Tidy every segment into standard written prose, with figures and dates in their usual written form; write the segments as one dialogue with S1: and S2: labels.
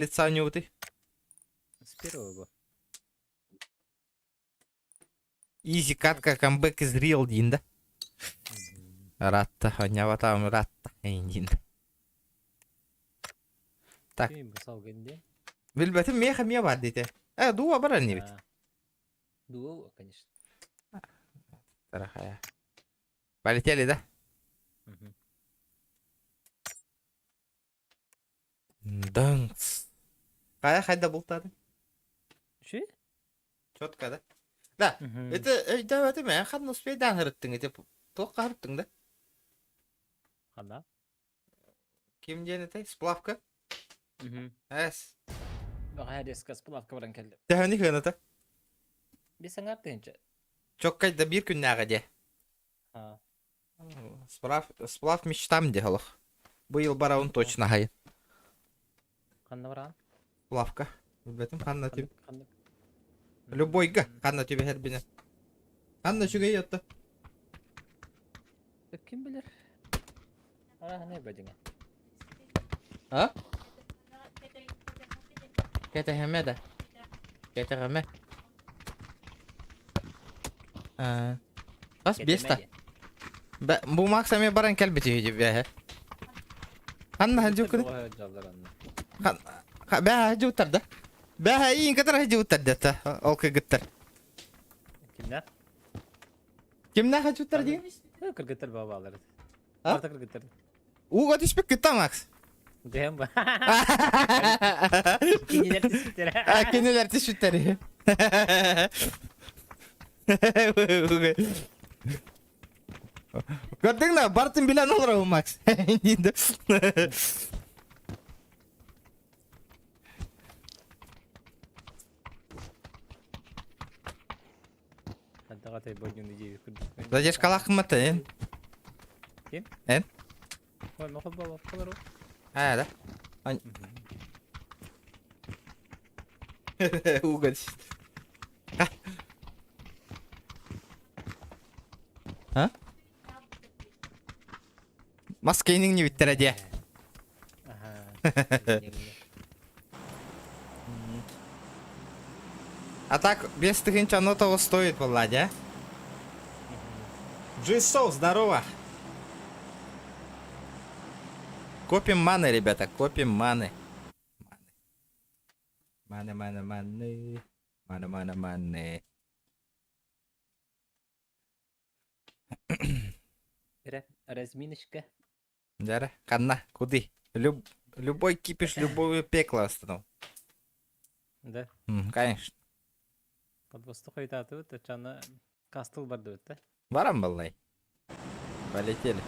S1: лица оонньуубутуй?
S2: С первого го.
S1: Easy катка comeback is real диин да? Ыраатта, оонньообатаҕым ыраатта диин. Так. Билбэтим миэхэ эмиэ баар диэтэ. Э, дууа барар инибит.
S2: Дуо, конечно.
S1: Тарахая. Полетели, да? Даңс. Хайа хайда бултаадың?
S2: Ши?
S1: Четко, да? Да, это өйдөөбөтүм ээ, ханна успейдаан ырыттың ити туохха ырыттың да?
S2: Ханна?
S1: Ким диэн этэй? Сплавка? Эс.
S2: Баҕа резко сплавка баран кэллим.
S1: Төһөнү кыаната?
S2: Бис саҥар тыһынча.
S1: Чоккайда биир күннээҕэ диэ. Сплав, сплав мечтам диэ олох. Быйыл барабын точно хайын.
S2: Ханна бараан?
S1: Сплавка. Билбэтим ханна түб. Любойга ханна түбэһэрбинэ. Ханна үчүгэй отто.
S2: Ким билэр? Арааһынай бадьыҥа.
S1: А? Кэтэһэмэ да. Кэтэҕэмэ. Аа. Хас биэс та. Бу Макс эмиэ баран кэлбит үһү бэһэ. Ханна хадьуккун? Бэһэ хадьуттар да. Бэһэ иин кытар хадьуттар да ол кыргыттар.
S2: Кимнээх?
S1: Кимнээх хадьуттар диин?
S2: Кыргыттар баалар. Барта кыргыттар.
S1: Ууга түспүккүт Макс?
S2: Дэм ба. Кинилэр түспүттэр.
S1: Кинилэр түспүттэр. Көрдүҥ да, бартын билэн олоробун, Макс. Задержкалаах кымматта эн?
S2: Ким?
S1: Эн?
S2: Ой, мохол болор.
S1: А, да. Уголь. А? Мас кейниҥ нибиттэрэ диэ. А так, без тыһыынча оно того стоит, Владя. Джисоу, здорово! Копим маны, ребята, копим маны. Маны, маны, маны. Маны, маны, маны.
S2: Эрэ, разминочка.
S1: Дьэ, ханна, куды? Люб, любой кипиш, любое пекло останов.
S2: Да.
S1: Конечно.
S2: Подвосту хойутаатыбыт, оччону кастыл бардыбыт да.
S1: Баран баллай. Полетели.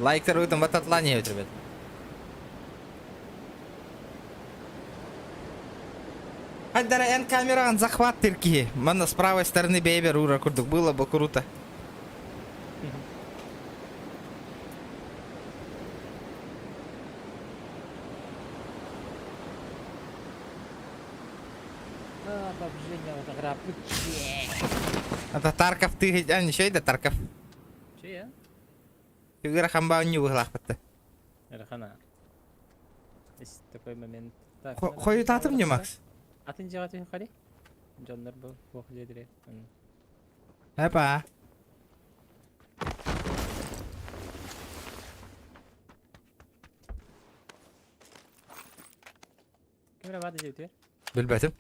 S1: Лайктар ыытын бататлание ребят. Хайдара эн камераҕын захват киһи. Манна с правой стороны бэйбер ура курдук было бы круто. Это Тарков ты, а ничего это Тарков.
S2: Че я?
S1: Ыарахан баанньуу быһылаахпытта.
S2: Ыарахана. Есть такой момент. Так,
S1: Хойутаатым не Макс?
S2: Атын дьиэҕэ түһүөххэ Дьоннор бу туох дьиэлэрэ.
S1: Эпа.
S2: Ким эрэ баар дьиэ
S1: Билбэтим.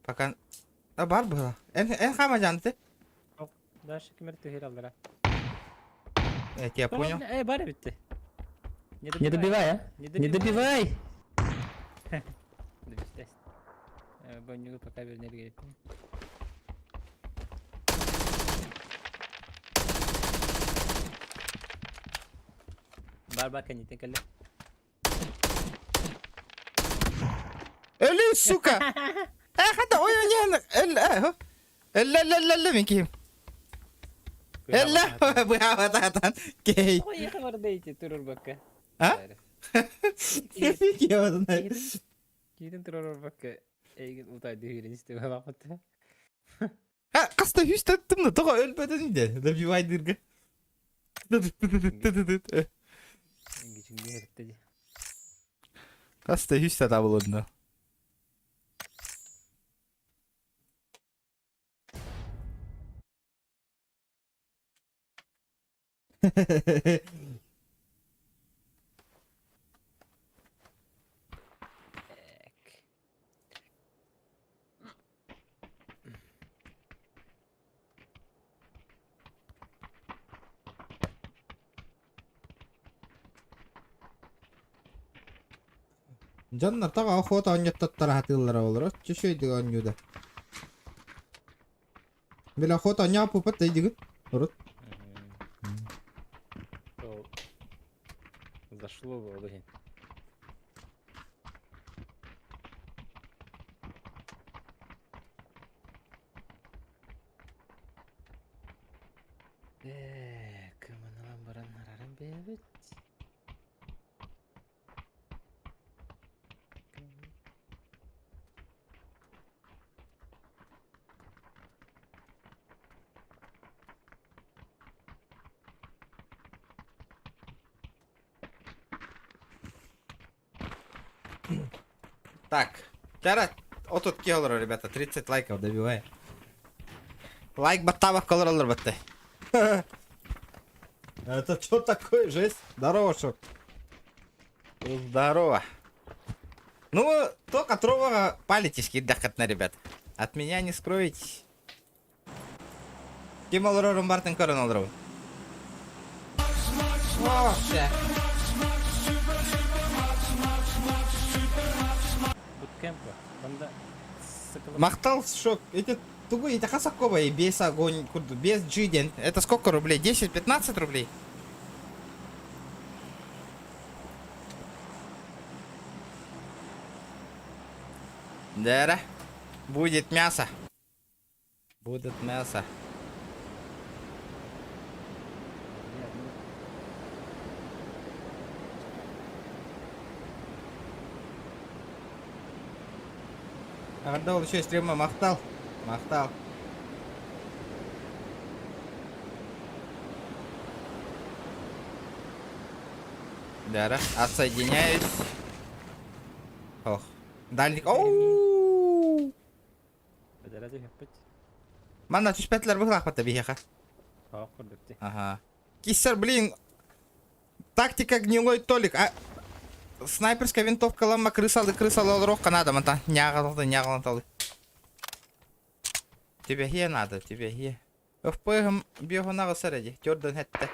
S1: Пока... А бар было. Эн, эн хаама жанты.
S2: Дальше ким эрэ түһэр аллара.
S1: Я тебя понял.
S2: Эй, бар эбитти.
S3: Не добивай, а? Не добивай!
S2: Добивай. Боннюгу пока вернее Бар бар кэнниттэн кэллэ.
S1: Өлүү, сука! Э, хата, ой, ой, эл, эл, эл, эл, эл, мин киһим. Эллэ, быһаабатаатан, кей.
S2: Ой, хабарда ити турурбакка.
S1: А?
S2: Киитин турурбакка эйгин утайды үүрен истеп алаппыт.
S1: Хаста үс таттым да тоҕо өлбөтүн де добивайдырга. Хас да үс сатабылынна. Дьоннор тоҕо охота оонньоттоттор аһатыыллара олорор чүчүөйдүк оонньуу да. Били охота оонньооппуппут да дигит урут.
S2: Ол зашло бы ол иһин. Так, манан баран араран бэйэбит.
S1: Так, Тара, отут киһи олорор, ребята, 30 лайков добивай. Лайк баттаабакка олороллор баттай. Это что такое, жесть? Здорово, Шок. Здорово. Ну, то, которого палитесь, кидахатна, ребят. От меня не скроетесь. Ким олорорун бартын көрөн олоробун. Вообще.
S2: Буткемп Банда сыкылып
S1: Махтал шок. Эти тугу эти хасакова и без огонь курду, без джиден. Это сколько рублей? 10-15 рублей? Да, будет мясо. Будет мясо. Ардал еще стрима махтал. Махтал. Да, отсоединяюсь. Ох. Дальник. Оу!
S2: Бэдэрэ түһэппит.
S1: Манна түспэтилэр быһылаахпата биһиэхэ.
S2: Тоох курдук дии.
S1: Ага. Киссер, блин, тактика гнилой толик. А снайперская винтовка ламма крысалы крысалы олоруохха наада мантан ньааҕалаты ньааҕаланталы. Тебе хе надо, тебе хе. ФПГ биохунаҕы сэр дии, төрдөн хэттэ.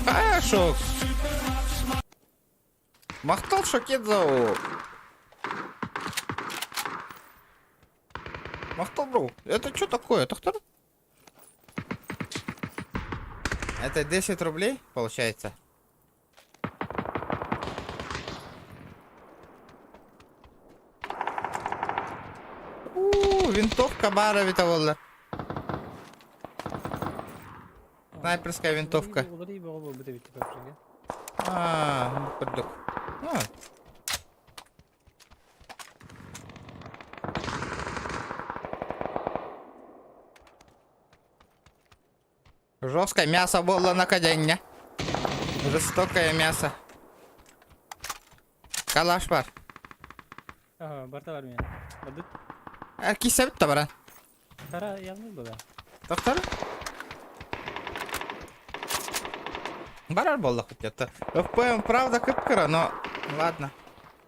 S1: А, шок. Махтал Шокедзау. Махтал, бро. Это что такое? Это кто? Это 10 рублей, получается? У, винтовка бара витаволла. Снайперская винтовка. А, курдук. А. Жесткое мясо было на каденне. Жестокое мясо. Калаш бар.
S2: Ага, барта бар мен. Бадыт.
S1: Эр кисе битте баран.
S2: Кара ялмый була.
S1: Доктор? Барар буолла где-то. ФПМ правда кып-кыра, но ладно.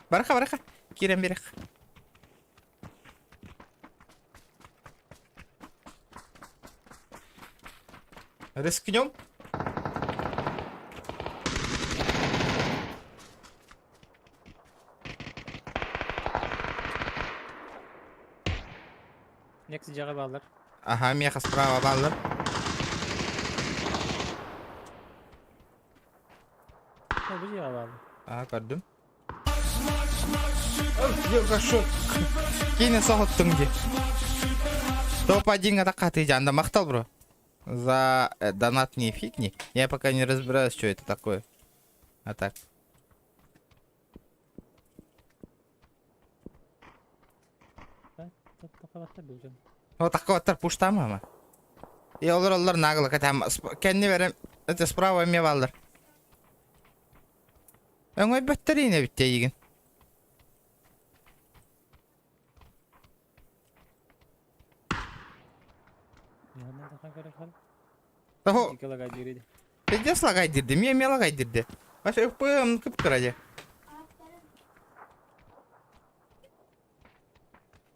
S1: Бараха, бараха. Кирен берех. Рискнем?
S2: Некси жаға балдар.
S1: Ага, меха справа баллар.
S2: О, бу жаға балдар.
S1: Ага, көрдүм. Ой, Кини соһуттуҥ дии. Топ-1 атакка жанда махтал, бро. За донат не фигни. Я пока не разбираюсь, что это такое. А так. Вот такой вот пушта мама. И олар олар нагло катам. Кенни берем. Это справа эмиэ бааллар. Өҥөйбөттөр эбит эйигин. Того, пиздец лагай дирди, мия мия лагай дирди. Вообще ФПМ кып-кыра дии.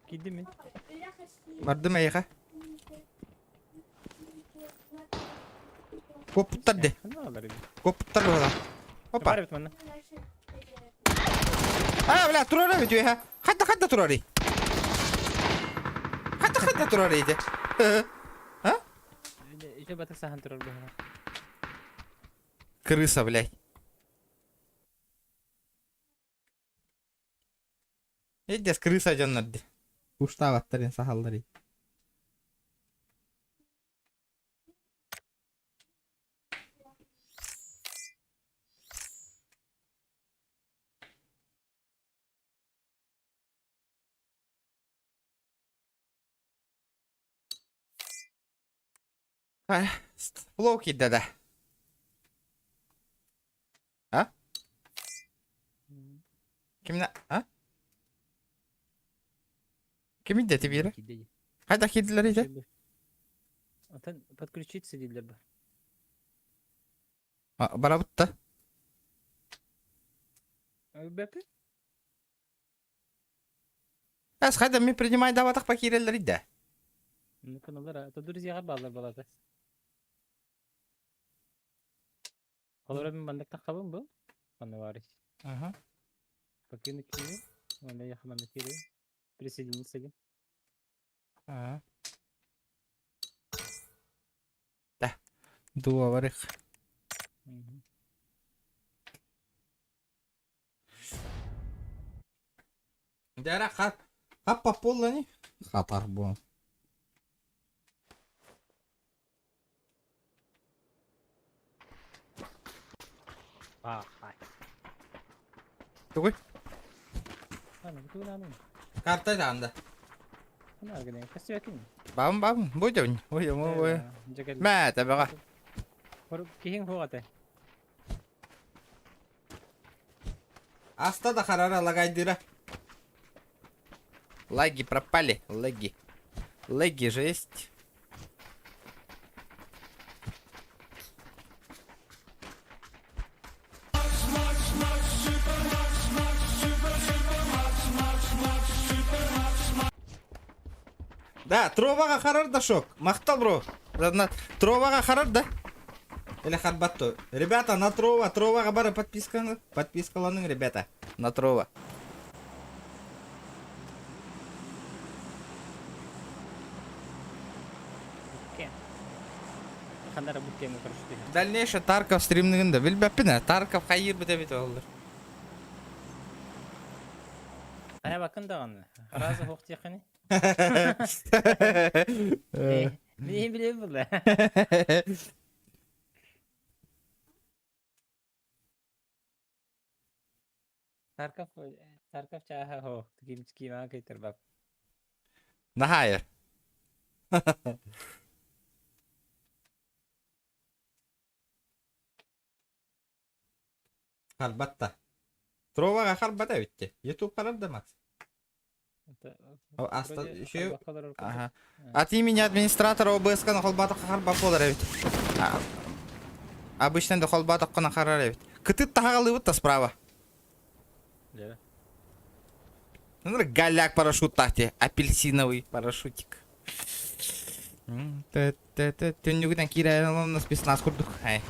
S2: Киирдим мин.
S1: Бардым эйиэхэ. Куоппуттар де. Куоппуттар быһыылаах. Опа.
S2: Бар эбит манна.
S1: А, бля, турар эбит үөһэ. Хадда хадда турарый. Хадда хадда турарый де. А?
S2: Еще батык сахан турар быһыылаах.
S1: Крыса, блядь. Эддес крыса дьоннор ди. Уштаабаттарын сахаллар. Флоу киирдэ да. А? Кимнэ? А? Ким идети биэрэ? Хайдах киирдилэр ити?
S2: Отон подключиться дииллэр бу.
S1: Барабыт да.
S2: Бэпи?
S1: Эс хайда ми принимай даватах киирэллэр идэ.
S2: Ну-ка, а то друзьяҕа бааллар балата. Холоро мин маннык таххабын бу. Манна баарый.
S1: Ага.
S2: Покинуть киирии. Манна яха манна киирии. Присоединиться диэн.
S1: Ага. Да. Дуо барых. Дәрә хат хаппа буолла Хатар буо.
S2: Баахай.
S1: Тугуй?
S2: Аны тугун
S1: Карта даанда.
S2: Аны гынай. Көстүбэкин.
S1: Бабым бабым. Будем. Ой, ой. Мә, табаға.
S2: Киһиң хугата.
S1: Аста да харара лагайдыра. Лаги пропали, лаги. Лаги жесть. Да, Троваға харар да шок. Махтал, бро. Троваға харар да. Или харбатто. Ребята, на Трова, Троваға бары подписканы. Подпискаланың, ребята. На Трова. Дальнейшее Тарков стримнигин да билбэппин Тарков хайыр бит оллар.
S2: Ая бакын даҕаны. Разы хоқ тиэхини. Мин билем була. Тарков Тарков чааһа хоох ким кимаа кыйтарбап.
S1: Нахайыр. Харбатта. Троваға харбата битти. Ютуб харар да Макс. Аста еще Ага. От имени администратора ОБС-ка холбатах харбап болар эбит. Обычно да холбатах кына харар эбит. Кытыт тахагалыбыт та справа.
S2: Да.
S1: Ну, голяк парашют тахте. Апельсиновый парашютик. Түннүгүнэн киирэн спецназ курдук. Ай.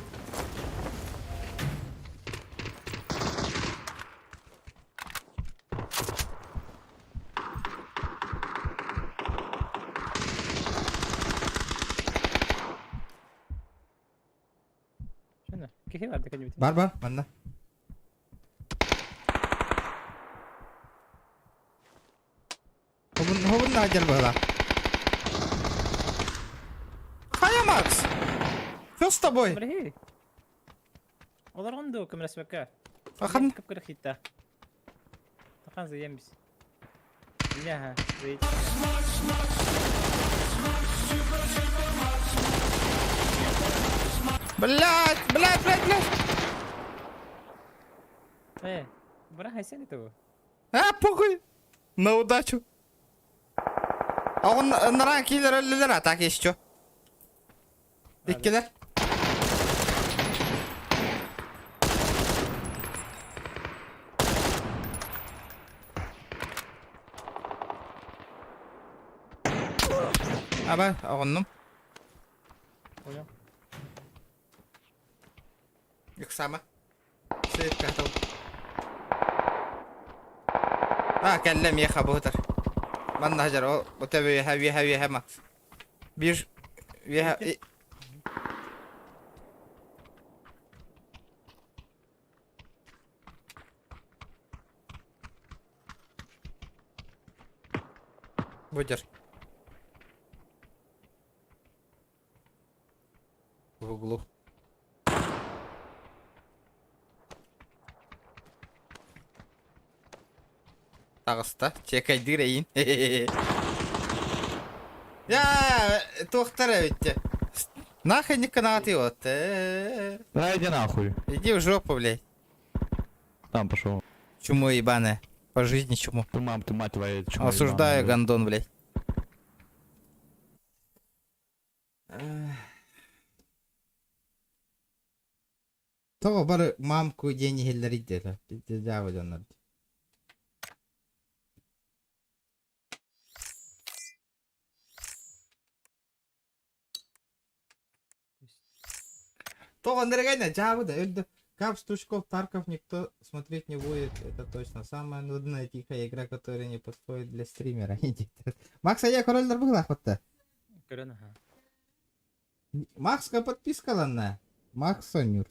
S2: Шуна, кихи бар декен
S1: Бар бар, манна. Хобун хобун наадьар была. Хайа, Макс! Что с тобой?
S2: Бри. Олар онду көмөлөспөккө.
S1: Ахан.
S2: Кып хитта. Тахан зыембис. Няха, зый.
S1: Блядь, блядь, блядь, блядь.
S2: Э, бырахайсан этого.
S1: А, похуй. На удачу. А он наран киллер өллүлэр, а так еще. Иккилэр. Аба, оҕоннум.
S2: Понял.
S1: Ыксама. Сыыккатыл. А, кэллэ миэхэ быһытар. Манна сылдьар, ол бу төбө үөһэ, үөһэ, үөһэ Макс. Биир үөһэ Будер. В углу. Таҕыста. Чекайдыыр эйин. Я туохтар эбит. Нахуй не канаты вот.
S4: Да иди нахуй.
S1: Иди в жопу, блядь.
S4: Там пошел.
S1: Чмо ебаное. По жизни чмо.
S4: Ты мам, ты мать твоя, чмо
S1: Осуждаю,
S4: ебаная, блядь.
S1: гондон, блядь. Тоҕо бары мамку диэн иһэллэрий диэтэ. Дьаабы дьоннор. Тоҕо нэрэгэнэ дьаабы да өлдө. Кап, Стручков, Тарков никто смотреть не будет, это точно. Самая нудная тихая игра, которая не подходит для стримера. Макс, а я король быһылаахпытта.
S2: Көрөн аха.
S1: Макска подпискаланна. Макс Сонюр.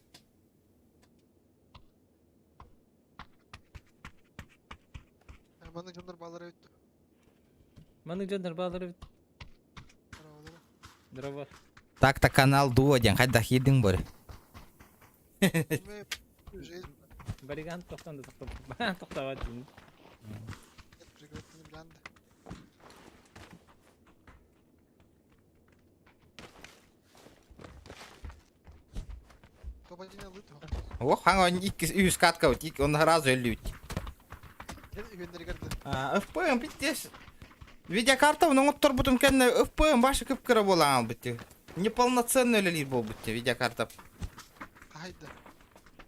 S5: Маннык дьоннор баалара эбит.
S2: Маннык дьоннор баалар эбит. Здорово.
S1: Так-то канал Дуо диэн хайдах киирдиҥ бары?
S2: Бариган тохтон да тохтон. Тохтообот дии.
S1: Ох, хаҥа иккис үһүс катка он сразу өллүбүт. ФПМ пиздец. Видеокарта оҥотторбутум кэннэ ФПМ башы кып-кыра буолан хаалбыт. Неполноценный үлэлиир буолбут видеокарта.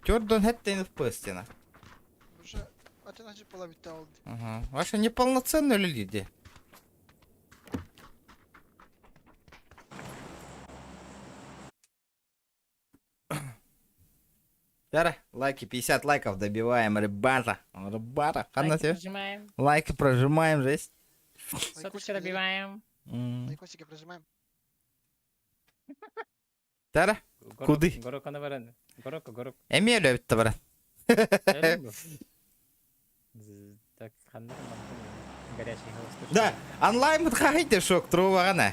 S1: Төрдөн хэттен ФПС стена. Ага. Ваша неполноценный үлэлиир дии. Яра, лайки, 50 лайков добиваем, ребята. Ребята, ханна
S2: Лайки
S1: тебе?
S2: прожимаем.
S1: Лайки прожимаем, жесть.
S2: Соточки добиваем.
S5: Лайкосики прожимаем.
S1: Тара, Куды?
S2: Горок баран. Горок, горок.
S1: Эмиэ өлөбүттэ баран.
S2: Так, ханна горячий голос.
S1: Да, онлайн хахайте шок, трубаҕана.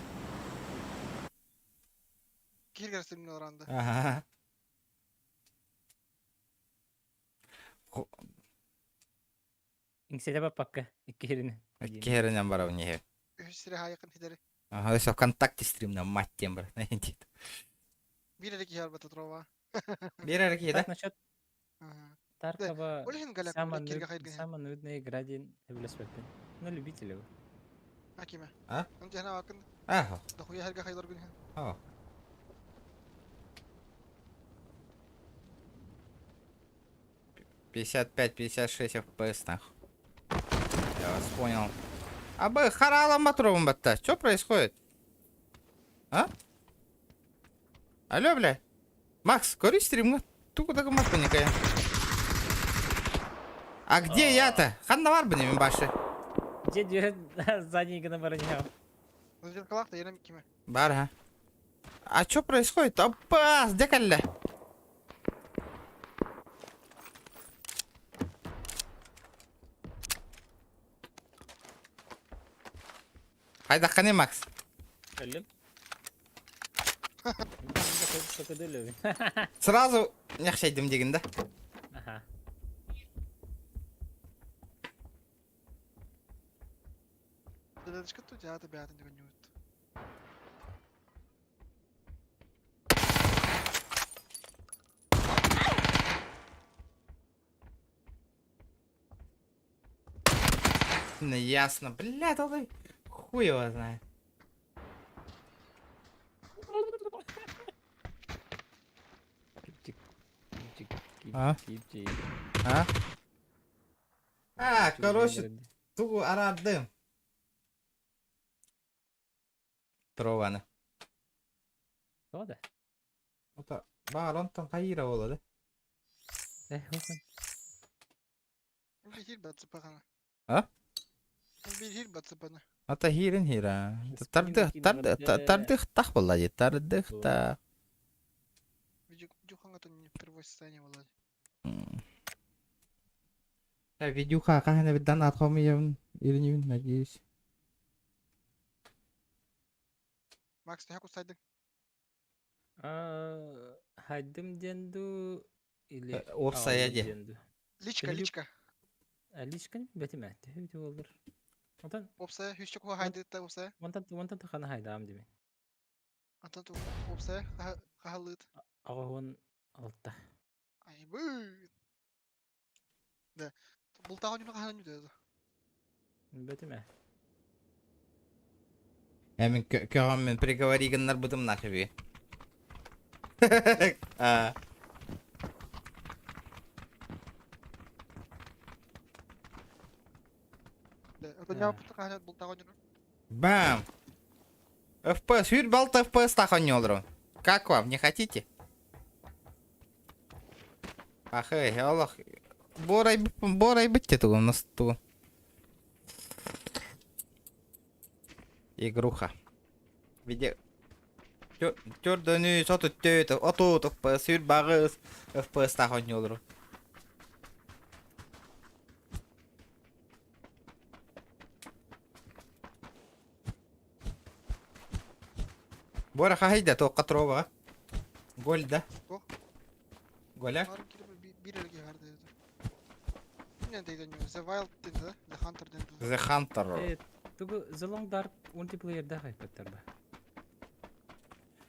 S5: Кииргэр симни олорон да.
S1: Ага.
S2: Иҥсэтэ баппакка икки
S1: Икки херинэн барабын иһэ.
S5: Үһүс сири хаайыкын хидери.
S1: Ага, өссө ВКонтакте стримна мать тем бар.
S5: Биир эрэ киһи арбата турова.
S1: Биир эрэ киһи да?
S2: Так, насчет Таркова
S5: Ол иһин галяк
S2: самая
S5: киргэ хайдын.
S2: самая нудная игра диэн сөбүлэспэппин. Ну, любители вы.
S5: Акиме.
S1: А?
S5: Онтиһана акын
S1: Ага.
S5: дохуя хэргэ хайлар гүнһэн.
S1: О. 55-56 FPS нахуй. Я вас понял. А бы харала матровым батта. Что происходит? А? Алло, бля. Макс, кори стримга. Туку так никая. А где я-то? Ханна бар бини мин башы.
S2: Дьэ задний гына баран иһэҕин.
S5: Зеркалах да ерем киме.
S1: Бар, ха. А что происходит? Опа, где кэллэ? Хайдахханый Макс?
S2: Кэллим.
S1: Сразу нехшайдым дегин да?
S2: Аха.
S5: Дедешка тут я бээтин дегеннүүт.
S1: Ясно. Бля, толай. Хуй его знает.
S2: Кипчик. Кипчик.
S1: А?
S2: Кипчик.
S1: А? А, короче, тугу араардым. Трованы.
S2: Тоҕо да?
S1: Ота, баар онтон хайыра буола да?
S2: Э, хохон.
S5: Биир бацыпаҕана.
S1: А?
S5: Биир бацыпана.
S1: Ата хиирин хиира. Тардых, тардых тах буолла дии, тардых та.
S5: Видюхаҥа не впервой состояние буолла.
S1: Видюха хаһан эбит донат хомуйабын, иринибин, надеюсь.
S5: Макс, төһө кустайдыҥ?
S2: Хайдым диэн дуу или
S1: Уопсайа
S2: аҕаллым
S1: дии.
S2: диэн дуу?
S5: Личка,
S2: Төһө
S5: личка.
S2: Личка бэтимэ. Төһө бити боллар. Онтон
S5: Уопсайа сүүсчэ куһа хайдыытта уопсайа.
S2: онтон онтон тахана хайдаам дими.
S5: Антон уопсайа хаһалыыт.
S2: 86.
S5: Айбы. Да. Бултаҕын ньуна хаһан ньүтэ.
S2: Бэтимэ.
S1: Э, мин көҕөн мин приговори гыннарбытым нахуй. А.
S5: Да. Это хаһан бултаҕын ньуна.
S1: Бам! FPS, сүүр балта FPS тахонньолору. Как вам, не хотите? Ахы, олох. Борай, борай битте тугун, нас тугун. Игруха. Виде... Төрдөнү, соту төт, отут, FPS, сүүр бағыс, FPS тахонньолору. Бора хахайда, тоққа тробаға. Гольда.
S5: Туох?
S1: Голя.
S5: Биир эрэ киһи баар The Wild диэн да? The Hunter диэн да?
S1: The Hunter.
S2: Э, тугу The Long Dark мультиплеерда хайпаттар ба.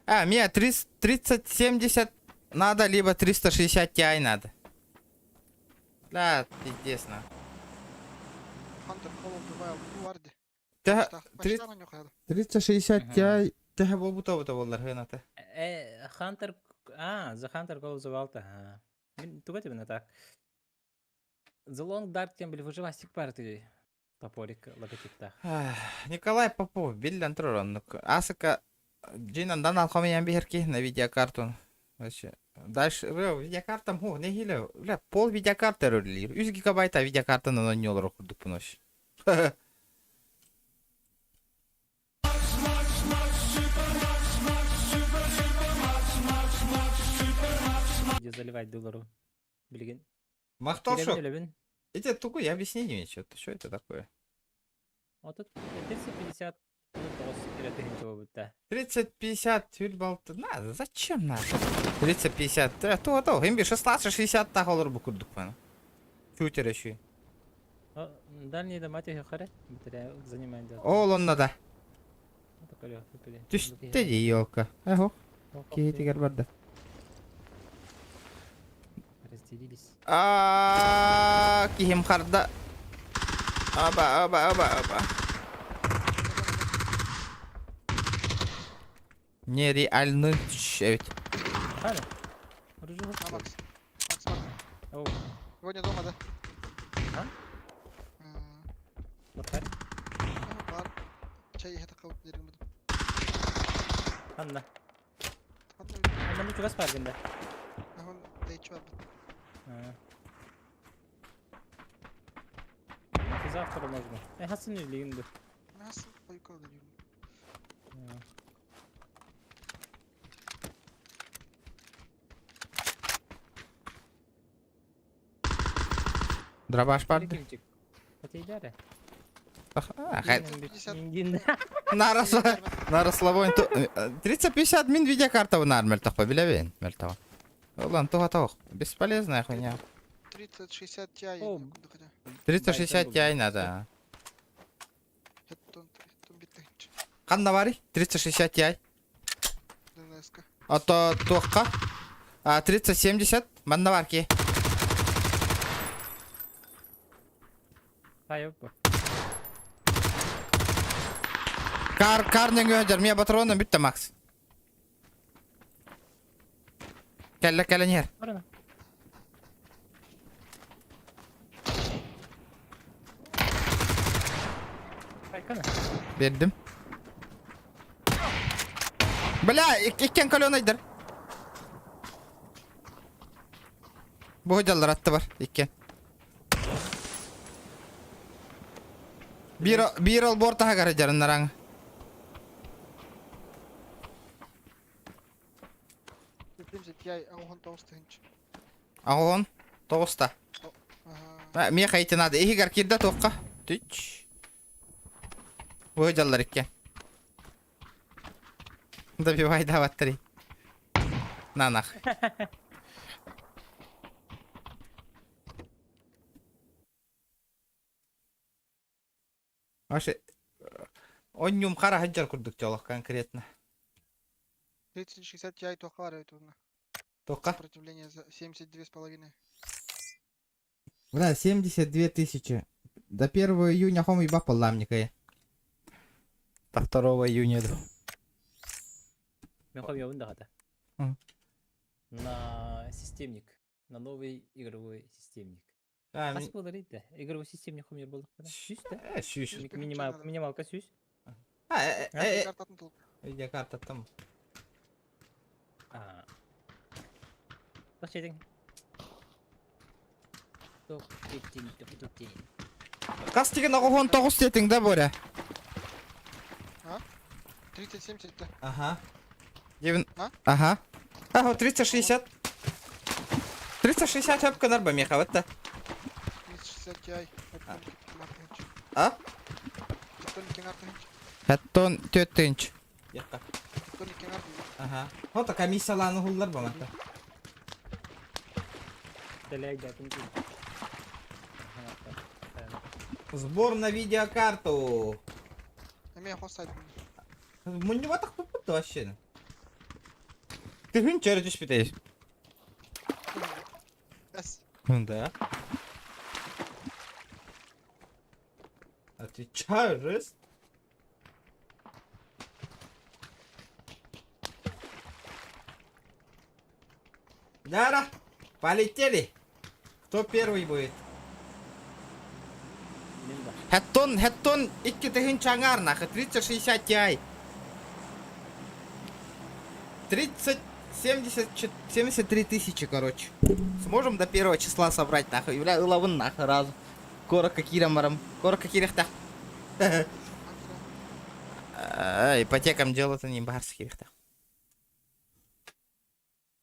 S1: А, мне 3070 надо, либо 360 Ti надо. Да, пиздец, на.
S5: Hunter Call of the Wild бу бар дии.
S1: Та, 360
S2: Мгм.
S1: Ti тэһэ буолбута бута буоллар хыната.
S2: Э, Hunter а, The Hunter Call of the Wild, ага. Мин туга тебе так. The Long Dark тем били выживастик бар ты топорик логотиптах.
S1: Николай Попов, биллэн турар оннук. Асыка Джинан данал хомуйан биһэр на видеокарту. Вообще. Дальше, бля, видеокартам, ху, нэһиилэ, бля, пол видеокарта өрөллүүр. 3 гигабайта видеокартанан оонньуулар курдукпун вообще.
S2: Где заливать доллару. Билигин.
S1: Махтал
S2: Кирэбин
S1: шо.
S2: өлөбүн.
S1: Эти тугуй, объясни мне что-то, что это такое?
S2: Вот тут 350 тоҕус эрэ тыһыынча буолбута.
S1: 30-50 тюль Надо, зачем надо? 30-50, э, то, то, имби 16-60 тах олор бу курдук пана. Шутер еще.
S2: Дальний дома тебе харе, батарея занимает.
S1: Ол онно да. Түстэ дии елка. Эхо, киһитигэр барда.
S2: Разделились.
S1: А, киһим харда. Аба, аба, аба, аба. Нереально эбит.
S2: Харе. Ружу.
S5: А, Макс. Макс, Макс.
S2: Оу,
S5: Сегодня дома, да?
S2: А?
S5: М,
S2: лапарь.
S5: ну, бар. Чай иһэ таххабыт диэрим бутум.
S2: Анна.
S5: Ханна
S2: Анна ну чугас бар гында.
S5: Нахон дэйчи барбыт.
S2: Завтра можно. Э, хасын үлигин бу.
S5: Nasıl койко диим.
S1: Дробаш барды.
S2: Потейдаре.
S1: На расслабоне. 3050 мин видеокарта наар мөлтөх билэбин мөлтөх. Улан туха тоох. Бесполезная хуйня.
S5: 3060 Ti
S2: О,
S1: 360 Ti надо.
S5: Хеттон хеттон биттинч.
S1: Ханна барый? 360 Ti.
S5: ДНС-ка.
S1: А то туохха. А 3070 манна бар ки.
S2: Хайып.
S1: Кар, кар нөҥүө сылдьар. Миэ патрона бүттэ, Макс. Кэллэ, кэлэн иһэр.
S2: Барана. Айкана.
S1: Бердим. Бля, иккен каленайдар. Бу дьаллар атты бар, иккен. Биир, биир олбуор таһыгар дьарыннараҥ.
S5: 70 аҕыс тыһыынча.
S1: Аҕыс тоҕуста.
S5: Аһаа.
S1: Миэхэ ити надо. Иһигэр киирдэ туохха? Түч. Бу дьаллар икки. Добивай даваттары. На нах. Вообще, онньум хара сылдьар курдук дьолох конкретно.
S5: 3060 Ti туохха баар эбит уонна.
S1: Туохха?
S5: Сопротивление за 72,5.
S1: Бля, 72 тысячи. До 1 июня хом и бапалламникай. До 2 июня.
S2: Мен хомьёбун даҕата.
S1: Мм.
S2: На системник. На новый игровой системник.
S1: А,
S2: Хас буолар да? Игровой системник хомьёр буоллахпына. Сүүс да?
S1: Сүүс.
S5: Сүүс
S2: Минимал,
S5: надо.
S2: минималка сүүс.
S1: А, э, э,
S5: Картатын тул.
S1: видеокарта там.
S2: А. Туох дьиэтиҥ? Туох диэтиҥ, туох диэтиҥ?
S1: Хас деген 99 диэтиҥ да, Боря?
S5: 3070 да.
S1: Ага. Девин...
S5: А?
S1: Ага. Ага, 3060. 3060 хөп гынар ба миэхэ, вот да.
S5: 3060 Ti.
S1: А?
S5: 72
S1: Хэттон 4 инч. Якка.
S5: 72
S1: Ага. Хото комиссиялааны хуллар ба манта.
S2: Дэлэйдээтим дии.
S1: Сбор на видеокарту.
S5: Эмиэ хос сайт.
S1: Мунньубатах туппут вообще. Тыһын чөрө түспүтэй.
S5: Эс.
S1: Да. Отвечаю, жест. Дара, полетели. Кто первый будет?
S2: Мин да.
S1: Хэттон, хэттон, икки тыһыынча аҥаар нахуй, 3060 Ti. 30, 70, 73 тысячи, короче. Сможем до первого числа собрать, нахуй? Бля, ылабын нахуй разу. Куоракка киирэн баран. Куоракка киириэхтээх. Ипотекам дело-то не барский.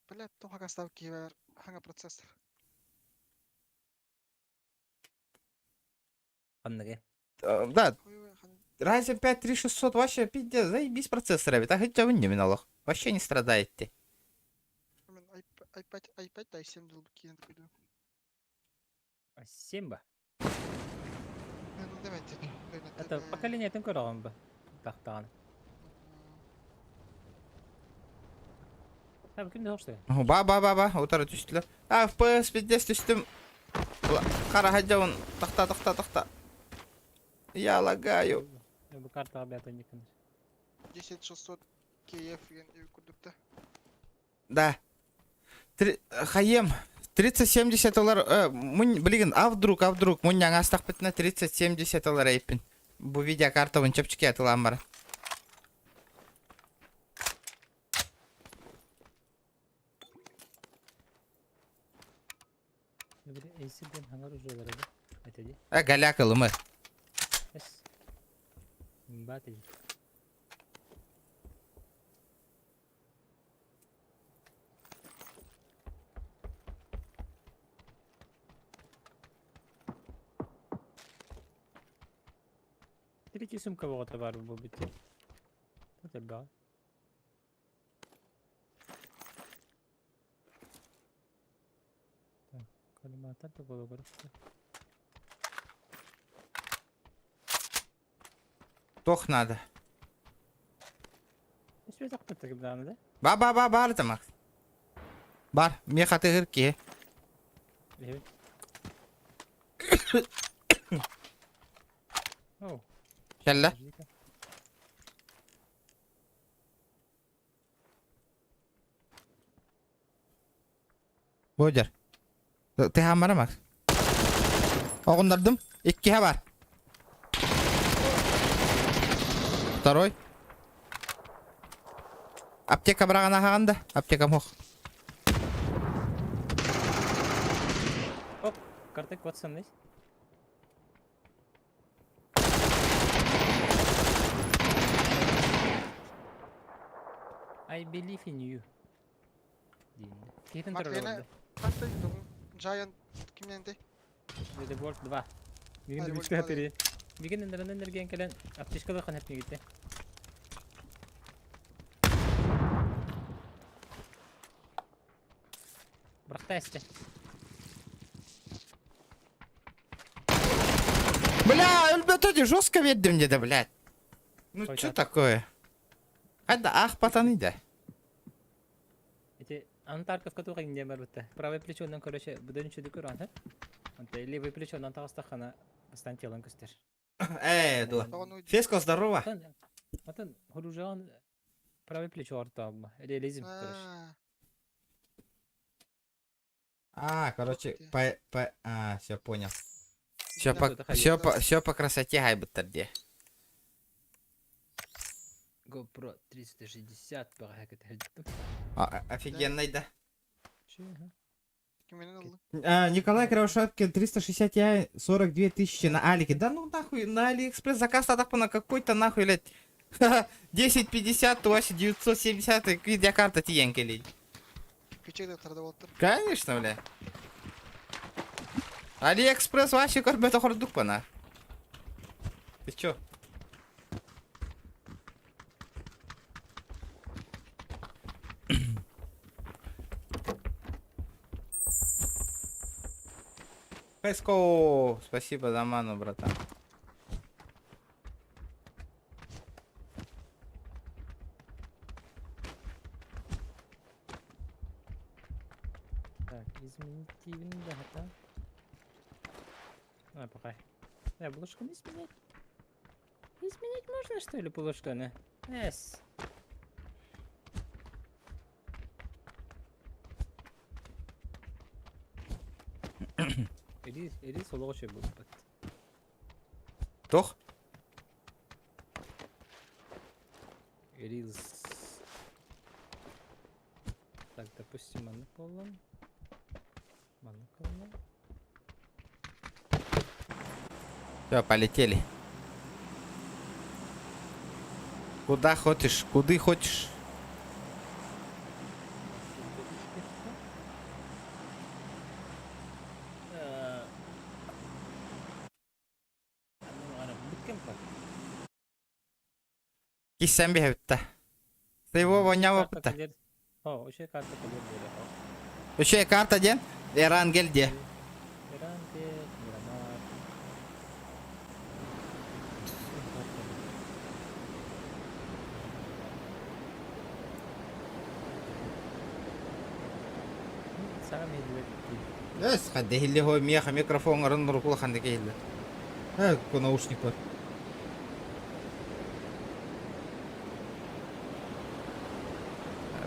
S5: Бля, туох ставки хаҥа процессор.
S2: Ханныгы?
S1: Да, Ryzen 5 3600 вообще пиздец, заебись процессор эбит. А хотя бы не миналох. Вообще не страдаете.
S5: i5, i5 да i7 дыл киирэн пойду.
S2: А 7 ба?
S5: Ну давайте.
S2: Это поколение тын көрөҕүн ба? Тахтаҕын. Та ким да
S1: Ба ба ба ба, утары түстүлэр. А, FPS пиздец түстүм. Хара хаджабын. Тахта тахта тахта. Я лагаю.
S2: Бу картаҕа бэйэтэ никын.
S5: 10600 KF диэн курдук да.
S1: Да. Три... Хаем. 3070 ылар, э, мун, блин, а вдруг, а вдруг, мунньан астахпытына 3070 ылар эбиппин. Бу видеокартабын чэпчэки атылаан баран.
S2: Били AC диэн хаҥар ужуолар эбит. Это ди.
S1: Э, голяк ылымы.
S2: Эс. Бат иди. Третий сумка оҕото баар буолбут дии. Элбэҕи. Так, коллиматор да буола
S1: Туох надо?
S2: Үспэтэх даҕаны да?
S1: Ба ба ба баар это Макс. Бар, миэхэ атыыһыр киһи.
S2: Эбит. Оу.
S1: Кэллэ.
S2: Подожди-ка.
S1: Бодер. Ты хаммара Макс. Оҕуннардым. Иккиһэ бар. Второй. Аптека быраҕан аһаҕан да. Аптекам ох.
S2: Оп, карта код сынный. I believe in you. Киһитин
S5: Марк,
S2: турар
S5: Лена,
S2: олордо.
S5: Ханта Giant кимненди?
S2: The World 2. Мигин
S5: А, The World
S2: дубичка
S5: 2, да.
S2: тери. Мигин энеренен эрген кэлэн аптечкада хан хепнигитте. Бырахта эсте.
S1: Бля, өлбөтө жестко бердим деді, блядь. Ну
S2: Ой,
S1: что
S2: так.
S1: такое? Хайда ах патаны да.
S2: Эти Антарковка туга инде бар битте. Правое плечо короче, бұдан үчүдү көрөн, ха? Анта левое плечо тагыстахана астан телон көстер.
S1: Э, дуа.
S5: Тоҕону
S1: Феско, здорово.
S2: Атын, атын хуружан правое плечо ортабы. Реализм, короче.
S5: А,
S1: А, короче, по, по, а, все понял. Все
S5: Да,
S1: по,
S2: это
S1: все
S5: ходить.
S1: по, все по красоте гайбыттар де.
S2: GoPro 360 баға хәкет
S1: А, офигенный, да.
S5: киминен ыллы.
S1: А, Николай Кривошапкин, 360 я 42 тысячи на Алике. Да ну нахуй, на Алиэкспресс заказ так на какой-то нахуй, блядь. 1050, 970, видеокарта тиенкели.
S5: Күчек де тарда болуптур.
S1: Конечно, бля. Алиэкспресс вообще көрбөтө хордук бана. Ты чё? Феско, спасибо за ману, братан.
S2: Так, изменить да, А, пока. Да, булушку не изменять. Изменить можно, что ли, булушку, не? Эс. Иди, иди, солоғышы бұл бат.
S1: Тох?
S2: Рилс. Так, допустим, маны полон. Маны полон.
S1: Все, полетели. Куда хочешь, куды хочешь. Киссен бихебитта. Его вонява бытта.
S2: О, вообще карта колер böyle.
S1: Еще карта ден. Эрангел де.
S2: Эрангел, Мирамар. Сами
S1: Эс, хадде хилли хой меха микрофон арын рукула ханды кейлли. Э, какой наушник бар.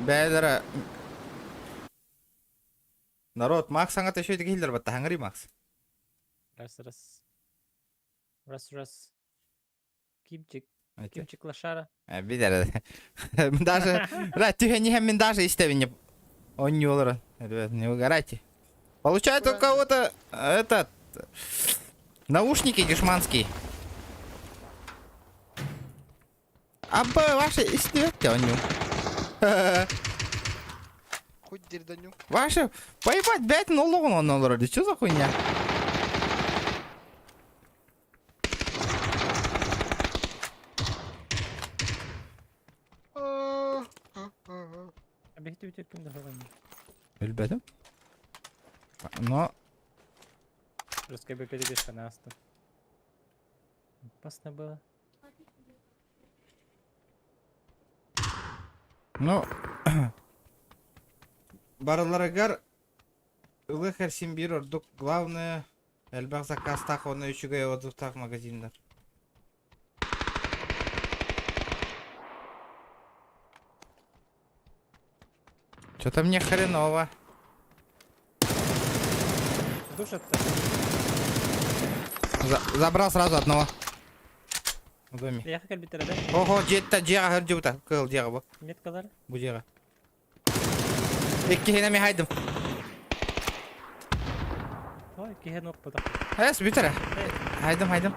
S1: Бәдара. Народ, Макс аңа еще хиллер батта, хаңри Макс.
S2: Раз, раз. Раз, раз. Кимчик. Кимчик лошара.
S1: Бидер. Даже, бля, тихо не мен даже истебине. Он не олар. Ребят, не угорайте. Получает у кого-то этот наушники дешманские. А б ваши истебете он
S5: Хоть дерданю.
S1: Ваши, поебать, блядь, ну лон он олар. Что за хуйня? Билбедим. Но
S2: Русская бы перебежка на асту. Опасно было.
S1: Ну, барыларыгар ылых эрсин бир ордук главное элбэх заказтаах уонна үчүгэй отзывтаах магазиннар. Что-то мне хреново.
S2: Душат.
S1: Забрал сразу одного. В доме.
S2: Яха кэлбиттэрэ да?
S1: Ого, дьиэттэ дьиэҕэ сылдьыбыта. Кыыл дьиэҕэ бу.
S2: Меткалар.
S1: Бу дьиэҕэ. Иккиһинэ михайдым.
S2: Ой, киһи нуоппутах.
S1: Эс бүтэрэ. Хайдым, хайдым.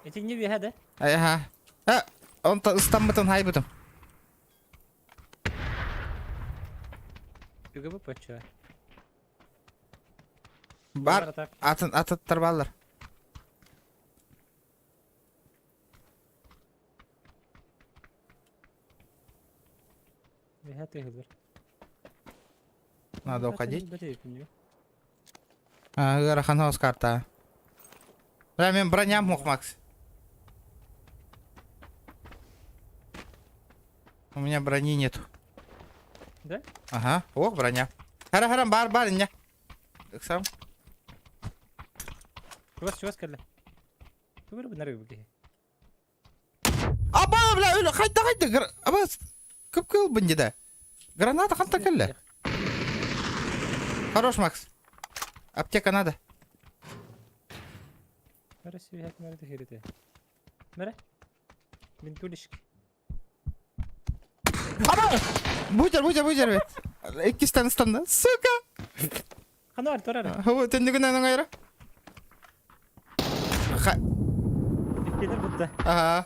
S2: Ити не биһэ да?
S1: Аха. Э, онто ыстаммытын хайбытым.
S2: Үгү бу почча.
S1: Бар атын атыттар бааллар. Надо уходить. Ыарахан хаос карта. Бля, мен броням мох, Макс. У меня брони нету.
S2: Да?
S1: Ага. О, броня. Хара, хара, бар, бар, не. Сам.
S2: Чугас, чугас кэллэ. Тугу бынар бу
S1: Аба, бля, өлө, хайда, хайда, аба, кып-кыл бындида. Граната ханта кэллэ. Хорош, Макс. Аптека надо.
S2: Мәрэ сүйэк мәрэ тэхирите. Мәрэ. Мин тулишки.
S1: Аба! Бутер, бутер, бутер. Иккистен станды. Сука!
S2: Хана бар турар.
S1: Хо, түннүгүнэн оҥойро.
S2: Иккилер бутта.
S1: Ага.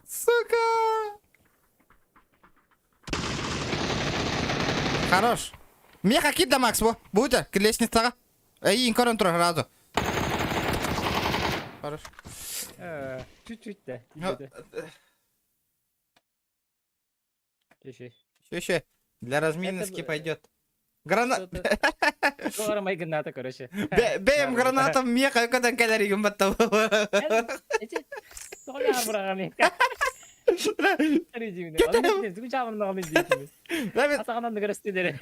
S1: Сука! Хорош. Меха кидда Макс, бу. Бутер, лестницаҕа. Эйиин көрөн турар сразу. Хорош.
S2: Чуть-чуть да. Еще.
S1: Еще. Для разминки пойдет. Граната.
S2: Скоро мои граната, короче.
S1: Бэйм гранатом меха көтөн кэлэригин батта.
S2: Эти толя бұрағаны. Атағанан көрөстүлер.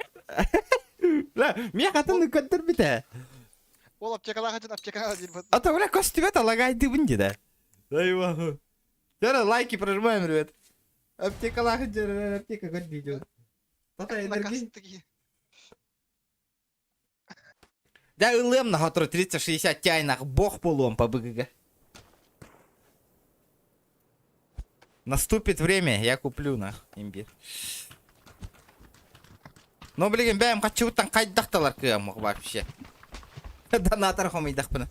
S1: Меха атын көттөр бите.
S5: Ол аптекалаах дьон аптекаҕа диир бат.
S1: А то бля көстүбэт алагайдыбын деді. Айва. Дьэ лайки прожимаем, ребят. Аптекалаах дьэ аптека көр видео. Тата энергии. Да ылыам на хотору 3060 Ti нах бог полуом по БГГ. Наступит время, я куплю нах имбирь. Но билигин бэйэм хаччыбыттан хайдах талар кыам вообще. Донатор хомуйдахпына.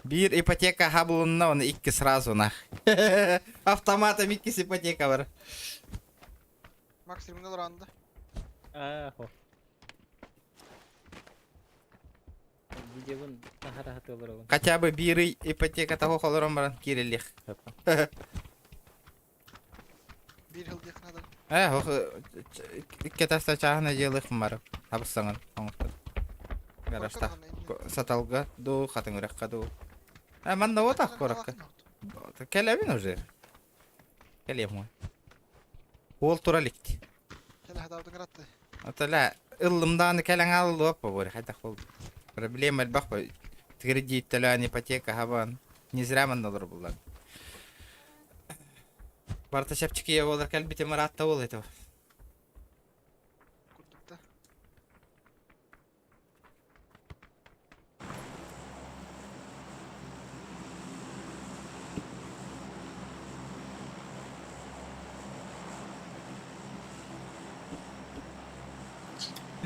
S1: Биир ипотека хабылынна, оны икки сразу нах. Автоматом иккис ипотека бар.
S5: Макс терминал ранды.
S2: Аа, хо. Видеобун тахара хатылар
S1: Хотя бы биир ипотека того холорон баран киирэллих.
S5: Биир хыл диэх надо.
S1: Э, ох, икки таста чааһына дьиэлих бар. Абыссаҥын оҥостор. Гаражта. Саталга дуу, хатыҥырахха дуу. Э, манна отах куоракка. Кэлэбин уже. Кэлиэм Уол тура иликти.
S5: Кэлэ хатаабытын ыратты.
S1: Ата ыллым даҕаны кэлэн аалыллыбаппа буолар хайдах буолла. Проблема элбэх кредит төлөөн ипотека хабан. Не зря манна олорбуллар. Барыта чэпчэки буолар кэлбитим ыраатта буол этого.
S5: Курдук да.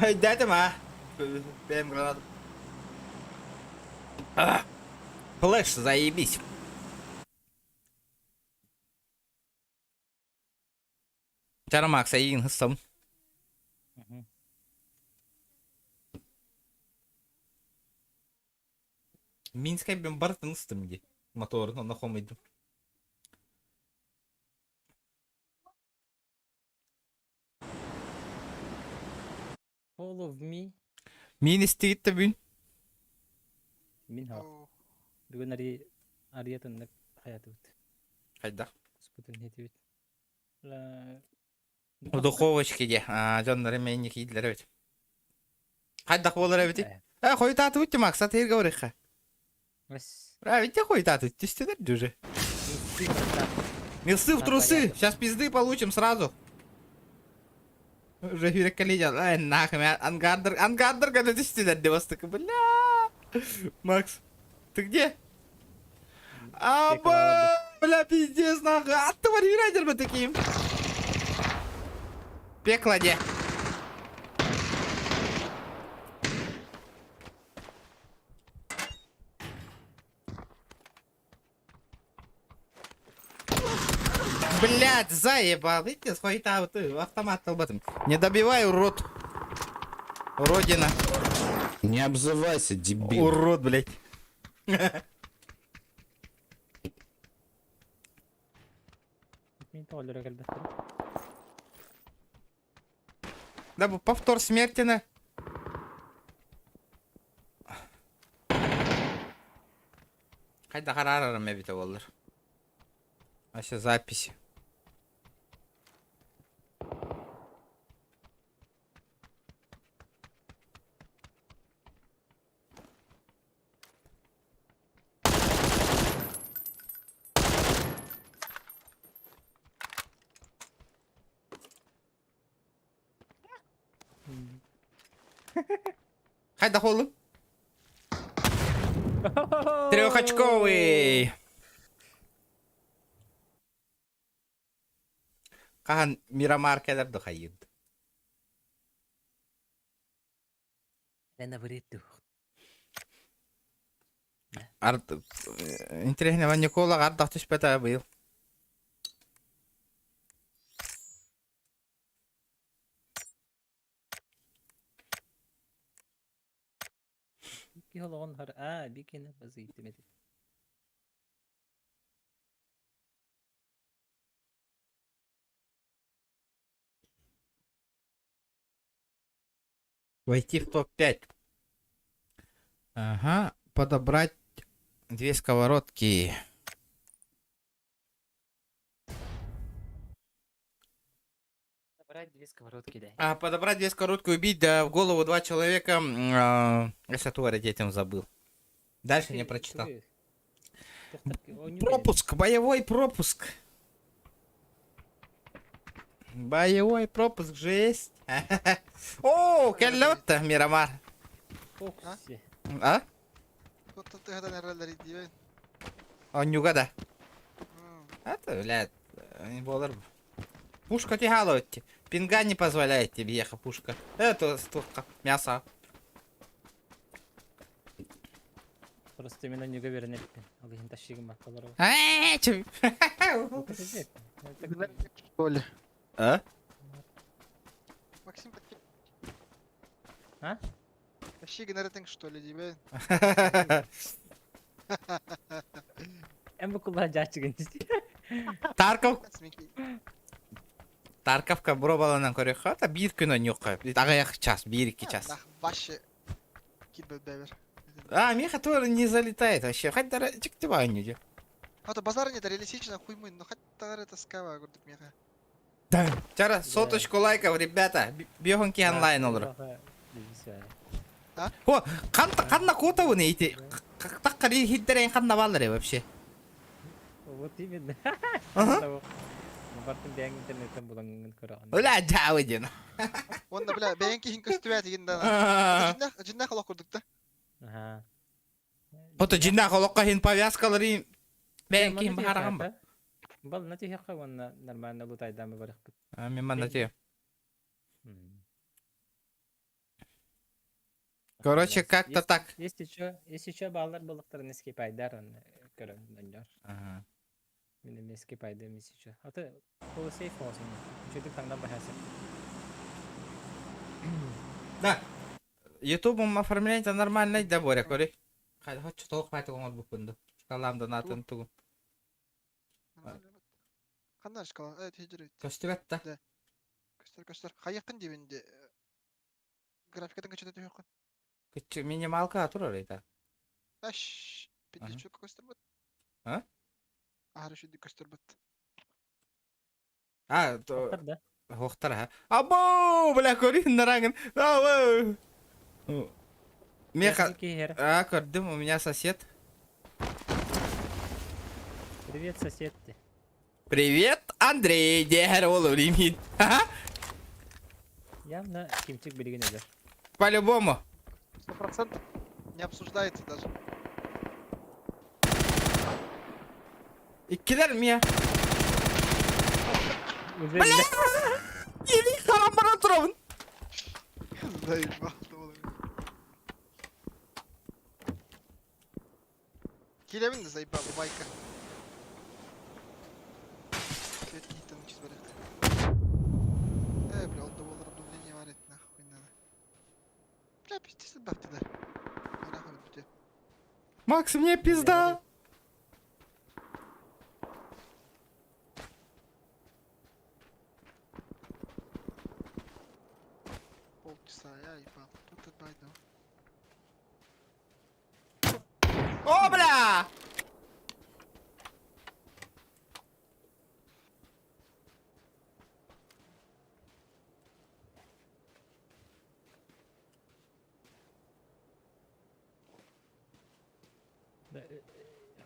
S1: Өйдөөтүм а. Бэйэм гранат. Флэш, заебись. Чара Макс, эйигин хыссам. Минскай бен барытын ыстым ди. Моторун онно хомуйдум.
S2: Follow me.
S1: Мин истигит да бүн.
S2: Мин ха. Бүгүн ари ариятыннык хаятыбыт.
S1: Хайдах.
S2: Спутун хетибит. Ла
S1: У духовочки де. А, дьоннор эмэйни киидлер эбит. Хайдах буолар эбити? Э, хойутаатыбыт Макс, атыыр говорыхха.
S2: Бас.
S1: Бра, ведь хойутаатыбыт түстүлэр дуже. Милсы в
S2: Да,
S1: трусы!
S2: порядок.
S1: Сейчас пизды получим сразу. Уже Юрик Ай, нахуй, ангардер, ангардер, когда түстүлэр девастык, бля. Макс, ты где? Аба, бля, пиздец, нахуй. А тварь, райдер таким. Пекло де. Блять, заебал. Видите, схуета, ты автомат об Не добивай, урод. Родина.
S6: Не обзывайся, дебил.
S1: Урод, блять.
S2: Мин тоҕоллоро кэлбэттэр.
S1: Да, повтор смерти на. Хайда харарарым эбитэ буоллар. Ася запись. Хайда холу. Трехочковый. Хаһан Мирамар кэлэр да хайыд.
S2: Лена вырыту.
S1: Арт интересно, Никола ардах түспэтэ быйыл.
S2: Киһи олоҕун хар аа бикини базыйтым этим.
S1: Войти в топ-5. Ага, подобрать две сковородки.
S2: Собрать две сковородки, да.
S1: А, подобрать две сковородки, убить, да, в голову два человека. Я сейчас детям забыл. Дальше не прочитал. Пропуск, боевой пропуск. Боевой пропуск, жесть. О, кэллэ Мирамар. А? Онньуга да. Это, блядь, не болар. Пушка тихало Пинга не позволяет тебе ехать, пушка. Это столько мясо.
S2: Просто именно не уверен. Ал иһин тащигым батталар.
S1: Э, че?
S5: Что ли?
S1: А?
S5: Максим,
S2: А?
S5: Тащи генератинг, что ли, тебе?
S2: Эм бу кулла жаачыгын.
S1: Тарков Тарковка бробаланан көрөхө, та бир күн оньюкка. Аҕыйах час, 1-2 час.
S5: Вообще кирбет бэбер.
S1: А, Миха тоже не залетает вообще. Хоть даже чик-тиба не
S5: А то базар нет, реалистично хуй мы, но хоть это скава, говорит, Миха.
S1: Да. Вчера соточку лайков, ребята. Бьехонки онлайн олор. О, ханна ханна кота вы эти. Так хиддерен ханна баллары вообще.
S2: Вот именно.
S1: Ага.
S2: Бартын бэйэҥ интернеттен булаҥҥын көрөҕүн.
S1: Бля, дьаабы
S5: Онно, бля, бэйэҥ киһин көстүбэт игин да. Дьиннэх олох курдук да.
S2: Аха.
S1: Ото дьиннэх олоххо хин повязкалары бэйэҥ киһин баһараган ба.
S2: Бал на тиһиэххэ уонна нормально лутайдаамы барыхпыт.
S1: А, мен манна тиэ. Короче, как-то так.
S2: Есть еще, есть еще баллар балыктарын эскипайдар он көрөн донжор.
S1: Ага.
S2: Мин эмиэ скипайдым если что. А ты полусейф болсун. Чөтүк таңдан бахасы.
S1: Да. Ютубом оформление нормально да Боря, кори. Хочу толк пайты оңор букунду. Шкалам донатын тугу.
S5: Ханна шкала, э, тежірет.
S1: Көстүбэт да.
S5: Көстөр, көстөр. Хайықын дебенде. Графикатын кычыта түйөккін.
S1: Күчү минималка турар эта.
S5: Аш, пиздец, көстөр бат.
S1: А?
S5: Ары шүді көстөр бат.
S1: А, то
S2: Да.
S1: Хохтар ха. Або, бля, кори нарагын. Або. Меха. А, көрдүм, у меня сосед.
S2: Привет, сосед ты.
S1: Привет, Андрей, диэхэр ол времен.
S2: Явно Кимчик билигин өлөр.
S1: По-любому.
S5: 100% не обсуждается даже.
S1: Иккилэр мия.
S2: Уже
S1: Бля! Или харам баран турабын.
S5: Заебал ты, олох. Киирэбин да заебал, байка. Свет киһиттэн учись барыахтаах. Э, бля, ол да буоллар обновление бар этэ нахуй надо. Бля, пиздец элбэхтилэр. Ыраах өлбүтэ.
S1: Макс, мне пизда.
S5: Полчаса, я ебал. Тут отбайду.
S1: О, бля!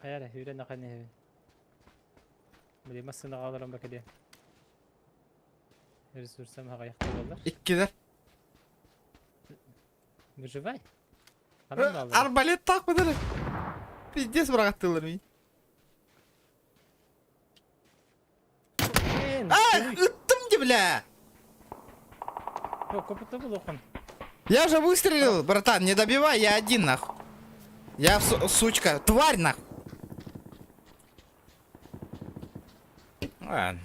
S2: Хайа эрэ, үүрэн ахан иһэбин. Били массыынаҕа олорон бакыдыа. Ресурсам аҕыйахта буоллар.
S1: Иккилэр.
S2: Выживай. Ханан бааллар?
S1: Арбалет так быдыр. Пиздец бырахаттылар мин.
S2: Блин,
S1: А, ыттым ди, бля!
S2: О, копыта булуохун.
S1: Я же выстрелил, братан, не добивай, я один нах. Я, сучка, тварь нах. Ладно.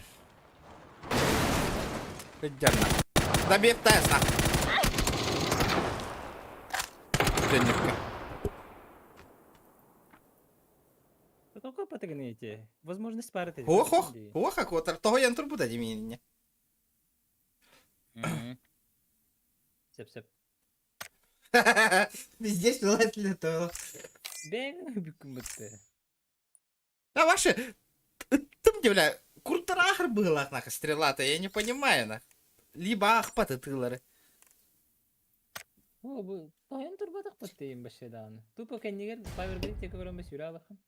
S1: Идем нах. Добей тест нах. Теннивка.
S2: Токо патыгыныйте. Возможность пары ты.
S1: Ох, ох, ох, акотар. Того я турбуда димини.
S2: Сөп, сөп.
S1: Везде желательно то.
S2: Бэң бүкүмүттэ.
S1: А ваши... Там, бля, куртарахар была, нах, стрела-то, я не понимаю, нах. Либо ахпаты тылары.
S2: О, бу тоһун турбатах баттыйым башша даҕаны. Тупо кэннигэр Power Grid диэки көрөн сүрэ алахан.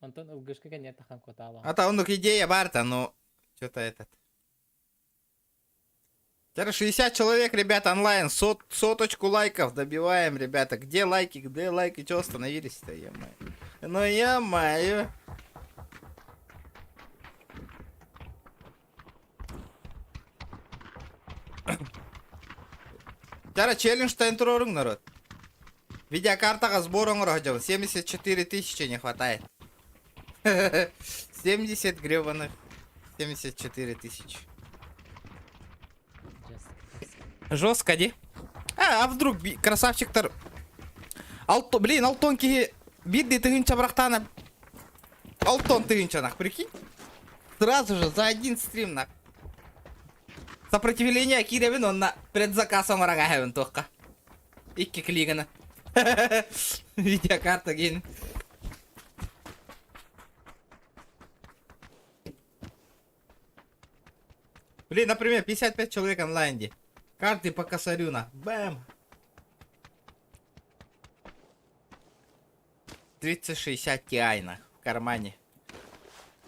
S2: Онтон ылгышка кэннигэр тахан куотаалаҕын.
S1: А то он идея барта, но что-то этот. Теперь 60 человек, ребята, онлайн. Соточку лайков добиваем, ребята. Где лайки, где лайки? Чего остановились-то, е-мое? Ну, е-мое. Теперь челлендж тайнтрорung, народ. Видеокартаға сбор оҥоро 74 тысячи не хватает. 70 гребаных 74 тысячи. Жестко, ди. А вдруг красавчиктар... Алто, блин, алтон киһи биирдии тыһыынча бырахтаҕына. Алтон тыһыынча нах, прикинь? Сразу же за один стрим нах. Сопротивление киирэбин онно предзаказ оҥорон туохха. Икки клигана. Видеокарта ген. Блин, например, 55 человек онлайн ди. Карты по косарю на. Бэм. 3060 Ti на в кармане.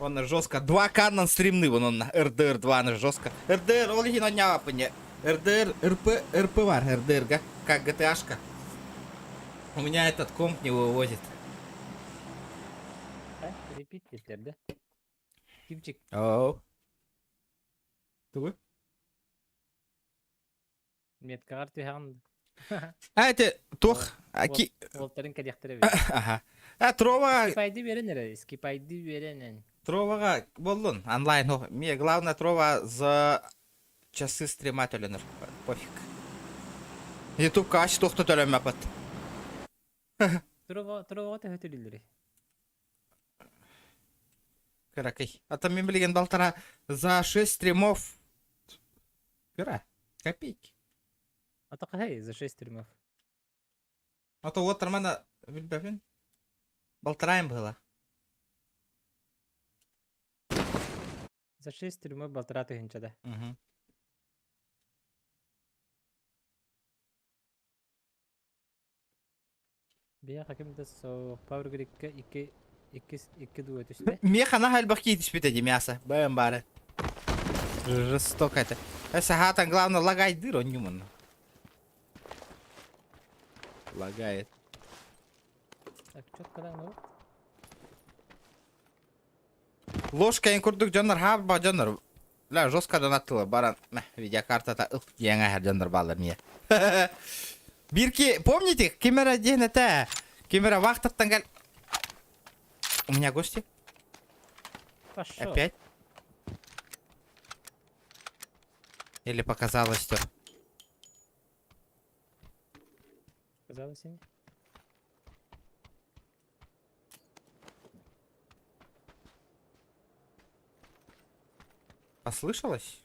S1: Он жестко. 2К на стримны, вон он на RDR 2 на жестко. RDR, ол иһин онньообаппын RDR, РП, РП баар, RDR, га, как GTA-шка. У меня этот комп не вывозит.
S2: Repeat диэтилэр да? Кимчик.
S1: Оу. Тугуй?
S2: Меткаҕар түһэҕин.
S1: А, это туох. Аки...
S2: Уолтарын кэлиэхтэрэ эбит.
S1: Ага. А, Трова...
S2: Скипайды биэрэн эрэ, скипайды биэрэн.
S1: Троваҕа буоллун, онлайн. О, Мне главное Трова за часы стрима төлөнөр. Пофиг. Ютубка ач туохта төлөммөппүт.
S2: Трова Троваҕа төһө төлүүллэрий?
S1: Кыракый. А там мин билигин балтараа за 6 стримов. Кыра. Копейки.
S2: А то хэй, за 6 стримов.
S1: А то вот нормально билбэппин. Балтараем было.
S2: За 6 стримов балтараа тыһыынча да.
S1: Угу.
S2: Биһиэхэ ким да суох Power Grid-кэ икки Иккис, икки дуо түстэ.
S1: Меха наһаа элбэх киһи түспүтэ дии мясо. Бэйэм баары. Жестоко это. Саһаатан главное лагайдыыр онньумун. Лагает.
S2: Так, четко да, ну.
S1: Ложка курдук дьоннор хаалба дьоннор. Ла жестко донаттылар баран видеокартата ыл диэн аһар дьоннор бааллар мия. Бирки, помните, ким эрэ диэн этэ? Ким эрэ вахтаттан кэл... У меня гости?
S2: Пошел.
S1: Опять? Или показалось, что...
S2: Казалось, не?
S1: Послышалось?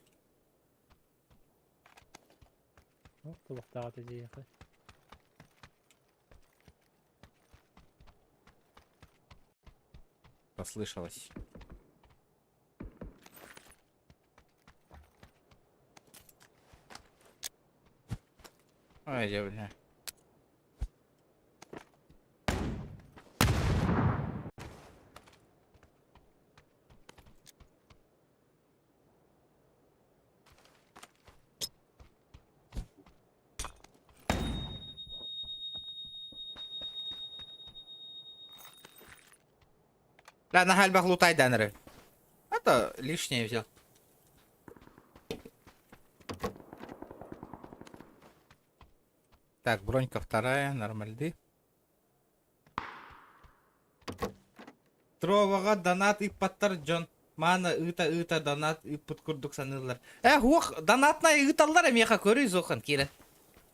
S2: Ну, тулуктаҕа диэхэ.
S1: Послышалось. Ой, бля. Бля, на гальбах лутай данеры. Это лишнее взял. Так, бронька вторая, нормальды. Троваҕа донат ыыппаттар дьон. Маана ыыта-ыыта донат ыыппыт курдук саныыллар. Э, уох, донатнай ыыталлар эмиэхэ көрүй Зохан киирэн.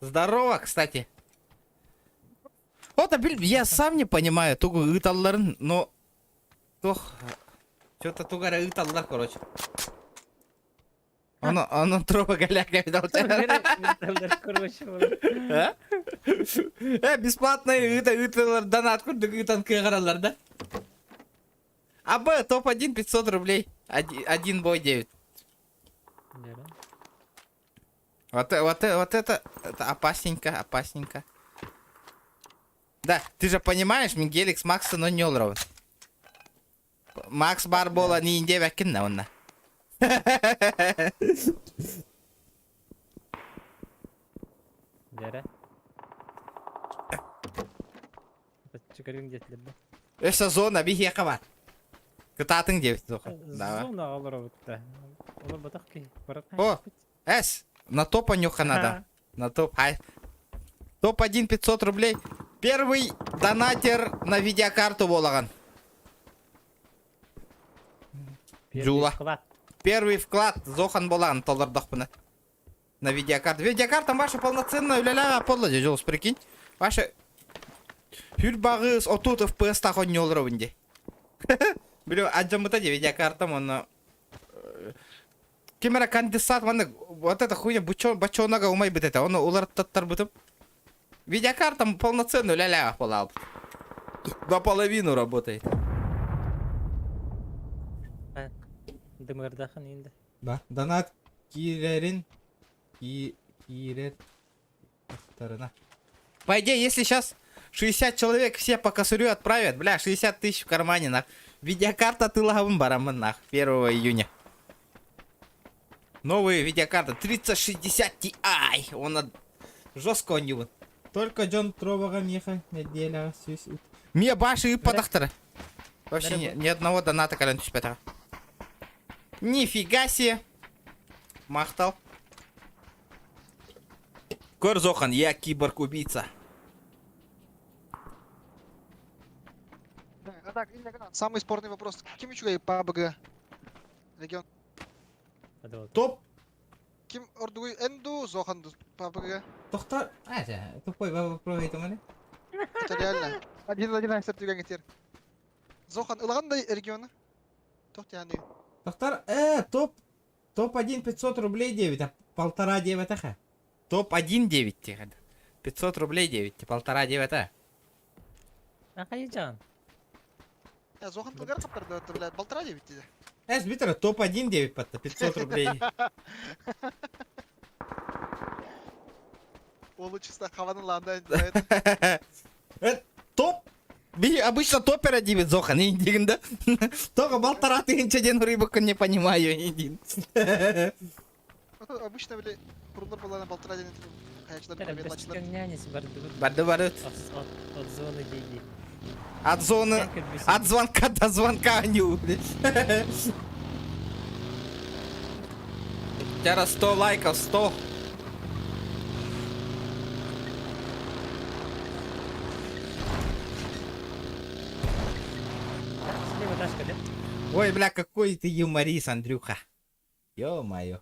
S1: Здорово, кстати. Вот, я сам не понимаю, тугу ыыталларын, но туох, что-то тугу эрэ ыыталлар, короче. Ону, ону труба голяка
S2: Короче,
S1: Э, бесплатно ыыта ыыталлар, донат курдук ыытан кыаҕыраллар да? АБ топ-1 500 рублей. Один бой 9. Вот, вот, вот это опасненько, опасненько. Да, ты же понимаешь, Мигеликс Макса но не олоров. Макс Барбола не индебеккин онна.
S2: Дьэрэ. Чыкырыҥ диэтилэр да.
S1: Өссө зона биһиэхэ бар. Кытаатыҥ диэбит Давай.
S2: Зона олоробут да. Олорботох киһи.
S1: О, С, на топ нюха надо. На топ. Ай. Топ-1 500 рублей. Первый донатер на видеокарту буолаҕын. Джула.
S2: Вклад.
S1: Первый вклад Зохан буолаҕын толордохпуна. На видеокарту. Видеокарта ваша полноценная үлэлээх буолла Жулус, прикинь. Ваша Хүр багыс 30 FPS таах онньуолоробун дии. Биле алдьаммыта дии видеокартам онно ким эрэ конденсат маннык вот эта хуйня бочонога умайбыт этэ ону уларыттаттарбытым. Видеокартам полноценный үлэлээх буолаабыт. Наполовину работает.
S2: Дымырдахан инде.
S1: Да, донат киирэрин киирэр сторона. По идее, если сейчас 60 человек все по косарю отправят, бля, 60 тысяч в кармане, нах. Видеокарта атыылаһабын бараммын, нах, 1 июня. Новая видеокарта 3060 Ti. Он жестко у него. Только дьон Троваҕа миэхэ нэдиэлэҕэ сүүс Миэ баши ыыппатахтара. Вообще ни одного доната кэлэн түспэтэҕэ. Нифига себе. Махтал. Көр Зохан, я киборг-убийца.
S5: Так, самый спорный вопрос. Ким үчүгэй PUBG? Регион.
S1: Топ.
S5: Ким ордугуй эн дуу, Зохан дуу PUBG?
S1: Тохтор. А, тупой вопрос это
S5: Это реально. Один один түгэҥҥитигэр. Зохан ылаҕын да региона? Туох тиһаный?
S1: Тохтор, топ, топ-1 500 рублей 9, а полтора 9 аха. Топ-1 9 тихо. 500 рублей 9, полтора 9 а.
S2: Ахайжан.
S5: Зохан тылгар хаптар да, полтора 9 диде.
S1: Эс, Витер, топ-1 9 патта, 500 рублей.
S5: Ол чисто хаванын ланда.
S1: Топ! Би обычно топера диибит Зохан диигин да. Тоҕо балтараа тыһыынча диэн уруйбуккун не понимаю диин.
S5: Обычно били курулар буоллаҕына балтараа диэн хайачылар победалачылар.
S2: Нянец бардыбыт.
S1: Барды барыт.
S2: От, от зоны дии.
S1: От зоны, от звонка до звонка они Тяра 100 лайков, 100.
S2: Слева тачка, да?
S1: Ой, бля, какой ты юморист, Андрюха. Ё-моё.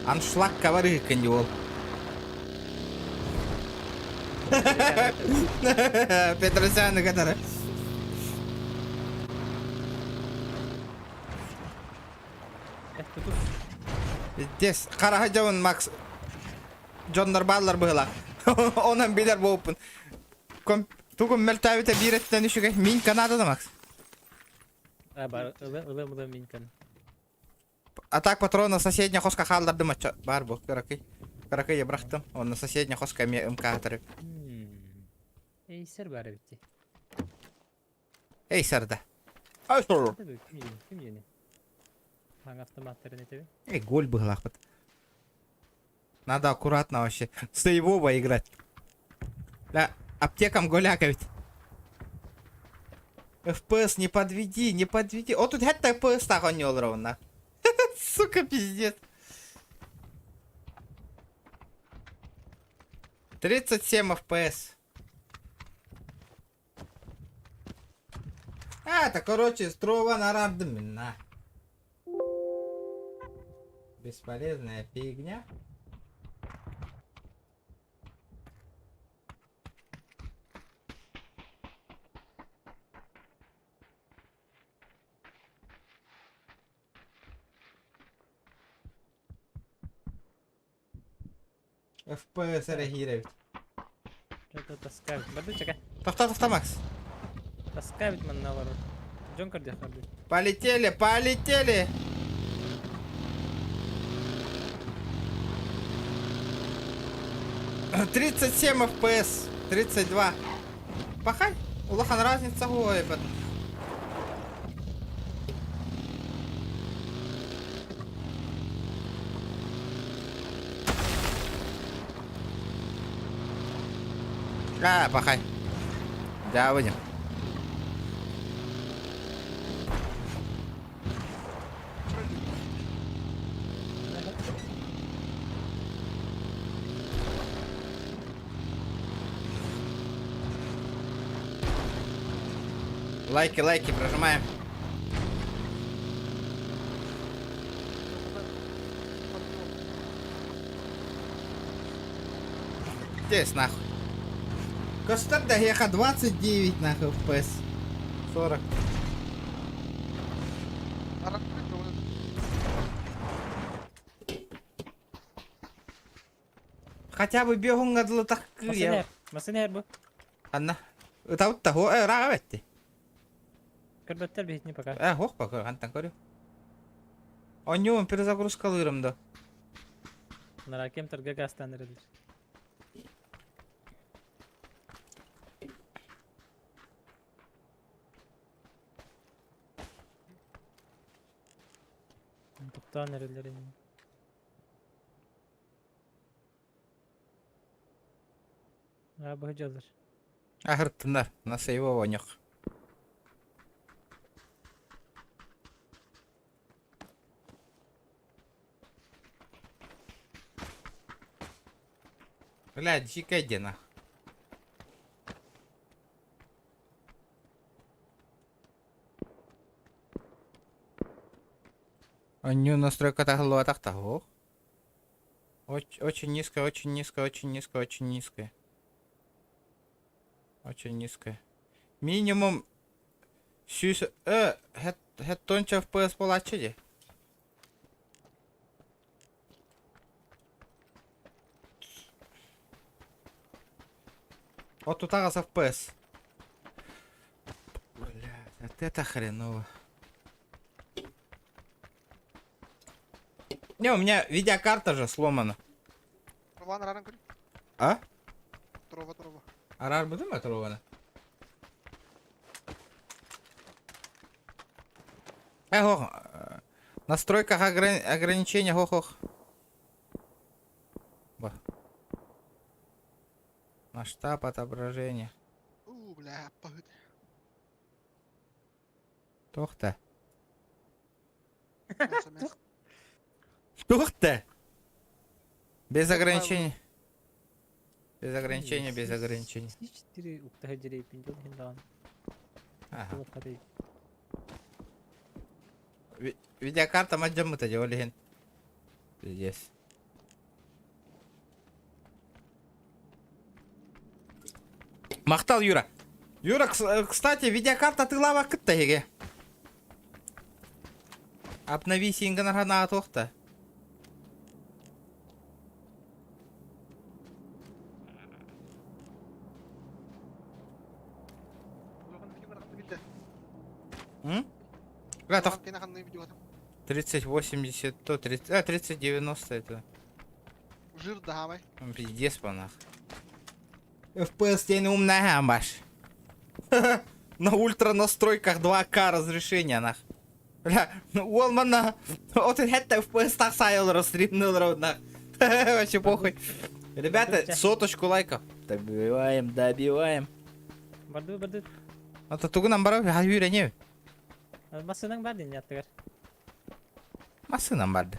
S1: Аншлаг ковары кандиол. Петросян который. Здесь хараха дьон Макс дьоннор бааллар быһыла. Онон билэр буолпун. Тугум мөлтөөбүтэ биир өттүнэн үчүгэй. Мин Канада да Макс.
S2: А, бар, ылы, ылы, ылы, минкан.
S1: А так патрона соседняя хоска хааллардым оччо. Бар бу, кыракый. Кыракый бырахтым. Онно соседняя хоска эмиэ МК-тары.
S2: Эйсер бар эбит.
S1: Эй, сарда. Ай, сор.
S2: Ким жени? Ким жени? Хаң автоматтарын этеби?
S1: Эй, голь быһылаахпыт. Надо аккуратно вообще. Сейвово играть. Да, аптекам голяка ведь. FPS не подведи, не подведи. О, тут это FPS так он ровно. Сука, пиздец. 37 FPS. А, это, короче, строго на рандомина. Бесполезная фигня. FPS эрэ киирэбит.
S2: Это таскают. Барды чека.
S1: Тохто, тохто, Макс.
S2: Таскают манна олорор. Дьон көрдүөх барды.
S1: Полетели, полетели! 37 FPS, 32. Пахай, улахан разница ой, А, пахай. Да, выйдем. Лайки, лайки прожимаем. Здесь нахуй. Костер да еха 29 нахуй FPS. 40. Хотя бы бегун дылы таккыya.
S2: Масынер, бу.
S1: Анна. Ытабыт хо э рага бетти.
S2: Көрбөттөр биһитини пока.
S1: Э хох пока хантан көрү. Онньуун перезагрузкалыырым да.
S2: Наракем торга гастан эрэллэр. Тохтоон эрэллэр ини. Аа бу дьаллар.
S1: Аһырттыннар. Насайва воньох. Бля, дикая дена. Аню настройка таһыллыбатах таһуох. Очень, очень низкая, очень низкая, очень низкая, очень низкая. Очень низкая. Минимум сүүс э хэт FPS буолааччы дии. Вот тут аҕыс FPS. Блядь, вот это хреново. Не, у меня видеокарта же сломана.
S5: Трова нараран көрү.
S1: А?
S5: Трова, трова.
S1: Араарбытым ба трубаны? Э, ох, настройках ограничения, ох, ох. Ба. Масштаб отображения.
S5: Уу, бля, пахыт.
S1: Туох да? Туох да? Без ограничений. Без ограничения, без ограничений.
S2: Четыре уктаһа дьирэйпин дьон иһин даҕаны.
S1: Ага. Видеокарта мадьаммыта дьэ ол иһин. Пиздец. Махтал, Юра. Юра, кстати, видеокарта атыылаабаккыт да эһиги? Обнови синган наатуохта. М? Бля, 3080, то 30, а, 3090 это.
S5: Жир давай.
S1: Пиздец, по нах. FPS тень умная, маш. На ультра настройках 2К разрешение, нах. Бля, ол манна, от это FPS так сайыл стримнул нах. Вообще похуй. Ребята, соточку лайков. Добиваем, добиваем.
S2: Барды, барды.
S1: А то тугунан барар, үйренебин.
S2: Массынаҥ бар дии аттыгар.
S1: Массыынам барды.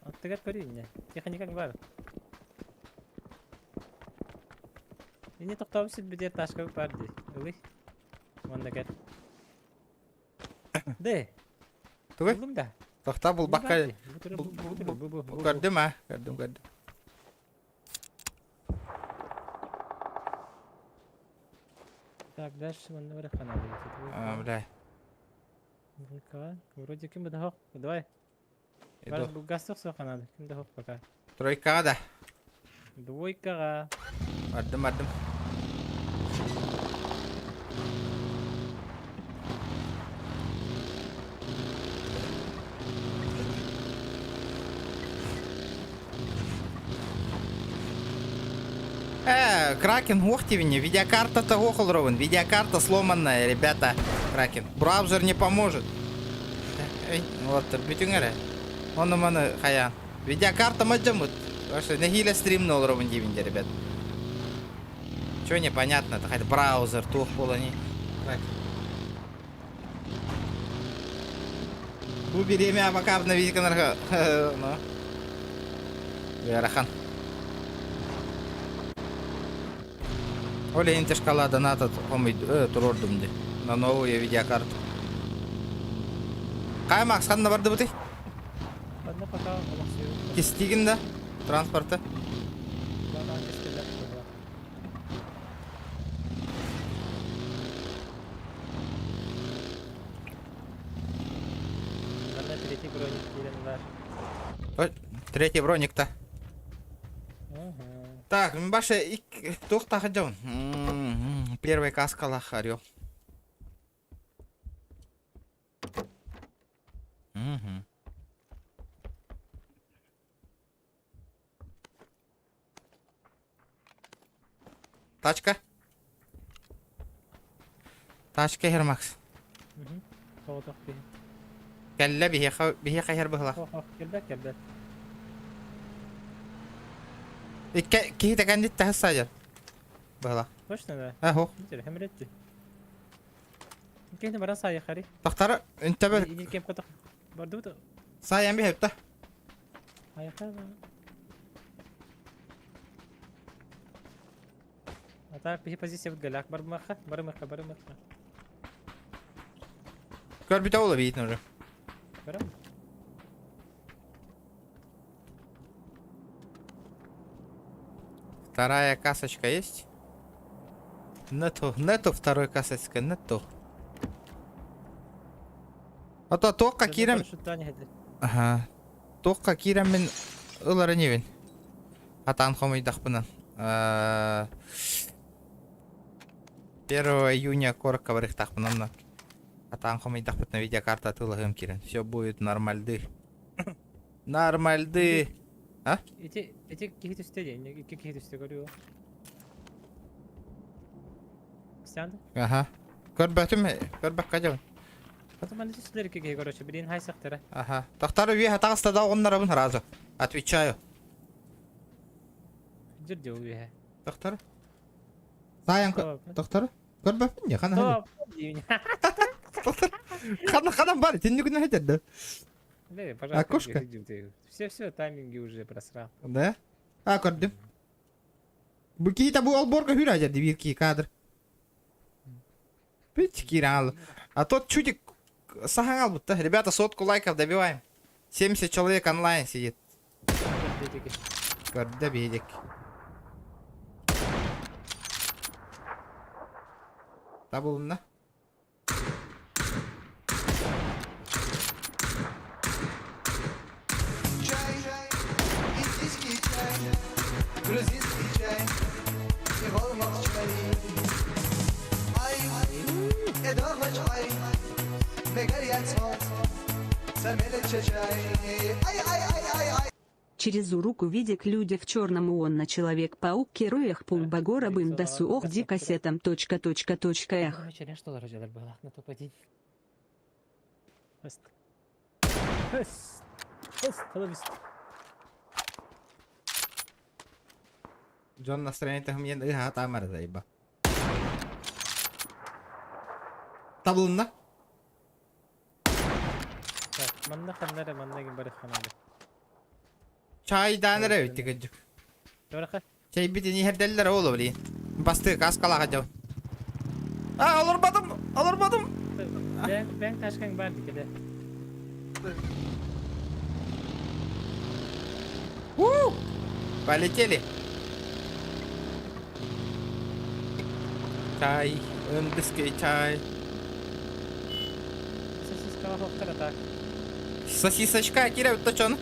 S2: Аттыгар көрүй инньэ. Техникаҥ бар. Инньэ тохтообут сирбитигэр ташкабыт бар дии. Ылый. Уонна кэл. Дэ.
S1: Тугуй?
S2: Буллуҥ да?
S1: Тохтоо булбакка.
S2: Бу
S1: Көрдүм а. Көрдүм, көрдүм.
S2: Так, дальше манна барыахха наада эбит.
S1: А, бля.
S2: Двойкаҕа. Вроде ким да суох. Давай.
S1: Иду.
S2: Газ суох наада. Ким да суох пока.
S1: Тройкаҕа да.
S2: Двойкаҕа.
S1: Бардым, бардым. Э, Кракен, ух ты меня, видеокарта того холровын, видеокарта сломанная, ребята, Кракен. Браузер не поможет. Эй, вот, бүтүҥ эрэ. Ону маны хайаан. Видеокарта мадьамыт. Вообще, нэһиилэ стримны олоробун диибин дьэ, ребят. Чего непонятно, это хоть браузер, туох буолани. Так. Бу бириэмэ пока обновить гынарга. Ну. Ыарахан. Ол иһин шкала доната туруордум дии. На новую видеокарту. Хай Макс, ханна бардыбытый?
S2: Ханна пока олохсуйбут.
S1: Кистигин да? Транспорта?
S2: Банан кистеллэр буолла. Манна третий броник киирэн баар.
S1: Ой, третий броник-то.
S2: Ага.
S1: Так, баша туох тахадьон. Первый каскалах орел. Угу. Тачка. Тачка иһэр Макс.
S2: Соҕотох киһи.
S1: Кэллэ биһиэхэ биһиэхэ иһэр быһылаах.
S2: Ох, ох, кэлбэт, кэлбэт.
S1: Икки киһи тэкэннит таһыс саадьар. Быһылаах.
S2: Точно да?
S1: Э, ох.
S2: Бүтэр, хэмирэччи. Киһини баран саайахари.
S1: Тахтара үнтэбэ
S2: Инир кем котох. Бардыбыт.
S1: саайан биһэптэ.
S2: Айаха. А так биһи позиция галях бармаха, бармаха, бармаха.
S1: Көрбүтэ ола биитин уже.
S2: Барам.
S1: Вторая касочка есть? Нету, нету второй касочка, нету. А то туохха киирэн... Аха. Туохха киирэммин ылар инибин. Атаан хомуйдахпынан. 1 июня куоракка барыахтаахпын онно. Атаан хомуйдахпытына видеокарта атыылаһыам киирэн. Все будет нормальды. Нормальды. А?
S2: Ити ити киһи түстэ диэн, икки киһи түстэ көрүө. Истэҕин
S1: Аха. Көрбөтүм, көрбөккө дьабын.
S2: Потом аны түстүлэр икки киһи, короче, билин хайсахтара.
S1: Аха. Тахтары үөһэ таҕыста да оҕуннарабын сразу. Отвечаю.
S2: Дьир дьыл үөһэ.
S1: Тахтары. Саайан тахтары. Көрбөппүн дии, хана хана. Хана хана бар, тинни күнэ хэтэрдэ.
S2: Бля, пожалуйста,
S1: Окошко?
S2: Все, все, тайминги уже просрал.
S1: Да? А, көрдүм. Бу киһитэ бу олборга хүрэ дьэ биир киһи кадр. Пить киирэн А тот чудик саһаҥ албытта. Ребята, сотку лайков добиваем. 70 человек онлайн сидит. Көрдө биһидик. Табылынна.
S7: Через уруку видик люди в черном он на Человек-паук героях Пумбагора бымдасу ох ди кассетам точка точка точка эх.
S2: Короче, что дорожелер было на топ-1. Өст. Өст. Өст. Телевиз.
S1: Дьон настроение миэн ыһа таамар заеба. Табылынна.
S2: Так, манна ханна эрэ манна гин бары ханады.
S1: Чайдаан эрэ бүттэ кырдьык.
S2: Туораха.
S1: Чэйбитин иһэрдэллэр ол блин. Бастыы каскалаах дьон. А, олорбатым, олорбатым.
S2: Бэҥ бэҥ ташкаҥ бар дикеде.
S1: У! Полетели. Чай, индийский чай.
S2: Сосискаҕа суохтар так.
S1: Сосисочка киирэ точон.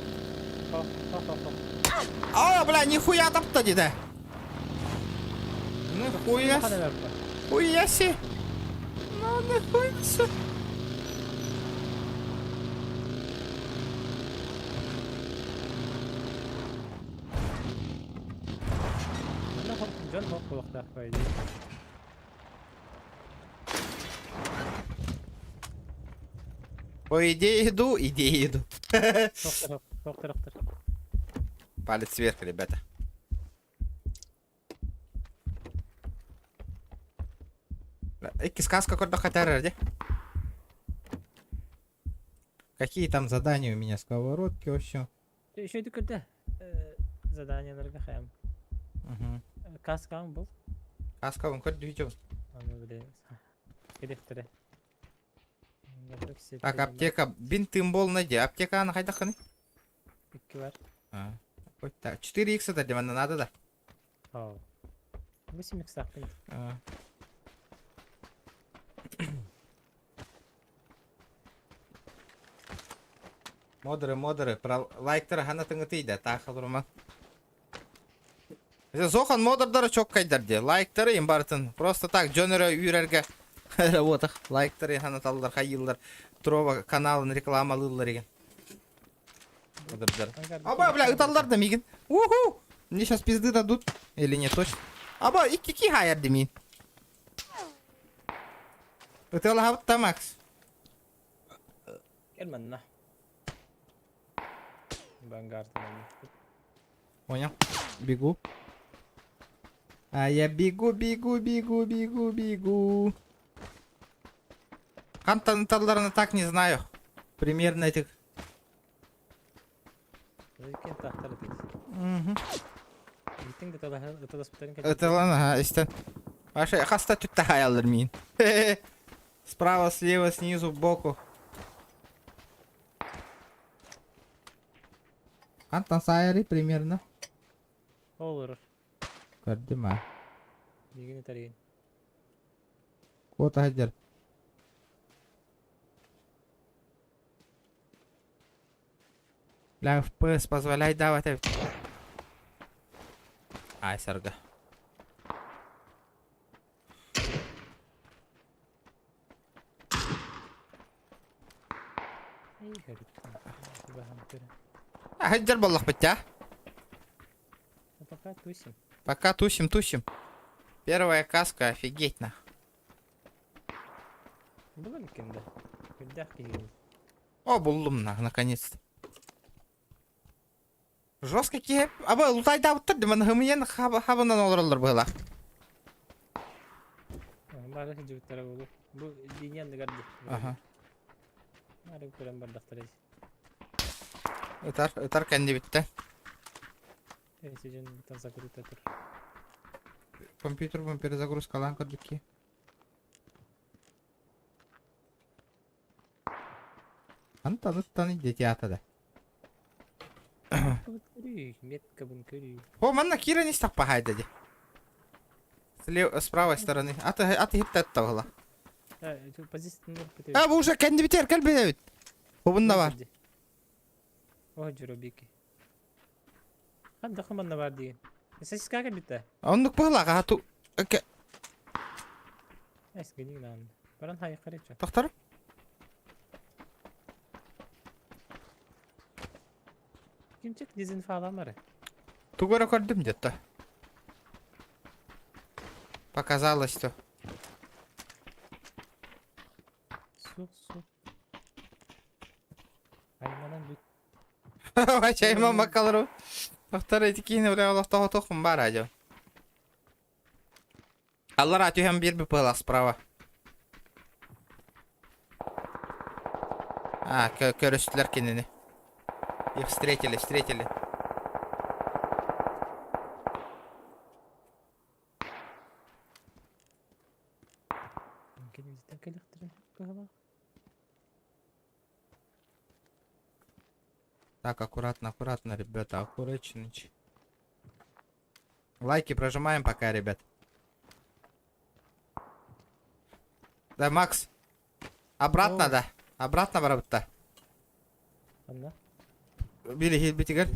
S2: Хо хо хо хо.
S1: А, бля, нихуя тапта диде. Нихуя. Хуя си. Ну, нихуя си.
S2: Дьон хоп буолуохтаах по
S1: По идее иду, идее иду.
S2: Тохтор, тохтор, тохтор.
S1: Палец вверх, ребята. Икки сказка көрдөххө де. Какие там задания у меня? Сковородки, вообще.
S2: Еще иди көрдө. Заданиеларга хайам.
S1: Угу.
S2: Каскаң был.
S1: Каска он көрдү
S2: Аны биле. Керектере.
S1: Так, аптека. Бинтым бол найди. Аптека аны хайдаххыный?
S2: Икки бар.
S1: А. Ой, так, 4х это для надо, да?
S2: Ау. 8 х тахпын.
S1: А. Модеры, модеры, про лайктары хана тыңытый да, таах олорума. Зохан модердары чоккайдар де, лайктары им бартын. Просто так, дьон эрэ үөрэргэ работах. Лайктары хана таллар, хайыллар. Трова каналын рекламалыыллар деген. Модердар. Аба, бля, ыталлар да миигин. Уху! Мне сейчас пизды дадут. Или не точно. Аба, икки ки хайар мин. Ыталахабыт Макс.
S2: Кел манна. Vanguard.
S1: Понял. Бегу. А я бегу, бегу, бегу, бегу, бегу. Хантан талларына так не знаю. Примерно этих.
S2: Иккен тахтар дейт.
S1: Мгм.
S2: Иттиң да ыталаспыттарын
S1: Это ладно, ага, истен. Ваша хаста түтті хаялыр мин. Справа, слева, снизу, боку. Хантан сайры примерно.
S2: Олорор.
S1: Көрдүм а.
S2: Миигин ытарыйын.
S1: Куота сылдьар. Бля, FPS позволяет давать. Ай, сарга.
S2: Эй, горит.
S1: Сылдьар буоллахпыт а.
S2: Ну пока тусим.
S1: Пока тусим, тусим. Первая каска, офигеть на.
S2: Булан иккин да. Үрдээх киһигин.
S1: О, буллум на, наконец-то. Жестко киһи. Аба, лутайдаабыттар диман хымыйан хабынан олороллор быһылаах.
S2: Бары сылдьыбыттара буолуо. Бу линия анныгар дии.
S1: Аха.
S2: Бары көрөн бардахтара.
S1: Ытар, ытар кэннибиттэн.
S2: Эси дьон бутан закрыта тур.
S1: Компьютербун перезагрузкалаан көрдүк Антан ыттан дети да.
S2: Көрүй, меткабын көрүй.
S1: О, манна киирэн истэх пахайда ди. Слева, с правой стороны. Аты, аты хитте была.
S2: Позиция
S1: А, бу уже кэннибитигэр кэлбит эбит. Бу бар.
S2: О, журобики. Ханна манна бар диэн. Сосиска кэлбитэ.
S1: Оннук быһылаах, ту...
S2: Эс гениг наан. Баран хай карыча.
S1: Тохтор?
S2: Кимчик дезинфаламары.
S1: Тугу эрэ көрдүм где-то. Показалось то.
S2: Сух сух. Айманан бүт.
S1: Чайма макалару. Тохтор эти киһини бля олохтоох тохум бар ажо. Аллара түһэн биир быһылаах справа. А, көрүстүлэр кинини. Их встретили, встретили.
S2: Кенибизден кэлэхтэрин быһылаах.
S1: Так, аккуратно, аккуратно, ребята, аккуратненько. Лайки прожимаем пока, ребят. Да, Макс. Обратно,
S2: О.
S1: да. Обратно барабытта.
S2: Анна.
S1: Били битигер.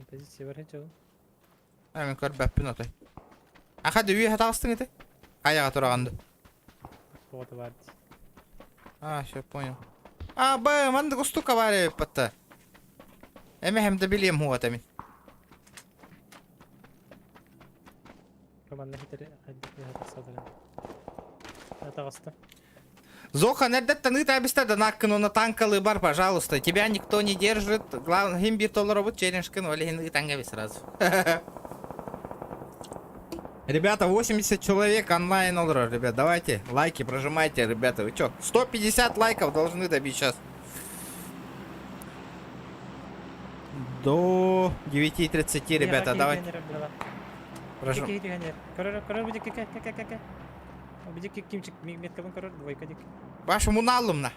S2: Позиция бар хече.
S1: А, мен көрбөппүн отой. Аха, дүүй хатағыстың ити? Аяға турағанды.
S2: Тоғыты бар.
S1: А, все, понял. А, б, манды густука бар патта. Эме хем де билием хуат эмин.
S2: Команда хитер хатасадырын. Атағысты.
S1: Зоха, нердеттен ыт абиста да наккын оны танкалы бар, пожалуйста. Тебя никто не держит. Главное, хим бир толлар челлендж кын, оли хин ытанга сразу. Ребята, 80 человек онлайн олорор, ребят, давайте лайки прожимайте, ребята. Вы чё? 150 лайков должны добить сейчас. До 9.30, ребята, давайте. Прожим. Вашу муналумна.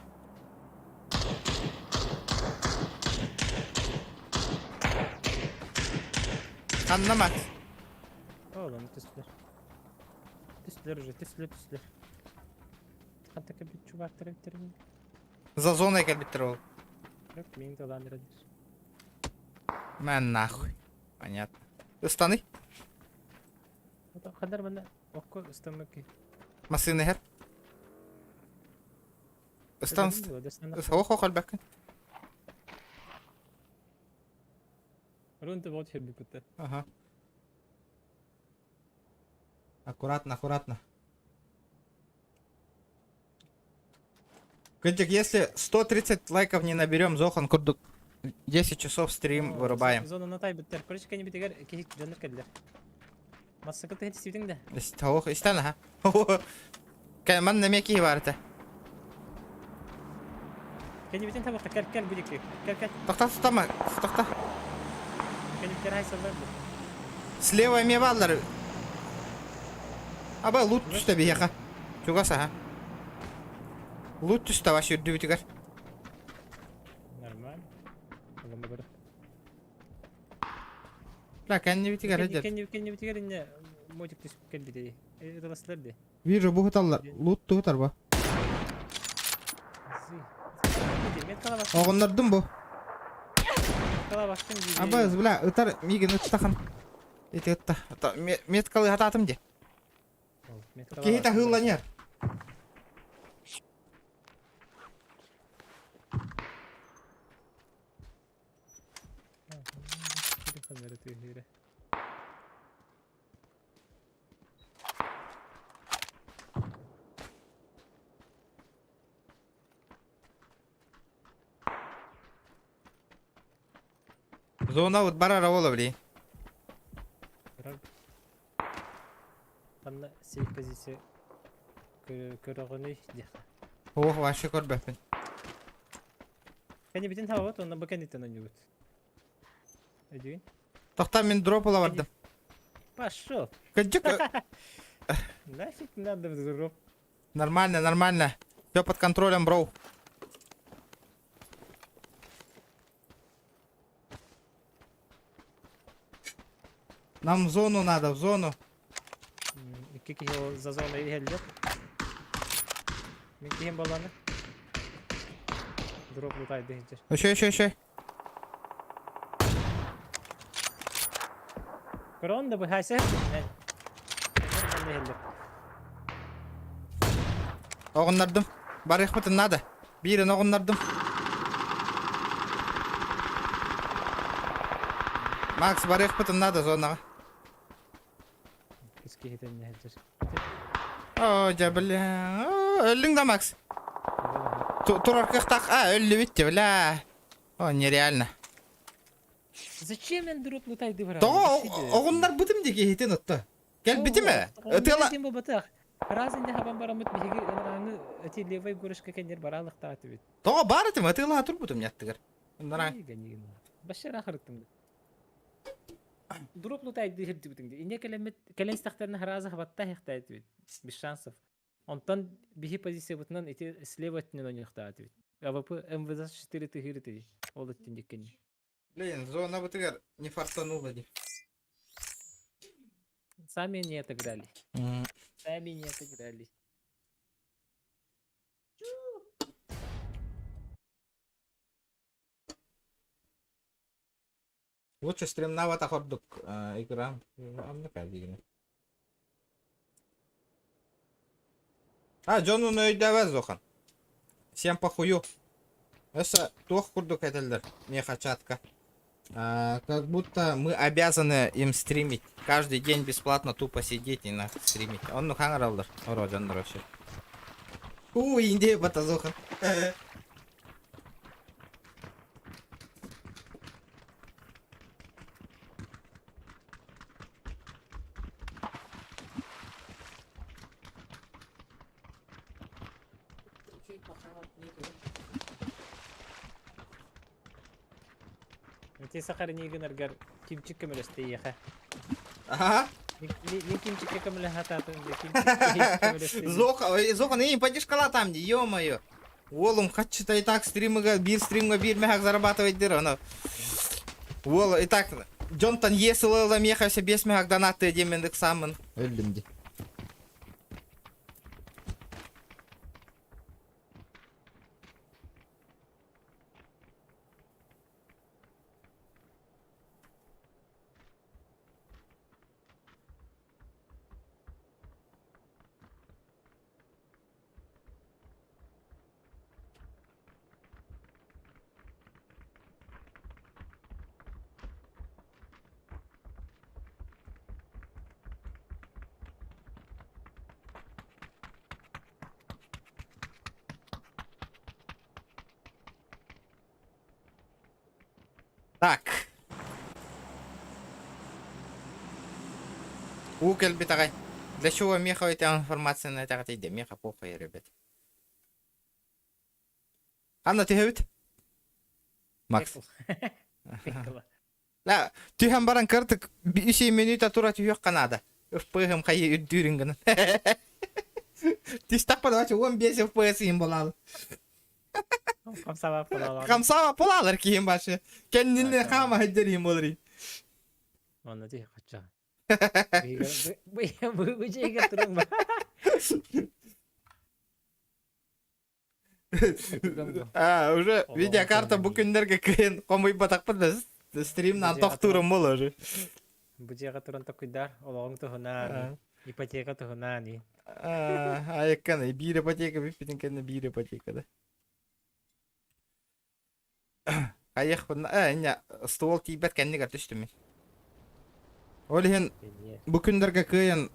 S1: Ханна Макс.
S2: Oğlum түстүлэр. Түстүлэр уже, түстүлэр, түстүлэр. Хантака бит чубактар биттерин.
S1: За зоной кэлбиттэр ол.
S2: Yok, мин талан эрэр.
S1: Мэн нахуй. Понятно. Ыстаны.
S2: Хандар манна окко ыстаммык.
S1: Масыны хер. Ыстан. Ох, ох, албакын.
S2: Рунта вот херби пытта.
S1: Ага. Аккуратно, аккуратно. Кытик, если 130 лайков не наберем, Зохан курдук 10 часов стрим вырубаем.
S2: Зона натай биттер. Короче, кени битигер кихик дьоннор кэллэр. Массакы тыһы тисибитиң да.
S1: Ох, истан, ага. Ман на меки барта.
S2: Кени битин табакта кел кел будик. Кел кел.
S1: Тохта, тохта, тохта.
S2: Кени битер хайсалар бу.
S1: Слева эме баллар. Аба лут түстэ биһиэхэ. Чугас аха. Лут түстэ ваш үрдүбүтүгэр.
S2: Нормально. Алам бары.
S1: Бля, кэннибитигэр эдэр.
S2: Кени кени битигер инне мотик түшүп келди. Ыдыласлар ди.
S1: Вижу буһуталлар. Лут туһутар бу. Оҕоннордум бу. Аба, бля, ытар мигин ыттахан. Ити ытта. Меткалы хатаатым ди. Киһи таһыылланар. Зона вот барара ола, блин.
S2: Ханна сейф позиция көрөҕүнүй диэххэ.
S1: Ох, вообще көрбөппүн.
S2: Кэннибитин хабабыт уонна бу кэнниттэн ойнуубут. Өйдүүгүн?
S1: Тохтоо мин дроп ыла бардым.
S2: Пошел!
S1: Кырдьык
S2: Нафиг надо в дроп.
S1: Нормально, нормально. Все под контролем, бро. Нам в зону надо, в зону.
S2: Икки киһи ол за зона иһэллэр. Мин киһим буоллаҕына. Дроп лутайды иһдьэр.
S1: Еще, еще, еще.
S2: Көрөҕүн да быһаайса иһэллэр.
S1: Оҕуннардым. Барыахпытын надо. Биирин оҕуннардым. Макс, барыахпытын надо зонаҕа.
S2: Үс киһитин иһэллэр.
S1: О, дьэ, бля. Өллүҥ да, Макс? Турар кыахтаах. А, өллүбүт дьэ, бля. О, нереально.
S2: Зачем мен дроп лутайды барабын?
S1: Тоҕо оҕуннарбытым дии киһитин отто. Кэлбитим ээ. Ытыала...
S2: Ытыала... Бу Раз инде хабан бараммыт биһиги ынырааҥы эти левой горышка кэннер бараалыктаат эбит.
S1: Тоҕо баар этим ытыалаһа турбутум ньаттыгар. Ыныраа.
S2: Башар ахырыттым. Дроп лутайды хирдибитиң. Инне кэлэммит кэлэн истэхтэринэ хараза хабатта хехтаат эбит. Без шансов. Онтон биһи позициябытынан ити слева өттүнэн ойнуохтаат эбит. АВП МВЗ-4 тыһыыр ити. Ол өттүн диккини.
S1: Блин, зона бытыгар не фартанула ди.
S2: Сами не отыграли. Сами не отыграли.
S1: Лучше стримнавата хордук игра. Амна кэлбигини. А, дьонун өйдөбөт Зохан. Всем похую. Өссө туох курдук этэллэр мехачатка. А, как будто мы обязаны им стримить. Каждый день бесплатно тупо сидеть и на стримить. Он ну хаҥараллар. Оро дьоннор вообще. У, Индия батазохан.
S2: Ити сахарини гынаргар кимчик көмөлөстө эйиэхэ.
S1: Ага.
S2: Мин кимчикке көмөлөһө сатаатым кимчик көмөлөстө.
S1: Зоха, Зохан, эй, поди шкала там, ё-моё. Уолум хаччыта и так стримыга, биир стримга биир мэһэк зарабатывать дыр, оно. Уол, и так, дьонтон ес ыла меха все бес мэһэк донаты диэмендик самын. Өллүм ди. Так. Уу кэлбит аҕай. Для чего меха эта информация на это Меха похуй, ребят. Ханна түһэбит? Макс. Да, түһэн баран кыртык үс минута тура түһүөххэ наада. ФПГ-м хайы үрдүүрүн гынан. Түстэхпэ давайте 15 FPS иһин буолаалы.
S2: Хамсаба полалар.
S1: Хамсаба полалар киһим башы. Кэннинне хаама хайдер иһин болар.
S2: Онно ти хача. Бу жеге турун ба.
S1: А, уже видеокарта бу күннэргэ кыйын хомуйбатахпын да стримнан тохтуурум буолар уже.
S2: Бу дьиэҕэ туран токуйдар, олоҕуҥ туһунан, ипотека туһунан и.
S1: Айыккан биир ипотека бүппүтүн кэннэ биир ипотека да. Айыахпын э ствол тиийбэт кэннигэр түстүм мин. Ол иһин бу күннэргэ кыайан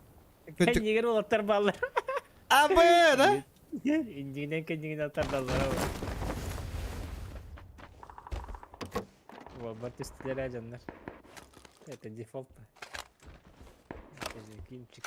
S2: Кэннигэр уолаттар бааллар.
S1: Абы да?
S2: Иннигинэн кэннигинэн тардаллар. Труобар түстүлэр ээ дьоннор. Это дефолт. Это же Кимчик.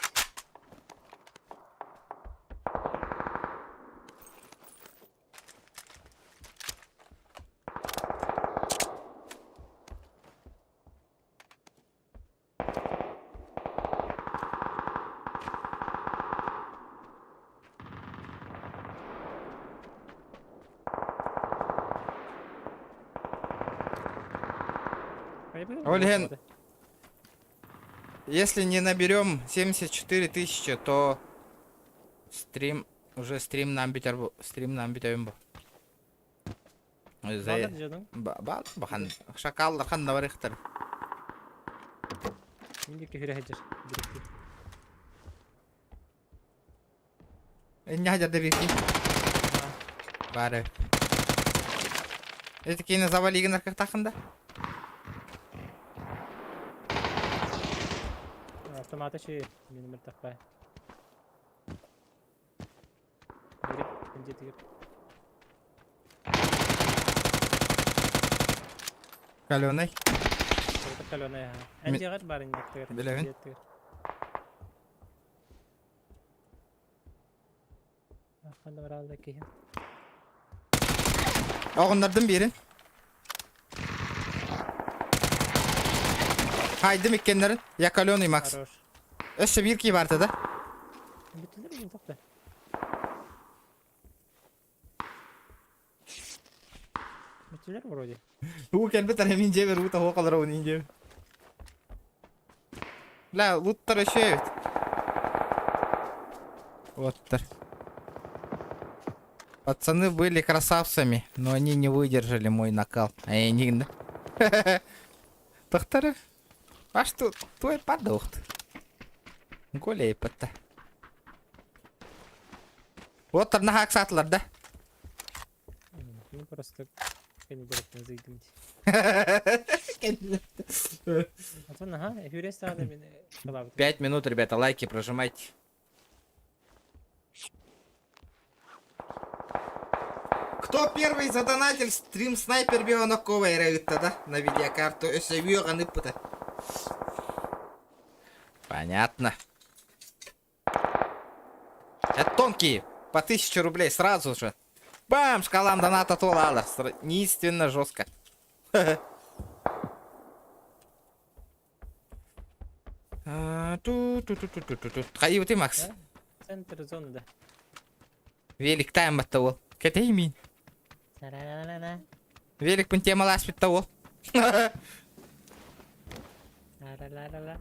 S1: Ол иһин если не наберем 74 тысячи, то стрим уже стрим нам бүтэр стрим нам бүтэбин бу. Бахан шакаллар ханна барыхтар. Инньэ хадьарда биирдии. Баар эбит. Эти киинэ завалигын аркахтааххын да?
S2: Автомата ши мин мыртахпай.
S1: Каленый.
S2: Каленый. Эн бар
S1: Билэбин. Оҕуннардым биэрин. Хайдым иккеннэрин. Я каленый, Макс. Өссө биир кии барта да?
S2: Бүтүлэр вроде.
S1: Уу кэлбит эрэ мин дьиэбэр уу таһуо халара уни дьиэбэр. Бля, луттар өссө эбит. Оттар. Пацаны были красавцами, но они не выдержали мой накал. А я не... Тохтары. А что, твой подохт. Гуляй патта. Вот наһаа ыксаатылар да?
S2: Ну просто кэннилэриттэн зыйдым дии. Антон, ага, эфире саҕана мин халаабытым.
S1: 5 минут, ребята, лайки прожимайте. Кто первый задонатил стрим снайпер Бионокова да, на видеокарту өссө үөҕэн Понятно. Это тонкие, по 1000 рублей сразу же. Бам, шкалам доната туолалар. Неистинно жестко. А, ту-ту-ту-ту-ту-ту. Хайы Макс.
S2: Центр зоны, да.
S1: Велик тайм ол. Кэтэй.
S2: Та-ра-ра-ра-ра.
S1: Велик пын темаласпитта ол.
S2: Ра-ра-ра-ра.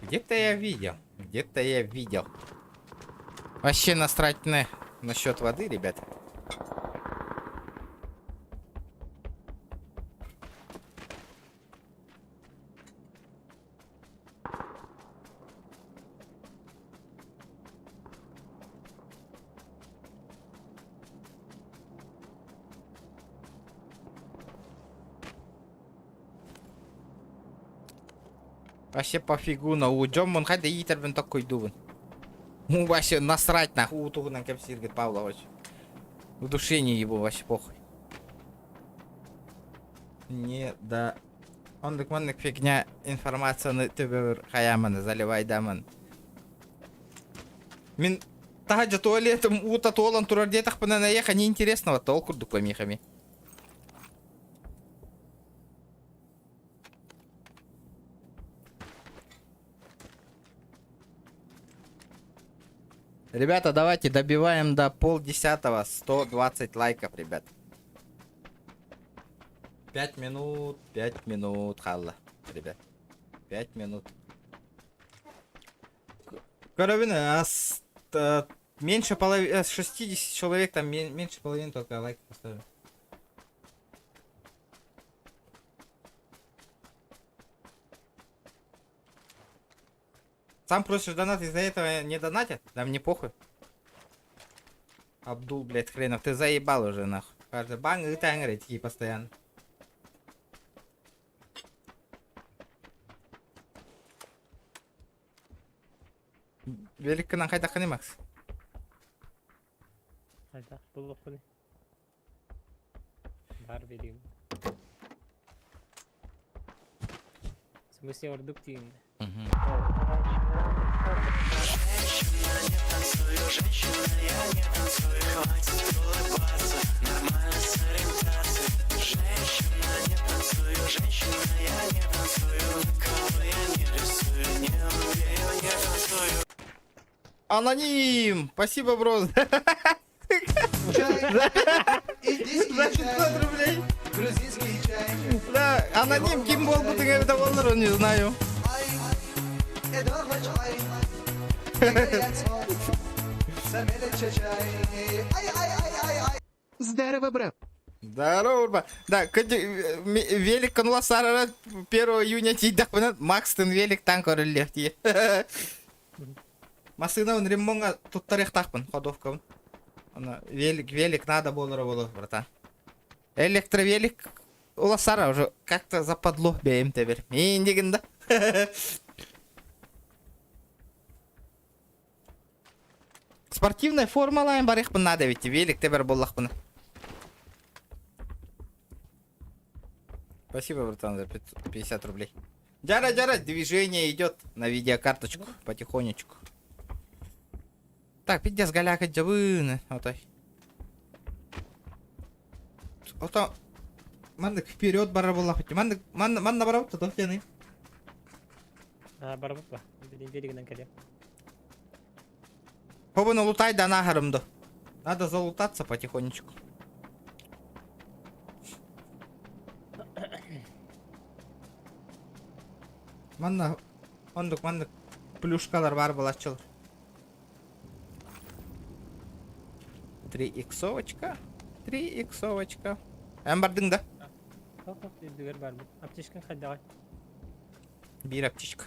S1: Где-то я видел. Где-то я видел. Вообще насрать на насчет воды, ребят. Вообще пофигу на уйдем, он хайда итербин такой дубын. Ну вообще насрать нахуй утугунан кэпсиир Павлович. В душе не ебу, вообще похуй. Не, да. Оннук маннык фигня информацияны төбөбөр хаяманы заливайдамын. Мин таһа туалетым уута туолан турар диэтэхпинэ наеха неинтересного толку курдук помехами. Ребята, давайте добиваем до 9:30 120 лайков, ребят. 5 минут, 5 минут, хаалла, ребят. 5 минут. Карабина, а меньше половины, 60 человек, там меньше половины только лайк поставили. Сам просишь донат, из-за этого не донатят? Да мне похуй. Абдул, блядь, хренов, ты заебал уже, нахуй. Каждый бан и такие постоянно. Великкинэн хайдаххыный, Макс?
S2: Хайдах буллахпыный? Бар бериим. В смысле ордук тиийиннэ?
S1: Аноним! Спасибо, бро.
S5: Индийский
S1: За
S5: чай,
S1: 500 рублей.
S5: грузинский чай.
S1: Да, аноним ким буолбутуҥ эбитэ буоллар, не знаю.
S5: Ай, эдорвач ай, Ай, ай, ай, ай, ай.
S8: Здорово, брат.
S1: Здорово, Урба. Да, велик конласарара 1 июня тиийдэхпинэ Макстын велик таҥ көрүллүөх дии. Массыынабын ремонҥа туттарыахтаахпын, ходовкабын. Аны велик, велик надо буолара буолуо, братан. Электровелик уласара уже как-то западло бэйэм тэбэр. Миин да. Спортивная формалаан барыахпын наада эбит, велик тэбэр буоллахпына. Спасибо, братан, за 50 рублей. Дьара, дьара, движение идет на видеокарточку потихонечку. Так, пиздец, голяка дьабыны. Отой. Ото маннык вперед барар буоллахпыт. Маннык манна манна барабыт то тяны.
S2: Аа, барабыт ба. Билин берегинен кэлиэм.
S1: Хобуну лутай да нахарым до. Надо залутаться потихонечку. Манна оннук маннык плюшкалар баар буолааччылар. Три иксовочка. Три иксовочка. Эн бардыҥ да?
S2: Хоп-хоп, үрдүгэр барбыт. Аптечкаҥ хайдаҕай?
S1: Биир аптечка.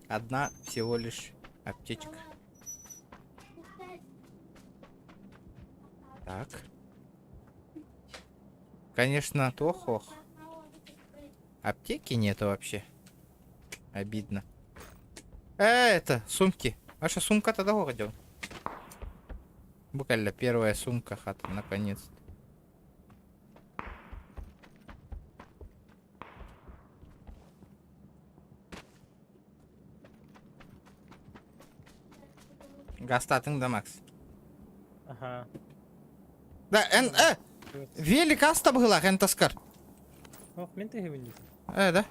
S1: Одна всего лишь аптечка. Так. Конечно, тох-ох. Аптеки нету вообще. Обидно. Э, это, сумки. Ваша сумка тогда идем. Буквально первая сумка хата, наконец-то. Гастатыҥ да, Макс?
S2: Аха.
S1: Да, эн, э, велик аста быһыылаах эн таскар.
S2: Ох, мин тыһыбын дии.
S1: Э, да?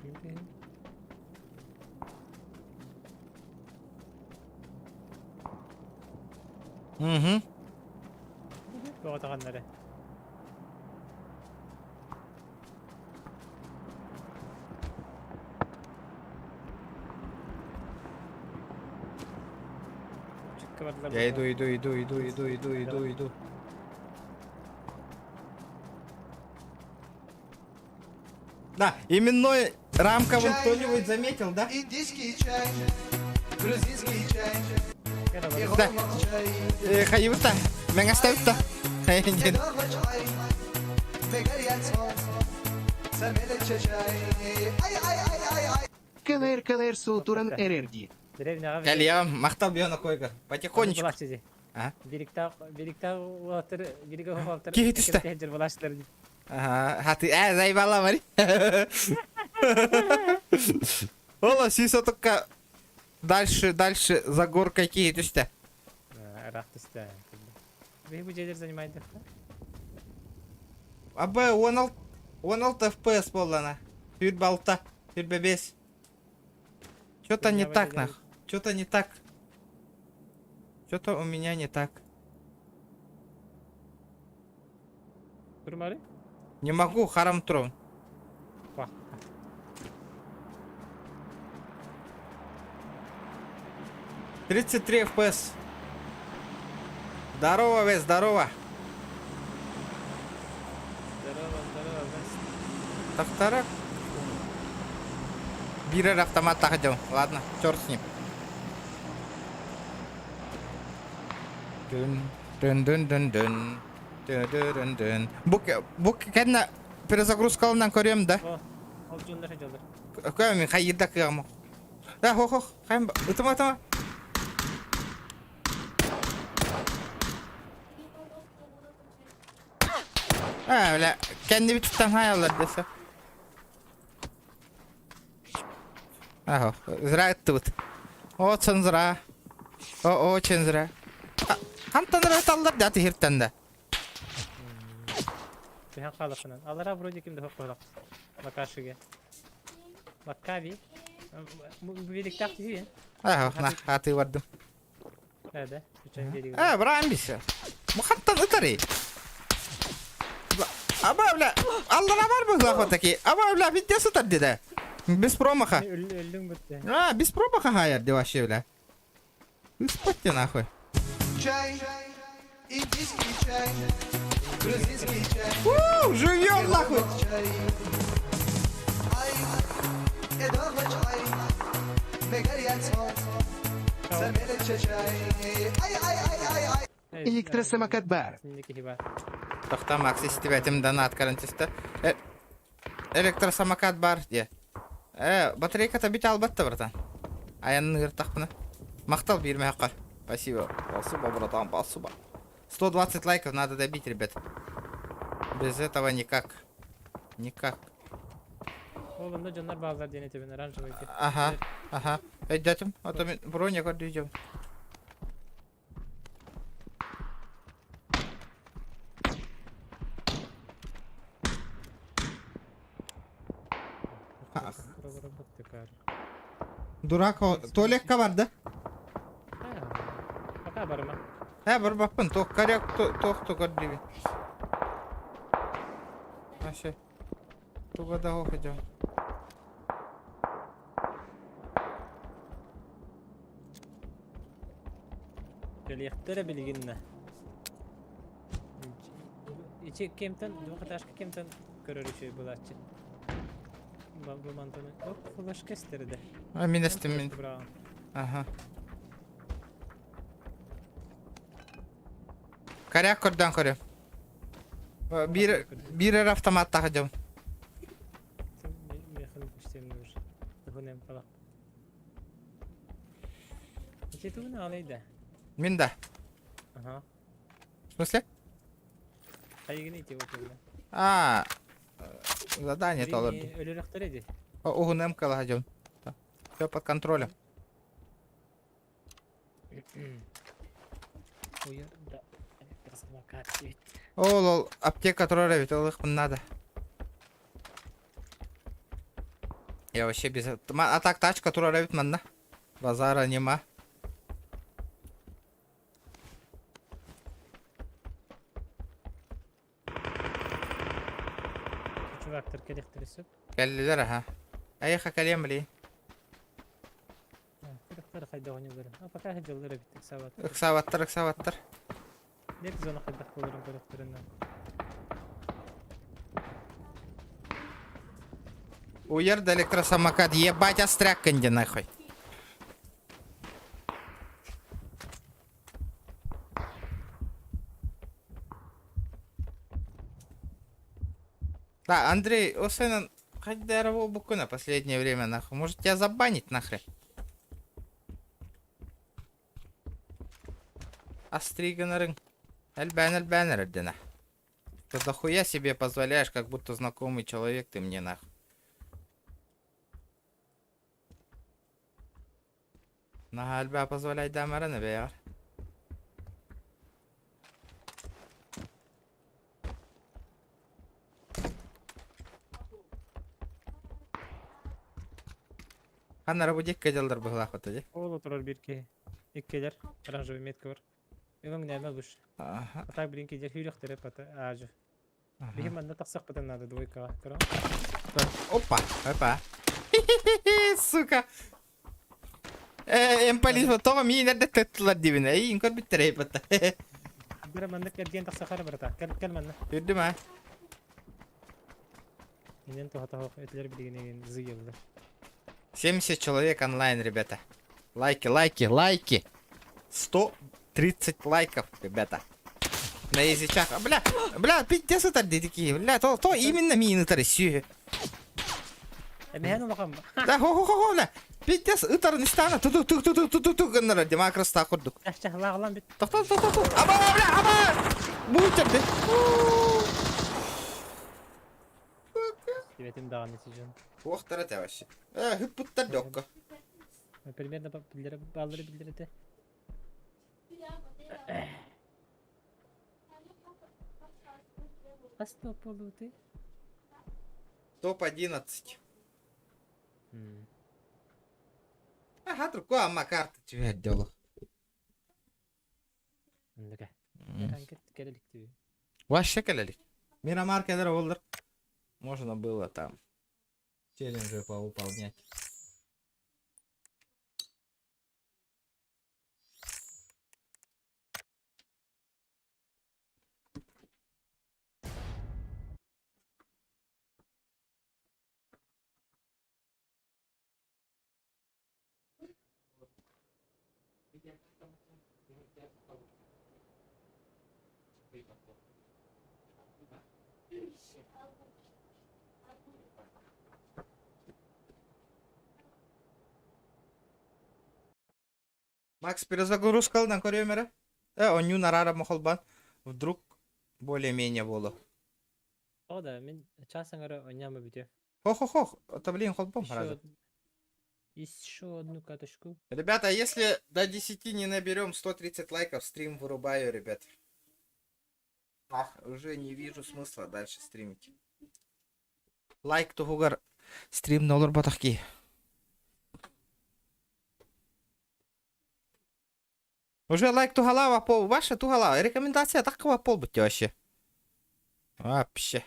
S2: Мин тыһыбын.
S1: Угу.
S2: Тоҕо
S1: Я иду, иду, иду, иду, иду, иду, иду, иду. Да, именной рамка вот кто-нибудь заметил, да?
S5: Индийский чай, грузинский чай,
S1: Да. Э, хайыбыта. Мен оставит-то.
S8: КЛР КЛР Султуран РРД.
S1: Кэлиэҕим, махтал биона койга. Потихонечку. А? Киһи түстэ. Ага, хаты, э, заебала, Мари. Ола, сисотукка дальше, дальше за горкой киһи түстэ.
S2: Ыраах түстэ. Вы бу дьиэлэр занимаетесь?
S1: Абы 16 16 FPS буоллана. Сүүрбэ алта, сүүрбэ биэс. Что-то не так, нах. Что-то не так. Что-то у меня не так.
S2: Турмары?
S1: Не могу, харам трон. 33 FPS. Здорово, Вес, здорово.
S2: Здорово, здорово, Вес.
S1: Тахтара. Бирер автомат тахадил. Ладно, черт с ним. Дын, дын, дын, дын, дын. Дын, дын, Бу, бу кэннэ перезагрузкалынан көрүөм да.
S2: Ол дьоннор дьоннор.
S1: Көмүн хайырда кыамы. Да, хох, хох, хайм, ытыма, ытыма. А, бля, кэннибититтэн хаайаллар дэсэ. Аһо, зря ыттыбыт. Очень зря. О, очень зря. Хантан эрэ ыталлар да тиһиртэн да.
S2: Түһэн хаалаххынан. Алара вроде ким да хоққолақ. Макашиге. Маккави. Великтах түһүйен.
S1: Аһо, на, аты бардым.
S2: Да, үчэн диэри.
S1: Э, браан бисэ. Бу хантан ытарый? Аба, бля, аллара бар быһыылаах таки. Аба, бля, везде сытар дедэ. Без промаха.
S2: Өллүҥ бүттэ.
S1: А, без промаха хаайар ди вообще, бля. Ыспат нахуй.
S5: Чай, индийский чай, грузинский чай,
S1: У, живем нахуй.
S5: чай. Ай, эдама чай, мегарьяцо, замелече чай. Ай, ай, ай, ай, ай.
S8: Электросамокат бар.
S2: Синники бар.
S1: Тохта Макс истибэтим донат карантиста. Электросамокат бар дии. Э, батарейката бит албатта, братан. Айанныыр тахпына. Махтал биир мөһөххөр. Спасибо. Спасибо, братан, спасибо. 120 лайков надо добить, ребят. Без этого никак. Никак.
S2: Ол онно дьоннор бааллар диэн этэбин оранжевый.
S1: Ага. Өйдөөтүм. Ото мин броня көрдүүжүм. Ах. Дурак, туалекка барда.
S2: Пока барыма.
S1: Э, барбаппын, туох коряк, туох то көрдүүбүн. Вообще. Туга да идем.
S2: Кэлиэхтэрэ билигиннэ. Ичи кемтен, двухэтажка кемтен көрөр үчүгэй буолааччы. Бу мантан оп, флешка эстэрдэ.
S1: А, мин эстим мин. Ага. Коряк көрдөөн көрүм. Биир биир эрэ автоматтаах дьон.
S2: Механик истемнүүр. Туһунан пала. Ити тугун аалайда.
S1: Мин да.
S2: Ага.
S1: В смысле?
S2: Хайыгын ити отула.
S1: А, задание толорду.
S2: Өлөрөхтөр эди.
S1: Уһун МК дьон. Все под контролем.
S2: Уйар да. Электросамокат.
S1: Ол ол аптека турар эбит, ол ылыахпын надо. Я вообще без... А так тачка турар эбит манна. Базара нема.
S2: Чувактар кэлиэхтэрэ сөп.
S1: Кэллилэр аха. Эйиэхэ кэлиэм били.
S2: Кырыктар хайдах оонньуулларын. А пока сылдьаллар эбит ыксаабаттар.
S1: Ыксаабаттар, ыксаабаттар.
S2: Нек зона хайдах буоларын көрөхтөрүнэн.
S1: Уер да электросамокат, ебать, остряк иди нахуй. Да, Андрей, ол сенен хайда эрэ буолбуккун последнее время нахуй. Может тебя забанить нахрен? Остриган Эльбэн элбээн эрдина. Ты дохуя себе позволяешь, как будто знакомый человек ты мне нахуй. Наһаа элбэҕи позволяйдаамаран эбэйэҕэр. Ханна эрэ бу диэкки дьаллар быһыылаах бата дии.
S2: Ол отырор биир киһи. Иккилэр. Оранжевый метка бар. Өҥөҥ нөмө луш.
S1: Аха.
S2: А так блин кидер хүрөхтөрө пата аажы. Биһи манна тахсахпытын наада двойкаҕа. Көрө.
S1: Опа, опа. Сука. Э, эмполис тоҕо миин эрдэ тыттылар диибин. Эйин көрбүттэр эйбатта.
S2: Бара маннык эргиэн тахсахара барата. Кэл кэл манна.
S1: Үрдүм а.
S2: Инен туһата этилер билигин зыйыллар.
S1: 70 человек онлайн, ребята. Лайки, лайки, лайки. 130 лайков, ребята. На язычах. А, бля, бля, пиздец это такие. Бля, то, то именно миин ытары сүү.
S2: Эмэһэн улахан
S1: Да, хо-хо-хо, бля. Пиздец, ытарын истана. Ту ту ту ту ту ту ту гыннара демокраста курдук.
S2: Чахлаҕлан бит.
S1: Тохтоо, тохтоо, тохтоо. Аба, бля, аба! Бу терди.
S2: Билбэтим даҕаны сижен.
S1: Туохтара этэ вообще? Э, хыппыттар дьокко.
S2: Примерно биллэрэ бааллары биллэрэтэ. Хас топ буолуутуй?
S1: Топ-11. Ага, трубку, ама карта тебе отдела.
S2: Оннука.
S1: Вообще кэлэлик. Мирамар кэлэр оллар. Можно было там челленджи повыполнять. Макс, перезагрузка на көрүөм Э, онньуу нарара мохолбан. Вдруг более-менее боло.
S2: О да, мин час аҥара оонньоон бүтүө.
S1: Хо-хо-хо, это блин, холбом сразу.
S2: Еще одну каточку.
S1: Ребята, если до 10 не наберем 130 лайков, стрим вырубаю, ребят. Ах, уже не вижу смысла дальше стримить. Лайк туһугар стрим нолор батахки. Уже лайк туһалаава пол. Ваша туһалаава. Рекомендация такого пол быть вообще. Вообще.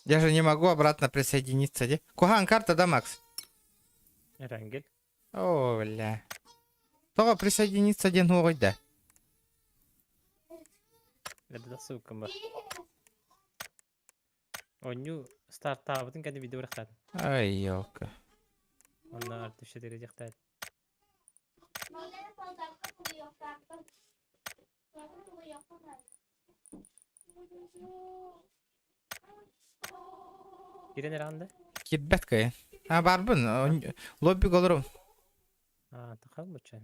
S1: Я же не могу обратно присоединиться, де? Куһаҕан карта, да, Макс?
S2: Эрангел.
S1: О, бля. Тоҕо присоединиться диэн да.
S2: Это ссылка бар. Оонньуу стартаабытын кэннэ видео бырахтаат.
S1: Ай, елка.
S2: Онно артышча диэхтаат. Киирэн эрэҕин да?
S1: Киирбэт кыайан. А, баарбын. Лоббига олоробун.
S2: А, тахал буча.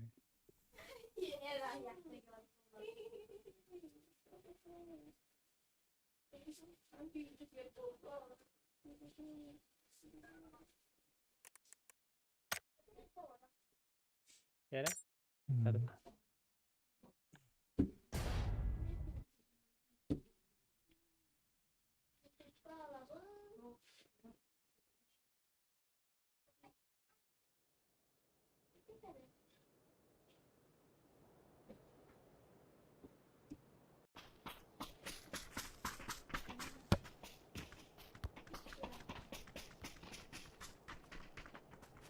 S2: Yere. Hadi.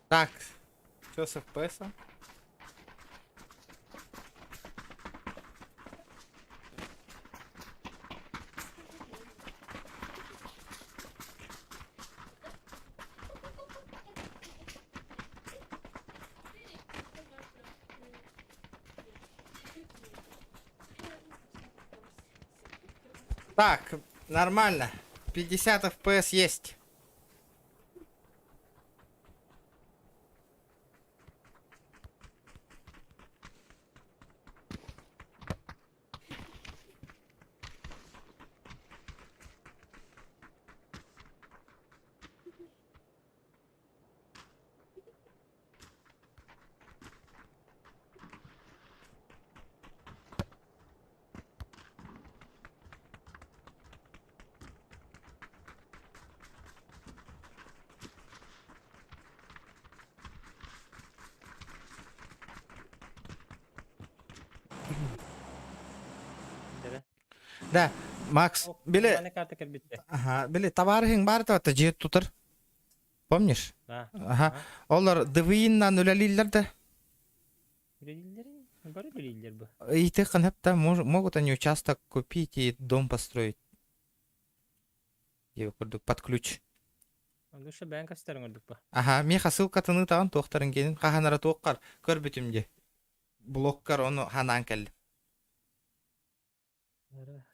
S1: Так. Что с FPS? Так, нормально. 50 FPS есть. Да, Макс, били...
S2: Маны карта кэлбиттэ.
S1: Ага, били табаарыһыҥ баар да дьиэ тутар. Помнишь?
S2: Да.
S1: Ага. Олор ДВИ-нан үлэлииллэр да.
S2: Үлэлииллэрин? Бары үлэлииллэр бу.
S1: Ыйытыаххын сөп да, могут они участок купить и дом построить. Диэбит курдук под ключ.
S2: Лучше бэйэҥ көстөрүҥ ордук ба.
S1: Аха, миэхэ ссылкатын ыытаҕын туохтарын гиэнин хаһан эрэ туоххар көрбүтүм дии. Блоккар ону ханаан кэллим.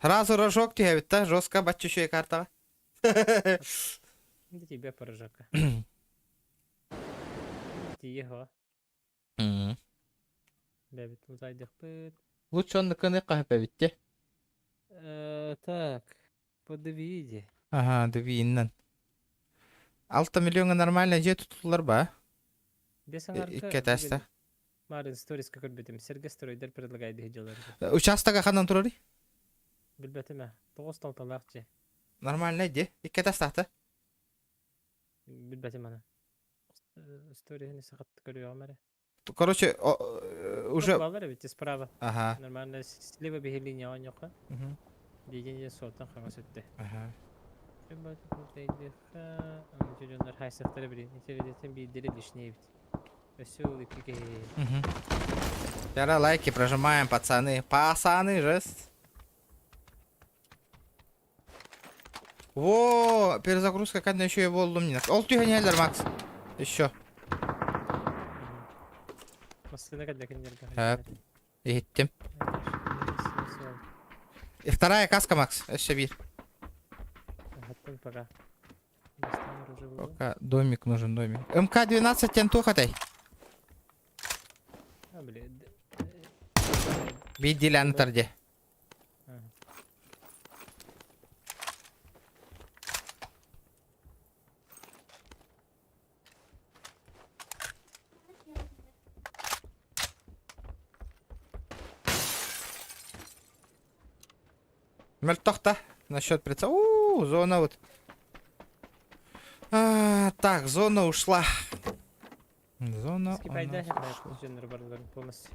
S1: Сразу рожок түһэбит да, жестко бачча үчүгэй картаҕа.
S2: Да тебе порожока. Тиийэ Бэбит утайдыхпыт.
S1: Лучше оннукканы хаһыпэбит те.
S2: Так, подвиди.
S1: Ага, двииннэн. Алта миллиоҥҥа нормально дьиэ тутуллар ба?
S2: Бес аҥарга
S1: Икки этээстээх.
S2: Марын сториска көрбүтүм. Сэргэ стройдар предлагай дьылар.
S1: Участога ханан турарый?
S2: Билбэтим ээ. Тоҕус талталаах дьиэ.
S1: Нормальный дьиэ. Икки этээстээх
S2: Билбэтим аны. Историһын сахат көрүөҕүм эрэ.
S1: Короче, уже...
S2: Балар эбит справа.
S1: Ага.
S2: Нормально слева биһи линия оонньуохха. Диигин суолтан хаҥас өттө.
S1: Ага.
S2: Дьоннор хайсахтара билин. Итилитин биирдери лишний эбит. Өссө ол икки киһи.
S1: Яра лайки прожимаем, пацаны. Пацаны, жесть. Во, перезагрузка кадна еще и болдум не. Ол түһэн иһэллэр, Макс. Еще.
S2: Массыына кэллэ кинилэргэ.
S1: Хөп. Иһиттим. И вторая каска, Макс. Өссө биир.
S2: Хаттан пока.
S1: Пока домик нужен, домик. МК-12 тен туох этэй?
S2: А, блин.
S1: Биирдиилээн ытар дии. Мөлтөх да насчет прицела. У, зона вот. А, так, зона ушла. Зона у
S2: Скипайда
S1: нас ушла.
S2: полностью.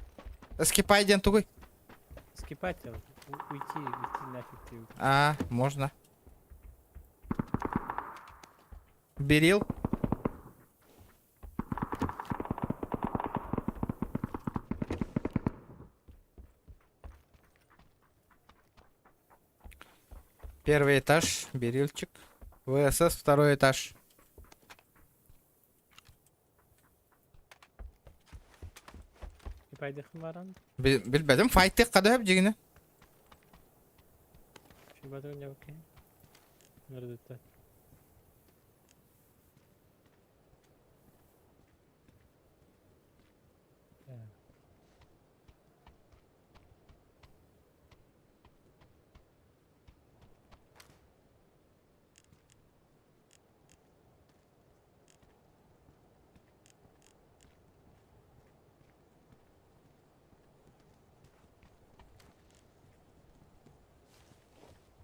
S1: Скипай диэн тугуй?
S2: Скипать, уйти, уйти нафиг ты.
S1: А, можно. Берил. Первый этаж, берильчик. ВСС, второй этаж.
S2: Скипайдыхым баран.
S1: Билбэтим, файтык кадыһып дьигини.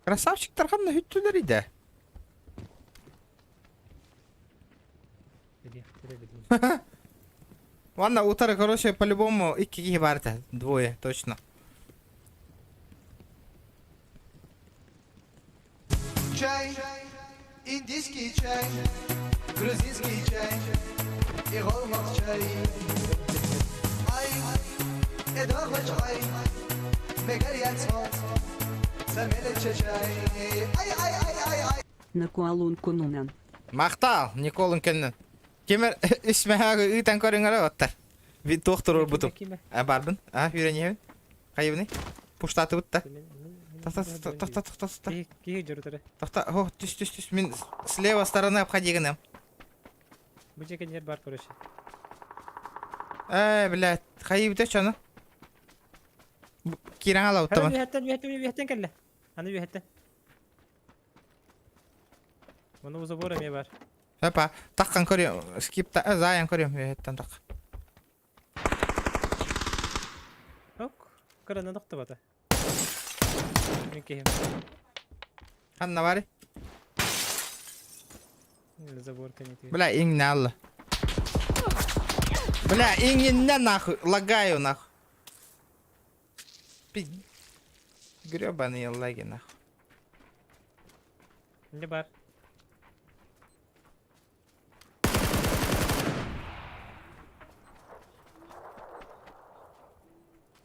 S1: Красавчиктар ханна хүттүлэр идэ. Ладно, утары, короче, по-любому икки киһи баар этэ. Двое, точно.
S5: Чай, индийский чай, грузинский чай и чай. Ай, чай, чай. Ай, ай, ай, ай, ай.
S7: На Куалунку Нунан.
S1: Махтал, Николын кэннин. Кимер үс мэһээги ыытан көрүҥэрэ оттар. Ви туох турурбутум. А барбын. А үүрэньэбин. Хайыбыный? Пуштаатыбыт да. Тохто, тохто, тохто, тохто.
S2: Киһи дьоруторы.
S1: Тохто, о, түс, түс, түс. Мин слева стороны обходи гынам.
S2: Бу жекенер бар, короче.
S1: Э, блядь, хайыбыта чону. Киирэн алабыттамын.
S2: Үһэттэн, үһэттэн, үһэттэн кэллэ. Аны үһэттэн. Оны у забора эмиэ бар.
S1: Опа, таххан көрүөм. Скип та, заян көрүөм. Үһэттэн тах.
S2: Ок, кыраны тохтубата. Мин киһим.
S1: Ханна бары?
S2: Забор кэннитигэр.
S1: Бля, иҥнэ алла. Бля, иҥиннэ нахуй, лагаю нахуй. Гребаные лаги, нахуй.
S2: Не бар.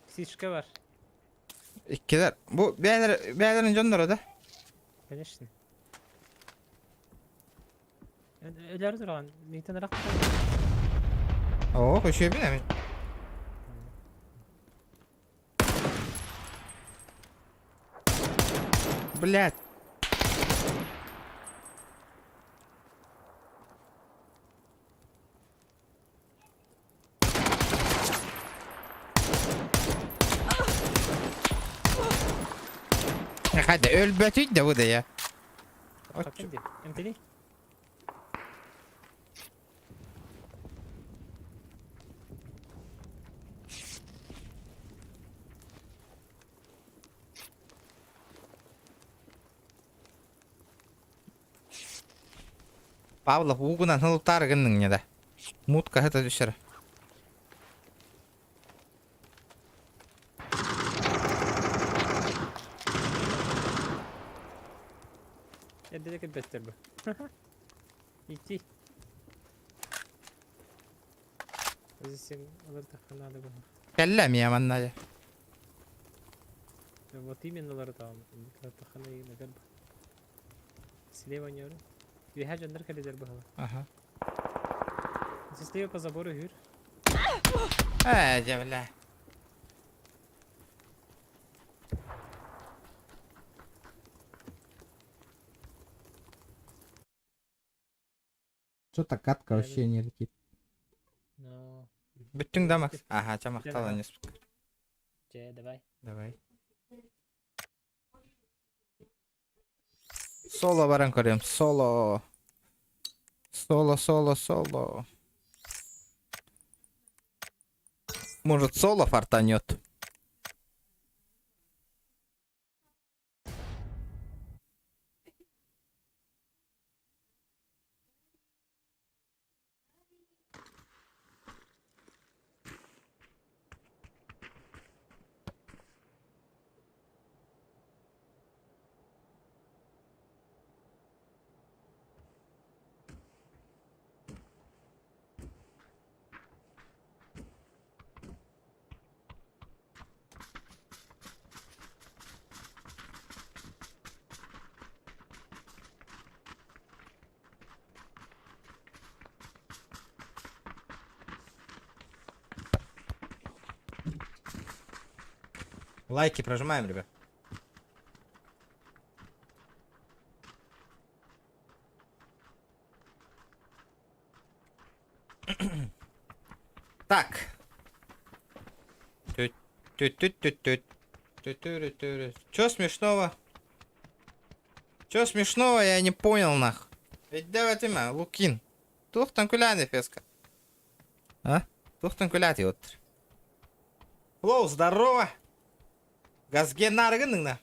S2: Сишка бар.
S1: Иккилэр. Бу бэйэлэр бэйэлэрин дьонноро да?
S2: Конечно. Өлөр туран, мийтен ырах.
S1: Оо, көшөбүн эми. Блять. Хайда өлбөтүй да бу да я.
S2: Эмтели.
S1: Павлов уугунан хылытаары гынныҥ да. Мутка сыта түшэр.
S2: Эрдэ кэлбэттэр бу. Ити. Сен олортохха наада буолла.
S1: Кэллэ эмиэ манна дьэ.
S2: Вот именно олортоҕум. Олортоххо наада Слева не Үөһэ дьоннор кэлэлэр быһыла.
S1: Аха.
S2: Слева по забору үһүр.
S1: Ээ, дьэ бля. Что-то катка вообще не летит.
S2: Но...
S1: Бүттүҥ да, Макс? Аха, ча махтал, не
S2: Чэ, давай.
S1: Давай. Соло баран көрүөм. Соло. Соло, соло, соло. Может, соло фартанет? Лайки прожимаем, ребят. Так. Тю-тю-тю-тю. Тю-тю-рю-тю-рю. Чё смешного? Чё смешного, я не понял нах. Ведь давай ты Лукин. Тухтан куляны феска. А? Тухтан куляты вот. Флоу, здорово! Газген нарыгынның на.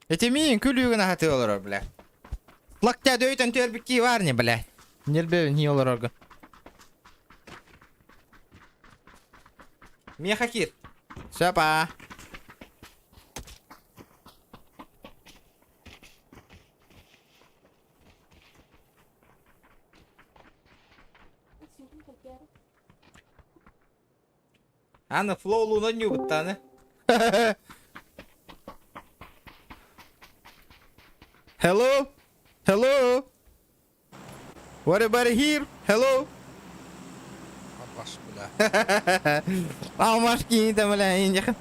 S1: Эти миин күлүүгүн ахаты олорор, бля. Лактя дөйтөн төрбүкки бар не, бля. Нелбе не олорорго. Мехакир. Сапа. Аны флоу луна нюбыттаны. Hello? Hello? What about here? Hello?
S5: Албаш, бля.
S1: Алмаш кийин бля, инжахан.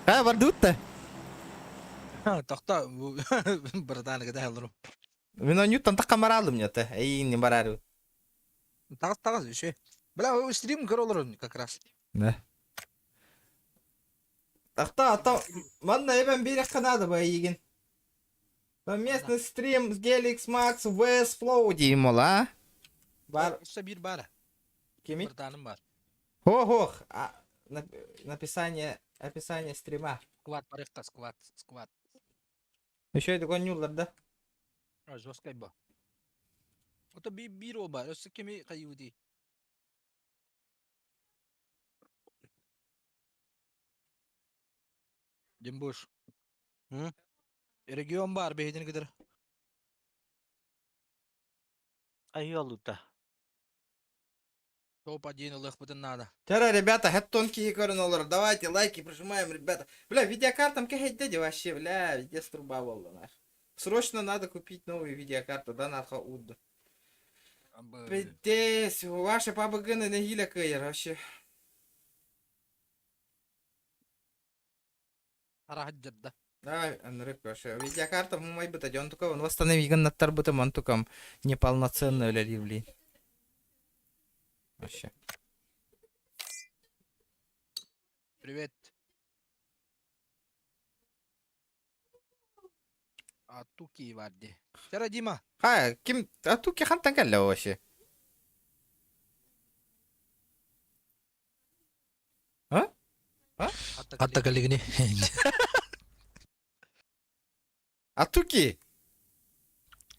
S1: Ха, бар дутта.
S5: Тохто, братан, када хеллеру.
S1: Мен ньютон такка маралым нята. Эй, не барару.
S5: Тагыз тагыз еще. Бля, стрим көрө как раз.
S1: Да. Тахта, ата, манна эбен бир канада ба егин. Совместный стрим с Gelix Max West Flow дейм ол, а? Бар,
S5: Өссө бир бар.
S1: кими?
S5: Братаным бар.
S1: Хо-хо, написание, описание стрима.
S5: Сквад барыкта, сквад, сквад.
S1: Еще это гонюлар, да?
S5: Жесткой ба. Ото би биир ол баар. Өссө кими хайыбытый? Димбуш. М? Регион баар бэйэтин кытары.
S9: Айыалыта.
S5: Топ-1 ылыахпытын наада.
S1: Тара, ребята, хэттон киһи көрөн олорор. Давайте лайки прожимаем, ребята. Бля, видеокартам кэһэйдэ вообще, бля, везде труба буолла нах. Срочно надо купить новую видеокарту, да нахуй удду. Пиздец, ваши ПАБГ нэһиилэ кыайар вообще.
S5: Араһаддьырда.
S1: Давай, Андрей, вообще. Видеокарта мумайбыта, дьон тука, он восстанови гыннаттарбытым, он тукам неполноценно үлэлиир, блин. Вообще.
S5: Привет. Атуки варди. Тара Дима.
S1: Ха, ким, Атуки хантан кэллэ вообще? А? А?
S5: Атта калигни.
S1: Атуки!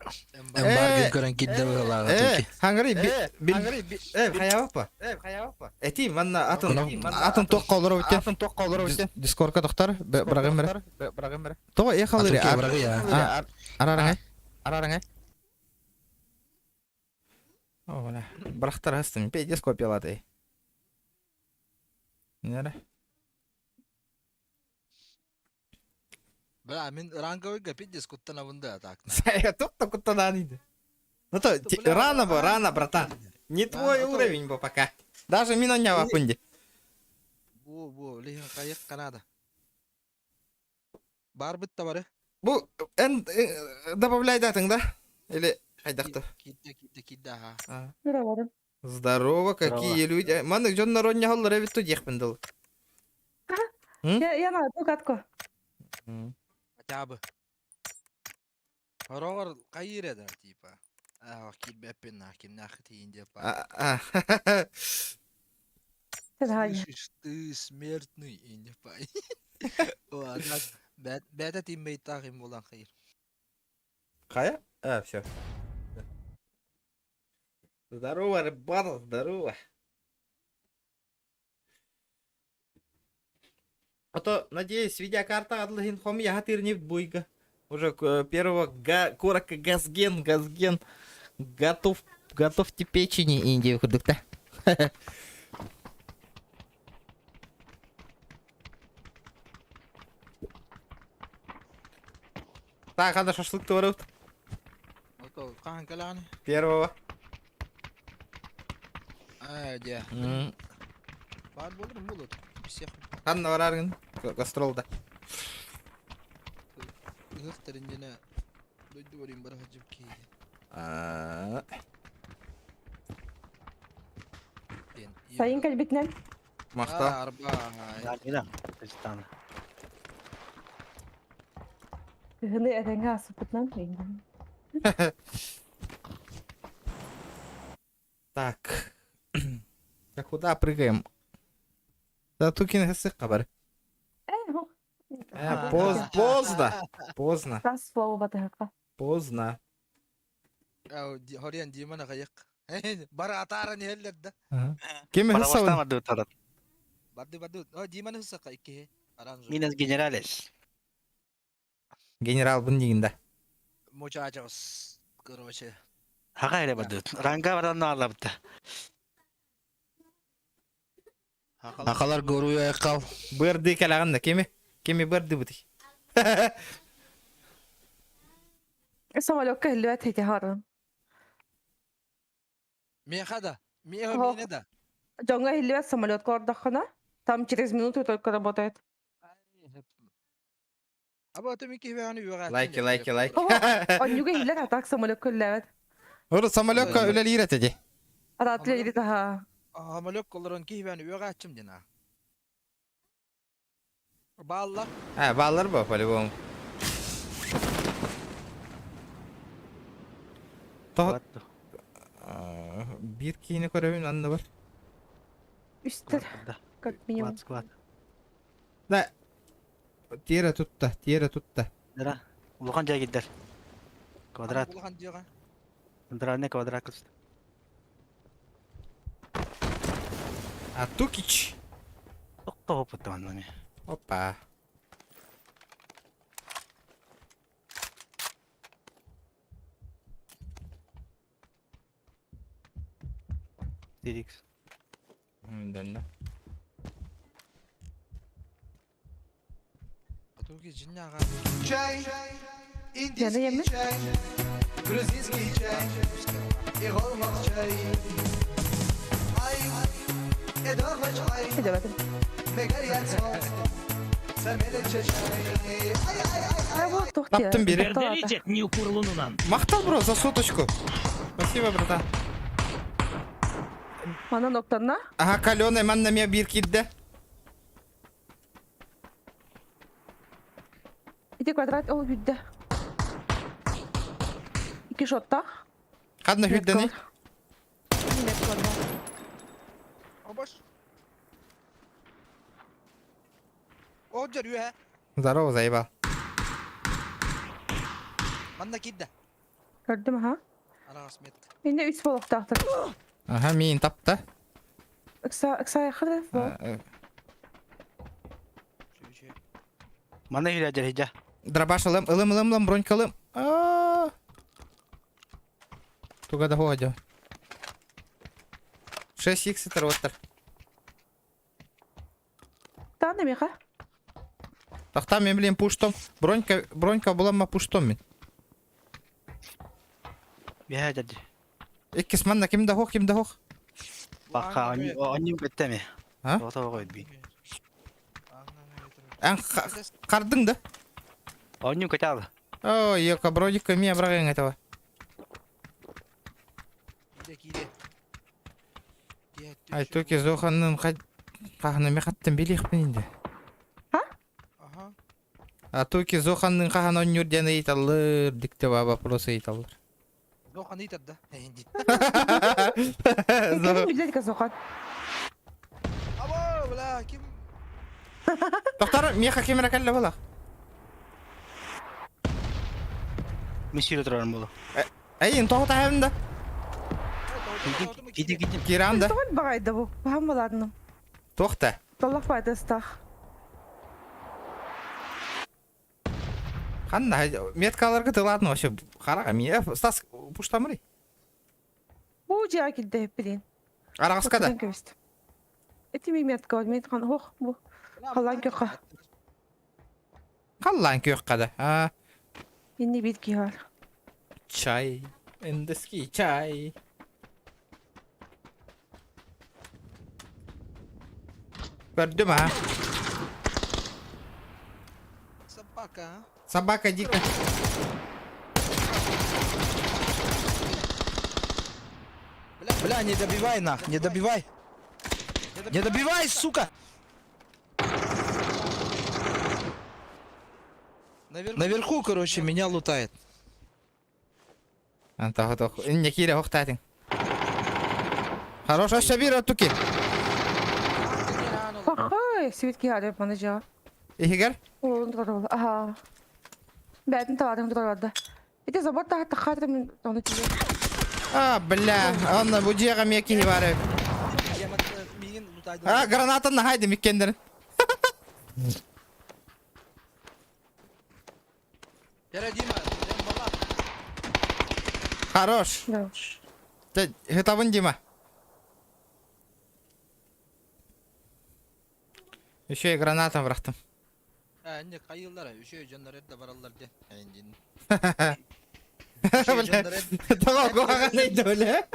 S5: Эмбаргын көрөн кидде быһылаах
S1: Э, хангары бил э хайавапа. Э, хайавапа. Эти манна атын атын ток колор өтте. Атын ток колор өтте. Дискордка тохтар, брагым бер. Брагым бер. Того э халыры.
S5: Атуки брагы я.
S1: Арараңай. Арараңай. О, бля. Брахтар хастым. Пейдес копиялады. Нере?
S5: Бля, мин ранговый пиздец куттанабын да так.
S1: Я тут куттанан иди. Ну то, рано бо, рано, братан. Не твой уровень бо пока. Даже мина не вапунди.
S5: Бу, бу, лиһин хайык канада. Бар бит табары.
S1: Бу, эн добавляй датың, да? Или хайдахты?
S5: Кидде, кидде, кидде, аха.
S10: Здорово.
S1: Здорово, какие люди. Маны жон народня холлар эбит ту диэхпин дыл.
S10: Я, я на одну катку.
S5: Хотя бы. Хороҕор хайыыр да, типа. Аа, киирбэппин на, кимнээх тиийин диэп
S1: А,
S5: Слышишь, ты смертный, и не пай. Бэта тиммейтаах им булан хайыр.
S1: Хайа? А, все. Здорово, ребята, здорово. А то, надеюсь, видеокарта адлыгин хом я не буйга. Уже первого га корака газген, газген. Готов, готовьте печени, Индию кудукта. Так, надо шашлык творут. Первого.
S5: А, де. Бар болur булur. Всех.
S1: Ханна бараргын гастролда.
S5: Ыһык тэриннене дойду барым бара хажып киһи.
S10: Сайын кэлбитинэн.
S1: Махта.
S5: Арба.
S10: Кыһыны этэҥҥэ ааспытынан.
S1: Так. Так куда прыгаем? Да тукин хасык бар.
S10: Э,
S1: Поз, поздно. Поздно.
S10: Раз слово батыһыкка.
S1: Поздно.
S5: Хориан Димана хайык. Бара атаара нехеллер да.
S1: Ким хасавын?
S5: Барды барды. О, Димана хысака икки. Аранжо.
S9: Минас генералес.
S1: Генерал бун дигинде.
S5: Muchachos. Короче.
S9: Хака эле барды. Ранга баран алабыта.
S5: Акалар горуя айкал.
S1: Бырды калаганда кими? Кими бырды бутый.
S10: Самолекка хиллүэт хити харын.
S5: Меха да. Меха мине да.
S10: Дьоҥҥо иһиллибэт самолетка ордоххуна, там через минуту только работает.
S5: Аба өтө мики хибэни үөҕэ.
S1: Лайки, лайки, лайки.
S10: Онньуга иһиллэр а так самолекка үллээбэт.
S1: Урут самолекка үлэлиир этэ дии.
S10: Араат үлэлиир таһаа.
S5: Самолет колорон киһибэни үөҕээччим дин а. Бааллар.
S1: А, бааллар бо, по-любому. Тоҕо биир киини көрөбүн анны бар.
S10: Үстэр, как минимум.
S9: Склад,
S1: Да. Тиэрэ тутта, тиэрэ тутта.
S9: Да. Улахан дьиэ киирдэр. Квадрат.
S5: Улахан дьиэҕэ.
S9: Центральный квадрат көстө.
S1: А Тукич.
S9: Тохтооппут манна.
S1: Опа.
S9: Дирикс.
S1: Дэннэ.
S10: Яны емми? Bilemedim. Ay bu tohti.
S1: Таптым бери. Махтал, бро, за соточку. Спасибо, братан.
S10: Манан октанна.
S1: Ага, каленый манна меня бир кидде.
S10: Ити квадрат ол бүдді. Ики шотта.
S1: Хадна хүддени. Здорово, заебал.
S10: Көрдүм ha. Инде үч болуктаактыр.
S1: Ага, мин тапта.
S10: Ыкса ыкса якырды.
S9: Манна хилэ дьэ
S1: Дробаш ылым, ылым, ылым, ылым, бронька ылым. А. Туга да хоадё. 6 х это
S10: Таны миха.
S1: Тахта мен, блин, пуштом. Бронька, бронька була ма пуштом мен.
S9: Биһэ дьэ.
S1: Иккис манна ким да хох, ким да хох.
S9: Баха они беттеме.
S1: А?
S9: Ото койд би.
S1: Ан кардың да?
S9: Онню катал.
S1: Ой, ёка, бронька ми абрагын этого. Ай, туки зоханнын каханы ми хаттын билих бинде.
S10: Ха?
S1: А туки зоханнын каханы оннюр ден ыйталлыр, дикте ба вопросы ыйталлыр.
S10: Ким билет казохан.
S1: Доктор, меха кемера калла бала.
S9: Мессир турар болу.
S1: Эй, тоғыта хәмді.
S9: Киди киди.
S1: Киранды.
S10: Тоғын бағайды бұл. Баһам боладыным.
S1: Тоқта.
S10: Таллах байдыстах.
S1: Қанда, меткаларға тылатын вообще. Қараға, мен Стас, пуштамыры.
S10: Бу жаа килде билин.
S1: Арағысқа да.
S10: Эти ми метка мен хан хох бу. Халан кёка.
S1: Қаллан күйік қада. А,
S10: Инни бит ки бар.
S1: чай. Индийский чай. Көрдім, а?
S5: Собака,
S1: Собака дико.
S5: Бля, не добивай нах, не добивай. Не добивай, сука! Наверху, короче, меня лутает.
S1: Антаха тох. Инне кире хохтатин. Хорош, аща бир туки.
S10: Пахай, свит ки бар мана жаа.
S1: Ихигер.
S10: Олун турар Аха. Бәдин тавадын турар да. Ити забор та тахатыр мен оны тиге.
S1: А, бля, онна бу жега меки бары. А, гранатаны хайды миккендер. Хорош.
S10: Да.
S1: Хытабын Дима. Еще и гранатом врахтым. Тоҕо куһаҕанай да бля.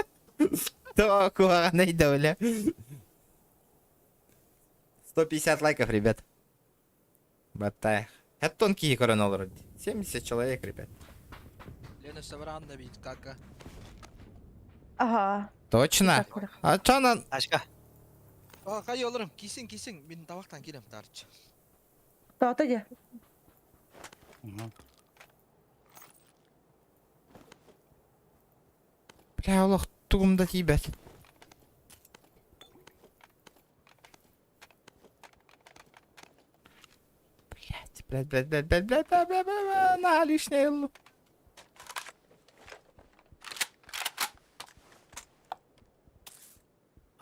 S1: Тоҕо куһаҕанай да бля. 150 лайков, ребят. Батаях. Это тонкие коронолор. 70 человек, ребят.
S10: Аха.
S1: Точно? А чё на...
S9: Ашка.
S10: Тата же.
S1: Бля, олох тугумда тиибэт. Блять, блять, блять, блять, блять, блять, блять, блять, блять, на лишнее.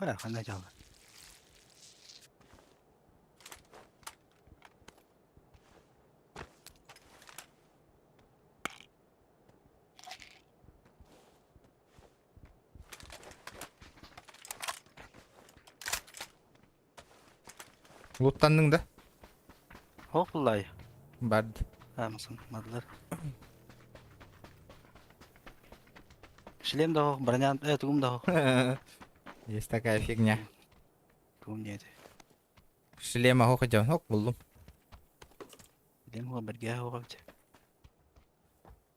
S9: Хара ханна дьаалла.
S1: Луттанныҥ да?
S9: Хоп буллай.
S1: Барды.
S9: Амсын, мадылар. Шлем да хох, броня, э, тугум да хох.
S1: Есть такая фигня.
S9: Тугум диэти.
S1: Шлема хох идён, хок буллум.
S9: Шлем хох, бэргэ хох эбит.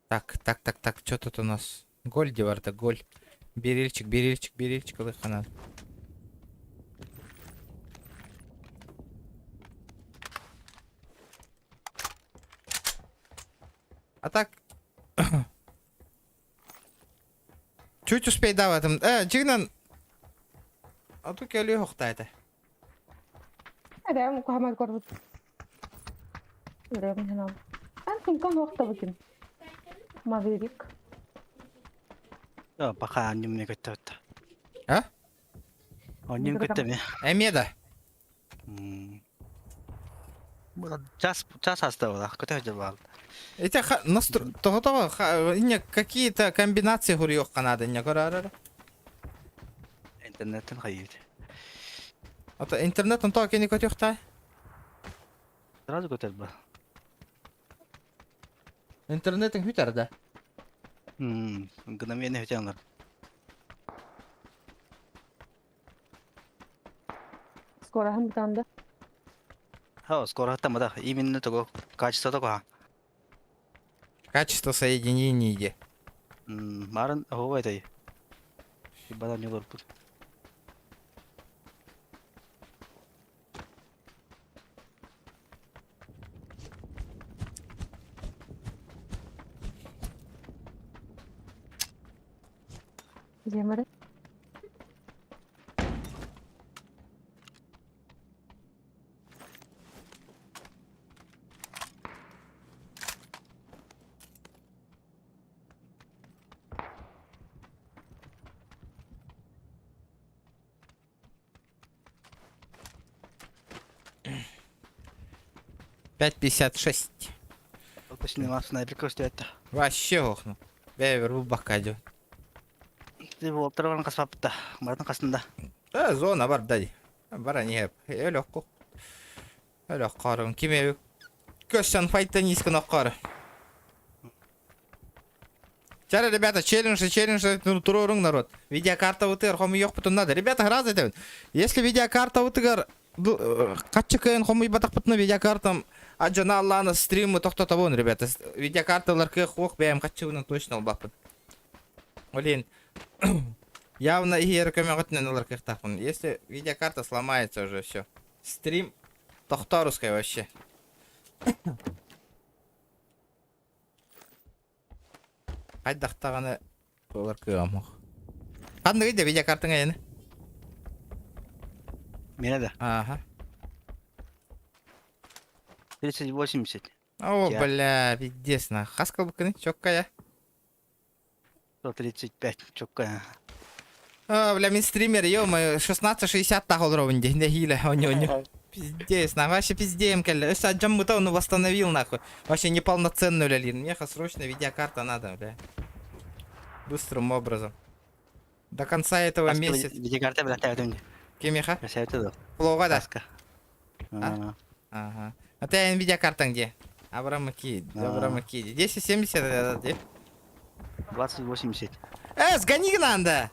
S1: Так, так, так, так, что тут у нас? Голь деварда, голь. Берильчик, берильчик, берильчик, ылыхханан. А так... Чуть успей да в этом. Э, дьиҥинэн... А тут кэлиэ хохта этэ.
S10: Эбээм куһамар көрбүт. Үрөм ханам. Ан сумка хуохтабытын. Маверик.
S9: Пока анньым көттөбүт.
S1: А?
S9: Онньум көттөмү.
S1: Эмиэ да.
S9: Час час аста була. Көтө дьылбаал.
S1: Эти настро... Того-того, не какие-то комбинации хуриохха надо, не көрөр.
S9: Интернеттен хайыт.
S1: А то интернет он то кини көтүөхтэй.
S9: Сразу көтөр ба.
S1: Интернетиң бүтэр да.
S9: Мгновенно бүтэн
S10: Скоро бүтэнде.
S9: Ха, скоро там да. Именно того качество такого.
S1: Качество соединения.
S9: Марын ого этой. Бада не лорпут.
S10: Земаре.
S1: 5.56.
S9: Снайпер
S1: Вообще охну. Бэвер бу бакка дьон.
S9: Ты буолтар каспапта. Бартын касында.
S1: Э, зона бар дай. Бара не Өлөкку. Өлөк карым киме Көстөн файта низко ноккар. Чара, ребята, челлендж, челлендж, ну, туруруң народ. Видеокарта утыр, хому yok потом надо. Ребята, гразы это. Если видеокарта утыгар, каччы хому батак путна видеокартам, а жана Алланы стримы токтотобун, ребята. Видеокарталар кых ох, бәм каччыбынан точно албаппын. Блин, явно и рекомендую кыхтахпын. Если видеокарта сломается уже все. Стрим тохторускай вообще. Хайдахтаҕаны туолар кыам ох. Ханныгый да видеокартаҥ эйэни?
S9: Меня да.
S1: Ага.
S9: 3080.
S1: О, бля, пиздец, на. Хаска букыны, чоккая.
S9: 135, чоккая.
S1: А, бля, мин стример, ё-моё, 1660 тахол ровен день, хиле, онё, Пиздец, на, вообще пиздеем, кэллэ. Өссө дьаммыта он восстановил, нахуй. Вообще неполноценную, бля, Лин. Мне срочно видеокарта надо, бля. Быстрым образом. До конца этого месяца.
S9: Видеокарта, бля, тавдым.
S1: Кимиха?
S9: Сәйті
S1: Плохо, да?
S9: Таска.
S1: А? Ага. А ты видеокарта где? Абрамаки, Абрамаки. 1070 это где?
S9: 2080.
S1: Э, сгони надо!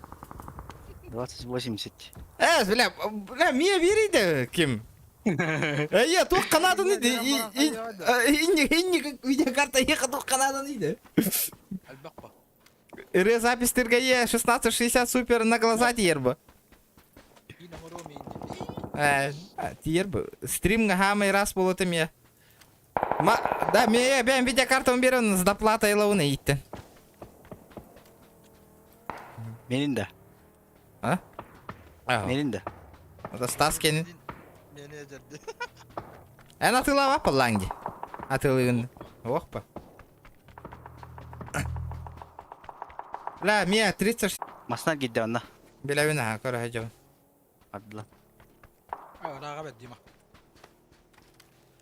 S9: 2080.
S1: Э, бля, бля, мне верите, ким? Э, я туох Канаданы и видеокарта ехал туох Канаданы иди. Запись ТРГЕ 1660 супер на глаза тиербы. Э, тиербы. Стрим гамай раз болот эме. Ма, да, ме бэм видеокартам берен с доплатой лауны итти.
S9: Менин да.
S1: А?
S9: Менин да.
S1: Это Стас кенин. Эн атылава палланги. Атылыгын. Охпа. Бля, мия 36.
S9: Масна гидде онна.
S1: Билэбин аха, көрө жо.
S9: Ардыла.
S5: Ырааҕа бэрт Дима.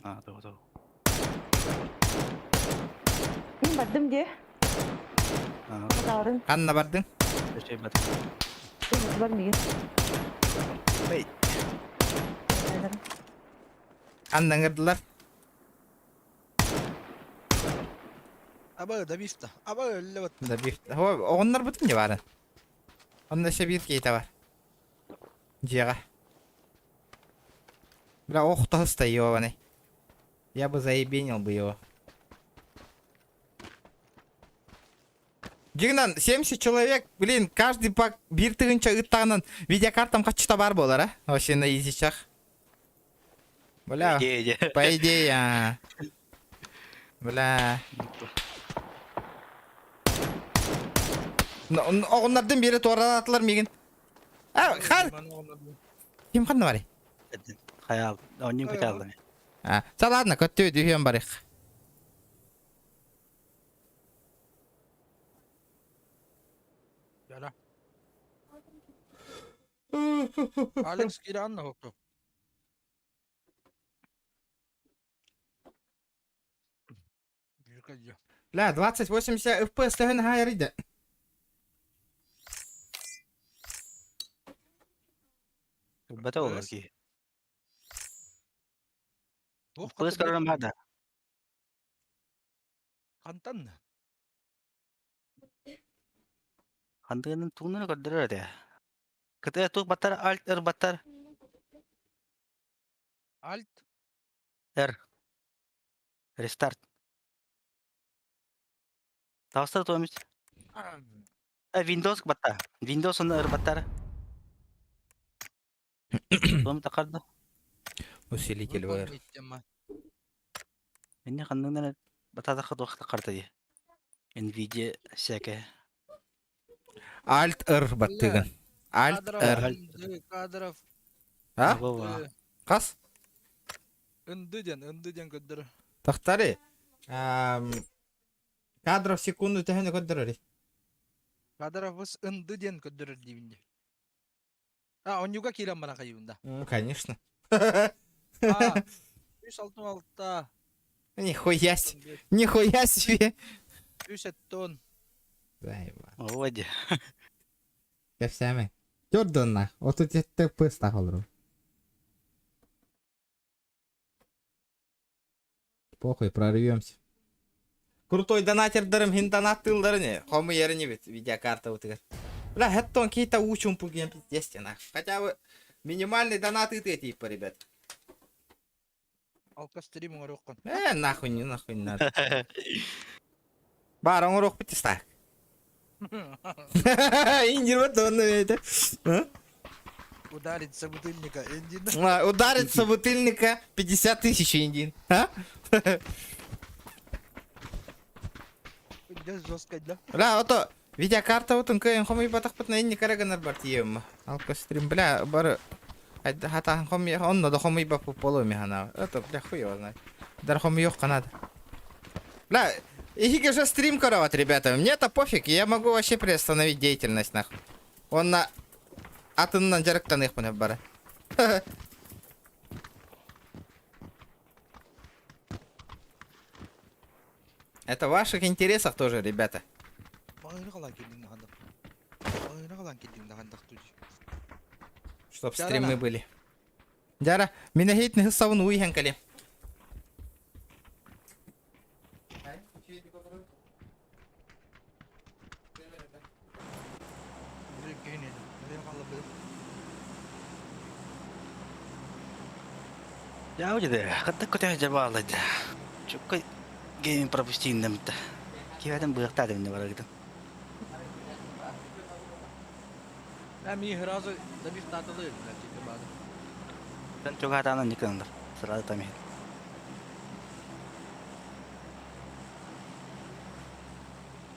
S9: А, того, того.
S10: Мин бардым дии. Батаарын.
S1: Ханна бардың?
S9: Өчөй бат.
S10: Бар мигин.
S9: Эй.
S1: Ханна ыҥырдылар?
S5: Аба добивта. Аба өллө бат.
S1: Добивта. Оҕоннорбутун не баарын. Онно өссө биир киһитэ бар. Дьиэҕэ. Бля, ох, таһыста ебаный. Я бы заебенил бы его. Дьиҥинэн 70 человек, блин, каждый по биир тыһыынча ыыттаҕынан видеокартам хаччыта баар буолар, а? Вообще на изичах. Бля, по идее, а. Бля. Оҕоннордун биэри туораатылар миигин. А, хан... Ким ханна барый?
S9: Хайал, онньун көтө
S1: А, са ладно, көттү түһүөн барых.
S5: Яра. Алекс киирэн хокку.
S1: Бля, 20-80 FPS төһөн хаайарыйда.
S9: Бата олар ки. FPS көрөрөм баар да.
S5: Хантан?
S9: Хантыгынан тугунан көрдөрөр этэ. Кытыа туох баттар Alt R баттар.
S5: Alt
S9: R. Restart. Таҕыстар туомит. Э, Windows батта. Windows онно R баттар. Туом тахарда.
S1: Усилитель бар.
S9: Инне ханныгынан бататаха туох тахарда дии. Nvidia всякое.
S1: Alt R баттыгын. Alt R.
S5: Кадров.
S1: А? Хас?
S5: Ынды диэн, ынды диэн көрдөрөр.
S1: Тахтари. Кадров секунду төһөнү көрдөрөр.
S5: Кадров ынды диэн көрдөрөр диибин дии. А, онньуга киирэн баран хайыбын да.
S1: Конечно.
S5: А, үс алтын алта.
S1: Нихуя себе. Нихуя себе.
S5: Үс эттон.
S1: Заеба.
S9: Ой,
S1: Кэпсээмэ. Төрдөнна. 37 пыстах олору. Похуй, прорвемся. Крутой донатердарым хин донаттыылларын не. Хомуйарын бит видеокарта утыгар. Бля, хэттон какие-то учум пугем пиздец нах. Хотя бы минимальный донат и ты типа, ребят.
S5: Алка стрим оҥоруоххун.
S1: Э, нахуй не нахуй не надо. Бар, оҥоруох бит Индир вот он это.
S5: Ударить собутыльника, Индин.
S1: Ударить собутыльника 50 тысяч индин. А?
S5: Где жестко, да?
S1: Бля, ото видеокарта вот кыйын хомуй батахпытына инни караганар бар тием. Алка стрим, бля, бар хата хомуй онно да хомуй бапы полу механа. Это, бля, хуй его знает. Дар хомуй надо. Бля, Ихиги же стрим карават, ребята. Мне-то пофиг, я могу вообще приостановить деятельность, нахуй. Он на... Атыннан дьарыктаныах бара. Это в ваших интересах тоже, ребята. Чтоб стримы были. Дяра, меня хейт не савун уйхан кали.
S9: Я удиде, хатта көтө жабаалайды. Чукка гейм пропустин дамта. Киһэтин быахтаат эмне барагытын.
S5: Ми сразу добив таталы, блядь, типа бада.
S9: Тан чугатаанан никандар. Сразу там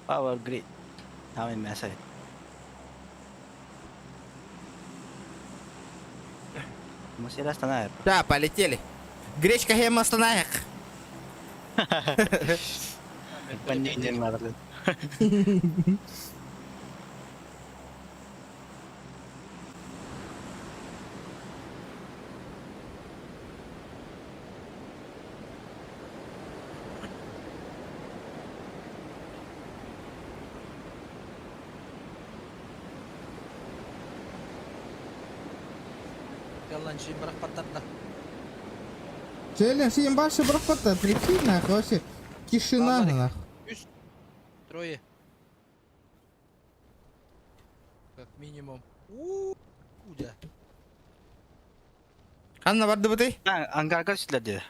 S9: Power grid. How message. Мусира станает.
S1: Да, полетели. Гречка хема станаек.
S9: Надо.
S5: Челлендж бырахпаттар да.
S1: Челлендж ебаши бырахпаттар, прикинь нахуй, вообще. Тишина
S5: Баллар.
S1: нахуй.
S5: Үс. Трое. Как минимум. У-у-у, дьэ.
S1: Ханна бардыбытый?
S9: Ангарга сүлэрди.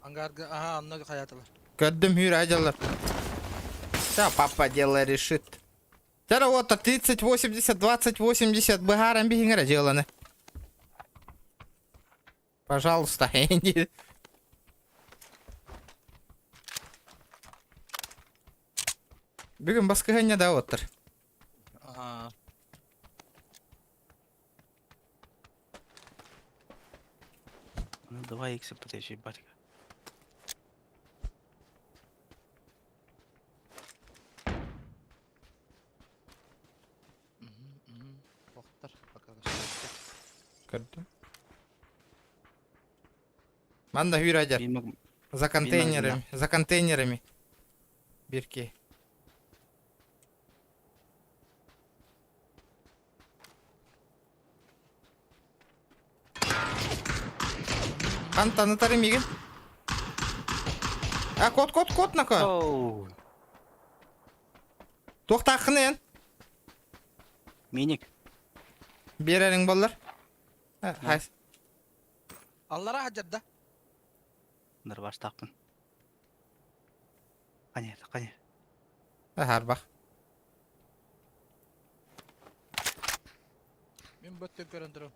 S5: Ангарга, аха, онно хаятылар.
S1: Көрдүм хүүр ажалар. Все, папа дело решит. Тара вот 30, 80, 20, 80 быһааран биһиҥ эрэ дьыаланы. Пожалуйста, Энди. Бүгүн баскыһыанньа да оттор.
S5: Аха.
S9: Ну давай икс подожди, батька.
S5: Охтар, пока көстүбэттэр.
S1: Көрдүм. Манна хүүр ажар. За контейнерами, за контейнерами. Бирки. Антон, атары мигин. А, кот, кот, кот нака.
S9: Оу.
S1: Туохтааххын эн.
S9: Миник.
S1: Биэрэриҥ буоллар. Хас.
S5: Аллара хаджарда.
S9: Нырбаштаахпын. Қане, қане.
S1: Харбах.
S5: Мин бөттөн көрөн турам.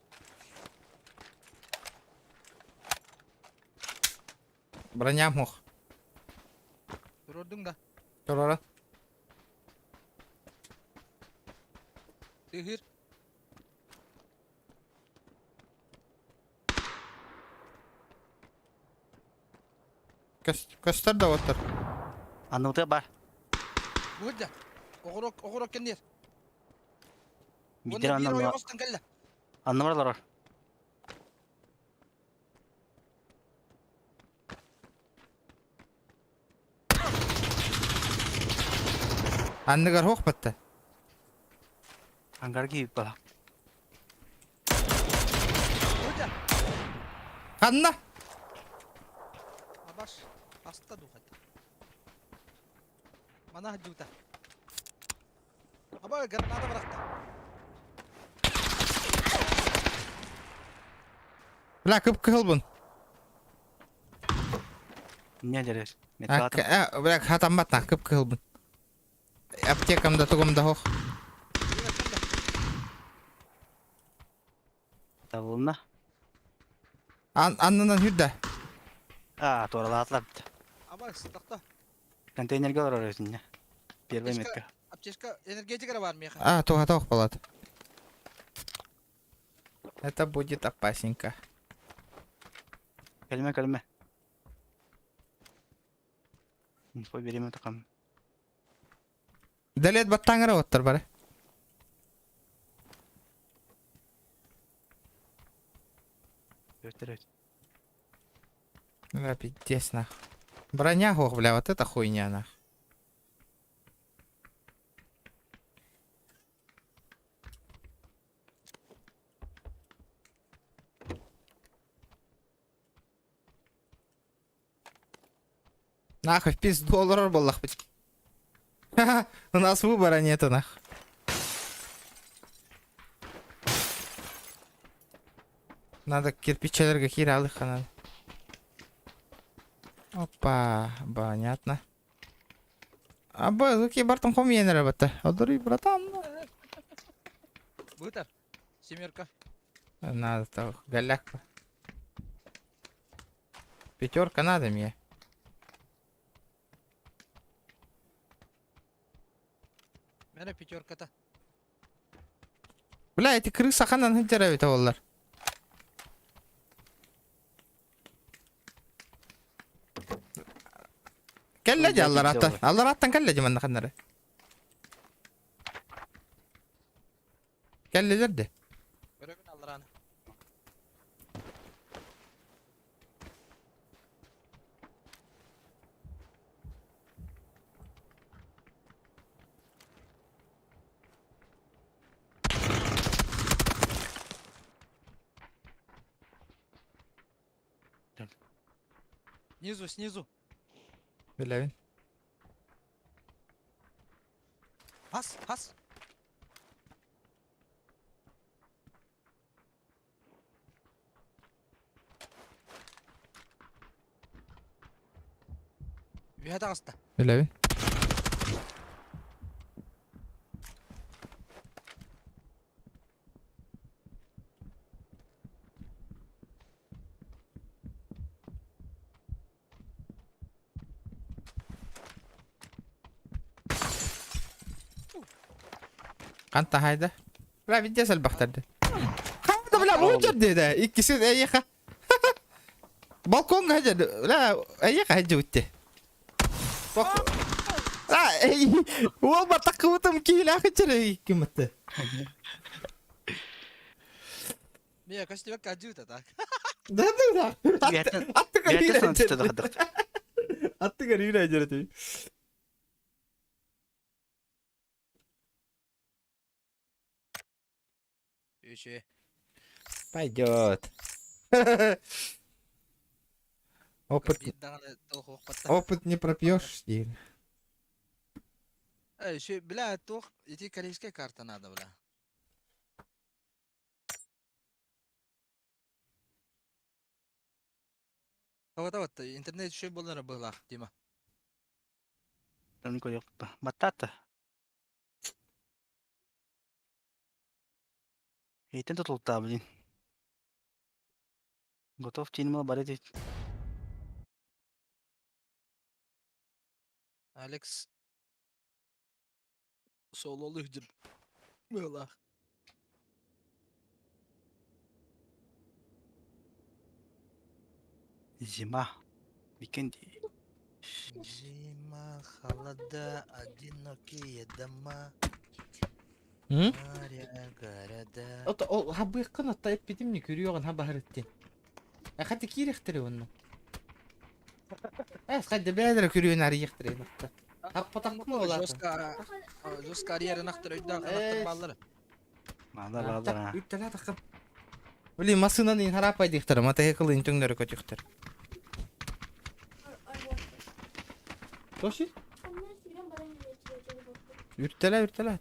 S1: Броням суох.
S5: Турордуҥ да.
S1: Турара.
S5: Тыһыр.
S1: Көстөр да оттор.
S9: Анныгыта бар.
S5: Бу да. Оҕурок, оҕурок кэнниэр.
S9: Биир
S5: Уонна биир
S9: аннымар.
S5: ойоҕостон кэллэ.
S9: Аннымар олорор.
S1: Анныгар суох батта.
S9: Ангарга киирбит бала.
S5: Бу да.
S1: Ханна?
S5: Абаш. Аста духата. Мана хаджута. Аба граната бырахта.
S1: Бля, кып-кыһылбын.
S9: Не дерес.
S1: А, а, бля, хатаммат на, кып-кыһылбын. Аптекам да тугум да суох.
S9: Табылынна.
S1: Ан аннынан хүрдэ.
S9: А, туоралаатылар.
S5: Аба сытахта.
S9: Контейнерге олорор өзүнне. Первый
S5: Аптечка.
S9: метка.
S5: Аптечка энергетика бар миэхэ.
S1: А, туох туох болот. Это будет опасненько.
S9: Кэлимэ кэлимэ. Инфо береме такам.
S1: Дэлет баттаңара оттар бары.
S9: Өтөр өт.
S1: Бля, пиздец нах. Броня ох, бля, вот это хуйня нах. Нахуй, в пизду олорор буоллахпыт. Ха-ха, у нас выбора нету нах. Надо кирпичелерге кире алыхха надо. Опа, понятно. Аба, луки бартым хом иэнэрэ батта. Одури, братан.
S5: Бытар. Семерка.
S1: Надо того, голяк. Пятерка надо мне.
S5: Мэрэ пятерката.
S1: Бля, эти крыса ханан хынтера ведь оллар. Кэллэ дии аллараттан. Аллараттан кэллэ дии манна ханнары. Кэллилэр дии.
S5: Көрөбүн аллараны. Снизу, снизу.
S1: Билэбин.
S5: Хас, хас. Үһэ таҕыста.
S1: Билэбин. Ханта хайда? Бля, видео элбэхтэрди. Хайда, бля, бу деді. Иккисин эйиэхэ. Балконга деді. Бля, эйиэхэ хайдыбытте. А, эй, уол батакыбытым киилээх ичэрэ иккимытты.
S5: Мия, костюмка кадюта так.
S1: Да, да, да. Аттыгар үүрэ Аттыгар үүрэ дьэрэтий.
S5: Үчү.
S1: Пойдет. Опыт, опыт не пропьешь, дейін.
S5: Эй, еще, бля, туох, ити корейская карта надо, бля. Вот, вот, интернет еще было было, Дима.
S9: Батата. Эйтен тутулта, блин. Готов тинмал баретит.
S5: Алекс. Сололух деп. Было.
S9: Зима. Викенди.
S5: Зима, холода, одинокие дома.
S1: М?
S5: Моря, города.
S1: Ото ол хабыыккын отта эппитим не көрүөҕүн хабаһырыттин. Хати киирэхтэрэ онно. Эс хайда бэйэлэрэ көрүөн арыйыахтара ынахта. Хаппатахпын ол аата.
S5: Жестко, жестко карьера нахтар өйдөөн ханахтар бааллара.
S9: Мала бааллара.
S1: Үттэлээ таххам. Блин, массыынан ин харапай диэхтэрэ, мотоциклын төҥнөрү көтүөхтэр. Тоши? Үртэлээ, үртэлээ.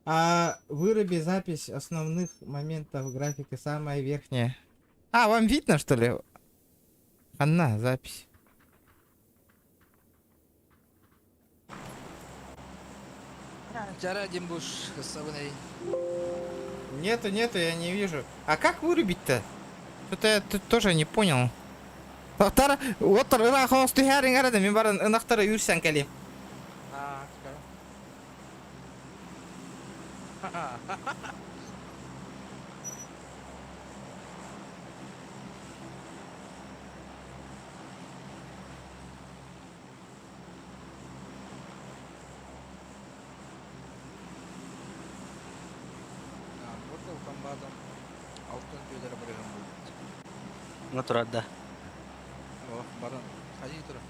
S1: А, выруби запись основных моментов графики, самая верхняя. А, вам видно, что ли? Анна, запись.
S5: Чара Димбуш, хасабынай.
S1: Нету, нету, я не вижу. А как вырубить-то? Что-то я тут тоже не понял. Тара, вот ыраах түһээриҥ эрэ да мин баран ынахтары үүрсэн кэлиим.
S5: А, Mortal Kombat'ın алтын түйелері бір болды.
S9: Натурал, да.
S5: О, баран, ходи тура.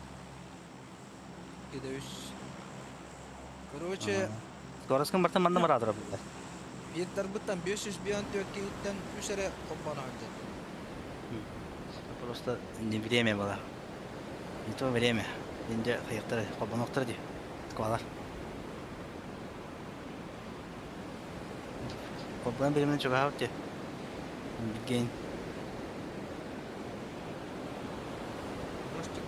S5: Кидаюсь. Короче,
S9: Скороскын бартан манна барадыр бу.
S5: Биирдарбыттан 504 киһиттэн үс эрэ холбоно сылдьар.
S9: Просто не время было. Не то время. Инде хайыктар холбонуктар ди. Ткалар. Холбон биремен чугаап ди. Билген.
S5: Просто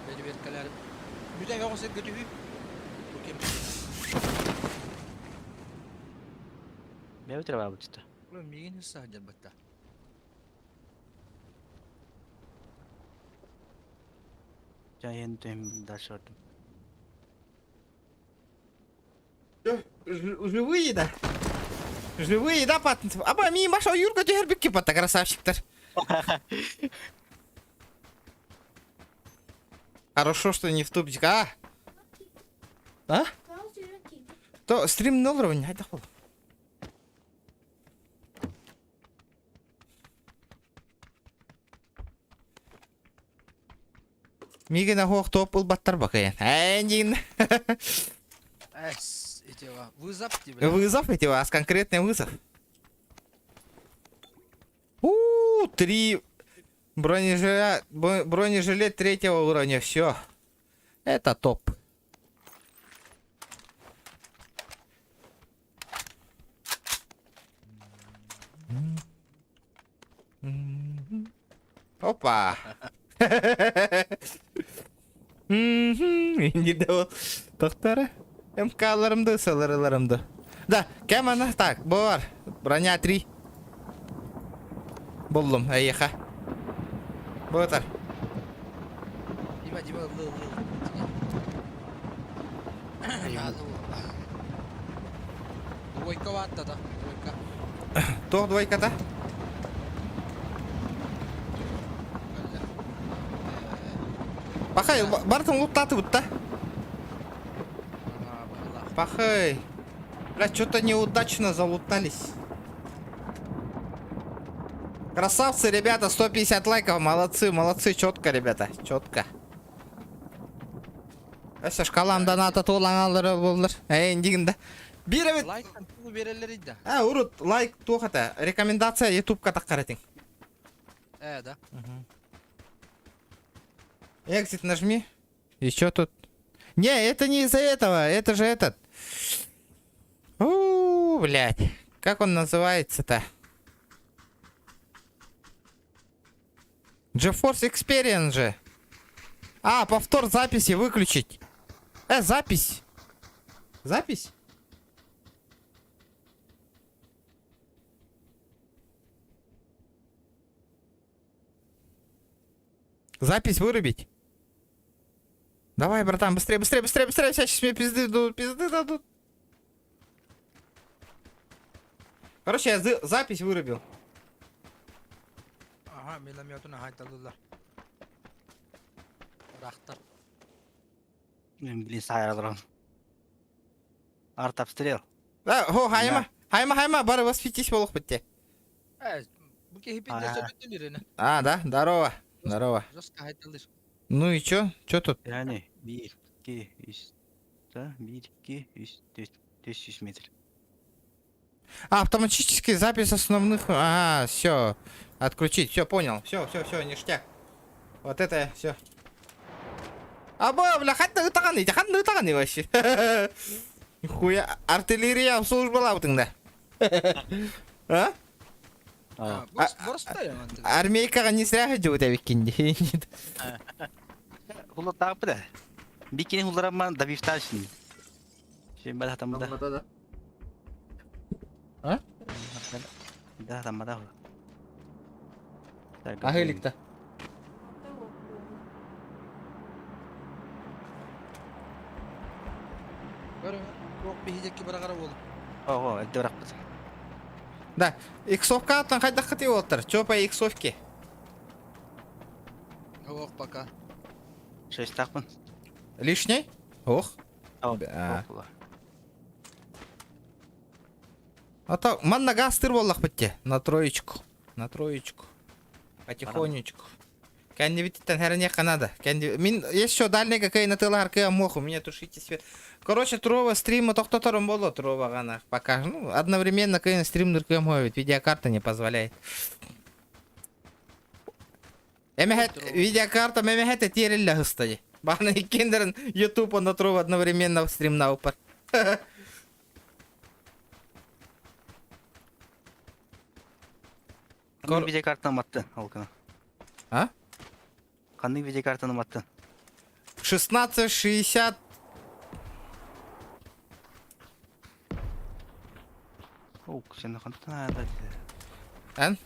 S5: бэрэбиэркэлэр бүтэ оҕо сиргэ түһүү. Бу ким?
S9: Бэбит рабабыт чыта.
S5: Миигин сылдьар батта.
S9: Жайын төм дальше бардым.
S1: Живые, да? Живые, да, пат? Аба, ми Маша Юрка түһэрбикки патта, красавчиктар. Хорошо, что не в тупчик, а? А? То стрим на уровне, айда хол. Мигин ахуох топ ылбаттар бакайын. Әйнин.
S5: Эс, ити Тела. Вызов тебе.
S1: Вызов эти вас, конкретный вызов. У, три бронежилет, бронежилет третьего уровня, все. Это топ. Опа. Инде ол тохтары. МК-ларымды, СЛР-ларымды. Да, кем ана? Так, бар. Броня 3. Буллум, эйеха. Бұтар.
S5: Дима, Дима, лыл, лыл. Двойка ватта да, двойка.
S1: Тоқ двойката? Пахай, бартын луттаты бұтта. Пахай. Бля, что-то неудачно залутались. Красавцы, ребята, 150 лайков, молодцы, молодцы, четко, ребята, четко. Өссө шкалам доната туолаҥалары буоллар. Эй, индигинда. Биир эбит.
S5: Лайктан тулу берелер иди.
S1: А, урут лайк туохата. Рекомендация ютубка таххар этиҥ.
S5: Э, да.
S1: Exit нажми. Еще тут. Не, это не из-за этого, это же этот. У, блядь. Как он называется-то? GeForce Experience же. А, повтор записи выключить. Запись. Запись? Запись вырубить. Давай, братан, быстрее, быстрее, быстрее, быстрее. Сейчас мне пизды дадут, пизды дадут. Короче, я запись вырубил.
S5: Ага, минометuna haytadılar. Рахтар.
S9: Блин, с аэродром. Артобстрел.
S1: Да, хо, хайма. Хайма, хайма, бары восхитись болох бітте.
S5: Э, бу киһи
S9: А.
S5: пизде
S1: А, да, здорово. Здорово.
S5: Жестко haytadır.
S1: Ну и чё? Чё тут?
S9: Yani 1, 2, 3, да, 1, 2, 3, 4, 400 метр.
S1: А, автоматический запись основных... А, все. Отключить. Все, понял. Все, все, все, ништяк. Вот это все. Аба, бля, ханна ытаган иди, ханна ытаган вообще. Нихуя, артиллерия службалаабытыҥ да. А?
S9: А,
S1: Армейкаҕа не зря идет эбиккин дии.
S9: Хула тапы да. Бикини хулараман добивташын. Шин бада тамда.
S1: А?
S9: Да, тамда.
S1: Ахыликта.
S5: Биһиэки барагара болу.
S9: Ого, это рахпыт.
S1: Да, иксовка там хайдах хати олтар. Чё по иксовке?
S5: Ох, пока.
S9: Шесть тахпын.
S1: Лишний? Ох.
S9: О,
S1: А. А то манна гастыр боллах бітте. На троечку. На троечку. Потихонечку. Кэнди бит хәрне канада. Кэнди мин еще дальний какая на тыла аркы мох, у меня тушите свет. Короче, трова стрима тохтотором было трова гана. Пока ну одновременно кайын стрим ныркым ведь видеокарта не позволяет. Эмэхет видеокарта мемехет терелле хыстади. Баны кендерин YouTube на трова одновременно стрим на упар.
S9: Кор... Видеокартаны матты, алкана.
S1: А?
S9: Қандай видеокартаны матты?
S1: 1660.
S9: Оу, сен қантан аяда.
S1: Эн?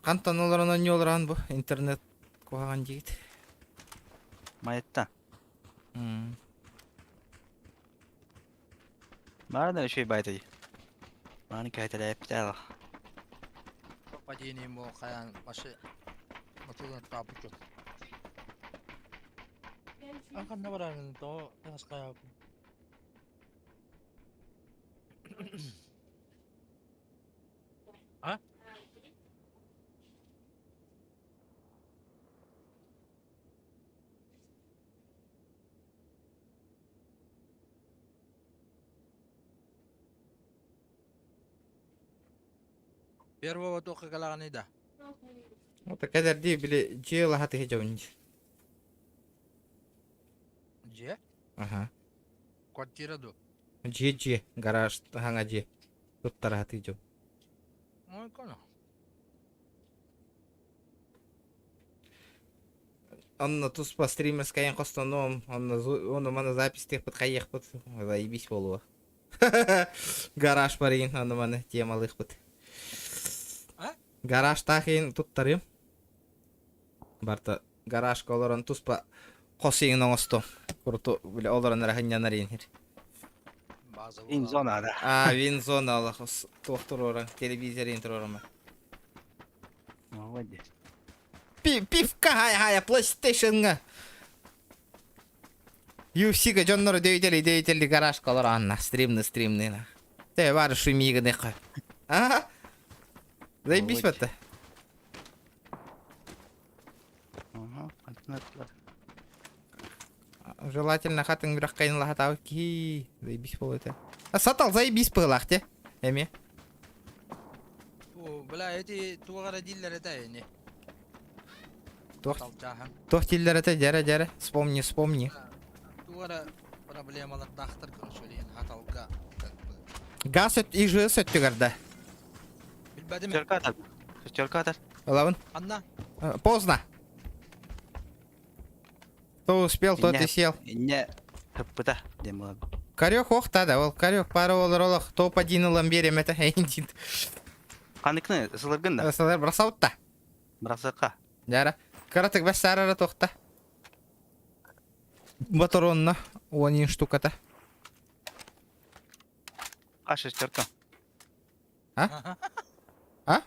S1: Қантан оларынан не оларан бу интернет куһаҕан диит.
S9: Маятта. Бары да байды. Маны кайтара эптел.
S5: Падение мо каян башы. Мотолан тапы чот. Анкан барарын то таская. А?
S11: Первого туохха кэлэҕиний да?
S1: Вот кэлэрдии били дьиэ ылаһа тыһы дьон
S11: Дьиэ?
S1: Аха.
S11: Квартира ду?
S1: Дьиэ дьиэ, гараж хаҥа дьиэ. Туттара сатыы дьон.
S11: Ой, коно.
S1: Онно туспа стримерскайын хостонуом, онно ону маны запись-тиэхпит хайыахпыт, заебись буолуо. Гараж барыйын, ону маны темалыахпыт.
S11: А?
S1: Гаражтаах иһин туттарыым. Барта гаражка олорон туспа хос иһин оҥостуом. Куруту бile олорон эрэ сынньанар иһин.
S11: База
S9: Винзона, да.
S1: А, винзона олох туох туруоран, телевизор иһин туруорама.
S9: Молодец.
S1: Пивка хай-хай, PlayStation-га. UFC-га дьоннору дөйдели дөйдели гаражка олоронна, стримны стримны на. Те бар шумиганы. Ага. Заебись
S9: Молодец.
S1: это.
S9: Ага, антенна.
S1: Желательно хатын үрэх лахатау ки. Заебись бол это. А сатал заебись пылах те. Эми.
S11: О, бля, эти туох эрэ дииллэр этэ ини.
S1: Туох
S11: Талчааһын.
S1: туох дииллэр этэ дьэрэ дьэрэ. Вспомни, вспомни.
S11: Туох эрэ проблемалардаахтар короче диэн хаталга как бы.
S1: Газ өт ИЖС өттүгэр да.
S11: Билбэтим.
S9: Шестерка атар. Шестерка атар.
S1: Ылабын.
S11: Анна.
S1: Поздно. Кто успел, тот и сел.
S9: Не, хыппыта диэн буолар.
S1: Карек охта да, ол карек пара олар олох топ-1 ылан берем это эйндин.
S9: Ханыкны сылыргын да.
S1: Сылар бросаутта.
S9: Бросака.
S1: Яра. Каратык бәс сарара тохта. Батаронна 10 штуката.
S9: А шестерка.
S1: А? А?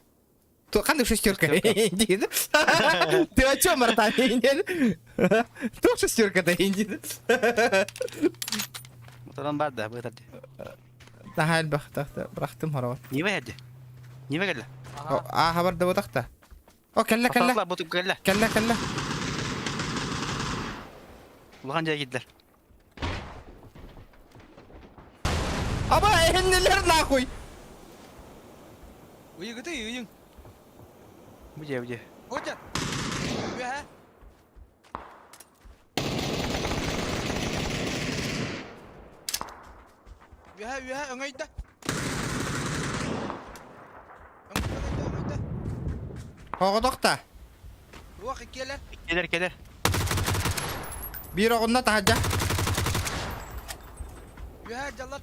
S1: То қандай шестерка? Дейді. Ты о чем, братан? То шестерка-то дейді.
S9: Моторон бар да, бытар.
S1: Daha elбэх бырахтым хороват.
S9: Нива хәдди. Нива кэллэ.
S1: А хабар да бутахта. О, кэллэ кэллэ.
S9: Аталла бутук кэллэ.
S1: Кэллэ кэллэ.
S9: Улахан дьэ киирдилэр.
S1: Аба эһиннилэр нахуй.
S11: Уйугуты уйуҥ.
S9: Бу дьэ, бу дьэ.
S11: Отя. Үөһэ. Үөһэ үөһэ өҥөйдө. Өҥөйдө өҥөйдө.
S1: Оҕодохта.
S11: Туох иккиэлэр?
S9: Кэлэр кэлэр.
S1: Биир оҕунна таһырдьа.
S11: Үөһэ дьаллар.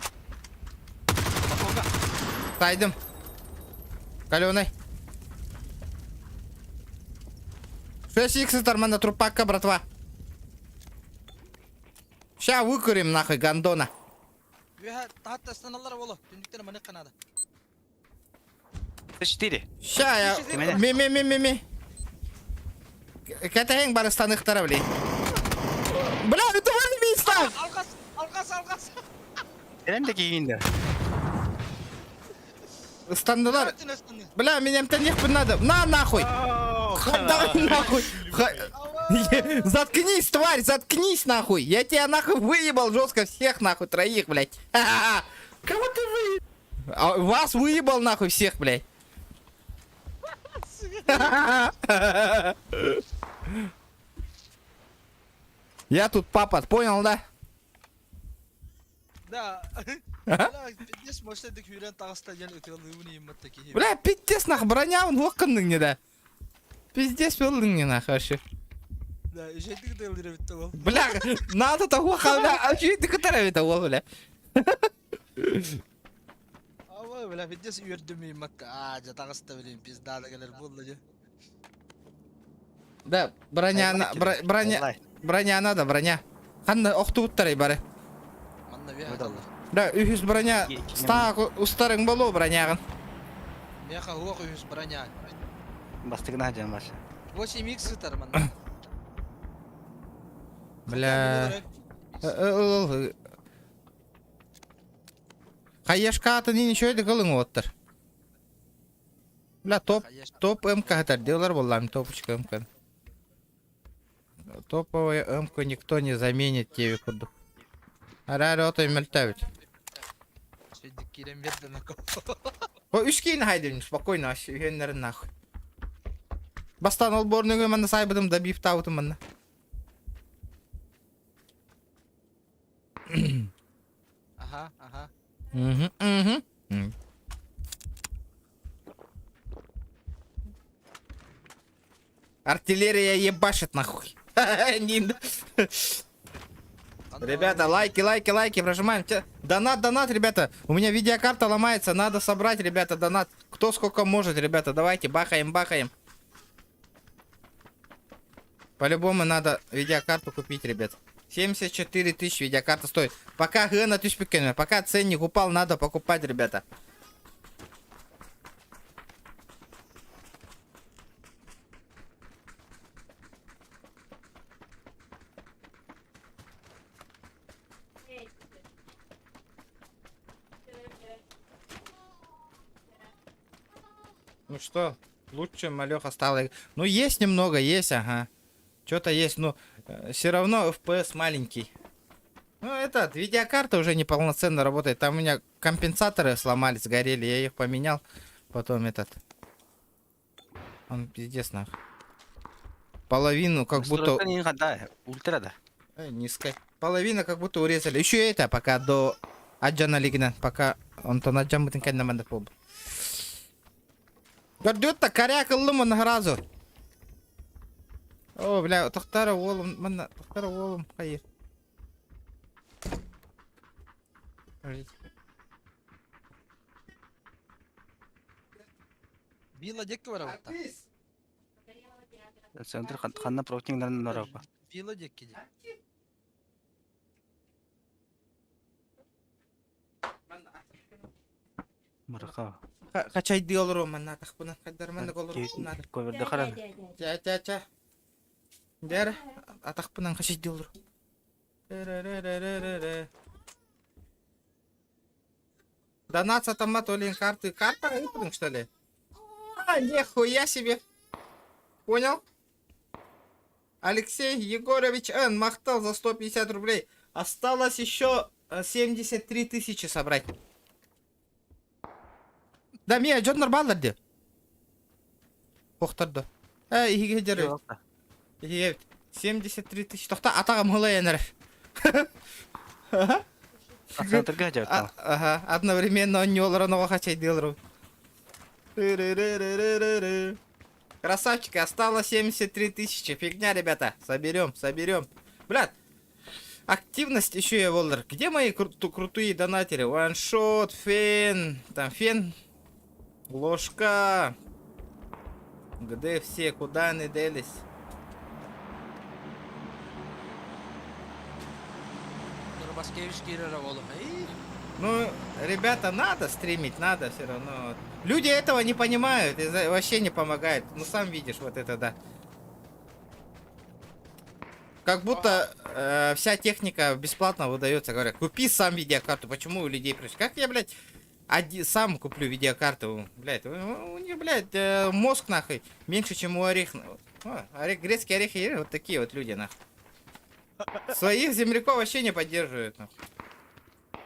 S1: Тайдым. Каленый. 6 икс манна трупакка, братва. Ща выкурим нахуй гандона.
S11: Үөһэ таһатта ыстаналлар боло. Түннүктэрэ манык канада.
S9: 4.
S1: Ща я... Ми ми ми ми ми. Кэтэһиҥ барыстаныхтара, блин. Бля, это место!
S11: Алҕас, алҕас, алҕас.
S9: Кэлэн да киһиин да.
S1: Ыстаннылар. Бля, меня эмтэниэхпин надо. На нахуй! Давай нахуй! Заткнись, тварь, заткнись нахуй! Я тебя нахуй выебал жестко всех нахуй, троих, блядь. Кого ты выебал? А, вас выебал нахуй всех, блядь. Я тут папа, понял, да?
S11: Да. Бля, пиздец, может, это күүрэн таҕыста диэн ытыалыыбын ииммат киһи.
S1: Бля, пиздец нахуй, броня он локонный не да. Пиздец не нахуй вообще.
S11: Да, үчүгэйдик ытыалыыр эбит ол.
S1: Бля, надо того бля, а что это которая это бля?
S11: Ава, бля, пиздец үөрдүм ииммат. Аа, дьэ таҕыста билин пизда да кэлэр буолла дьэ.
S1: Да, броня, броня, броня надо, броня. Ханна охтубуттарай бары.
S11: Манна үөһэ аталлар.
S1: Да, үһүс броня, стаак устарың болу броняғын.
S11: Меха уох үһүс броня.
S9: Бастыгына дьэн баша.
S11: 8 икс сытар манна.
S1: Бля. Хаешка атын ничего это кылың оттар. Бля, топ, топ МК хатар делар боллам, топочка МК. Топовая МК никто не заменит тебе курдук. Ара отой мөлтәбит.
S11: Шейдик киирэн биэрдэ нако.
S1: О, үс киин хайдым, спокойно, үһүөннэрин нахуй. Бастаан ол борнугу манна сайбытым да бифтаабытым манна.
S11: Аха, аха.
S1: Мгм, мгм. Артиллерия ебашит нахуй. Ребята, лайки, лайки, лайки, прожимаем. Донат, донат, ребята. У меня видеокарта ломается, надо собрать, ребята, донат. Кто сколько может, ребята, давайте, бахаем, бахаем. По-любому надо видеокарту купить, ребят. 74 тысячи видеокарта стоит. Пока гына түспүккэ, пока ценник упал, надо покупать, ребята. Ну что, лучше малеха стало. Ну, есть немного, есть, ага. Что-то есть, но все равно FPS маленький. Ну, этот, видеокарта уже неполноценно работает. Там у меня компенсаторы сломались, сгорели, я их поменял. Потом этот... Он пиздец нах. Половину как будто...
S9: Ультра да.
S1: Э, низко. Половина как будто урезали. Еще это пока до Аджана Лигина. Пока он то на джамбытын кэннэ маннык буолбут. Көрдүөт коряк ыллым он сразу. О, бля, тохтара уолум, манна, тохтара уолум, хайыр.
S11: Вилла диэки барабыт.
S9: Центр ханна противниктарын барабыт.
S11: Вилла диэки дии.
S9: Мырха.
S1: Хачайды олору манна тахпына хайдар манна олору надо.
S9: Коверде харан.
S1: Ча ча ча. Дэр атахпынан хачайды олору. Ре-ре-ре-ре-ре. Донат сатамат олин карты. Карта выпадың, что ли? А, нихуя себе. Понял? Алексей Егорович Н. Махтал за 150 рублей. Осталось еще 73 тысячи собрать. Да, мия, дьон нормально де. Охтарды. Э, иһигэ дьэрэ. Иһигэ 73 тысячи. Тохта атаҕым хылайан
S9: Центрга дьэ.
S1: Ага, одновременно он не олорон хачайдылру. Красавчики, осталось 73 тысячи. Фигня, ребята. Соберем, соберем. Блядь, активность еще я воллер. Где мои крутые донатеры? Ваншот, фен, там фен, ложка. Где все, куда они делись?
S11: Рубаскевич киирэрэ буолуо.
S1: Ну, ребята, надо стримить, надо все равно. Люди этого не понимают и вообще не помогают. Ну, сам видишь вот это, да. Как будто вся техника бесплатно выдается. Говорят, купи сам видеокарту. Почему у людей просят? Как я, блядь, сам куплю видеокарту? Блядь, у них, блядь, мозг нахуй меньше, чем у орех. О, орех, грецкие орехи, вот такие вот люди, нахуй. Своих земляков вообще не поддерживают, нахуй.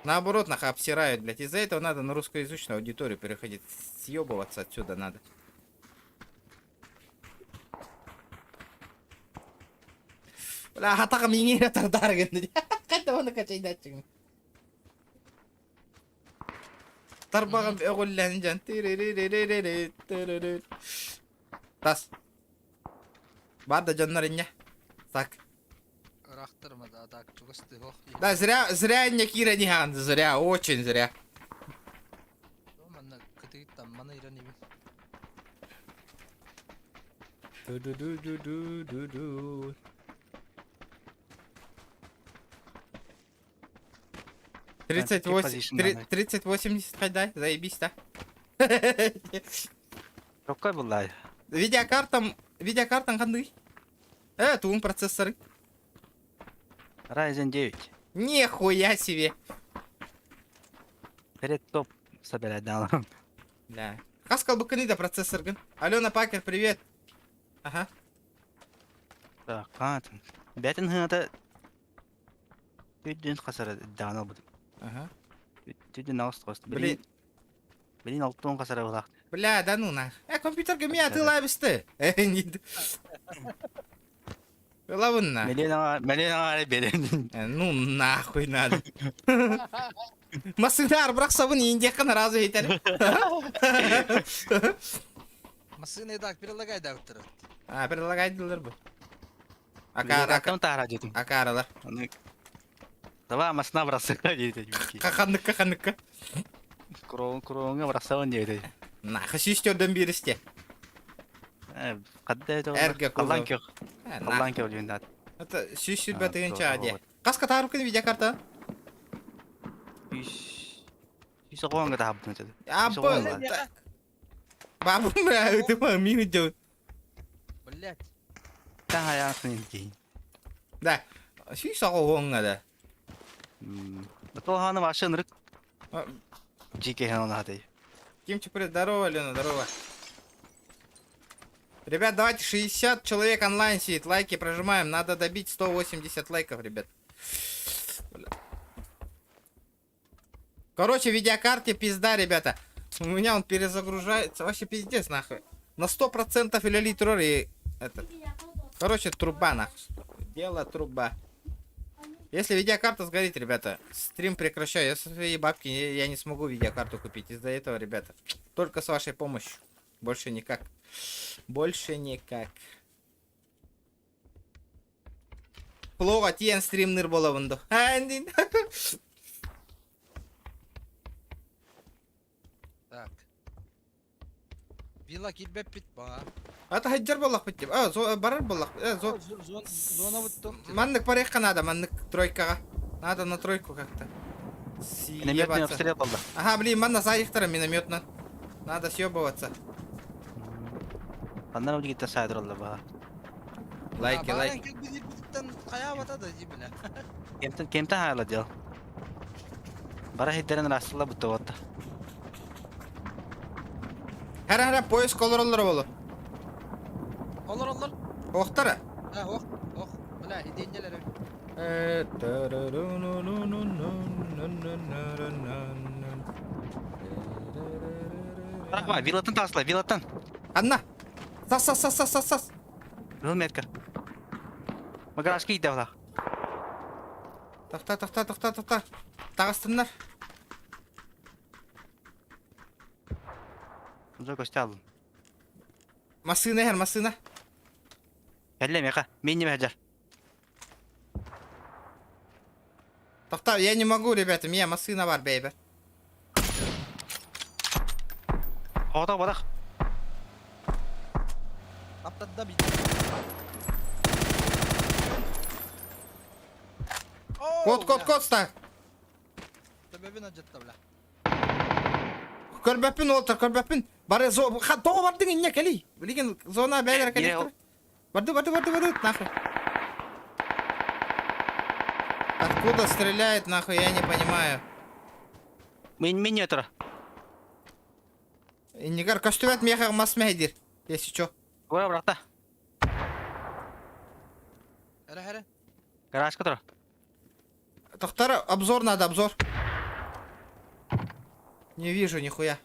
S1: Наоборот, нахуй, обсирают, блядь. Из-за этого надо на русскоязычную аудиторию переходить. Съебываться отсюда надо. Бля, атаҕым иҥиирэ тардаары гынна. Хайда оны качайдаччыгын. Тарбаҕым өҕүллэн дьан. Тас. Бар да дьоннор инньэ. Так.
S11: Ыраахтарма да так чугас ох.
S1: Да, зря, зря не кира не зря, очень зря.
S11: Манна кытыыттан маны ирэн ибин.
S1: Ду-ду-ду-ду-ду-ду-ду. 38, 3080 хайдай, заебись, да?
S9: Какой была?
S1: Видеокартам, видеокартам ханды. Туун процессоры.
S9: Ryzen 9.
S1: Нихуя себе.
S9: Перед топ собирать дал.
S1: Да. Хаскал буканы да процессор гын. Алена Пакер, привет. Ага.
S9: Так, а, бәтин хыната Түдүн хасара даана бут.
S1: Ага.
S9: Түдүн ауыс тост.
S1: Блин.
S9: Билин алтын хасара булах.
S1: Бля, да ну нах. Э, компьютерга ми атыылаабысты. Ылабынна.
S9: Мэлиэн аҥаара берен.
S1: Ну нахуй надо. Масынар бырахсабын индияққа наразы етер.
S11: Массыына так предлагай да оттор.
S1: А, предлагайдылар бу. Акара,
S9: таара дедим.
S1: Акаралар.
S9: Давай масына бросай дейді.
S1: Қақаныққа, қаныққа.
S9: Кроун, кроунга бросауын дейді.
S1: Нахы сүйістерден берісте.
S9: Қадда еді.
S1: Эрге
S9: Аллан кех. Аллан кех өлген
S1: Это сүйіс сүрбәтігін чаде. Қасқа тарып күні видеокарта?
S9: Сүйіс оғанға да хабдын өтеді.
S1: Абы. Бабым, бля, это мимо делает.
S11: Блять.
S9: Таң аяғын кейін.
S1: Да. Сүйіс оғанға да.
S9: Толханы вообще нырык. Жеке ханады.
S1: Кимчик, привет. Здорово, Лена, здорово. Ребят, давайте 60 человек онлайн сидит. Лайки прожимаем. Надо добить 180 лайков, ребят. Бля. Короче, видеокарте пизда, ребята. У меня он перезагружается. Вообще пиздец, нахуй. На 100% или литр и этот. Короче, труба, нахуй. Дело труба. Если видеокарта сгорит, ребята, стрим прекращаю. Я со своей бабки я не смогу видеокарту купить. Из-за этого, ребята, только с вашей помощью. Больше никак. Больше никак. Плохо тиен стримнер болабынду.
S11: Так. Вилла килбеп бит ба.
S1: Ата хаджар боллах бит. А, барар боллах. Э, зо...
S11: Зона вот
S1: Маннык парехка надо, маннык тройкага. Надо на тройку как-то.
S9: Минометный
S1: Съебаться.
S9: обстрел болды.
S1: Ага, блин, манна заехтара минометно. Надо съебываться.
S9: Аннан өтіп кетті сайдыр олды ба.
S1: Лайки, лайки.
S11: Кая батады ди бля.
S9: Кемтен кемтен хайла дел. Бара хиттерен расыла бутты отты.
S1: Хара-хара поезд колороллар болу.
S11: Олар олар.
S1: Охтара.
S11: Ha ох, ох. Бля, иденнелер.
S9: Рахма, вилаттан тасла, вилаттан.
S1: Анна. Сас, сас, сас, сас, сас, сас.
S9: Жыл метка. Магарашки иде олақ.
S1: Тоқта, тоқта, тоқта, тоқта. Тағыстындар.
S9: Зо көсте алдым.
S1: Масына хер, масына.
S9: Кәлле меқа, мен не бәжар.
S1: Тоқта, я не могу, ребята, меня масына бар, бейбі.
S9: Ота барақ.
S11: Аптады бит.
S1: Кот, кот, кот, ста.
S11: Төбөбүн ажытты бля.
S1: Көрбәппін олтыр, көрбәппін. Бары зо, ха, тоғы бардың инне кәли. Билеген зона бәлер кәли. Барды, барды, барды, барды, нахуй. Откуда стреляет, нахуй, я не понимаю.
S9: Мен мен не тұра.
S1: Иннигар, көстүбәт меха мас мәйдир. Если чё.
S9: Ора барақта.
S11: Хәрә хәрә.
S9: Гаражка тұра.
S1: Тохтара, обзор надо, обзор. Не вижу нихуя.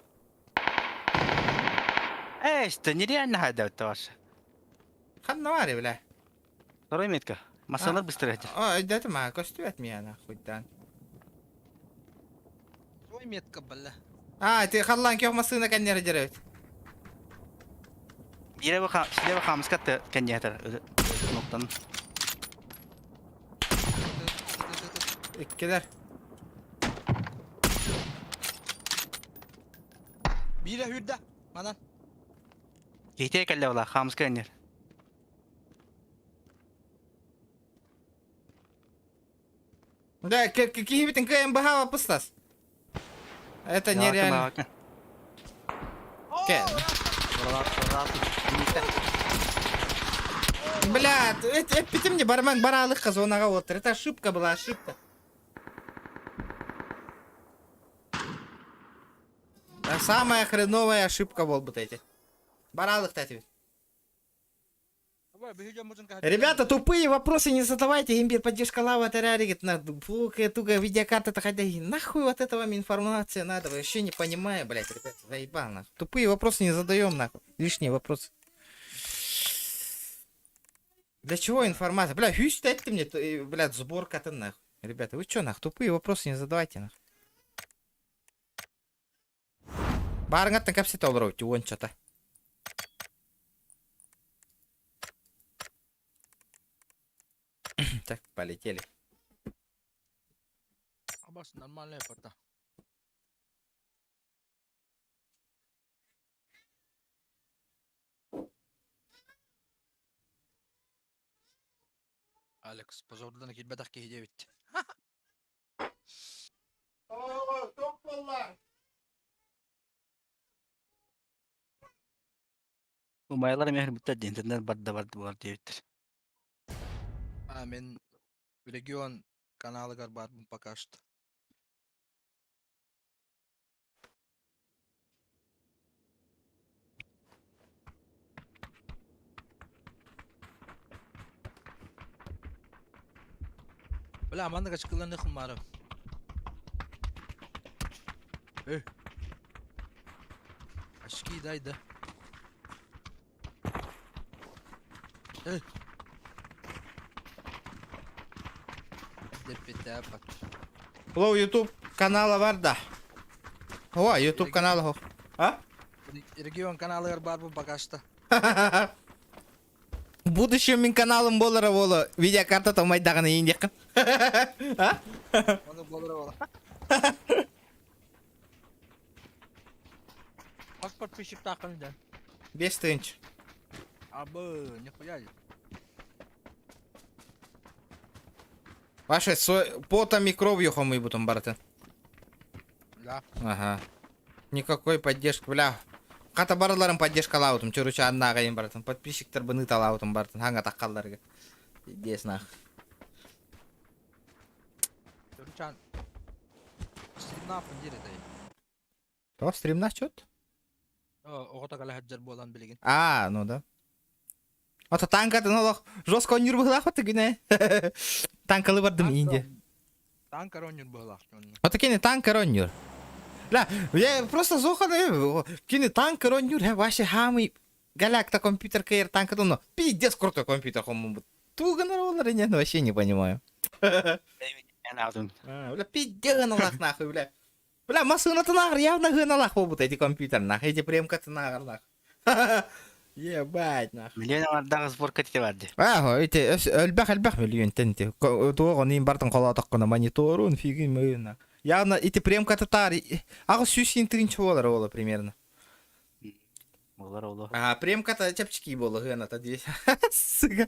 S9: Эй, что нереально хайда өтті ваш.
S1: Ханнавари, бля.
S9: Второй метка. Масалар быстро эти.
S1: А, это ма, көстүбәт меня нахуй дан.
S11: Свой метка бля.
S1: А, ты халлан кех масына кәннер деревит.
S9: Бире баха, силе баха мыскатты кәнне Ноктан.
S1: Иккилер.
S11: Бире хүрдә. Манан.
S9: Кейте кәлле ола, хамыс кәннер.
S1: Да, кихибитин КМБХ пыстас. Это нереально. Ке. Бля, это мне барман баралык зонага отыр. Это ошибка была, ошибка. Самая хреновая ошибка был вот эти. Баралык тебе. Ребята, тупые вопросы не задавайте, имбирь поддержка лава тараригит на фука туга видеокарта хотя нахуй вот это вам информация надо, вообще не понимаю, блядь, ребята, заебал нахуй. Тупые вопросы не задаем нахуй, лишние вопросы. Для чего информация? Бля, хюсь ты мне, блядь, сборка-то нахуй. Ребята, вы чё нахуй, тупые вопросы не задавайте нахуй. Баарыҥаттан кэпсэтэ олоробут уончата. Так, полетели.
S11: Абас нормальная порта. Алекс, позордан киирбэтэх киһи диэбит.
S9: Умайалар эмиэ өлбүттэр диэн интернет барда барда буолар диэбиттэр.
S11: А мин регион каналыгар баарбын пока что. Бля, маннык ачыкыланыхым баара. Эй. Очки дай, да. Эй. Деппитэ
S1: Лоу YouTube канала бар да. О, YouTube канала. А?
S11: Регион каналыгар баар бу пока что.
S1: В будущем мин каналым буолара буолуо видеокарта томайдаҕына иин диэххин. А?
S11: Ону буолара буола. Хас подписчиктааххын да?
S1: 5 тысяч.
S11: Абы, нихуя ли.
S1: Ваше со потом и кровью хомуйбутум барытын.
S11: Да.
S1: Ага. Никакой поддержки, бля. Хата барыларын поддержкалаабытым, чоруча аннааҕайын барытын, подписчиктарбын ыыталаабытым барытын, хаҥа таххалларга. Пиздец нах.
S11: Чоручан. Стримнааппын диир этэй.
S1: То стримнах чет?
S11: Оҕото кэлэ сылдьар буолан билигин.
S1: А, ну да. Ото танкатын олох жестко оонньуур быһыылаах күнэ. Танкалы бардым Индия.
S11: Танк оонньуур быһыылаах.
S1: Ото кини танк оонньуур. Бля, я просто зоханы, кини танк оонньуур, вообще хамый галакта компьютер кэр танк ну пиздец крутой компьютер хомун. Туган олар не, ну вообще не понимаю. Бля, пиздец нахуй, бля. Бля, массыынатынааҕар явно гыналах буолбут эти компьютер нах, эти премкатынааҕар нах. Ебать нах.
S9: Миллион аҥардаах сборка ити бар дии.
S1: Аа, эти элбэх элбэх миллионтен ити. Туох онын бартын холоотоххуна мониторун фигин мыын нах. Явно ити премката таар 800 тысяч буолар ола примерно.
S9: Буолар оло.
S1: А, премката чэпчэки буола гыната дии. Сука.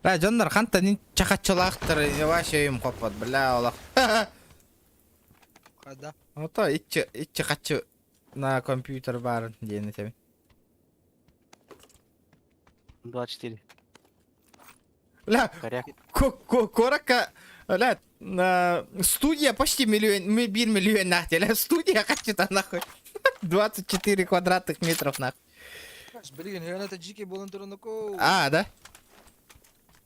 S1: Бля, дьоннор хантан чахаччылаахтар вообще им хоппот, бля, олох.
S11: Хада.
S1: Ото иччи иччи хаччы на компьютер баар диэн этэбин.
S9: 24.
S1: Бля,
S9: Коряк.
S1: Куоракка, бля, студия почти миллион, 1 миллион нахуй, бля, студия хаччыта нахуй. 24 квадратных метров нахуй.
S11: Билигин это дьикий буолан турунуку.
S1: А, да?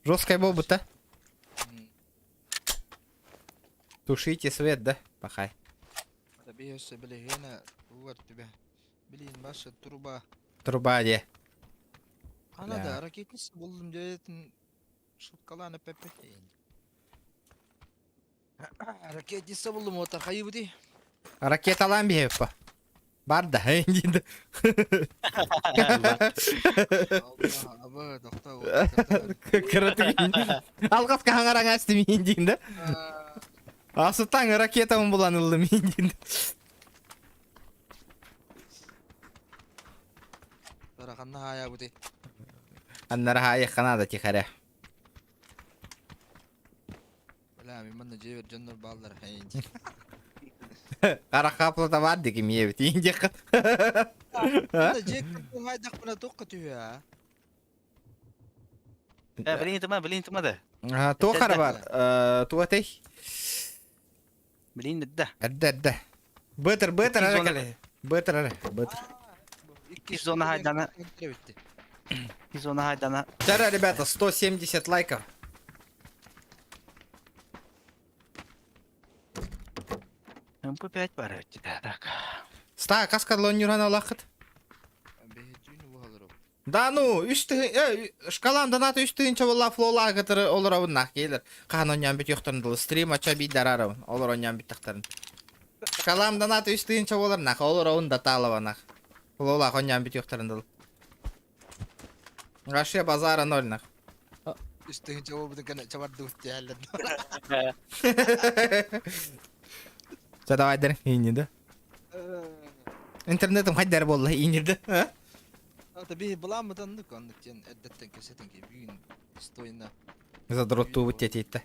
S1: Жесткая буолбут, да? Тушите свет, да? Пахай.
S11: Табиһ билигин вот тебе. Блин, ваша труба.
S1: Труба где?
S11: Ана
S1: Бля.
S11: да, ракетница буллум диэтин шуткалаан эппэппит. Ракетница буллум ота хайыбыти.
S1: Ракеталаан биһеппа. Бар да, диэн.
S11: Абы, доктор.
S1: Алҕаска хаҥараҥ астым диэн да. Асытаң ракетамын булан ыллым диэн.
S11: Тараханна хаябыти.
S1: Аннара хайы тихаря.
S11: Бля, мин манна дьиэбэр дьоннор бааллар.
S1: Харахха бар дики миэбит индиэххит.
S11: Дьиэ хайдахпына туохха түһүө аа?
S9: Э, билин тыма, билин тыма да.
S1: Туох хара бар? Туатэй?
S9: Билин да.
S1: Эрдэ эрдэ. Бытыр бытыр эрэ кэлэ. Бытыр эрэ. Бытыр.
S9: Икки зона хайдана. Икки зона хайдана.
S1: Вчера, ребята, 170 лайков.
S9: МП5 бар так.
S1: Ста, каскадлон юран алахыт. Да ну, үс тыһы, шкалам донат үс тыһынча буолла флола кытары олоробун нах келер. Хаан онньоон бүт юхтарын дылы стрим ача бийдарарабын. Олор онньоон бүттахтарын. Шкалам донат үс тыһынча болар нах, олоробун да таалаба нах. Флола онньоон бүт юхтарын дылы. Вообще базара ноль нах.
S11: Үс тыһынча буолбутун кэннэ чабардыбыт диэһэллэр.
S1: Чэ давай дэр, иинньи да. Интернетым хайдар буолла иинньи да.
S11: Ата биһи былааммыт оннук оннук диэн эрдэттэн кэпсэтэн ки бүгүн стойна.
S1: Задроттуубут тиэтийтэ.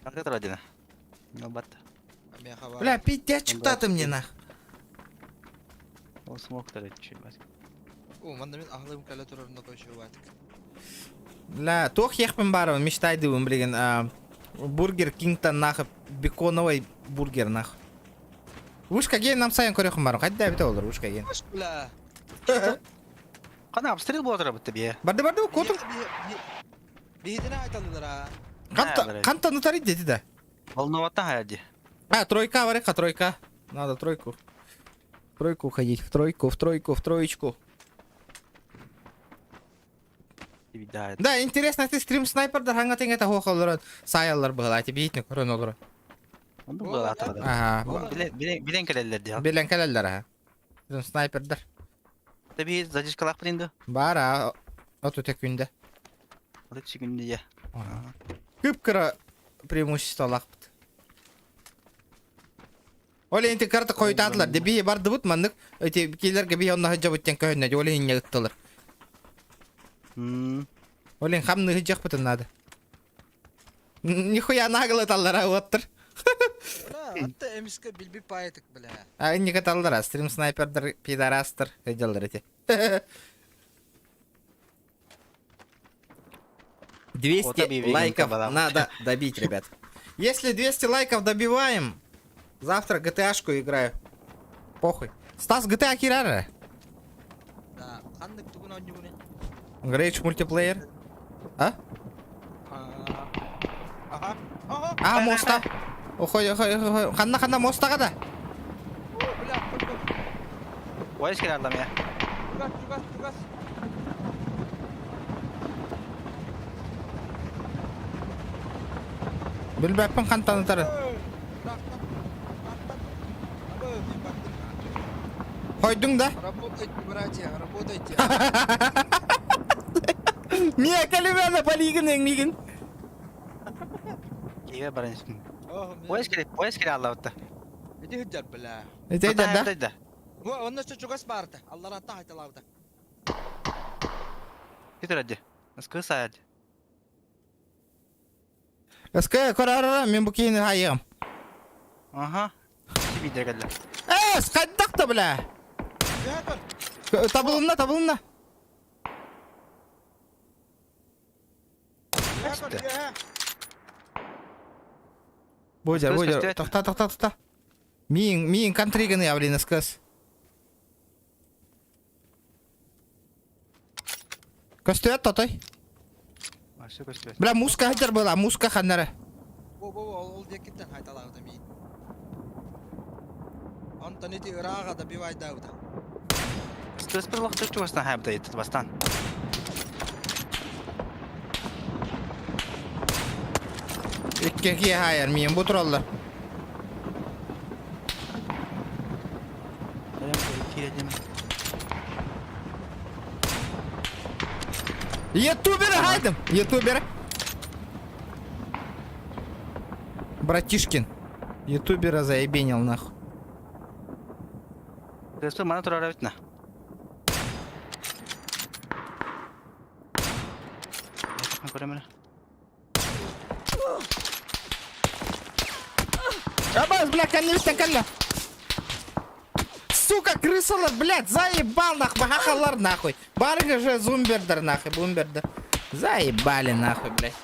S9: Как родина? Ну бат.
S1: Бля, пиздец, ты мне нах.
S9: Ол смог короче, бат.
S11: О, манна мин аһылым кэлэ турарына көшөбатык.
S1: Бля, туох ехпин барабын, мечтайдыбын билигин Бургер Кингтан нах беконовый бургер нах. Вышка ген нам сайын көрөхүм бар. Кайда бите олор вышка ген.
S11: Бля.
S9: Кана обстрел болар битте бие.
S1: Барды барды котум.
S11: Биһитине айталылар а.
S1: Канта канта нутари деди да.
S9: Волновата хаяди.
S1: А, тройка варика, тройка. Надо тройку. В тройку ходить, в тройку, в тройку, в троечку. Да, интересно, ты стрим снайпердар ханга теңге та хоқалар саялар быһылаати биитни көрөн олор.
S9: Онду быһылаата.
S1: Ага.
S9: Билен келеллер дия.
S1: Билен келеллер аха. Стрим снайпердар.
S9: Таби задержкалах билинди.
S1: Бар а оту күндө.
S9: Оту күндө я.
S1: Кып-кыра преимущество лахпыт. Оле инти карта койтаатылар. Деби бардыбыт маннык. Эти килерге би онна хыджабыттен көһөннө. Оле инне ыттылар. Олен хамны хыджакпытын надо. Нихуя нагло таллара оттыр.
S11: Бля, атта эмиске билби паятык, бля.
S1: А инника таллара, стрим снайпердер, пидорастер, хыджалар эти. 200 лайков надо добить, ребят. Если 200 лайков добиваем, завтра GTA-шку играю. Похуй. Стас GTA кирара.
S11: Да, ханнык тугун оонньуугуный?
S1: Rage мультиплеер. А?
S11: Ага. Ага.
S1: А, моста. Охой, охой, охой. Ханна, ханна, мостаға да.
S11: Бля,
S9: Ой, скиралам я.
S11: Чугас, чугас, чугас.
S1: Билбэппин хантанытары. Хойдуң да?
S11: Работайте, братья, работайте.
S1: Мия калимена полигин эңмигин.
S9: Киеве барынсын. Поезд керек, поезд керек аллабытта.
S11: Иди хыджар, бля.
S1: Ити хыджар да?
S11: Онна чугас барда. Аллар атта хайталабыта.
S9: Кетер Скы саяд.
S1: Скы корарара мен бу кейини хайыгым.
S9: Ага. Сибидер келди.
S1: Эс, кайдакта бля. Табылынна, табылынна. Бодя, Бодя, тохта, тохта, тохта. Миин, миин контриганы я, блин, СКС. Көстүөт тотой. Бля, муска хатер была, муска ханнара.
S11: Бо, бо, ол декиттен хайталабыта миин. Онтон ити ырааға добивайдаабыта.
S9: СКС бір уақытта чугастан хайбыта еттит бастан.
S1: Икки кие хайар, миин бу тураллар. Ютуберы хайдым, ютуберы. Братишкин. Ютубера заебенил нахуй.
S9: СКС мана турара битна. Көремін.
S1: Абас, бля, кэннибиттэн кэллэ. Сука, крысалар, блядь, заебал нахуй, хахалар нахуй. Барыга же зумбердер нахуй, бумбердер. Заебали нахуй, блядь.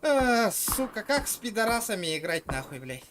S1: А, сука, как с пидорасами играть нахуй, блядь.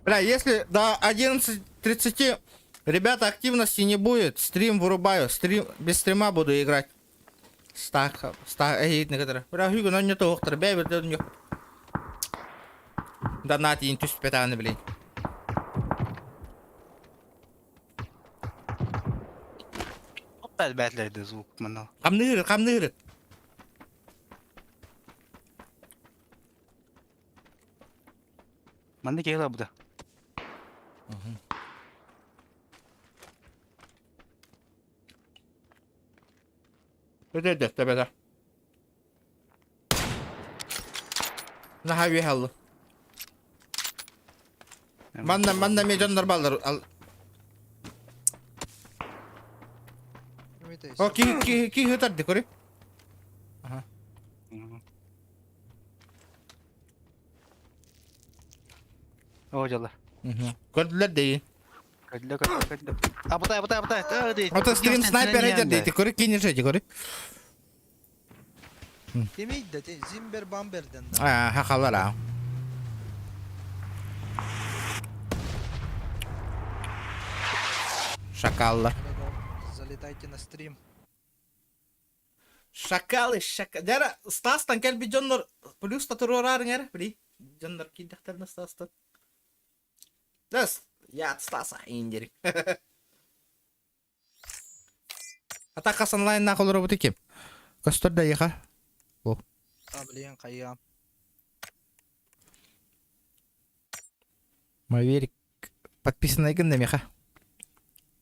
S1: Бля, если до 11.30 ребята активности не будет, стрим вырубаю, стрим без стрима буду играть. Стах, стах, эй, некоторые. Бля, хуйга, но не то, охтар, бля, бля, бля, Донат, интус пятаны, блин.
S9: Бэтлерде звук манал.
S1: Хамныыры, хамныыры.
S9: Манна киһи буда.
S1: Өтөдө, төбөтө. Наһаа үөһэ аллы. Манна, манна эмиэ дьоннор бааллар. О, киһи, киһи, киһи ытарды, көрүй. Ага.
S9: О, дьалар.
S1: Көрдүлэр дии.
S9: Көрдүлэр, көрдүлэр, көрдүлэр. Абытай, абытай, абытай. Дии.
S1: Ото стрим снайпер этер дейти. Көрү кинеше көрү.
S11: Кимий да Зимбер Бамберден да.
S1: Аа, хахалар аа. Шакаллар.
S11: Залетайте на стрим.
S1: Шакалы, шака. Дьэ, Стастан кэлбит дьоннор плюс татуруораарыҥ эрэ, били. Дьоннор киирдэхтэринэ Стастан. Да, я от Стаса индери. Атака онлайн олоробут ким? Көстөр да еха.
S11: А, блин, хайа.
S1: Маверик подписанный гын меха.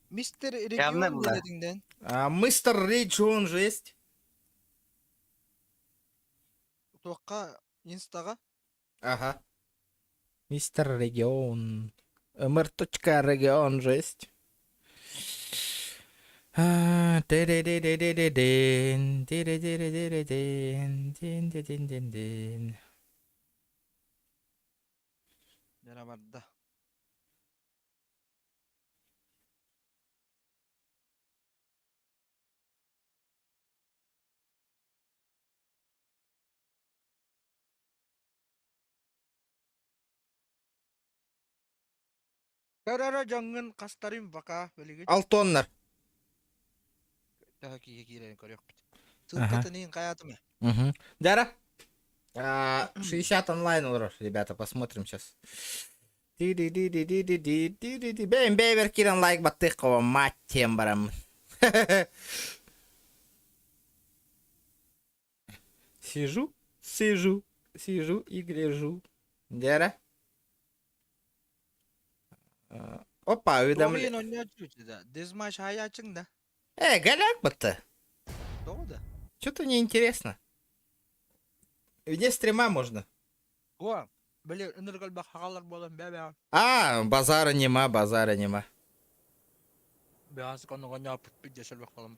S11: Мистер
S9: Явно
S11: Регион
S9: было.
S11: диэтиҥден.
S1: А, мистер Рейджон жесть.
S11: Туохха инстаҕа
S1: Ага. Мистер Регион. Мр.регион жесть. А, тири-ри-ри-ри-ри-дин, тири-ри-ри-ри-дин, дин-дин-дин-дин.
S11: Бера барда. Көрөрө дьоҥҥун хастарым бака билигин.
S1: Алтоннар.
S11: Төһө киһи киирэрин көрүөхпүт.
S1: Аха.
S11: Сылкатын иһин хайаатым ээ.
S1: Мгм. Дара. А, 60 онлайн олорор, ребята, посмотрим сейчас. Ди-ди-ди-ди-ди-ди-ди-ди-ди. Бэйм бэйбер кирен лайк баттык мать тем барам. Сижу, сижу, сижу и гляжу. Дера. А, Опа, уведомление.
S11: Тоҕуйун онньооччу да. Дезмаш хайаачыҥ да.
S1: Э, голяк будто.
S11: Тоҕо да.
S1: Что-то неинтересно. Вне стрима можно.
S11: О, били ынырык элбэх хагалар буолан бэбэ.
S1: А, базара нема, базара нема.
S11: Бэҕэс конноҕонньооппут пиздец элбэх буолан.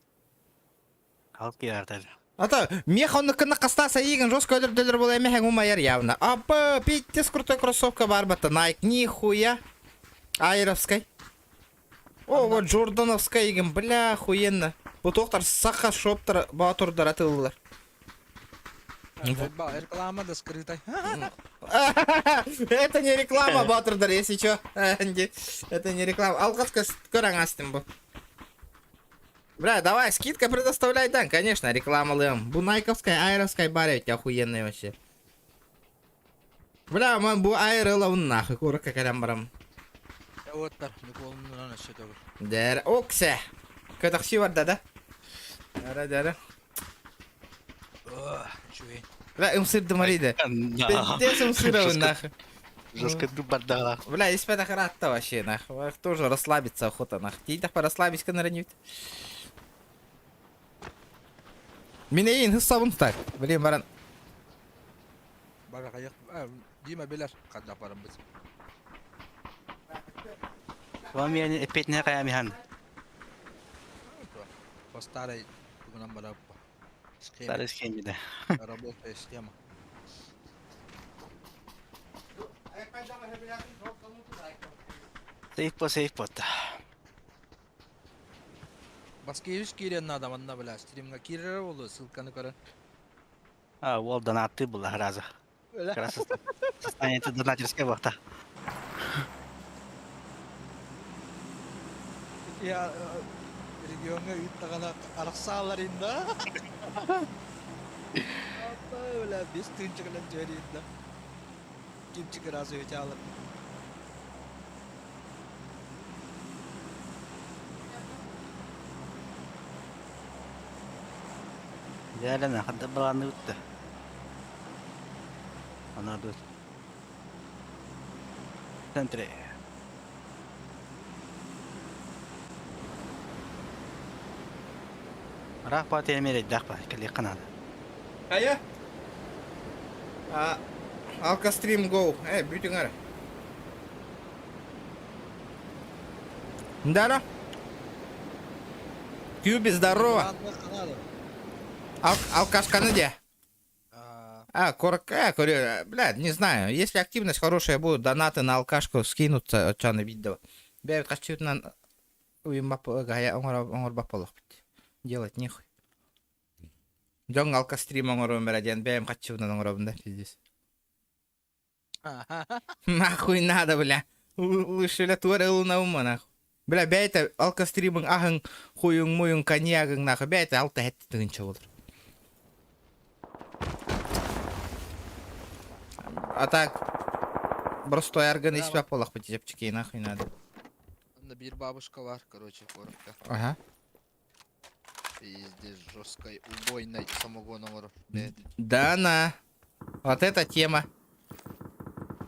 S9: Халк ярдар.
S1: А то мех он на коста саиган жестко өдөрдөлөр була эмэһэҥ умайар явно. Апа, пиздец крутой кроссовка бар батта Nike, нихуя. Айровской. О, вот Джордановская игин, бля, охуенно. Бу тоқтар саха шоптар батурдар атылылар.
S11: Реклама да скрытай.
S1: Это не реклама, Батурдар, если чё. Это не реклама. Алғатка көрәң астым бу. Бля, давай, скидка предоставляй, да, конечно, реклама лым. Бу найковская, айровская баря ведь охуенная вообще. Бля, ман бу айрыла он нахуй, курка калям барам.
S11: Оттар, Николунан өссө төгүл.
S1: Дэр, оксе. Көтөхси барда да? Дара, дара.
S11: Үчүгэй.
S1: Бля, ымсырды марида. Пиздец ымсырабын нахуй.
S9: Жестко бардаҕа.
S1: Бля, испэтэх ыраатта вообще, нах. Тоже расслабиться охота, нах. Тиийдэхпэ расслабись гынар Мин эйин хыссабын так. Блин, баран.
S11: Бара хайах Дима билэр ханна бараммыт.
S9: Вам я эппиэтинэ каямихан.
S11: По старой тугунан бараппа.
S9: Старой схеме, да.
S11: Работая схема.
S9: Сейф по сейф по
S11: Баскевич киирэн наада манна бля стримҥа киирэрэ буолуо ссылканы көрөн.
S9: А, уол донатты была раза. Как раз состояние донатерское вахта.
S11: Я региоҥҥа ыыттаҕына арахсаалар инна. Бля, без тыынчыгынан дьөрү инна. Кимчик разы өтялар.
S9: Дьээлэнэ ханна балаанныбыт да. Ана тут. Центре. Ыраах баҕа эмиэ эрэйдээх ба кэлиэххэ наада.
S1: Хайа? А, Алкострим Go. Э, бүтүң ара. Да, Кьюби, здорово. Ал алкашканы де? А, корка, говорю, бля, не знаю. Если активность хорошая будет, донаты на алкашку скинутся, чаны видео. Бля, хочу на Делать нехуй. Дьон алкострим оҥоруом эрэ диэн бэйэм хаччыбынан оҥоробун да пиздец. Нахуй надо, бля. Лучше бля туора ылынабын нахуй. Бля, бэйэтэ алкостримың аһыҥ, хуйуҥ, муйуҥ, коньягыҥ нахуй бэйэтэ алта хэт тыһыынча буолар. А так, простой арган испэп буолахпыт чэпчэки нахуй надо.
S11: Онно биир бабушка бар, короче, куоракка.
S1: Ага.
S11: Пиздец, жесткой, убойной самогон оҥорор. Бэйэтэ.
S1: Да на. Вот эта тема.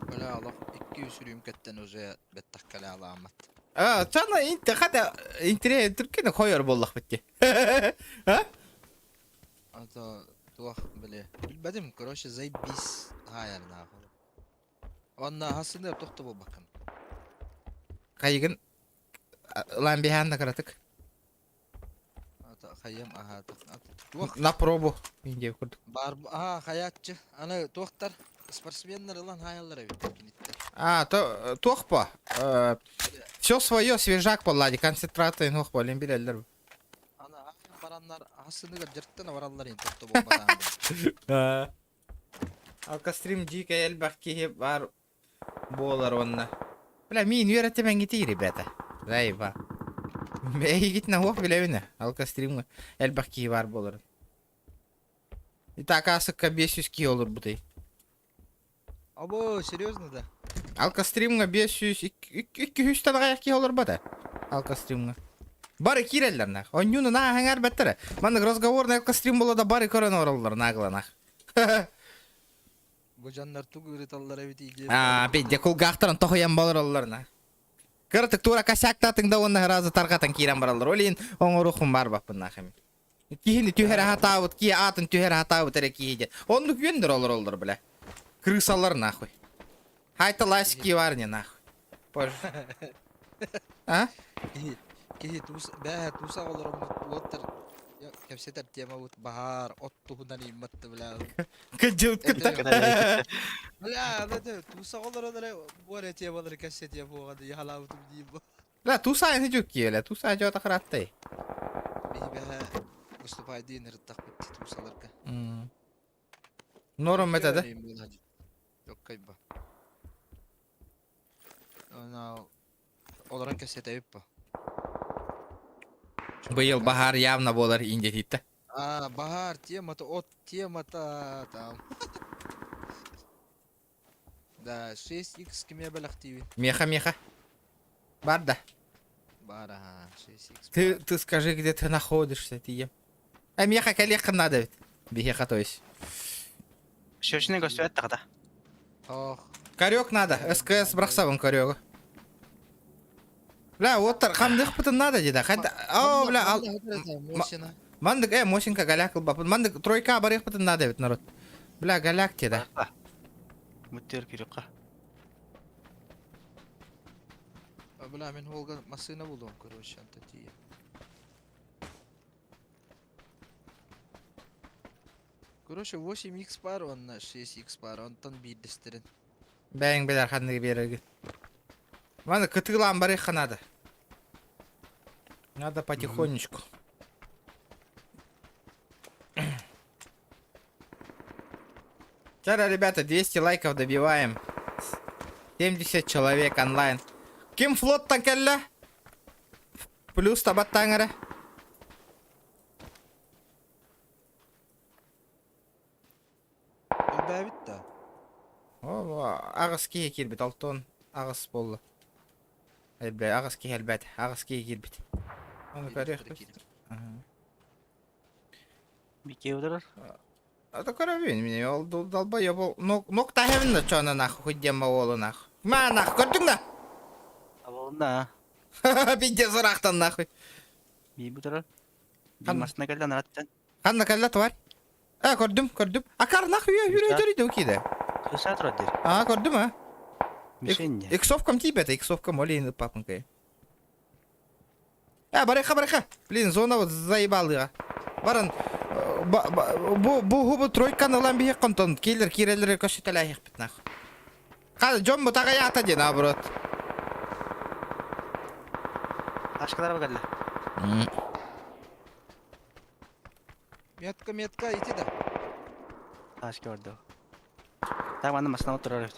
S11: Бля, олох икки үс үрүүмкэттэн уже бэттэх кэлэ алааммат.
S1: А, чана инте хата интерес түркені қойор боллах бітті. А?
S11: А то туох, бля, билбэтим, короче, заебись хаайар нахуй. Онна хасыны тохто буолбаккын.
S1: Кайыгын ылан биһаан да кыратык.
S11: Ата хайым аха туох
S1: На пробу. Индия курдук.
S11: бар аха хаятчы аны туохтар спортсменнар ылан хаяллар эбит киниттер.
S1: А, то туох по. Все свое свежак поллади, концентрация нох по билеллер.
S11: Аны бараннар хасыныгар дьэртэн бараллар ин тохто буолбатаан.
S1: Алкострим дикая элбэх киһи бар буолар онна. Бля, мин үөрэтимэн гити, ребята. Заеба. Эйгитинэ уох билэбинэ. Алкостримҥа элбэх киһи бар буоларын. Итак, асыкка 500 киһи олорбутай.
S11: Або, серьезно да?
S1: Алкостримҥа 500 200 аҕайах киһи олорбата. Алкостримҥа. Бары киирэллэр нах. Онньууну нааһаҥар бэттэрэ. Маннык разговорный алкострим буола да бары көрөн олороллор наагланах.
S11: Бу дьоннор тугу ырыталлар эбит идея.
S1: Аа, пиздец, кулгаахтарын тоһуйан болороллор на. Кыратык тура косяктаатыҥ да уонна сразу тарҕатан киирэн бараллар. Ол иһин оҥоруохпун баарбаппын нахами. Киһини түһэрэ хатаабыт, киһи аатын түһэрэ хатаабыт эрэ киһи диэн. Оннук үөннэр олороллор, бля. Крысалар нахуй. Хайта ласки бар не нахуй. Позже. А?
S11: Киһи киһи туус бээ туус оҕолороммут уоттар кэпсэтэр темабыт баһаар от туһунан иимматты бля.
S1: Кыдьылт кытта.
S11: Бля, аны туус оҕолорон эрэ бу эрэ темалары кэпсэтиэ буоҕа дии халаабытым дии бу.
S1: Бля, туса не жүк туса жо тахараттай.
S11: Биһи бэһэ выступайдыын ырыттахпыт туусаларга.
S1: Норм это, да?
S11: Жоккайба. Она олорон кэпсэтэбит бу.
S1: Быйыл баһаар явно болар индетитте.
S11: А, баһаар темата, от темата там. Да, 6x кимиэ бэлэхтиибин?
S1: Меха, меха. Бар да.
S11: Бар, ага, 6x.
S1: Ты скажи, где ты находишься, ты ем. А меха коллега надо ведь. Бехеха, то есть.
S9: Шөшіне көстүбэт тахата.
S11: Ох.
S1: Корек надо, СКС бырахсабын корегу. Бля, оттар хамдыхпытын надо деді. Хайда, о, бля, ал...
S11: Мосина.
S1: Мандык, Мосинка голяк ылбаппын. Мандык тройка барыахпытын надо эбит народ. Бля, голяк деді.
S9: Муттер кирюка.
S11: А, бля, мен холга машина булдум, короче, анта тие. Короче, 8x бар, онна 6x бар, онтон биирдестерин.
S1: Бэйэҥ билэр ханныгы биэрэргин. Маны кытыылаан барыахха надо. Надо потихонечку. Вчера, ребята, 200 лайков добиваем. 70 человек онлайн. Ким флоттан кэллэ? Плюс табаттаҥ эрэ.
S11: Элбээбит да.
S1: О, аҕыс киһи киирбит, алтон аҕыс буолла. Элбэ, аҕыс киһи элбэт, аҕыс киһи киирбит. Ону көрүөхпүт.
S9: Бикей отырар.
S1: А то көрөбүн мин ол долбоеб ол нок таһебин да чона нах хоть диэн уолу нах. Ма нах көрдүҥ да?
S9: Аболна.
S1: Пиздец ырахтан нахуй.
S9: Би бутарар. Би машина кэллэ нараттан.
S1: Ханна кэллэ тварь? А, көрдүм, көрдүм. Акар нах үйе хүрө өтөрү киде.
S9: Кыса турар дир.
S1: А, көрдүм а.
S9: Мишень.
S1: Иксовкам тип это, иксовкам олейн папынкай. А, барыха, барыха. Блин, зона вот заебал я. Баран, бу бу бу тройканы ылан биһи контон киллер кирелер көшөтөлөһүхпүт нах. Хал дьон бу таҕайаата диэн наоборот.
S9: Ашкалар кэллэ.
S11: Метка, метка, ити да.
S9: Ашка барда. Так манна машина отырар эбит.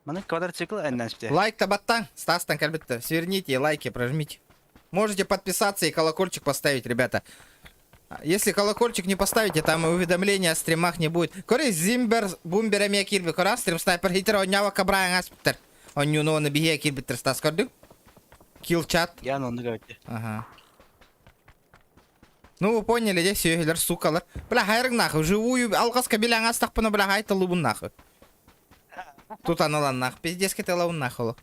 S9: Маны квадроцикл эннен спте.
S1: Лайк-то баттан, Стастан кэлбитте. Сверните лайки, прожмите. Можете подписаться и колокольчик поставить, ребята. Если колокольчик не поставите, там и уведомления о стримах не будет. Кори Зимбер, Бумбер эмиэ киирбит. Кора стрим снайпер хитер оннява кабраан аспиттер. Оннюну оны биһиэ киирбиттер Стас көрдүҥ? Килл чат.
S9: Я онну көрдү.
S1: Ага. Ну вы поняли, де сүөһүлэр сукалар. Бля, хайрың нахуй, живую алҕаска билэн астахпына, бля, хайталыбын нахуй. Тут аналан нах, пиздец кетелабын нахуй.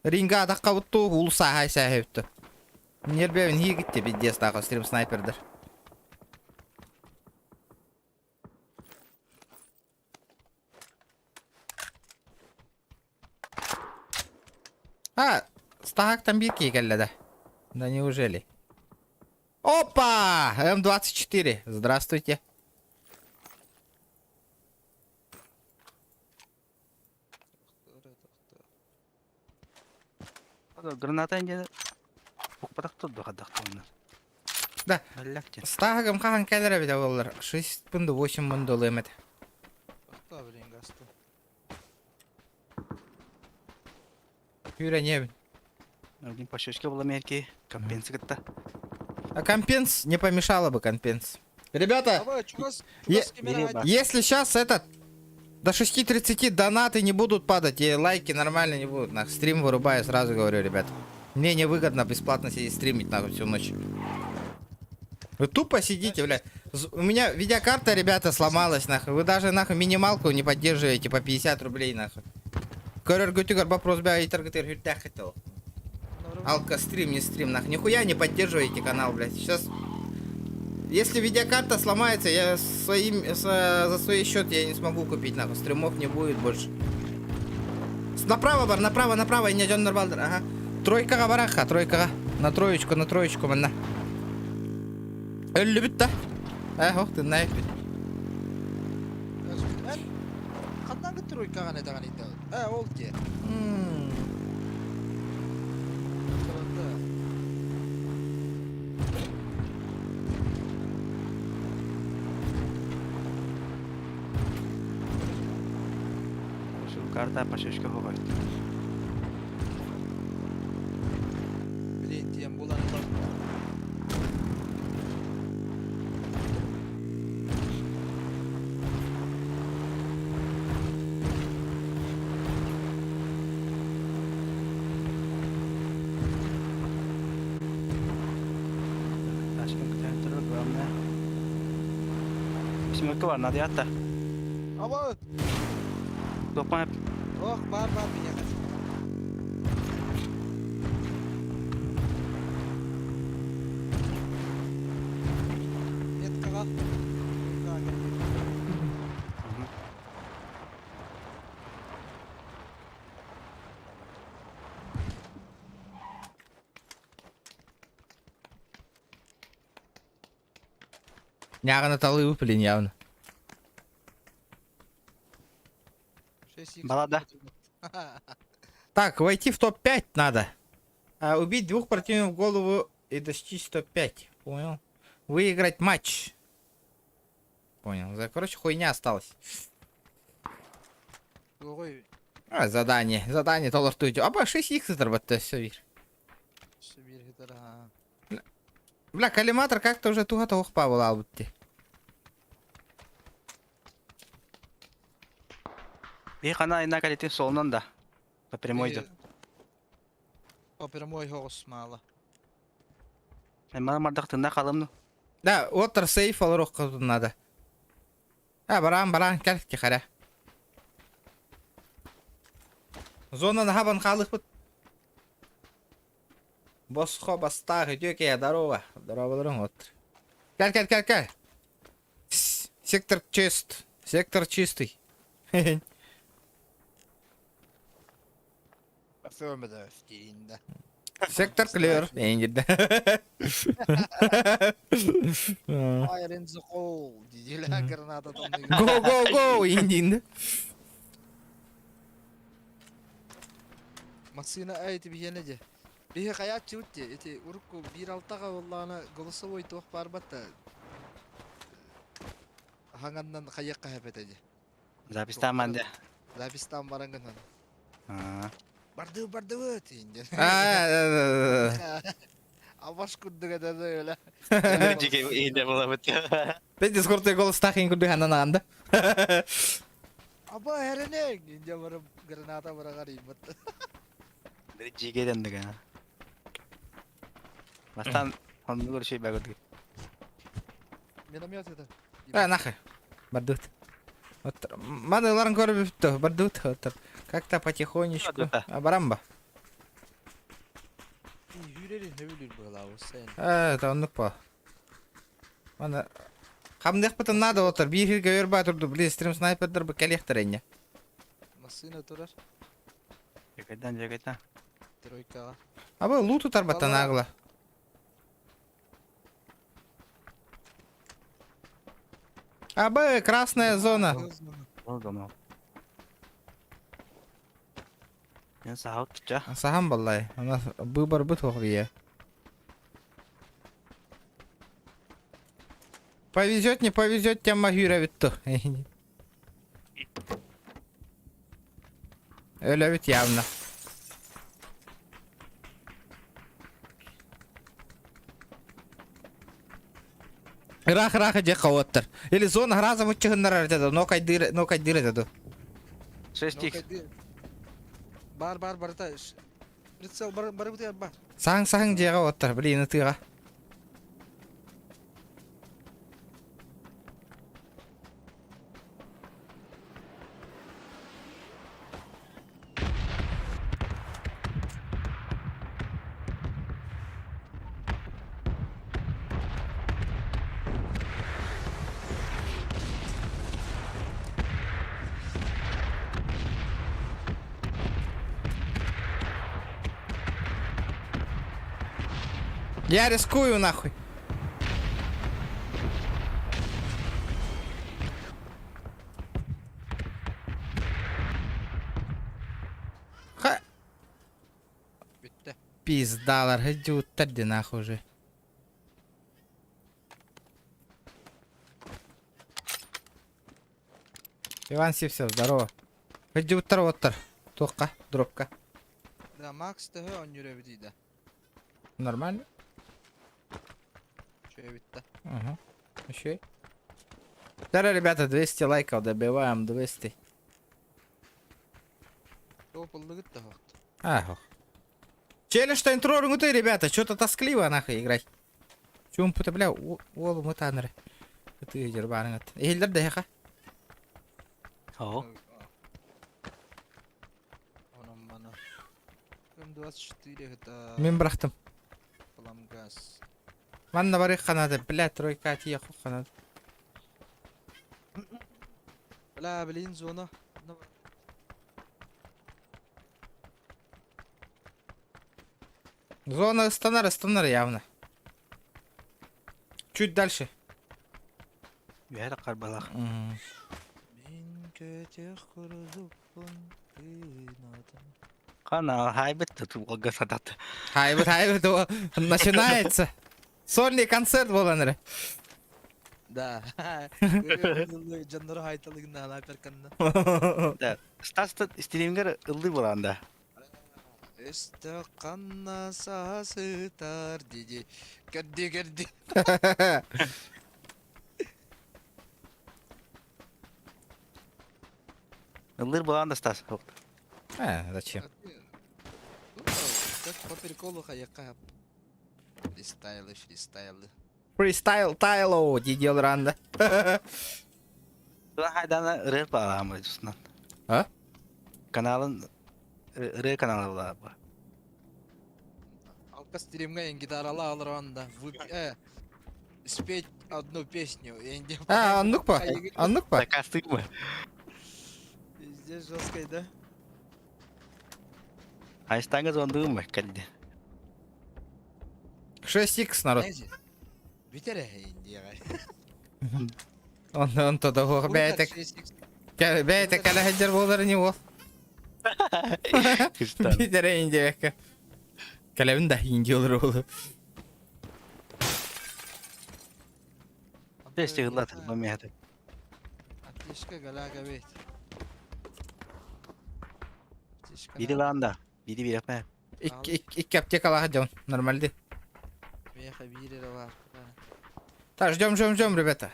S1: Ринга атаққа бұтту, ул сахай сахай Нербевин хигитте пиздец нахуй, стрим снайпердер. А, стахактан биир киһи кэллэ да. Да неужели? Опа! М24. Здравствуйте.
S9: Граната инде укпатак турду хаддахтаннар.
S1: Да.
S9: Аллах
S1: Стагым хаһан кэлэр эбитэ буоллар. 6 пунду 8 мунду ылыам этэ.
S11: Тохтоо блин газты.
S1: Үүрэнебин.
S9: Один по щечке была мерки, компенсия кытта.
S1: А компенс не помешало бы компенс. Ребята,
S11: Давай, чугас,
S1: Е-
S11: чугас кемера
S1: если сейчас этот до 6.30 донаты не будут падать и лайки нормально не будут, нах, стрим вырубаю, сразу говорю, ребят. Мне невыгодно бесплатно сидеть стримить нахуй всю ночь. Вы тупо сидите, бля. У меня видеокарта, ребята, сломалась, нахуй. Вы даже, нахуй, минималку не поддерживаете по 50 рублей, нахуй. Көрөр вопрос бля, Алка стрим, не стрим, нахуй. Нихуя не поддерживаете канал, блядь. Сейчас Если видеокарта сломается, я своим, за свой счет я не смогу купить, нахуй. Стримов не будет больше. Направо, бар, направо, направо, не Джон Норбалдер, ага. Тройкаҕа бараха, тройкаҕа. На троечку, на троечку, манна. Өллүбүт да. Э, ох, ты нафиг.
S11: Ханнан тройкаҕа не даҕаны Э, ол дии. Да.
S9: Шу карта по щечке хоҕойт.
S11: Блин, тиэм булан ылар.
S9: Ташкын күтән турар, главное. Семерка бар, надо ятта.
S11: Аба!
S9: Топпа.
S11: Ох, бар бар биһиэхэ. Меткаҕа. Меткаҕа кэлбит.
S1: Нягана талыы блин явно.
S9: Балада.
S1: Так, войти в топ-5 надо. А, убить двух противников в голову и достичь топ-5. Понял. Выиграть матч. Понял. Короче, хуйня осталась.
S11: Ой.
S1: А, задание. Задание толортуйте. Аба 6 х зарабатывает все вир. Бля, коллиматор как-то уже туга тоох павыл албытты.
S9: Би хана айна калитин солунан да. По прямой идет.
S11: По прямой хоҕус маала.
S9: Мана мардахтында қалым ну.
S1: Да, отыр сейф алыр надо. А, баран, баран, кел, тихаря. Зона хабан халыхпыт. Босхо бастах, үтүөкэ, здорово. Здороволорун от. Кел, кел, кел, кел. Сектор чист. Сектор чистый. Сектор клер. Эңгирде.
S11: Fire in the hole. Диделя граната там.
S1: Go, go, go, индинде.
S11: Массыына эти биһиэнэ дьэ. Биһи хайааччыбыт дьэ. Ити урукку биир алтаҕа буоллаҕына голосовой туох баарбат да хаҥаннан хайыахха сөп этэ дьэ.
S9: Запистаан ман дьэ.
S11: Запистаан баран гынан.
S9: Аа.
S11: Бардыбыт бардыбыт диэн.
S1: А,
S11: Абаш курдук этэ да өлө.
S9: Жеке иинде булабыт.
S1: Мен дискордта голос тахин курдук ханан анда.
S11: Аба эренең инде барып граната быраҕар ыйбыт.
S9: Жеке дендик а. Бастан онну көрүшүй бөгүрдүк.
S11: Миномет это.
S1: А, нахуй. Бардут. Вот, маны ларан көрүп бардут. Вот, как-то потихонечку. А, барамба.
S11: Хүрэрин хөбүлүр быһылаа sen.
S1: Э, это оннук по. Маны Хамдыхпытын надо отыр. Биир хирге өр баа турду. Блин, стрим снайпердер бу кэлиэхтэр энньэ.
S11: Массыына турар.
S9: Жекайдан, жекайдан.
S11: Тройкаҕа.
S1: Аба луту тарбаттан агла. Аба, красная зона.
S9: Ол Мен сахал туча.
S1: Сахам баллай. У нас выбор быт хохвие. Повезет, не повезет, тем магюра ведь Öyle ведь явно. Рах рах дьэ хаваттар. Или зона разом уччыһыннарар этэ но кайдыр но кайдыр этэ ду.
S9: 6 х
S11: Бар бар барыта. Прицел бар бар бар.
S1: Саһаҥ саһаҥ дьиэҕэ оттар, блин ытыаҕа. Я рискую нахуй. Ха.
S11: Бүттэ.
S1: Пиздалар, иди ди нахуй уже. Иван Сивцев, здорово. Иди оттар. Тоққа, дропка.
S11: Да, Макс төһө оонньуур эбит да.
S1: Нормально?
S11: Үчүгэй эбит да.
S1: Ага. Еще. Здорово, ребята, 200 лайков добиваем, 200.
S11: Топ ыллыгыт да хохт.
S1: Ах. Челлендж интро ты, ребята, что-то тоскливо нахуй играть. Чум пута, бля, ол мы таныры. Ты дербанат. Эхилдер да хеха.
S9: О.
S11: Онон мана. М24 это
S1: Мин бырахтым.
S11: пламгаз.
S1: Манна барыахха наада, бля, тройка тиийиэххэ наада.
S11: Бля, блин, зона.
S1: Зона ыстанар, ыстанар явно. Чуть дальше.
S9: Үһэ харбалах.
S11: Мин көтөх курдукпун тыынатым.
S9: Хана хайбыт тутулга сатат.
S1: Хайбыт, хайбыт, начинается. Сольный концерт буолан эрэ.
S11: Да. Дьоннору хайталыгын ала перканна.
S9: Да. Стас стримгер ыллы буланда.
S11: Өстө ханна саасытар диди. Көрдү көрдү.
S9: Ыллыр буланда Стас.
S1: А, зачем?
S11: Как по приколу хаяка. Фристайлы, фристайлы.
S1: Фристайл тайло дидел ранда.
S9: Хайдана ырыр бааламы тусунан.
S1: А?
S9: Каналын ыры каналы була.
S11: Алка стримга гитарала алыр анда. Спеть одну песню.
S1: А, оннук па? Оннук па?
S9: Закастык мы.
S11: Пиздец жесткой, да?
S9: Айстаңа звондуым кәлде.
S1: 6х народ.
S11: Бүтере индияға.
S1: Он он тогда бәйте бәйте кәләһәҗәр булар не ол. Битере индия. Кәләбин да индия olur ол.
S9: Тесте гылат бамяты.
S11: Аптечка галага бит. Аптечка.
S9: Бири ланда. Бири бирәпме.
S1: Ик ик аптекалаға жон. Нормальды.
S11: Меха бири бар.
S1: Так, ждем, ждем, ждем, ребята.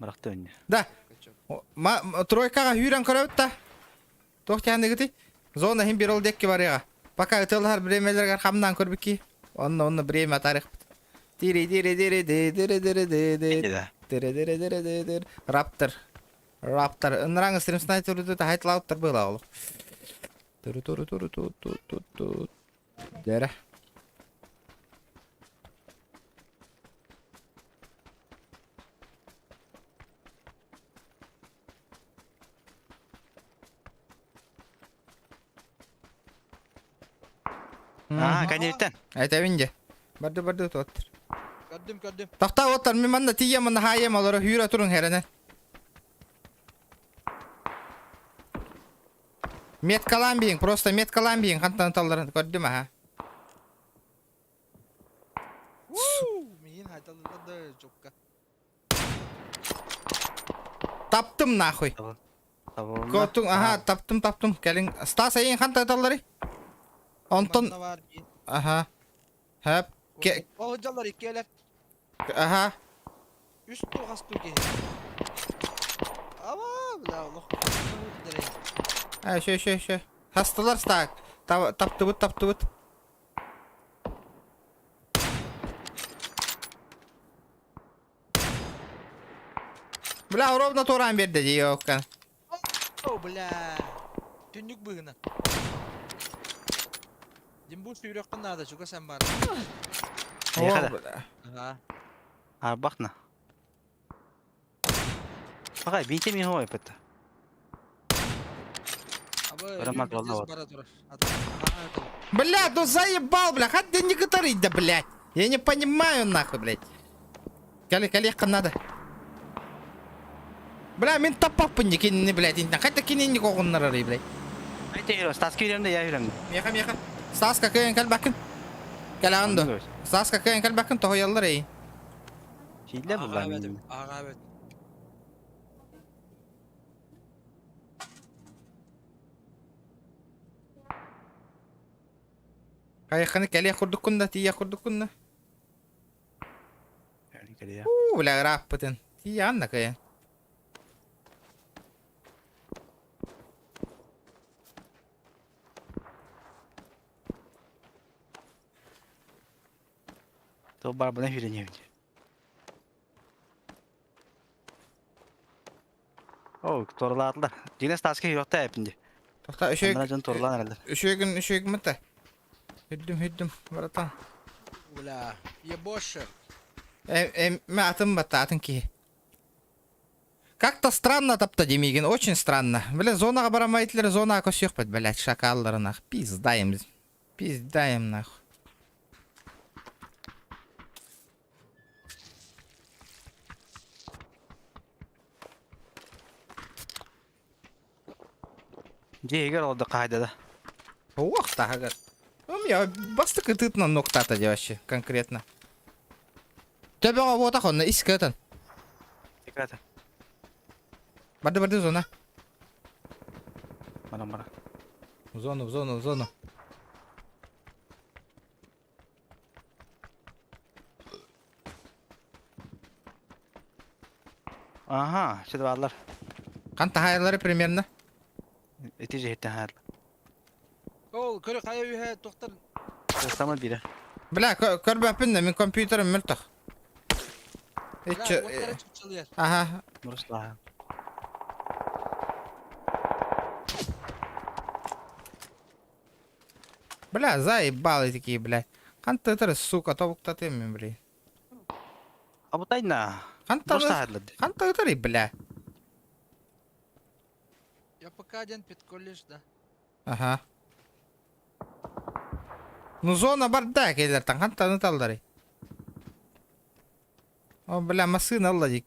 S9: Баракты өнне.
S1: Да. Ма тройкаға хүрен көрөбүт та. Тох тяндыгыты. Зона хим бир ол декки барыга. Пока ытылар бремелерге хамнан көрбүк Онно онно бремя тарих. Тири дири дири ди дири дири ди ди дири дири дири ди дири Раптор. Раптор. Ынраңы стрим снайпер тут хайтлауттар было ол. Туру туру туру ту ту ту ту. Дere.
S9: А, конечтен.
S1: Айтабинде. Барды барды тоттыр.
S11: Көрдүм, көрдүм.
S1: Тахта оттар мен манна тием манна хайем олары хүйрө турун херене. Меткалан биң, просто меткалан биң хантан талларын көрдүм аха.
S11: Мин хайталыда жокка.
S1: Таптым нахуй. Көтүң, аха, таптым, таптым. Келин, Стас айын хантан таллары. Онтон, аха. Хэп. Ке,
S11: Ол жаллар иккелер.
S1: аха.
S11: Үс тугас туги. Ава, бля, олох.
S1: А, шö, шö, шö. Хастылар стак. Таптыбыт, таптыбыт. Бля, ровно туран берди дейоккан.
S11: О, бля. Түннүк быгына. Димбу сүйрөккөн надо, чуга сен бар.
S1: О, бля.
S11: Ага.
S9: Арбахна. Ага, бинте ми хой пата.
S1: Бля, ну заебал, бля, хоть не говорить, да, блядь. Я не понимаю, нахуй, блядь. Кали, кали, надо. Бля, мен таппаппын не кинини, блядь, хотя кинини коғыннар блядь.
S9: Айта, Стас күйремде, я үйрем.
S1: Меха, меха. Стас какой кәл бакын. Кәл ағынды. Стас какой кәл бакын, тоғыялар ей.
S9: Шейлер бұлар мен.
S11: Аға бет.
S1: Кайханы кәле құрдық күнда, тия құрдық күнда. У, бля, раппытын. Тия анна кая.
S9: То бар бұна үйрене. О, туоралаатылар. Дьиҥэ Стаска киириэхтээ эппин дии.
S1: Тоқта үчүгэй
S9: Аннара дьон туоралаан эрэллэр.
S1: үчүгэй үчүгэй гыммыта. Үрдүм үрдүм братан.
S11: Бля, ебошер.
S1: Э, э, мэ атын батта атын киһи. Как-то странно тапта Демигин, очень странно. Бля, зонаға барамайтылар, зонаға көсөкпөт, блядь, шакаллары нах. Пиздаем. Пиздаем нах.
S9: Дьиэ иһигэр олордо хаайда да.
S1: Ох, тагар. У меня бастык ытытынан ноктата де вообще, конкретно. Төбөҕө буотах онно ис кытын.
S9: Секрета.
S1: Барды барды зона.
S9: Баран баран.
S1: В зону, в зону, в зону.
S9: Аха, сюда бааллар.
S1: Хан таһайалары примерно.
S9: Ити дьиһиттэн хаалла.
S11: Ол көрө хайа үһэ тохтар
S9: Сама бире.
S1: Бля, көрбөппүн да, мин компьютерым мөлтөх.
S11: Бля, уоттара чыпчылыйар.
S1: Аха.
S9: Руслан.
S1: Бля, заебалы такие, бля. Хантытыр, сука, тобуктатым мен, бля.
S9: Абытайна.
S1: Хантытыр, хантытыр, бля.
S11: Я пока один під да.
S1: Ага. Ну зона бардак, эллертан хантаны таллары. О, бля, массыына алла дик.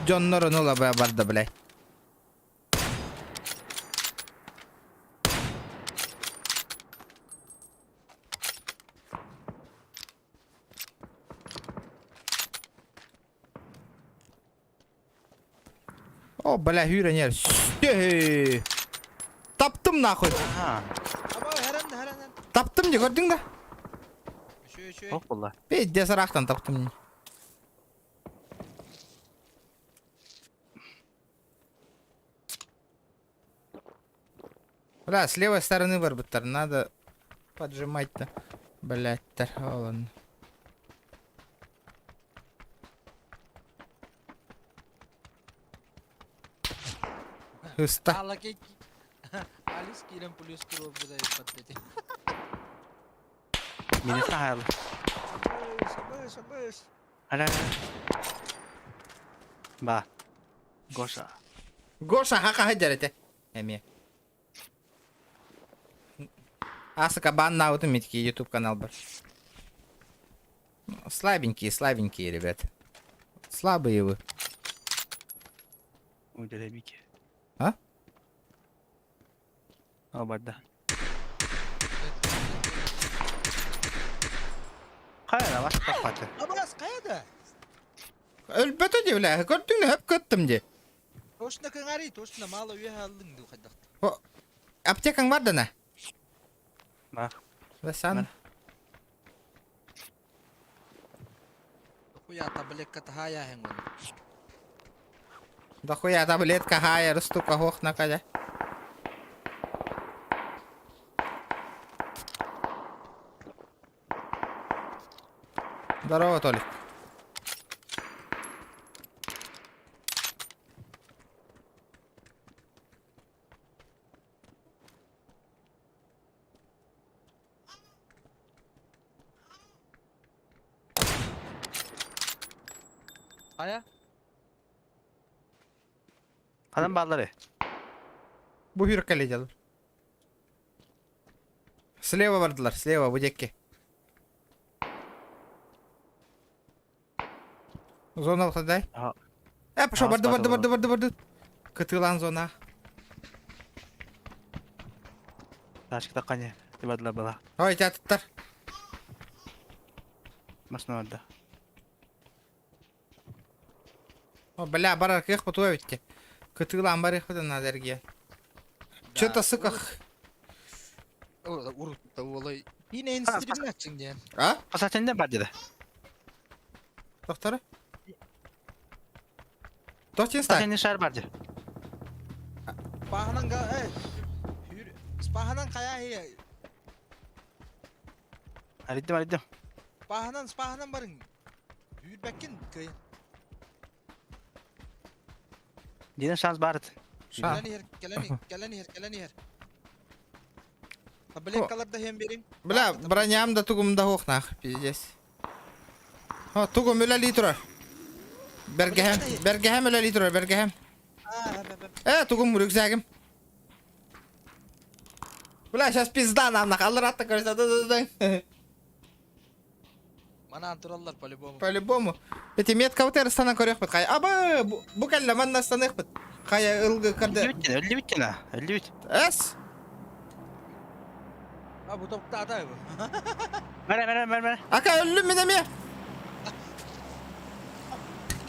S1: Дьоннорун ыла барда, бля. О, бля, hűrэнер. Таптым нахуй. Таптым де көрдің да?
S11: Үшө, үшө.
S9: Ох, буолла.
S1: Пиздец ырахтан таптым. Бля, с левой стороны барбыттар, надо поджимать-то. Блять, ладно. Ыста.
S11: Алис киирэн плюс туруорбута эппэт этэ.
S9: Мини сахал.
S11: Быс, быс.
S9: Аля. Ба. Гоша.
S1: Гоша хака хадьар этэ. Эмиэ. Асыка баннаабытым итики YouTube канал бар. Слабенькие, слабенькие, ребят. Слабые вы.
S9: Уделебики.
S1: А?
S9: О, барда. Хайа, бас таппаты.
S11: Абас, хайа да?
S1: Өлбөтө дии, бля, көрдүҥ хөп көттүм дии.
S11: Точно кыңари, точно мало үөһэ аллыҥ дуу хайдах.
S1: Аптекаң бар да на?
S9: Бар.
S1: Сан.
S11: Хуя таблетка тахая хенгон.
S1: Да хуя таблетка хая, растука хох на кадя. Здорово, Толик.
S11: Хайа?
S9: Адам бааллары.
S1: Бу хүркэле дьалар. Слева бардылар, слева, бу диэки. Зона дай. Э, пошел, барды, барды, барды, барды, барды. Кытылан зона.
S9: Ташка такане. Тибадла была.
S1: Ой, театтар.
S9: Машина барда.
S1: О, бля, барар кых потуа битте. Кытылан бар их надо эргия. Чё-то, сука.
S11: Урутта олай. Инен стримнатчың диэн.
S1: А?
S9: Пасатенде бар деди.
S1: Доктора? Точин ста.
S9: Пасатенде шар бар деди.
S11: Паханан га, э. Спаханан кая хе.
S9: Аридим, аридим.
S11: Спаханан, спаханан барың. Хүрбәккин кый.
S9: Динен шанс бар.
S5: Кэлэн иһэр, кэлэн кэлэн иһэр, кэлэн иһэр. Таблеткалар да иһэн биэриҥ.
S1: Бля, броням да тугум да суох пиздец. О, тугум үлэлии турар. Бэргэһэм, бэргэһэм үлэлии турар, бэргэһэм. Э, тугум рюкзагым. Бля, сейчас пизда нам нах, алларатта көрсө. Да-да-да.
S11: Манаан тураллар по-любому.
S1: По-любому. Эти метка станан көрүөхпүт. Хайа, аба, бу кэллэ манна станыахпыт. Хайа ылгы карды.
S9: Өллүбүт өллүбүт на, өллүбүт.
S1: Эс.
S11: А бу топтаата бу.
S9: Мэрэ, мэрэ, мэрэ, мэрэ.
S1: Ака өллүм мин эмиэ.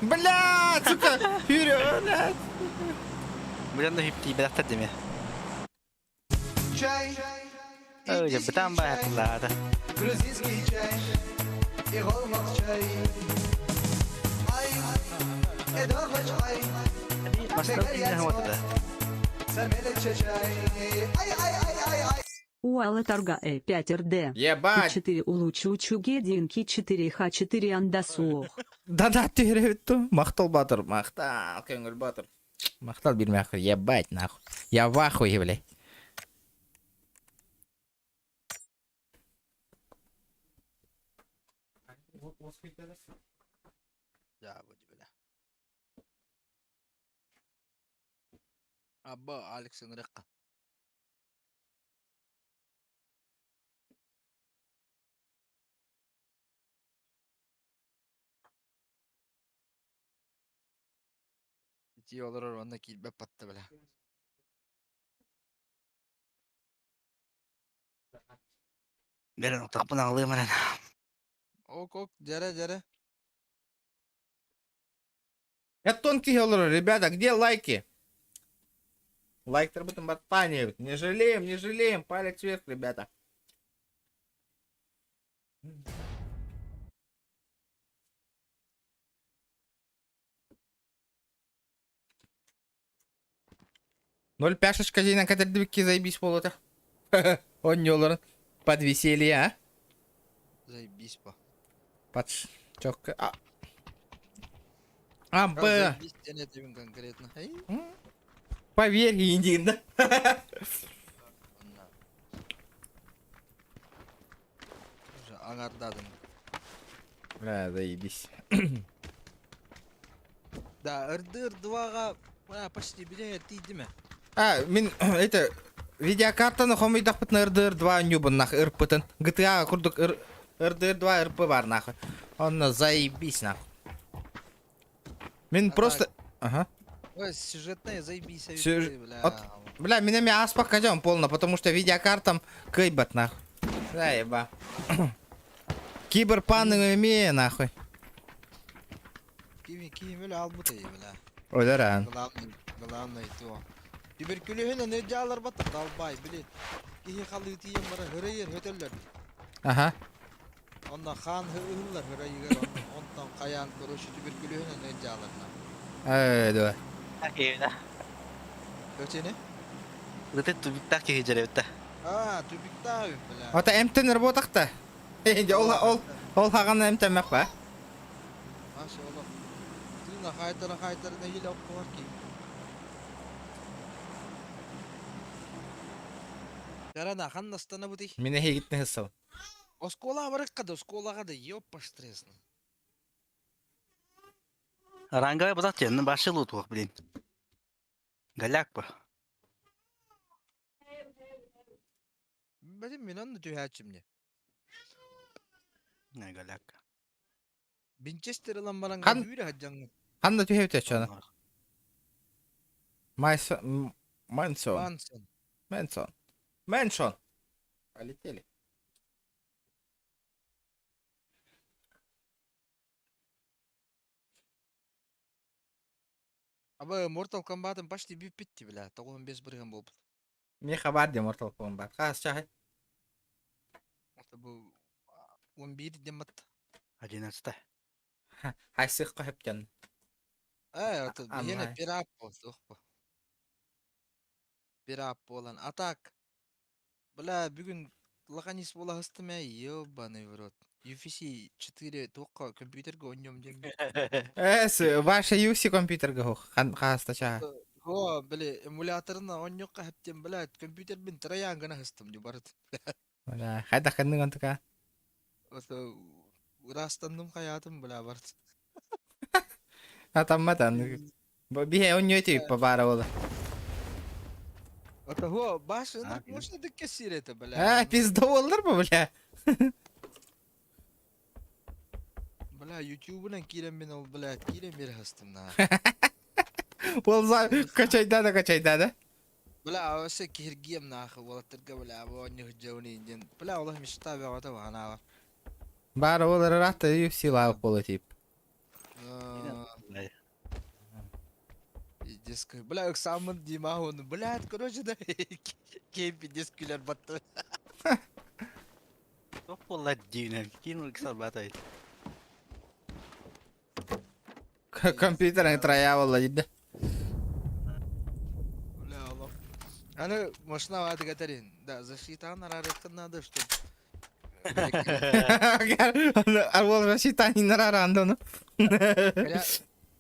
S1: Бля, сука, вперед.
S9: Блин, ну хипти бэлэхтэр деме. Ой, бытан баһатылаата.
S8: Грузинский чай и чай. Ай,
S7: Уала торга Э 5 РД.
S1: Ебать.
S7: 4 улучшу чугединки 4 Х 4 андасуох.
S1: Да-да, түһэрэ Махтал батыр, махтал, көңүл батыр. Махтал бирмәхы, ебать нахуй. Я в ахуе, блядь.
S11: Я буду, бля. Абба, Алекс ыңырыққа. Ити олорор онно киирбэт батта бля.
S9: Берен утақпын ағылым әрен.
S11: Ок ок, дьэрэ дьэрэ.
S1: Это тонкий олорор, ребята, где лайки? Лайк бутын батпанивает. Не жалеем, не жалеем. Палец вверх, ребята. Ноль пяшечка день на катердыбикки заебись болота. Он не олорон. Под веселье, а?
S11: Заебись по.
S1: Под чётко. А. А, Б.
S11: Заебись диэн конкретно. Эй.
S1: Поверь, индин, да?
S11: Уже аңардадым.
S1: Бля, заебись.
S11: Да, РДР 2-ға почти биле тиидиме.
S1: А, мин это видеокартаны хомуйдахпытына RDR 2 нюбун нах ырпытын. GTA курдук RDR 2 РП бар нахуй. Онно заебись нахуй. Мин просто... Ага.
S11: Ой, сюжетная заебись,
S1: Сюж-
S11: бля.
S1: Бля, меня ми аспак кадем полно, потому что видеокартам кыйбат нахуй. Заеба. Киберпан имея нахуй.
S11: Кими кими өлө албыт ey, бля.
S1: Өлөрөн.
S11: Главный, главный то. Туберкулезин не жалар бат далбай, билет. Кихи халы тием бара хөрөйер хөтөллөр.
S1: Ага.
S11: Онна хан хыыллар хөрөйгер онтон каян короче туберкулезин не жалар.
S1: Эй, давай.
S9: Кейбіда.
S11: Көчене?
S9: Ыты тубиктах кеһи жеребитте.
S11: А, тубикта бля.
S1: Ата эмтен работакта. Ол ол ол хаган эмтемек ба.
S11: Маша олох. Тына хайтара хайтара нехиле оккор ки. Карана ханнастана бути.
S1: Мине хегитне хысыл.
S11: Оскола барыкка да, осколага да ёппа стресно.
S9: Ранговый бузак тенни башы лут блин. Голяк бы.
S11: Бәдим мен онны түһәчим не.
S9: Не голяк.
S11: Винчестер ылан баранга
S1: Хан-
S11: бүүрэ хаджаңы.
S1: Ханна түһэбит чана. Майсон Мэнсон.
S11: Мансон.
S1: Мэнсон. Мэншон. Полетели.
S11: Аба Mortal Kombat'ın почти бүппитти бля. 95 бырыган болбут.
S1: Мне хабар де Mortal Kombat. Хас чахай.
S11: Это бу 11 демат.
S9: 11.
S1: Хайсых кохептен.
S11: Э, это
S1: Аннай.
S11: бихене пират бол, тохпа. Пират болан. А так, бля, бүгүн лаканис бола хыстым э, ёбаный в рот. UFC 4 тоққа компьютерге ойнем дем.
S1: Эс, ваша UFC компьютер гох. Хан хаста чахай.
S11: О, били, эмуляторын оонньуохха хэптиэн, блядь, компьютербин троян гына сыстым дии барыт.
S1: Бля, хайдах ханнык онтука?
S11: Ото ыраастанным хайаатым, бля, барыт.
S1: Атаммат аннык. Биһэ онньуй тииппа баара буола.
S11: Ото баш ынырык мощно дыкке сиир этэ, бля.
S1: А, пизда буоллар бу, бля.
S11: Бля, ютубунан киирэммин ол, блядь, киирэн биэрэ сыстым на.
S1: Ол за качайда да качайда да.
S11: Бля, өссө киһиргиэм нахуй уолаттарга, бля, бу оонньуу сылдьабын диэн. Бля, олох мечта бөҕөтө баҕанаава.
S1: Баара ол ыраах та UFC лаах буола тип.
S11: Диск, бля, ыксааммын Дима оны, блядь, короче, да, кейпи диск күлэр батты.
S9: Туох буолла диинэн киин ыксалбатай.
S1: Компьютерын троя буолла дийдэ.
S11: Бля, олох. Аны машина ватыга тэрин. Да, защитан арарыктан надо, чтоб
S1: Ол защита не нарарандону.
S11: Коряк,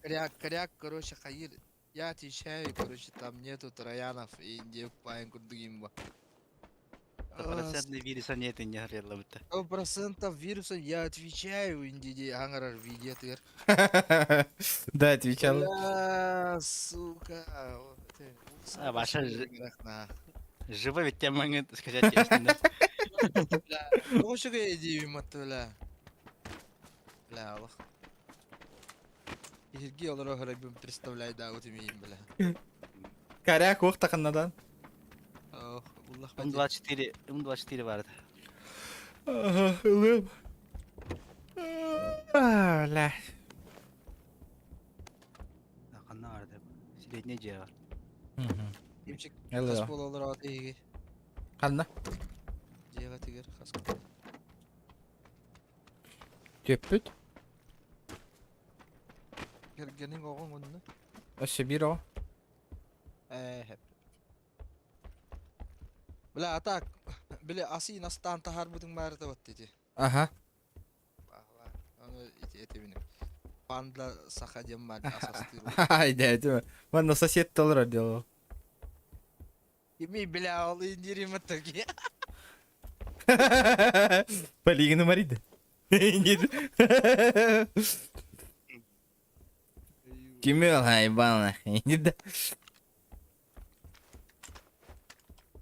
S11: коряк, коряк, короче, хайыр. Я отвечаю, короче, там нету троянов и индиев паин курдугимба.
S9: Процентный вируса нет, не горело будто.
S11: 100% вируса я отвечаю, индиди аңарар видео тыгар.
S1: Да, отвечал.
S11: Бля, сука.
S9: А, ваша Живой ведь тебя могу сказать честно.
S11: Бля, ну что я идею бля. Бля, Аллах. Киһирги олоро харабым представляй да вот имеем, бля.
S1: Коряк уох таханнадан.
S11: Ох, Уллах
S9: М24, М24 бар.
S1: Ылым. Бля.
S9: Ханна барды. Средний дьиэ бар.
S11: Имчик
S1: Элло.
S11: хас буола олороо тиһиги.
S1: Ханна?
S11: Дьиэҕэ тигэр хас.
S1: Түөппүт.
S11: Кэргэниҥ оҕоҥ онно.
S1: Өссө биир оҕо.
S11: Ээ, хэп. Бля, а так, били асыын астаан таһаарбытыҥ баарыта батты ити.
S1: Аха.
S11: Аны ити этибиним. Панда саха диэн баар ас астыыр.
S1: Ай, да, это. Манна сосед толорор делал.
S11: Кими бля, ол индирим таки.
S1: Полигину марида. Нет. Кимел хайбана. Да.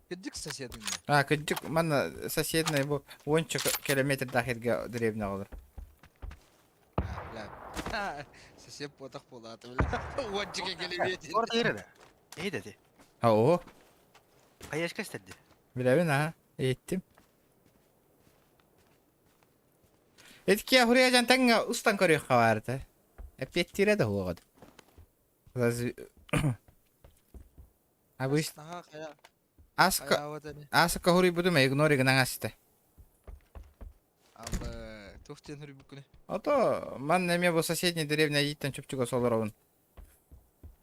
S11: Кырдьык соседыҥ да.
S1: А, кырдьык, манна соседный бу уонча километр дахирга деревня олор.
S11: Бля. Сосед потах буолаата бля. Уончика километр.
S9: Орда ирэ. Эй дэти.
S1: А, о,
S9: Хайашка истерди.
S1: билэбин, аха, иһиттим. Этки ахуриажан тэҥҥэ устан көрүөххэ баарыта. Эппиэттиирэ да уоҕад. Абыш
S11: Наһаа хайа
S1: аска
S11: хайаабат ини.
S1: аска хуруйбутум игнори гынан аста.
S11: Абы туох диэн хуруйбуккуну?
S1: Ото манна эмиэ бу соседняя деревня ииттэн чупчуга солоробун.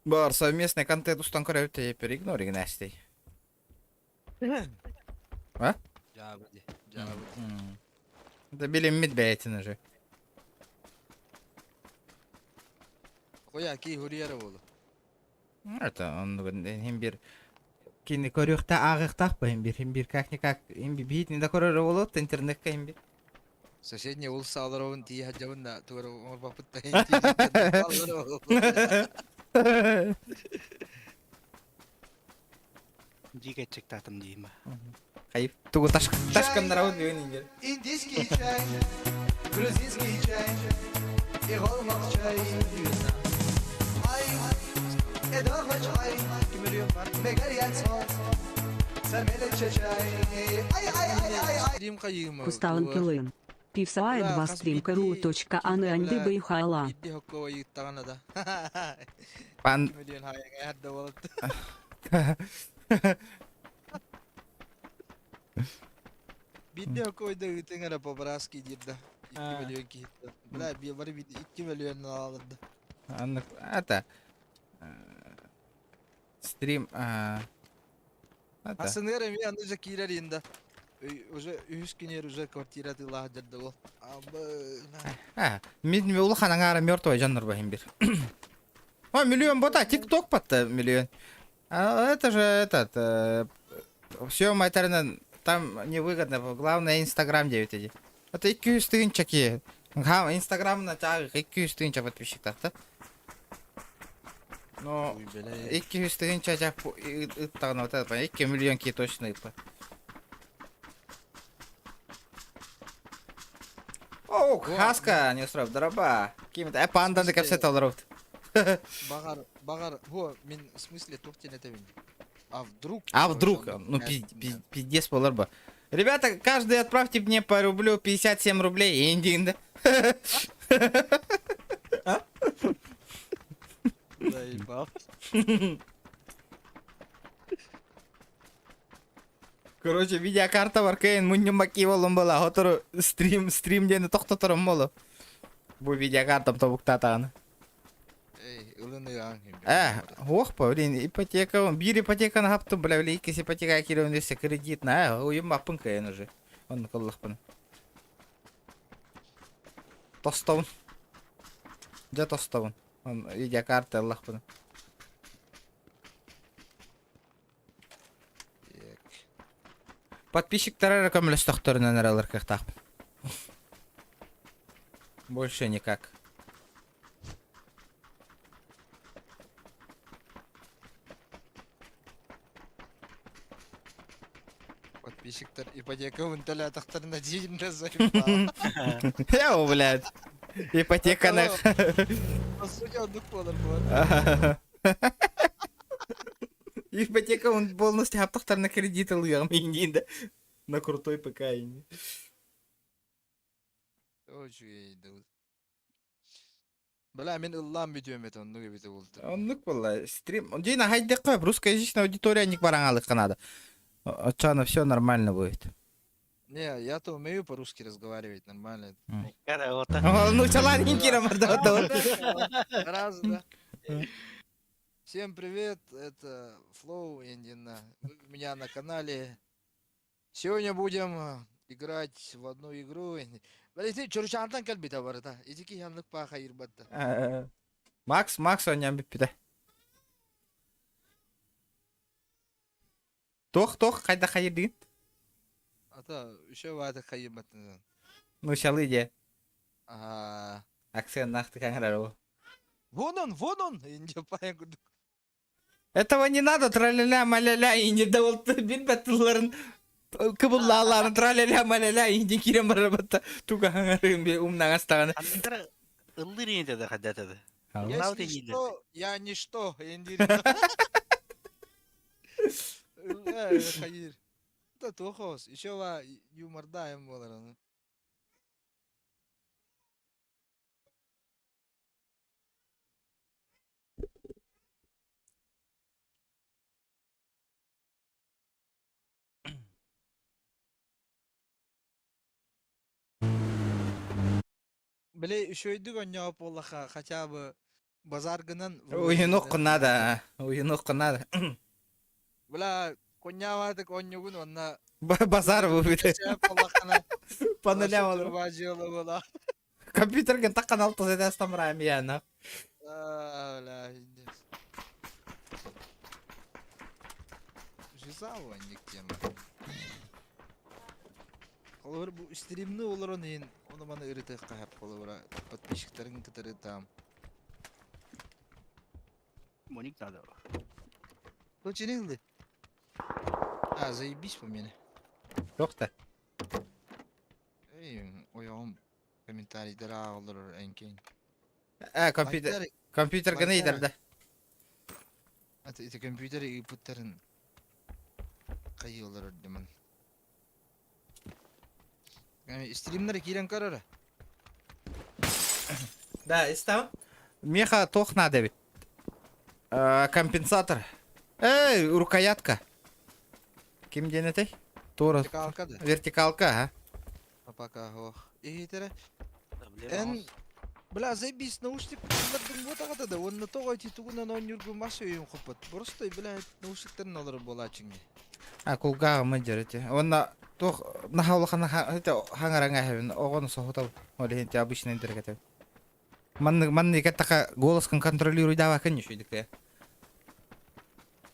S1: Бар совместный контент устан көрөбүт теперь игнори гынан астый. А?
S11: Дьаабы ди. Дьаабы.
S1: Да билиммит бэйэтин уже.
S11: Хоя ки хуруйара буолу.
S1: Это он хим бир кини көрүөхтэ ааҕыахтаах ба хим бир хим бир как никак хим бир биит не да көрөр болот интернетка хим бир.
S11: Соседний улуса олоробун тиийэ сылдьабын да тугу эрэ оҥорбоппут да
S9: Дьиэ чектаатым диим.
S1: Хайып тугу ташканнарабыт бүгүн ингер.
S8: Индийский чай, грузинский чай и голмак чай. Ай, эдохоч ай, мегарьяцо, самелече чай. Ай, ай, ай, ай, ай.
S11: Стрим хайыма.
S7: Кусталын кылын. Пивсай 2 стримка.ру точка анандыбайхала.
S11: Бидди хоккова йыттаҕына да.
S1: Пан
S11: Миллион хайа эрдэ болот. Бидди хоккойда ыытыҥ эрэ по-братски диир да. 2 миллион киһиттэн. Бля, бары 2 миллион алырды.
S1: Аннык это стрим это
S11: Асыныр эми аны же киирэр инда. Уже үһүс күнүгэр уже квартира тыылаах дьарда бол. Абы
S1: А, мин улахан аҥаара мертвый дьоннор баһын бир. О, миллион бота, тикток батта миллион. А это же этот, все материнан там невыгодно, главное Инстаграм 9 иди. Это 200 тысяч ки. Инстаграмна тағы 200 тысяч подписчик та. Но 200 тысяч ыттағына вот это, 2 миллион ки точно ыппа. О, хаска, не устроив, дороба. Ким это? Панда на капсет олорут.
S11: Бағар, бағар, во, мен в смысле тух этэбин. А вдруг?
S1: А вдруг? Ну, пиздец болар бы. Ребята, каждый отправьте мне по рублю 57 рублей, индин, да?
S11: Заебал.
S1: Короче, видеокарта бар кэйн мунньуммакки буоллум была, хотору стрим, стрим диэни тохтоторум болу. Бу видеокартам тобуктаатаҕына.
S11: Эй, ылыныаҥ.
S1: Ох, блин, ипотека, биир ипотеканы хаптым, бля, бля, иккис ипотека киирэн өссө кредит, на, уйуммаппын кыайан уже. Оннук ыллахпын. Тостобун. Дьэ тостобун. Он видеокарта ыллахпын. Подписчиктара эрэ көмөлөстөхтөрүнэн эрэ ылар кыахтаахпын. Больше никак.
S11: Подписчиктар ипотека төлөөтөхтөрүнэ диирин заебал.
S1: Я, блядь. Ипотеканы.
S11: По сути, оннук буолар буолар.
S1: Ипотека он полностью хаптахтарына кредит ылыаҕым иҥниин да. На крутой ПК инни.
S11: Очень Бля, мин ыллаан бүтүөм этэ, оннук эбитэ буолта.
S1: Оннук буолла. Стрим. Дьиҥ хайдахха русскоязычная аудитория ник бараҥалыкка надо. Оччоно все нормально будет.
S11: Не, я-то умею по-русски разговаривать нормально.
S1: Ну, чалан кирам
S11: Раз, да. Всем привет, это Flow Индина. Вы у меня на канале. Сегодня будем играть в одну игру. Бля, чурчантан кэлбитэ барыта. Ити киһи паха ирбатта.
S1: Макс, Макс оонньоон бүппүтэ. Туох, туох, хайда хайыр
S11: А то еще вата хайырбаттын.
S1: Ну, шалы де.
S11: Ага.
S1: Акцент нахты камера.
S11: Вон он, вон он! Инде паян курдук.
S1: Этого не надо, траля-ля, маля-ля, и не давал билбэт тылларын кыбыллаалаарын траля-ля, маля-ля, инди кирен барабатта туга хаңарын би умнаңастағаны.
S9: Андра ыллыр инде да хадатады.
S11: Я ничто, я ничто, инди. Хайыр. Да тухос, еще ва юмордаем болар. Бля, еще иди оонньоох буоллахха хотя бы базар гынан.
S1: Уйунук надо, уйунук надо.
S11: Бля, конняватык оонньуугун онна
S1: Базар будет. По нулям олор.
S11: Бажылы була.
S1: Компьютерген таккан алты зетестам рами.
S11: Бля, пиздец. Жиза ник тема. Холобур бу стримни олорон иин, оны маны ырытыахха сөп холобура подписчиктарын кытары там.
S9: Моник надо.
S11: Точно А, заебись по мне.
S1: Тохта.
S11: Эй, ойоҕум комментарийдара олорор энкин.
S1: А, компьютер, компьютер гына итерде.
S11: Это это компьютер ыыппыттарын хайыы олорор диман. Стримнер киирэн көрөр.
S1: Да, истам. Меха туох надо ведь. Компенсатор. Эй, рукоятка. Ким диэн этэй? Тура.
S11: Вертикалка да.
S1: Вертикалка, а?
S11: А пока ох. Иһитере. Эн Бля, заебись, наушник вот да, он на то эти тугунан оонньуургун мас өйүм хоппот. Просто, бля, наушниктарын олорор буолааччыҥ.
S1: А, кулгааҕым дьэрити. Онна туох наһаа улахан хаҥараҥа хэбин оҕону соһутал. Ол иһин обычный интернет. Маннык маннык эттэххэ голоскын контролируйдаабаккын үчүгүйдүк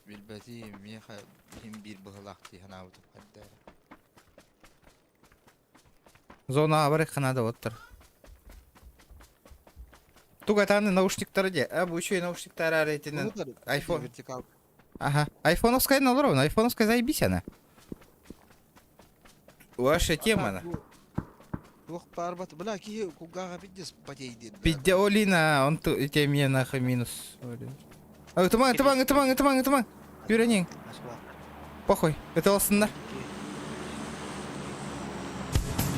S11: Билбэтим, миэхэ иһим биир быһылаах дии санаабытым хайда эрэ.
S1: Зона барыахха наада оттор. Туга тааны наушниктары де. А бу еще и наушниктары арейтинен. Айфон.
S5: Вертикал.
S1: Ага. Айфоновская олоробун. Айфоновская заебись она. Ваша тема она.
S5: Туох баар бля киһи кулгааҕа пиздец потейдиир.
S1: Пизде Олина, он ту те мне нахуй минус. Ытымаҥ, ытымаҥ, ытымаҥ, ытымаҥ, ытымаҥ. Юренин. Похуй, это олсыннар.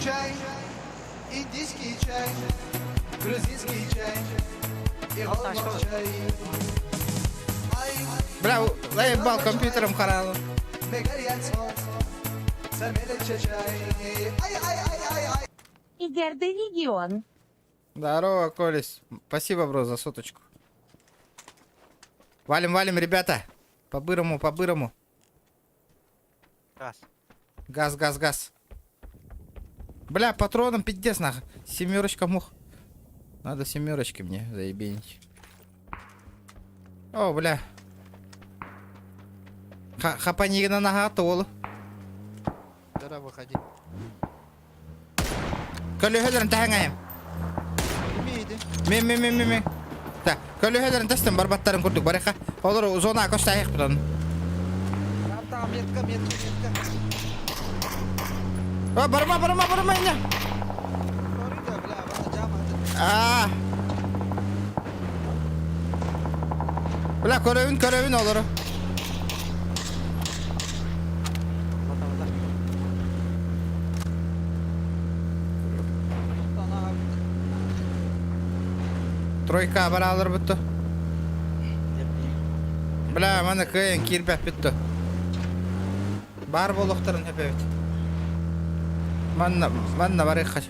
S8: Чай, индийский чай, грузинский чай и чай.
S1: Бля, заебал компьютером харану.
S12: Игерды регион.
S1: Здорово, Колес. Спасибо, бро, за соточку. Валим, валим, ребята. По-бырому, по-бырому.
S9: Газ.
S1: Газ, газ, газ. Бля, патроном пиздец нахуй. Семерочка мух. Надо семерочки мне заебенить. О, бля. Хапанигина нога толу.
S11: Дара выходи.
S1: Көлөһөлөрүн таһаҥайым.
S11: Имейди.
S1: Мен мен мен мен мен. Так, көлөһөлөрүн тастан барбаттарын курдук барыха. Олор зона көстәйек бұдан.
S5: Там там метка, метка, метка.
S1: О, барма, барма, барма, ине.
S5: Бля, бана жама.
S1: Аа. Бля, көрөбүн, көрөбүн олору. Тройка баралар бүттү. Бля, маны кыйын киирбэт бүттү. Бар болохтарын хөпөбүт. Манна, манна барыхха.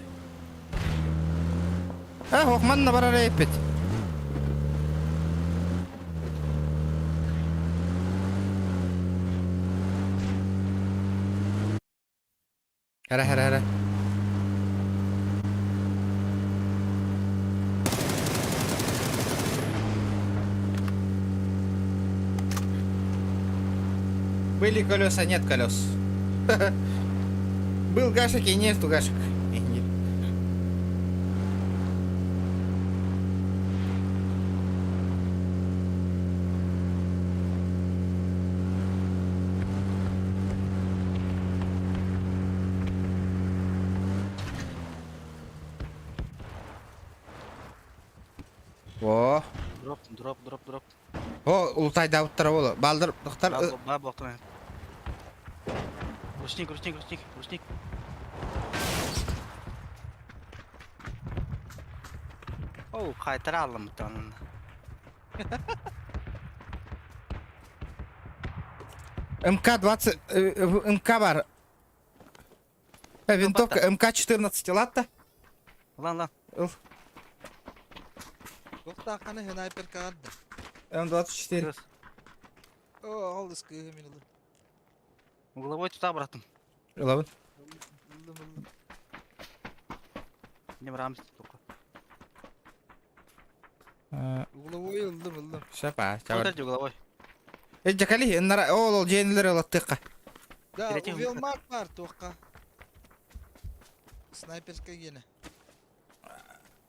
S1: А, ох, манна барар эппит. Хара, хара, хара. Были колеса, нет колес. Был гашек и нету гашек. О,
S9: Дроп, дроп, дроп, дроп.
S1: О, ултай дауттара болу. Балдыр, доктор.
S9: Ба, боқтан. Ручник, ручник, ручник, ручник. Оу, қайтара алдым бұтанын.
S1: МК-20, МК бар. Винтовка МК-14 латта.
S9: Лан, лан.
S5: Тоқтаққаны снайпер каадда.
S1: М24.
S5: О, ол ыскыһы мин ылым.
S9: Угловой туда, братым.
S1: Ылабын.
S5: Ылым, ылым.
S9: Не брамс только.
S5: Угловой ылдым, ылдым.
S1: Шапа,
S9: Чабар. Угловой.
S1: Э, жакали, нара, ол, ол, жеңилер ылаттыкка.
S5: Да, увел мак бар тоққа. Снайперская гене.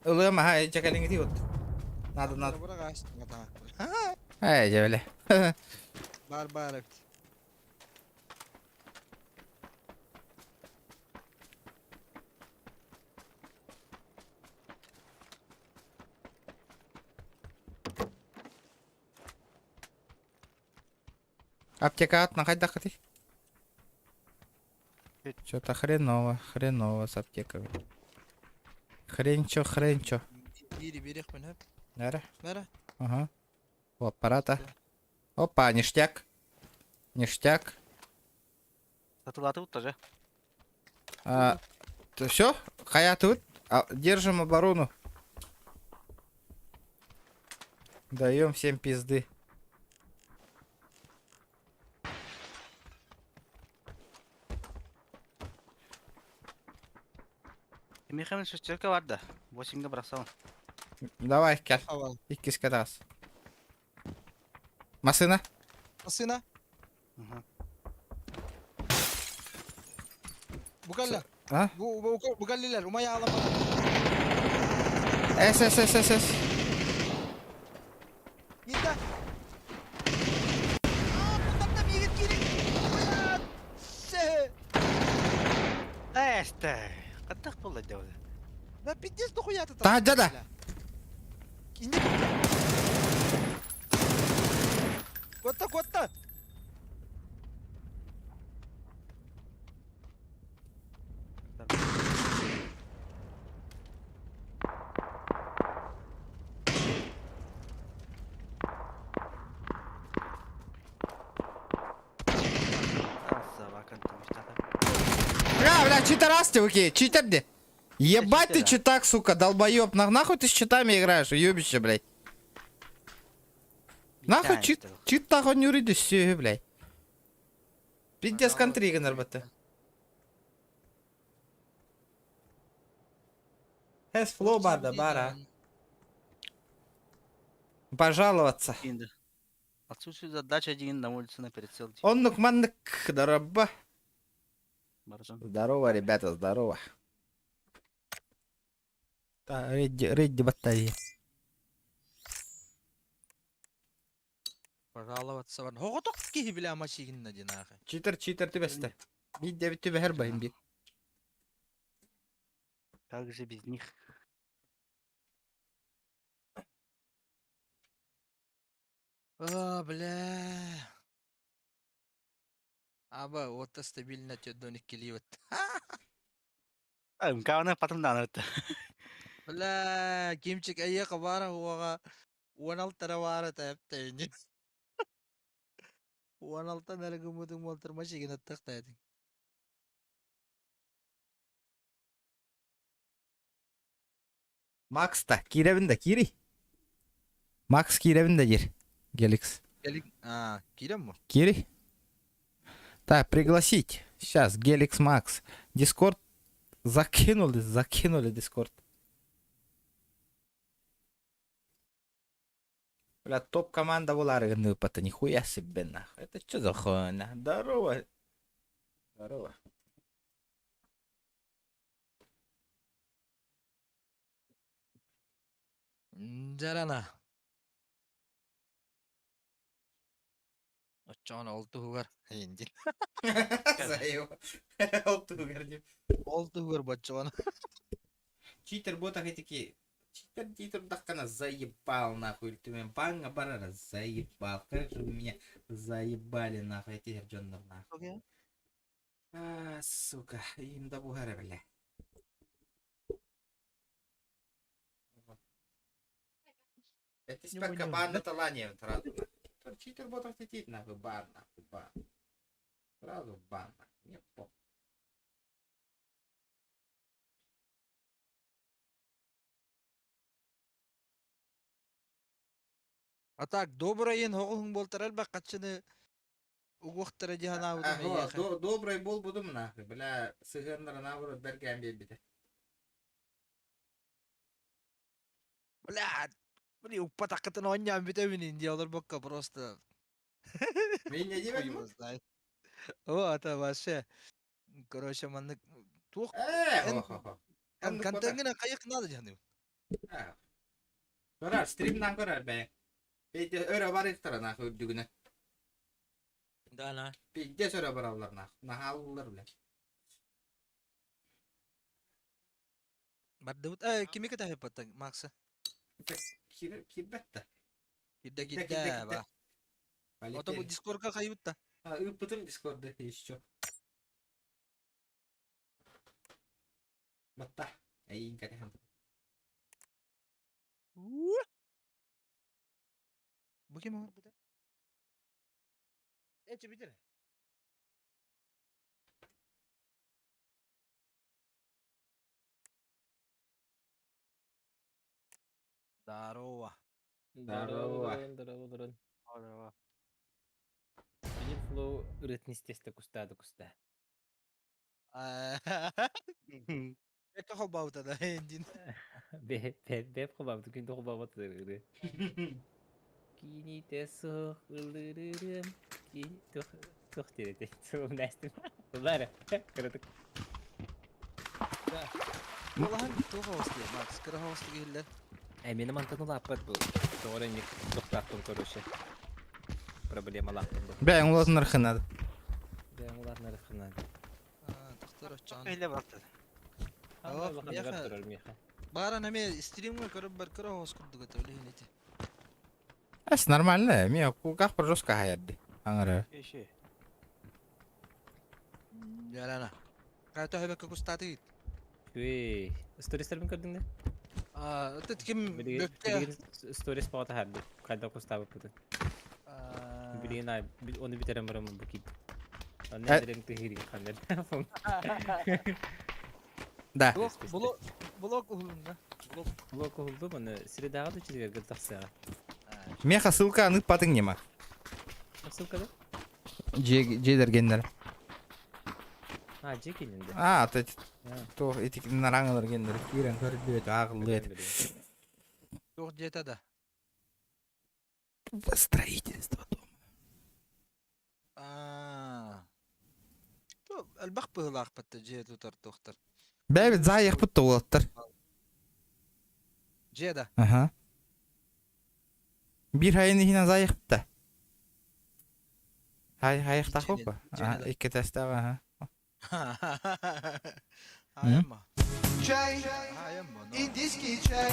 S1: Ылым, ага, жакалиңи вот. Надо, надо. Эй, жебеле.
S5: Бар, бар, эбит.
S1: Аптека ат, на хайдахати. Что-то хреново, хреново с аптеками. Хренчо, хренчо.
S5: Бири, бири, хөп.
S1: Нара?
S5: Нара?
S1: Ага. О, аппарата. Опа, ништяк. Ништяк.
S9: Сатылаты вот тоже.
S1: А, то все? Хая тут. А, держим оборону. Даем всем пизды.
S9: Михаил шестерка бар да. 8-ге бросал.
S1: Давай, кел.
S5: Ава.
S1: Иккискэ таас. Массыына.
S5: Массыына. Бу кэллэ.
S1: А?
S5: Бу бу бу кэллилэр. Умай аалама.
S1: Эс, эс, эс, эс, эс.
S5: Гидда. Аа, бутарда миигин киирин. Блядь.
S9: Эсте. Хаттах буолла дьэ.
S5: Да пиздец дохуя ты там.
S1: Таһырдьа да.
S5: Инде. Куотта, куотта.
S1: Бля, бля, читерас ты, окей, читер где? Ебать ты читак, сука, долбоеб. На, нахуй ты с читами играешь, уебище, блядь. Нахуй чит, чит нахуй не урыды, все, блядь. Пиздец контри гынар Эс фло барда бара. Пожаловаться.
S9: Отсутствие задачи один на улице на прицел.
S1: Оннук маннык дороба. Здорово, ребята, здорово. Та, Редди, Редди батарея.
S5: Пожаловаться бар. Хоҕотох киһи билэ машигинна диэн аахы.
S1: Читер, читер түбэстэ. Биир түбэһэр баһын би.
S9: Как же без них?
S5: А, бля. Аба, вот стабильно төдөн иккилиибит.
S9: Мкааны потом да
S5: Бля, кимчик эйиэхэ баара уоҕа уон алтара баара тэптэйни. Уон алтан эрэ гыммытыҥ буолтар машигинаттах тээтиҥ.
S1: Макс та, киирэбин да, киирий. Макс киирэбин да диир. Геликс.
S5: Гелик, а, киирэн бу?
S1: Киирий. Так, пригласить. Сейчас, Геликс Макс. Дискорд закинули, закинули Дискорд. Бля, топ-команда буолаары гыныппата, нихуя себе нахуй. Это что за хуйня? Здорово. Здорово.
S5: Дьарана. Оччоҕуна ол туһугар эйиндин.
S1: Заебал. Ол туһугар дип.
S5: Ол туһугар боччоҕуна.
S1: Читер буотах этики. Читер дии турдаххына заебал нахуй. Ты баҥҥа барара заебал. Как же вы меня заебали нахуй эти дьоннор нахуй. А, сука, им да бугара, бля. Это спека бан талания сразу. Читер ботов летит нахуй, бан, нахуй, бан. Сразу бан, нахуй. Мне похуй.
S5: А так, добрый хоҕуһуҥ буолтар элбэх хаччыны угуохтара дии санаабытым эйиэхэ.
S1: Добрый буолбутум нахуй, бля, сыһыаннара наоборот бэргээн биэрбитэ.
S5: Бля, блин, укпатаххытын оонньоон бүтэбин дии олорбокко просто.
S1: Мин не
S5: Хуй
S1: диэбэтим
S5: его знает. О, это вообще. Короче, маннык туох
S1: Э,
S5: эн
S1: хо-хо-хо.
S5: эн
S1: Оннук буолар.
S5: контеҥҥин хайык надо дьаныым.
S1: Көрөр, стримнан көрөр бэйэ. Пиздец өрө барыахтара нахуй үрдүгүнэ.
S5: Да, на.
S1: Пиздец өрө бараллар нахуй. Наһааллар бля.
S5: Бардыбыт. Э, кими кэтэһиппаттан Макса?
S1: Киирбэт да.
S5: Кирдэ
S1: Кирдэ,
S5: кирдэ
S1: кирдэ.
S5: ба. Ото бу
S1: Полетели.
S5: дискордка хайбыт да.
S1: А, ыыппытым дискорда еще. Батта. Эйин кэтэһэн.
S5: Бу ким оҥорбута? Эчи бүтэр. Здорово.
S1: Здорово.
S2: Здорово, здорово. Здорово. Билим флоу ырытын истестэ кустаа да кустаа.
S5: Это холбаута да, эндин.
S2: Бэп хобабыт күндү хобабыт ыры. Кините суох ылырырым. Туох туох диэти. Суом нэстим. Ыллара. Кыратык.
S11: Улахан туох оҕус дии, Макс, кыра оҕус иһиллэр.
S2: Э, мени мантан улааппат бу. Тоҕо инник тохтаахпын короче. Проблемалаахпын бу.
S1: Бэйэҥ улаатыннархынады.
S2: Бэйэҥ улаатыннархынады.
S11: Тохтор оччоон.
S9: Или бартыр.
S2: Турар миэхэ.
S11: Бааран эмиэ стримҥа көрөр бар кыра оҕус курдук этэ билиһин ити.
S1: Эс нормально, мен кулгах бір жестко хаярды. Аңыры.
S9: Еще.
S11: Ярана. Кайта хөбөккө кустаатыгыт?
S2: Үгүй. Стористербин көрдүҥ да?
S11: Аа, это ким
S2: Билигин
S11: бөккө
S2: билигин сторис паҕата харды. Хайда кустаабыппытын. Билигин ай ону бүтэрэн бараммын бу киирдим. Онно эдэрим тыһыырын ханнар.
S1: Да.
S11: Блок блок блок уһулунна. Блок
S2: Блок уһулдум, аны средаҕа да четвергэ тахсыаҕа.
S1: Меха ссылка аны патын нема.
S2: Ссылка да?
S1: Жедергеннер.
S2: А, дьиэ кининде.
S1: А, то то ити нараңылар геннер киирэн көрдүөт ааҕыллыат.
S11: Туох диэтэ да?
S1: Строительство дома.
S11: Аа. Элбэх быһыылаахпыт да дьиэ тутар туохтар.
S1: Бэйбит заайыхпыт да уолаттар.
S11: Дьиэ да?
S1: Аха. Биир хайын иһинэн заайыхпыт да. Хай хайыхтаах ба? Икки тестаах аха.
S11: Айама.
S8: Чай, индийский чай,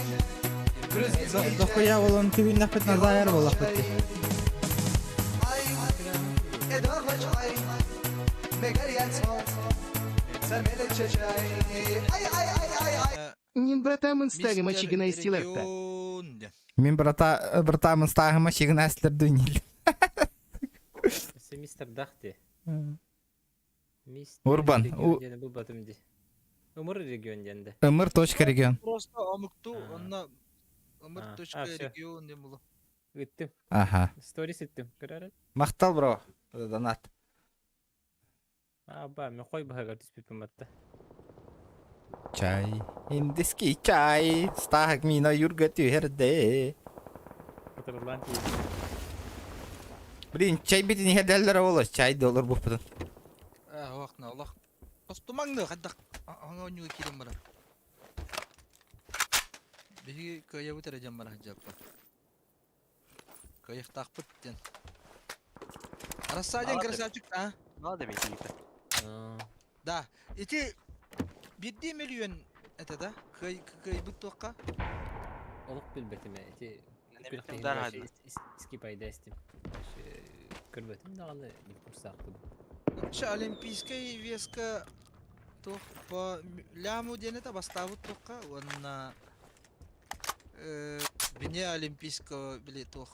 S8: грузинский чай.
S1: Дохуя болон түһүннэхпит назайар буоллахпыт дии.
S8: Ай, эдорго чай, мегарьяцо, самелече чай. Ай, ай, ай, ай, ай.
S12: Нин братамын стагыма чигына истилерта.
S1: Мин брата братамын стагыма чигына истилердүнил.
S2: Мистер Дахти. Мистер
S1: Урбан.
S2: регион диэн булбатым дии. Ымыр регион диэн да.
S1: Ымыр точка регион.
S11: Просто омукту онно ымыр
S2: А,
S11: точка
S2: всё.
S11: регион диэн булу.
S2: Ыттым.
S1: Аха.
S2: Сторис ыттым. Көрөр.
S1: Махтал бро. Донат.
S2: А, ба, мен қой баһыгар түспүппүн батта.
S1: Чай. Индийский чай. Стаг мина юрга түһэрдэ.
S2: Кытырыллаан тиийдим.
S1: Блин, чай битин иһэрдэллэр оҕолор. Чай доллар буппутун.
S11: Ээ, уохна олох. Тостумаҥны хайдах аҥа оонньууга киирэн баран. Биһиги кыайабыт эрэ диэн бара сылдьаппыт. Кыайыахтаахпыт диэн. Арассаа диэн красавчик, а?
S9: Надо ведь это.
S11: Да. Ити биирдии мөлүйүөн этэ да? Кыай кыайбыт туохха?
S2: Олох билбэтим ээ. Ити
S9: Билбэтим да,
S2: скипайда истим. Көрбөтүм даҕаны не в курсаахпын.
S11: Вообще олимпийскай веска туох по ляму диэн этэ бастаабыт туохха уонна э, вне олимпийского били туох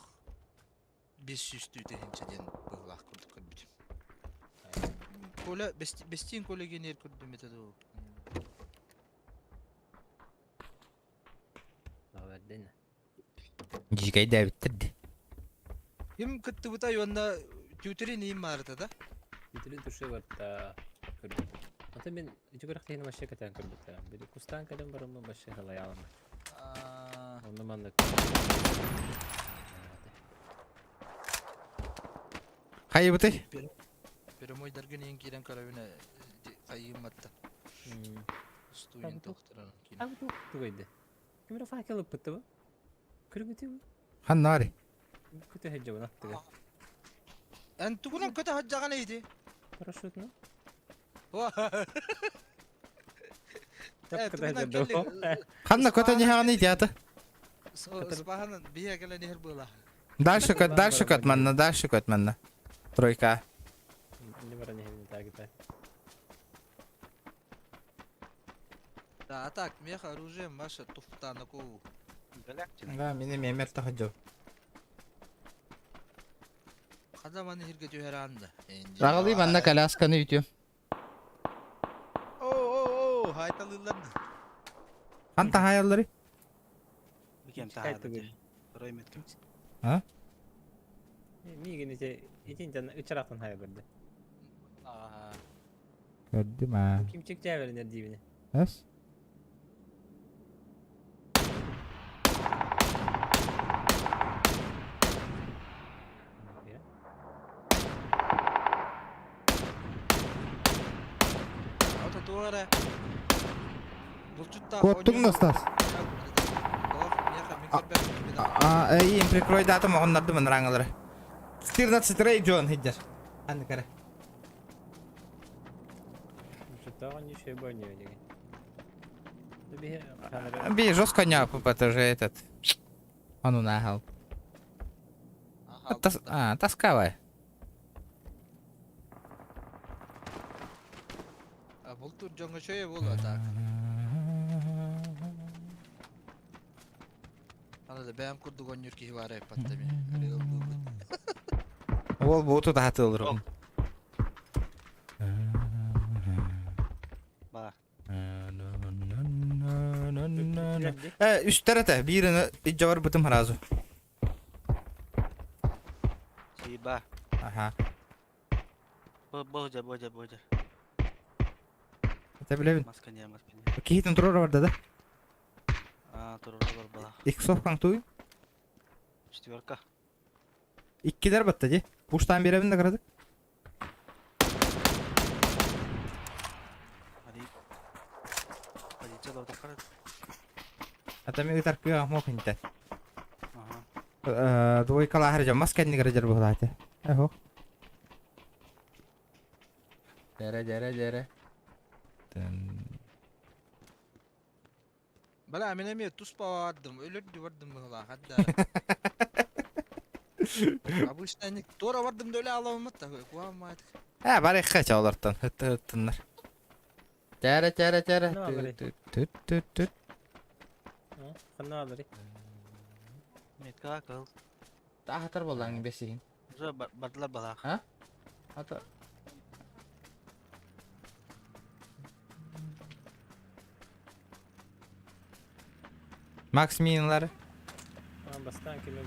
S11: 500 тыһыынча диэн быһыылаах курдук көрбүтүм. Коля бестиин Коля генер көрдүм этэ дуу.
S2: Бэрдин.
S1: Дьиикэйдээбиттэр дии.
S11: Ким кыттыбыта уонна түүтэрин иим маарыта да?
S2: Түүтэрин туше барта көрбүт. Ата мен ити күрэхтэһиини вообще кэтээн көрбүттэрэ. Били кустаан кэлэн бараммын вообще халайаалама. Онно маннык.
S1: Хайыбыты?
S11: Прямойдаргын иин киирэн көрөбүнэ хайыымматта. Стуин тохторон киирэн.
S2: Тугайды. Ким эрэ факел ыппытты бу? Көрбүтү бу?
S1: Ханнари.
S2: Көтө сылдьабын аттыгар.
S11: Эн тугунан көтө сылдьаҕын ити?
S2: Парашютно.
S11: Э, тугунан кэллиҥ?
S1: Ханна көтөн иһэҕин ити аты?
S11: Спаһанан биһиэ кэлэн иһэр буола.
S1: Дальше көт, дальше көт манна, дальше көт манна. Тройка.
S2: Не баран иһэбин таагыта.
S11: Да, а так, меха оружие Маша туфтанаку.
S1: Да, мини мемер тахаджо.
S11: Хада маны хирге түһэр анда.
S1: Раҕалыы манна колясканы үтүөм.
S11: О, о, о, хайталыыллар.
S1: Ханта хаайаллары?
S9: Бикем таһаады. Рой меткем.
S1: А?
S2: Миигин ити итинтэн ычараахтан хайа көрдө.
S1: Көрдүм аа.
S2: Кимчик дьээбэлэнэр диибини.
S1: Эс?
S11: эрэ булчуттаах
S1: Куоттуҥ да, Стас?
S11: Олох миэхэ мин көрбөппүн кими да.
S1: А, им прикрой датым оҕоннордум ынрааңалары. 14 рей Джон хиджер. Анны кара.
S2: Булчуттаах ничего бойнее деген.
S1: Би жестко не это же этот. Он унахал. А, тасковая.
S11: А бултуур дьоҥҥо үчүгэй буолуо так. Аны да бэйэм курдук оонньуур киһи баара эппат эми.
S1: Ол бууту таһатылырым.
S9: Ба.
S1: Э, үстэр этэ, биирини илдьэ барбытым сразу.
S9: Сиба.
S1: Аха.
S9: Божа, божа, божа.
S1: Это билэбин.
S9: Маска не, маска не.
S1: Киһитин турар барда да.
S9: А, турар бала.
S1: Иксов туй.
S9: Четверка.
S1: Иккилэр батта ди. Пуштан биэрэбин да кырадык. Атами ытар кыа мох инте. Двойкалаахар дьон мас кэннигэр дьэр буолааты. Эһо. Дэрэ дэрэ дэрэ.
S11: Бала мин эмиэ туспа бардым, өлөрдү бардым быһылаах да. Обычно они туора бардым да өлө аламмыт да куһааммаат.
S1: Э, бар эхэ чаолартан хыттыннар. Тәрэ тәрэ тәрэ. Түт түт түт.
S2: Ханна алары.
S9: Метка кыл.
S1: Таахатар боллаң бесигин.
S9: Уже бардылар балаах.
S1: А? Ата. Макс минлары.
S2: Бастан кеме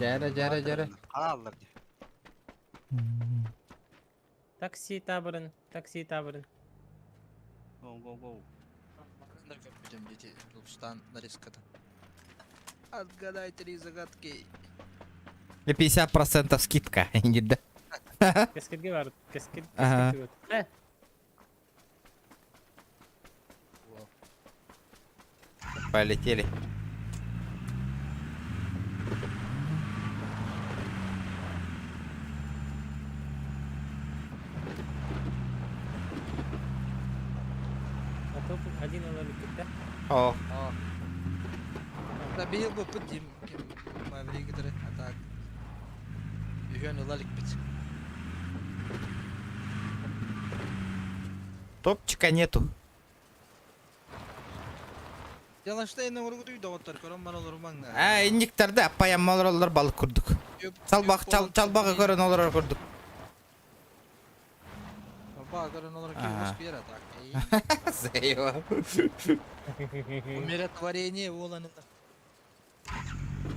S1: Жәрі, жәрі, жәрі.
S9: Хааллар ди.
S2: Такси табырын, такси табырын.
S9: Go go go.
S11: Будем дети, Лустан нарезкада. Отгадай три загадки.
S1: И 50% скидка. Да.
S2: Кескирге бар, кескир,
S1: Ага.
S2: кескир. Э,
S1: Полетели.
S2: а топ один алары кетті.
S1: О,
S11: Да бил бы пытим, ким мавригдер, а так. Үһөн ылалик бит.
S1: топчика нету.
S11: Яланштайны ургутуй доғыттар, көрөн бар олар маңна.
S1: А, инниктерде аппаям олар балык курдук. Чалбак чал чалбагы көрөн олар курдук.
S11: Баба көрөн олар ки
S1: Ага.
S11: успера так.
S1: Заеба.
S11: Умиротворение болан.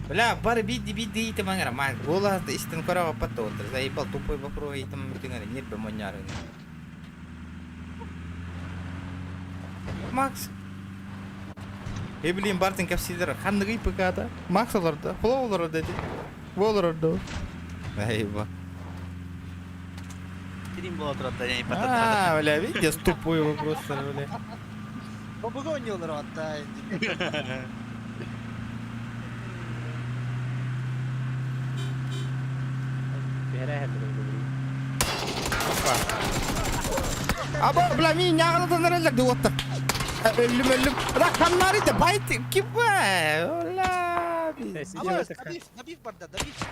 S1: Бля, бары бидди бидди итем аңара. Ман, ола истен көрө аппатта отыр. Заебал тупой вопрос итем бүтүңөр нербе моняры. Макс. Э, блин, Бартин капсилер ханныгы ПК-да. Макс оларда, Флоу оларда деди. Болор Заеба.
S9: Трим была турат не
S1: А, бля, видишь, тупой вопрос, бля.
S11: Бабага ойнолор аттай.
S2: Бәрі әдірі.
S1: Аба, бля, мин яғына нерелер деп отыр. Өлүм, өлүм. Ракамнар ите, байт, кипа. Ола.
S11: Аба, набив, набив барда, набив.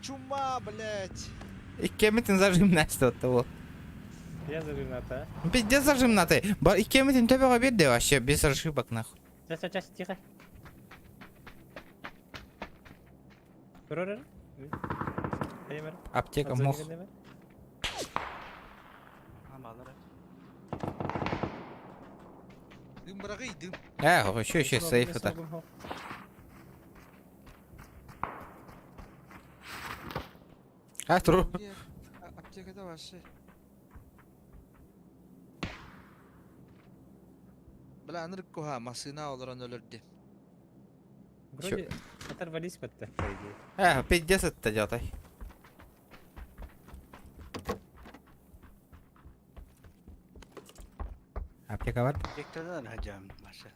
S11: Чума, блядь.
S1: Иккемитин зажимнасты отты ол.
S2: Я зажимната.
S1: Пиздец зажимнаты. Бар иккемитин төбеге берди вообще без ошибок нахуй.
S2: Сейчас, сейчас, тихо. Турар.
S1: Аптека мох.
S11: Дым брагы, дым.
S1: Э, еще еще сейф это. А, тру.
S11: Аптека да вообще. Бля, анырык коха, масына олорон өлөрдү.
S2: Вроде оторвались под по идее.
S1: Пиздец это делай. Аптека бар?
S9: Аптекадан хажам Маша.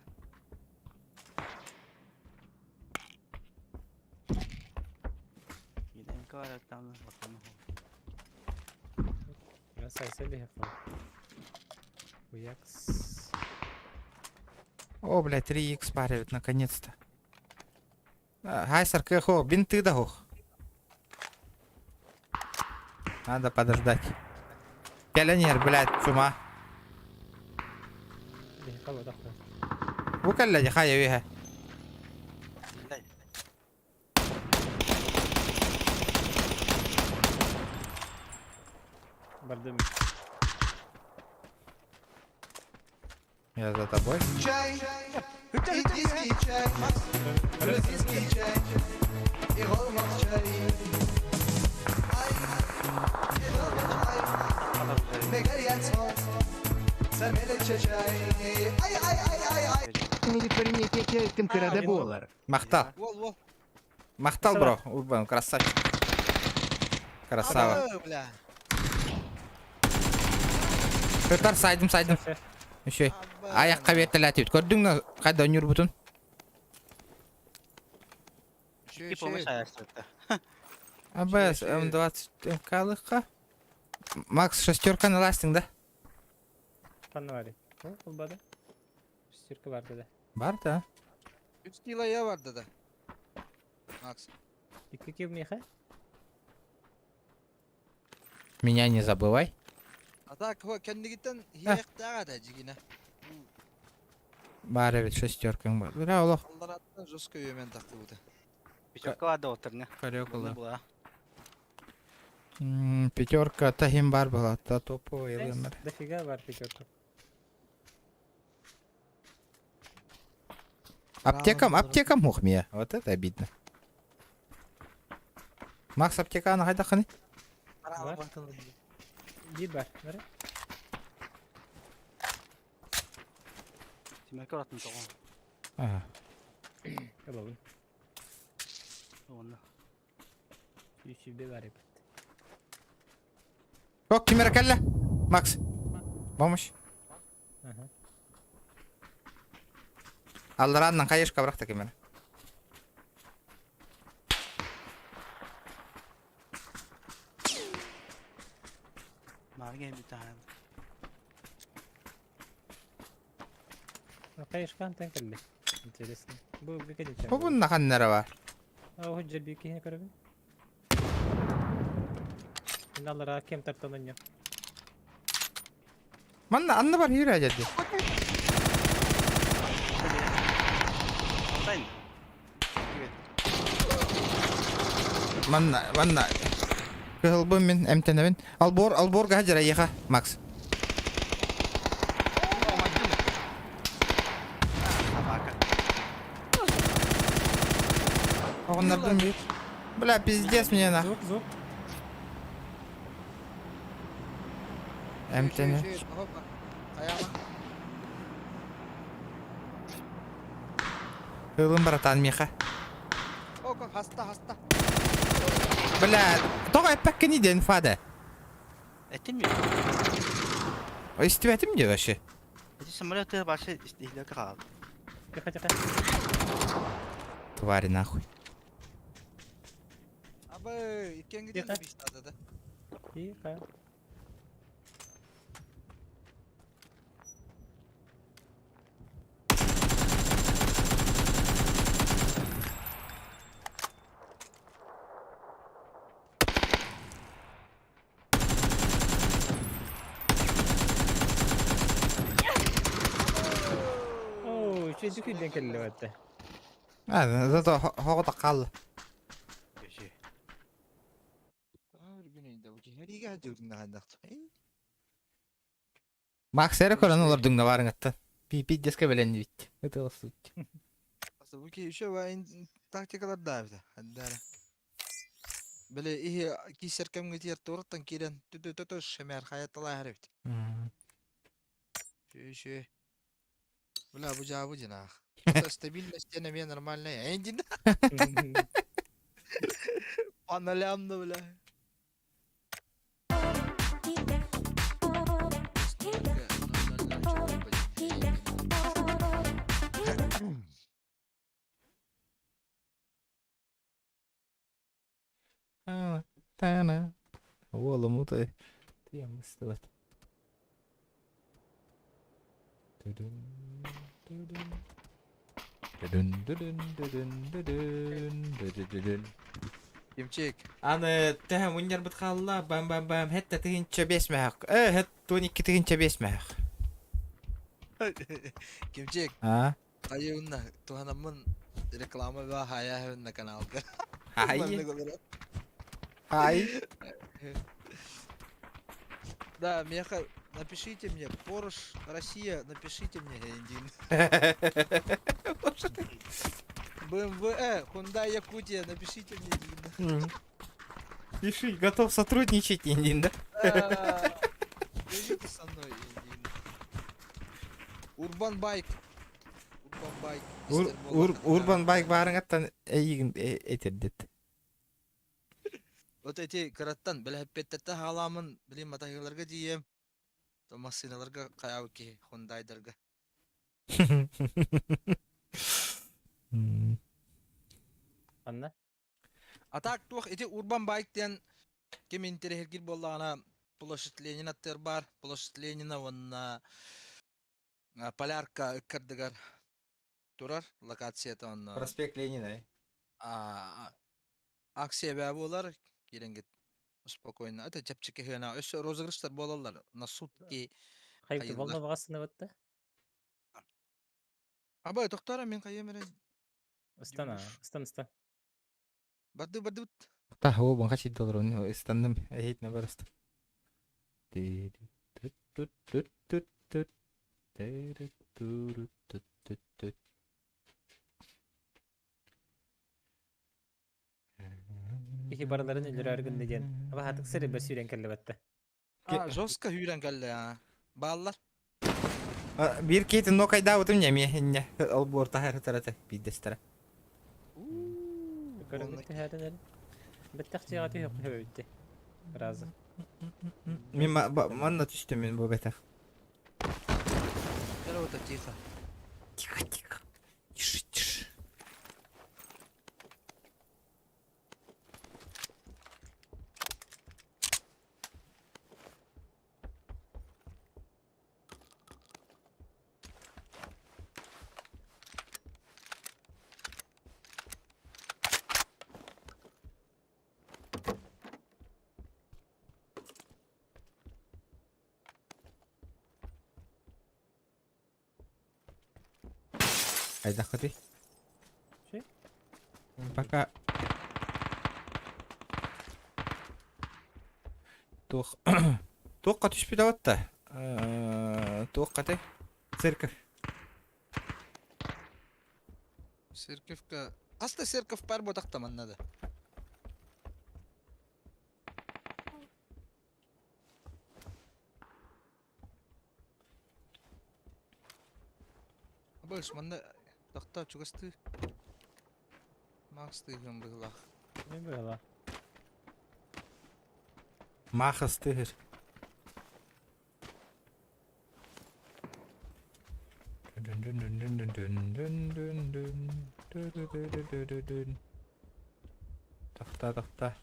S1: О, блядь, 3х парит, наконец-то. Хайсар кэхо, бинты дагох. Надо подождать. Пионер, блядь, чума. Бу кэллэ хайа үһэ.
S2: Бардым.
S1: Я за тобой.
S8: Чай, индийский чай, грузинский чай и чай.
S1: Махтал. Махтал, бро. Урбан, красавчик. Красава. Петар, сайдым, сайдым. Еще. Аяққа бертеләтіп. Көрдің на қайда өнер бұтын? АБС М20 МК-лыққа. Макс, шестерка на ластинг, да?
S2: Панвари. Olmadı. Шестерка бар да.
S1: Бар да.
S11: 3 кило я бар да. Макс.
S2: 2 кило меха?
S1: Меня не забывай.
S11: А так, кендигиттен хияқтаға да жигине.
S1: Бар evet шестеркаң бар. Бля, Аллах.
S11: Алдараттан жестко емен тақты бұды.
S9: Пятерка бар да отырны.
S1: Карекула. Пятерка тахим бар была, та топовый элемер.
S2: Дофига бар пятерка.
S1: Аптекам, аптекам мухмия. Вот это обидно. Макс аптека аны қайда қаны?
S2: Бар. Bir бар. Бар.
S9: Тимәкер атын тоғын.
S1: Ага.
S2: Алабын.
S9: Оны.
S2: Үсүбе бар эбит.
S1: Ок, кимера кәллә. Макс. Помощь.
S2: Ага.
S1: Аллараннан кайышка быракта кимера.
S9: Марген bir tane.
S2: Кайышкан тен келди. Интересно. Бу бекеде.
S1: Бу бунна ханнара бар.
S2: А ху жер бекене көрөбүн. Мыналара кем тартан ойно.
S1: Манна анны бар юрә жадды.
S9: Алтайын.
S1: Манна, манна. Кыһылбын мин эмтенебин. Албор, албор гаҗара еха, Макс. Оғыннардан бир. Бля, пиздец мне нах.
S2: Звук, звук.
S1: Эмтене. Кыһылым братан меха.
S11: Око, хаста, хаста.
S1: Бля, тоға эппәккә ни ден фада.
S9: Этин ми?
S1: Истибәтим де вообще.
S9: Эти самолеты башы истихләке қалды.
S2: Тихо, тихо.
S1: Твари нахуй.
S11: Абы, иккен
S2: Тихо.
S11: гиден бистады да.
S2: Тихо. Оо, үчүгэй күнден келди батта.
S1: А, зато хогота калды.
S9: Көші.
S1: Макс эре көрөн олар дүңнө барың атта. Пи пиздецке белен бит. Это суть.
S11: Бу еще тактикалар да бит. Хаддара. Биле ихи кисер кемге тиер турыттан кирен түтү түтү шемер хаятала бит. Шү шү. Бля, бу дьаабы дьинаах. Это стабильность диэн эмиэ нормальная. Эндин. По нолям, да, бля.
S1: Уолум утай. Тиэмыстыбат. Дүдүн, дүдүн. Дүдүн, дүдүн, дүдүн, дүдүн, дүдүдүдүн.
S11: Кимчик.
S1: Аны төһө мунньарбыт хаалла бам-бам-бам хэттэ тыһыынча биэс мөһөх. Э, хэт 12 тыһыынча биэс мөһөх.
S11: Кимчик.
S1: А?
S11: Айыынна туһанаммын реклама ба хайа на каналга.
S1: Хай. Хай.
S11: Да, меха, напишите мне, Порш, Россия, напишите мне, Эндин. BMW, Hyundai Якутия, напишите мне, Эндин.
S1: Пиши, готов сотрудничать, Индин, да?
S11: Свяжитесь со мной, Эндин. Урбан Байк. Урбан Байк.
S1: Урбан Байк баарыҥаттан эйигин этирдит.
S11: Вот эти кыраттан, бэлэһэппиэттэртэн хаалаамын, билим матаһыыларга тиийэм, массыыналарга хайаабыт киһи, Хундайдарга.
S2: Анна?
S11: А так туох ити Урбан Байк диэн ким интэриэһиргиир буоллаҕына площадь Ленина аттыгар баар, площадь Ленина уонна Полярка ыккардыгар турар локацията онно.
S1: Проспект Ленина.
S11: Акция бää буолар, киирэнгит спокойно. Это чэпчэки хыана. Өссө розыгрыштар буолаллар на сутки.
S2: Хайбыт волна баҕасына
S11: Абай, тохтора мин хайым эрэ.
S2: Ыстан, ыстан, ыстан.
S11: Барды бардыбыт.
S1: Та, о, бу хачи доллар, ыстанным, эһитне барыста.
S2: Киһи барыларын өлөрөр гынна диэн. Абаһатык сыры сүүрэн кэллэбэтте.
S11: А, жестко сүүрэн кэллэ а. Бааллар.
S1: Биир киһитин нокайдаабытым ньэмиэ инньэ ол буор таһар тарата биирдэстэрэ.
S2: Көрөнгө түһэрин Бэттэх дьиэҕэ түһүөх хөбүттэ. Разы.
S1: Мин манна түстүм мин бу бэтэх.
S11: Короче, тихо.
S1: Тихо, тихо. Тише, тише. Хайдаххытый?
S2: Чи?
S1: Пока туох туохха түспүт абатта туоххатай церковь
S11: Церковка. Аста церковь бар ботақта маннада. Абыш, манна тахта чугасты. Макс тыгын быһылах.
S2: Не было.
S1: Махастыгыр. Тахта тахта.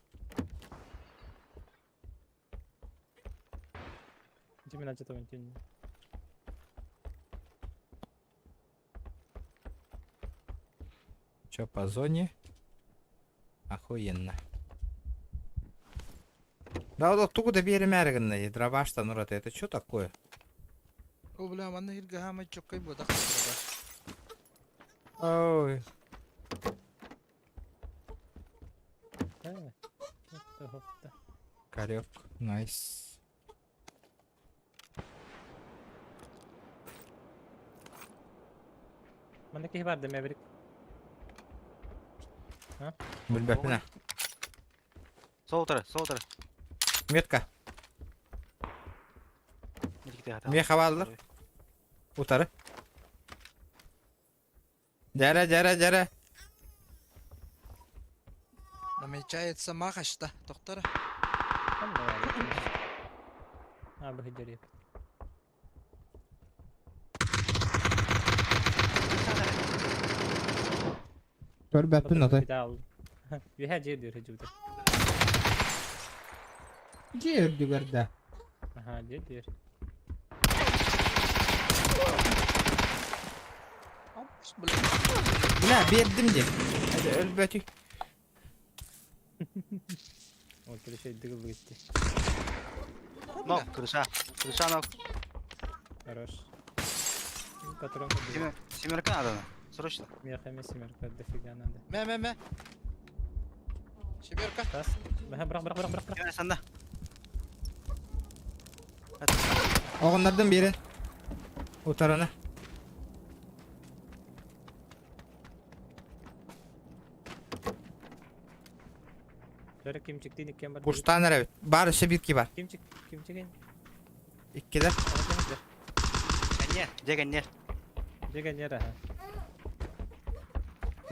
S2: Димин ачата тин.
S1: Чё по зоне? Охуенно. Да вот тугу да биэримээри дробаштан ураты. Это что такое?
S11: О, бля, манна иргэ хамай чоккай ботақ.
S1: Ой. Карек. Nice.
S2: Манна киһи бар да Мэверик.
S1: Билбэппин.
S9: Солтары, солтары.
S1: Метка. Меха бааллар. Утары. Дьэрэ, дьэрэ, дьэрэ.
S11: Намечается махаш да, доктор.
S2: А, быһыдьарыйып.
S1: Көрбөппүн отой.
S2: Үһэ дьиэ дүр дьүбүтэ.
S1: Дьиэ үрдүгэр да.
S2: Аха, дьиэ дүр.
S1: Бля, биэрдим дии. Өлбөтүй.
S2: Ол крыша дыгыл гитти.
S9: Нок, крыша. Крыша нок.
S2: Хорош. Патрон
S9: Семерка надо. Срочно.
S2: Меха семерка дофига надо.
S11: Мэ, мэ, мэ. Семерка.
S2: Раз. Бра, бра, бра, бра, бра.
S9: Санда.
S1: Оҕоннордон биэрин. Утарана.
S2: Кимчиктин иккен бар.
S1: Куштан эрэбит. Бар өссө биир ки бар.
S2: Кимчик, кимчиген.
S1: Иккилэр.
S9: Кэнне, дьэ кэнне.
S2: Дьэ кэнне аха.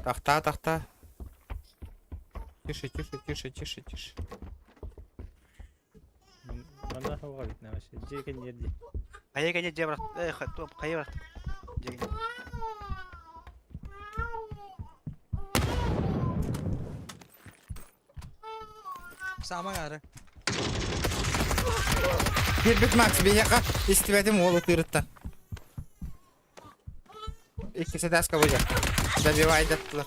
S1: Тахта, тахта. Тише, тише, тише, тише, тише.
S2: Манна хоҕа бит вообще. Дьэ кэнне ди.
S9: Хайа кэнне дьэ брат. Э, топ, хайа брат. Дьэ кэнне.
S11: Сама ары.
S1: Кирбит Макс биһиэхэ истибэтим уол ытыырыттан. Иккиси таска выйдет. Добивай даттылар.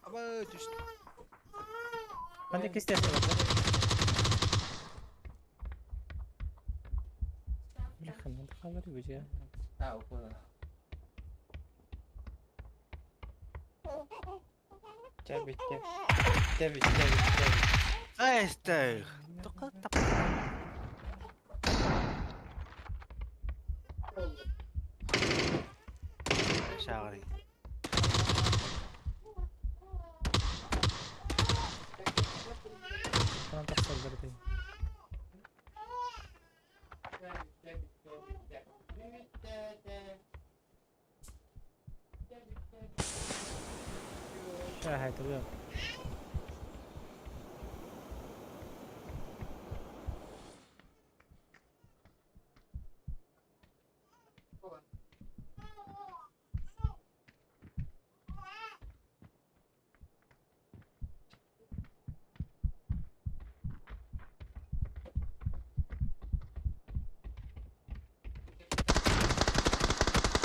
S11: Аба түстү.
S2: Ханна кистес бар. Бля, ханна халар бу.
S1: Тэбит, тэбит, тэбит, тэбит.
S9: Эй, стэй. Тока тап. Шагары.
S2: Tamam тахсаллар дей. Хай, тылы.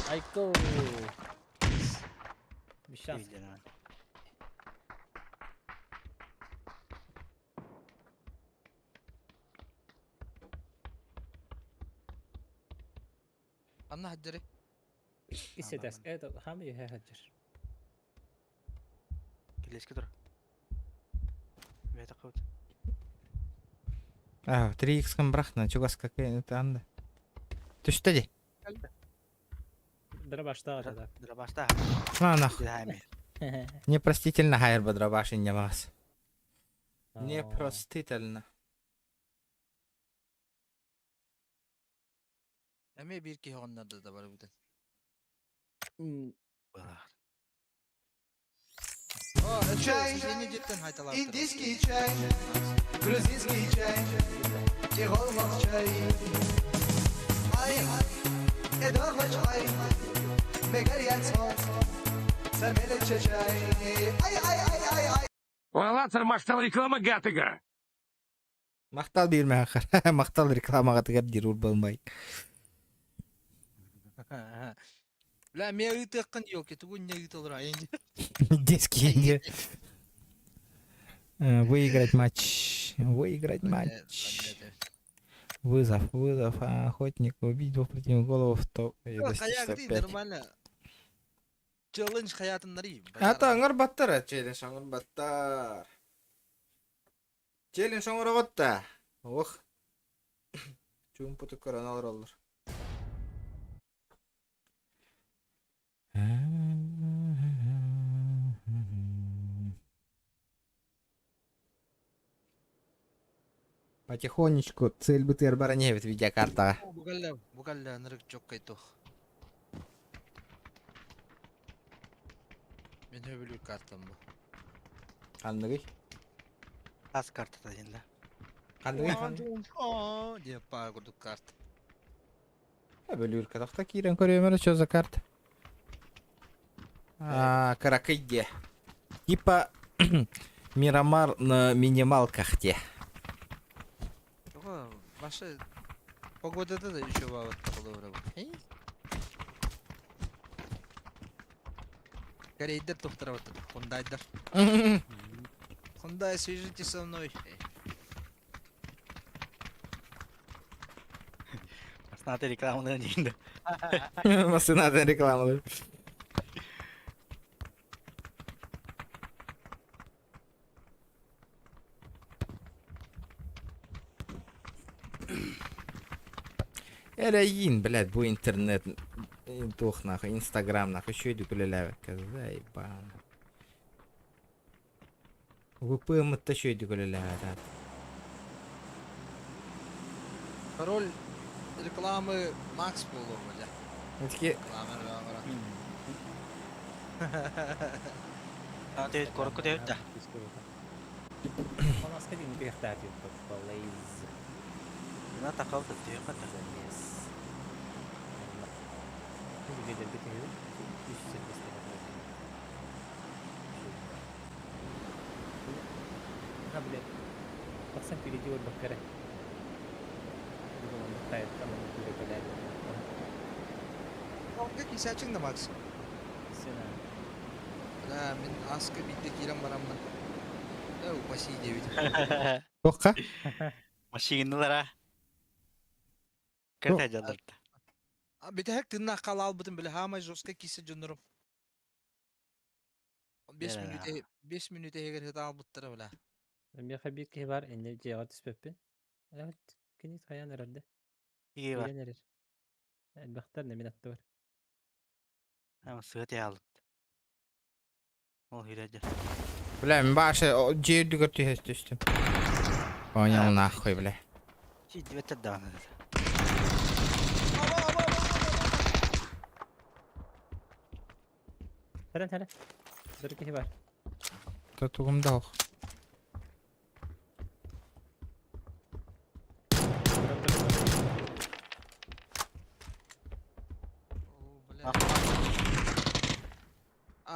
S2: Айко. Без шанс.
S11: Анна хаджары.
S2: Иседес. Это хам и хаджар.
S9: Келеске тур. Бета кут.
S1: А, 3х кым брахна, чугас какая это анда. Түстэ ди.
S2: Дробашта да.
S9: Дробашта.
S1: На нах. Непростительно хайр дробаш не вас. Непростительно.
S11: Эме бир киһи оннарда да бар бүтэн. О, это
S8: Чай.
S11: сен жеттен хайталар.
S8: Индийский чай, грузинский чай, и голмах чай. Ай, эдорма чай, мегарьяцо, самелече чай. Ай, ай, ай, ай, ай.
S12: Валацар махтал реклама гатыга.
S1: Махтал биир мэхэр. Махтал рекламаға тыгар дирур болмай.
S11: Бля, ме ыытыаккын ёлки, тугу не ыыталар айын.
S1: Детский не. Выиграть матч. Выиграть матч. Вызов, вызов, охотник, убить двух противников голову в топ. И достичь топ-5.
S11: Нормально. Челлендж хаятыннары.
S1: Ата аңыр баттар, челлендж аңыр баттар. Челлендж аңыр батта. Ох. Чум путу короналар олар. Потихонечку цель БТР бараневит видеокарта.
S11: Бугалля, бугалля нырык жок кайтох. Мин хөбүлүүр картам бу.
S1: Ханныгый?
S9: Тас картата диэн да.
S1: Ханныгый ханныгый?
S11: Диэн паа курдук карта.
S1: Бөлүүр катахта киирэн көрүөм эрэ, что за карта? А, кыракый де. Типа Мирамар на минималках те.
S11: Тоҕо Маша погодата да еще баабыт холобура бу. Корейдер тухтарабыт, хундайдар. Хундай, свяжитесь со мной.
S9: Массыната рекламаларын диэн да.
S1: Массыната рекламалар. Эрэйин, блядь, бу интернет туох нахуй, инстаграм нахуй, еще үлэлээбэккэ, заебал. ВПМ-то еще үлэлээбэт.
S11: Пароль рекламы Макс буолуо бля.
S1: Такие
S11: Реклама, реклама.
S9: А ты коротко ты да.
S2: У нас один пихтать полез.
S9: На такал ты ты
S2: Залез. А, блядь. Пацан впереди вот баккара. Думал, он отдыхает, там он блядь.
S11: Как кисячиң да Макс?
S2: Сена.
S11: Да, мин аска биитэ киирэн бараммын. Да, упаси диэбит.
S1: Туохха?
S9: Машиналара. Кэртэ дьалларда.
S11: А бүтэһик тыыннаах хаалбытын бile хаамай жестко кисе дьоннорум. 5 мүнүүтэ 5 мүнүүтэ иһигэр ыта албыттара бile.
S2: Миэхэ биир киһи баар, инньэ дьиэҕэ түспэппин. Кини хайаан эрэрдэ?
S9: Киһи бар.
S2: Киирэн эрэр. Элбэхтэр да мин аттыбар.
S9: Сыа тиһалыт. Ол хирәдер.
S1: Бля, мин башы дьиэ үрдүгэр түһэс түстүм. Понял нахуй, бля.
S9: Сидибеттер даҕаны.
S2: Сэрэн сэрэн. Бир киһи бар.
S1: Татугум да ох.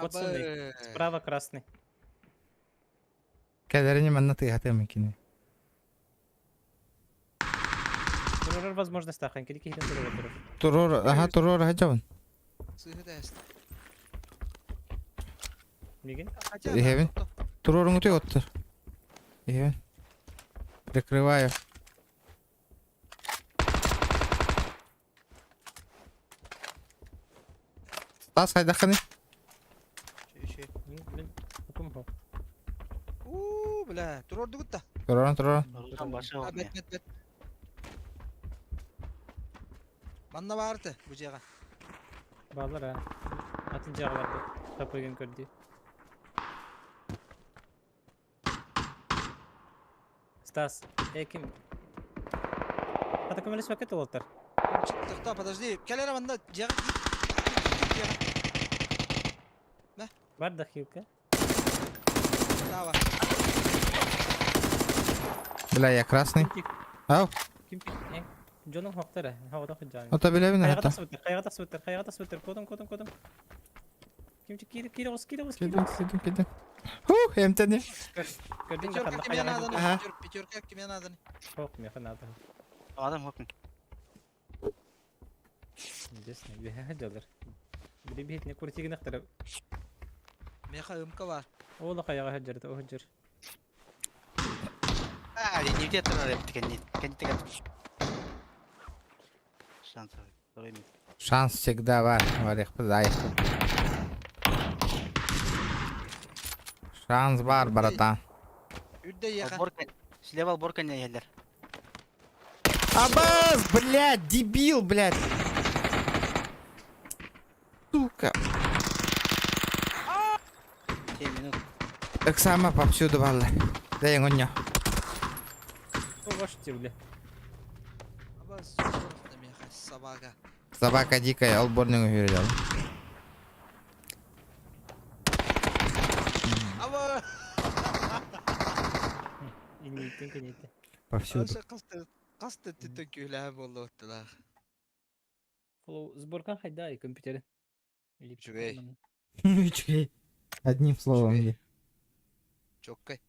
S2: Пацаны, справа красный.
S1: Кэлэрини манна тыһатыам кини.
S2: Турар возможность тахан, кини киһитин турар турар.
S1: Турор, аха турор хажабын.
S2: Мигин?
S1: Иһэбин. Туроруҥу түй оттор. Иһэбин. Прикрываю. Стас хайдаххыный?
S2: Мин утум хо.
S11: Уу, бля, турордугут да.
S1: Турорун турорун.
S11: А, бэт, бэт, бэт. Манна баарты, бу дьиэҕэ.
S2: Баалар а. Атын дьиэҕэ барды. Тапыгын көрдүү. Стас, э ким? Ата көмөлөспөккө туолтар.
S11: Тохтоо, подожди. Кэл эрэ манна дьиэҕэ дьиэҕэ.
S2: Бар да хилка.
S11: Дава.
S1: Бля, я красный. Ау.
S2: Ким э Дьонуҥ хоқтар хоҕото хыдьаан.
S1: Ото билэбин
S2: Хайаҕа
S1: ата.
S2: тахсыбыттар, хайаҕа тахсыбыттар, хайаҕа тахсыбыттар, кодом, кодом, кодом. Кимчик киири, киири оҕус, киири оҕус, киири
S1: Кидим,
S2: оҕус.
S1: кидим, кидим. Хух, эмтэни.
S2: Көрдүҥ да
S11: Пятерка
S2: ханна
S11: кимиэ
S2: хайаҕа
S11: нааданы,
S1: Аха.
S11: пятерка кимиэ нааданы.
S2: Хоқ, миэхэ наада.
S9: Адам хокун.
S2: Интересно, үөһэ дьалар. Били биһитини куртигинахтара.
S11: Миэхэ ымка бар.
S2: Ола хайаҕа сылдьар, о сылдьар.
S9: А, не где то надо кенни. Кенни Шанс.
S1: Шанс всегда бар. Варих дай. Шанс бар, братан.
S11: Үрдэ еха.
S9: Слева алборка не елер.
S1: Абаз, блядь, дебил, блядь. Сука.
S9: 7 минут.
S1: Так сама повсюду валла. Дай гоню.
S2: О, ваш бля.
S11: Абас, миэхэ собака.
S1: Собака дикая, алборның үйреді.
S2: Тин кэнниттэн.
S1: Повсюду.
S11: Хас да өттүттэн күүһүлээн буоллубутталаах.
S2: Флоу, сборкан хайда компьютерин?
S11: Үчүгэй.
S1: Үчүгэй. Одним словом.
S11: Үчүгэй. Чоккай.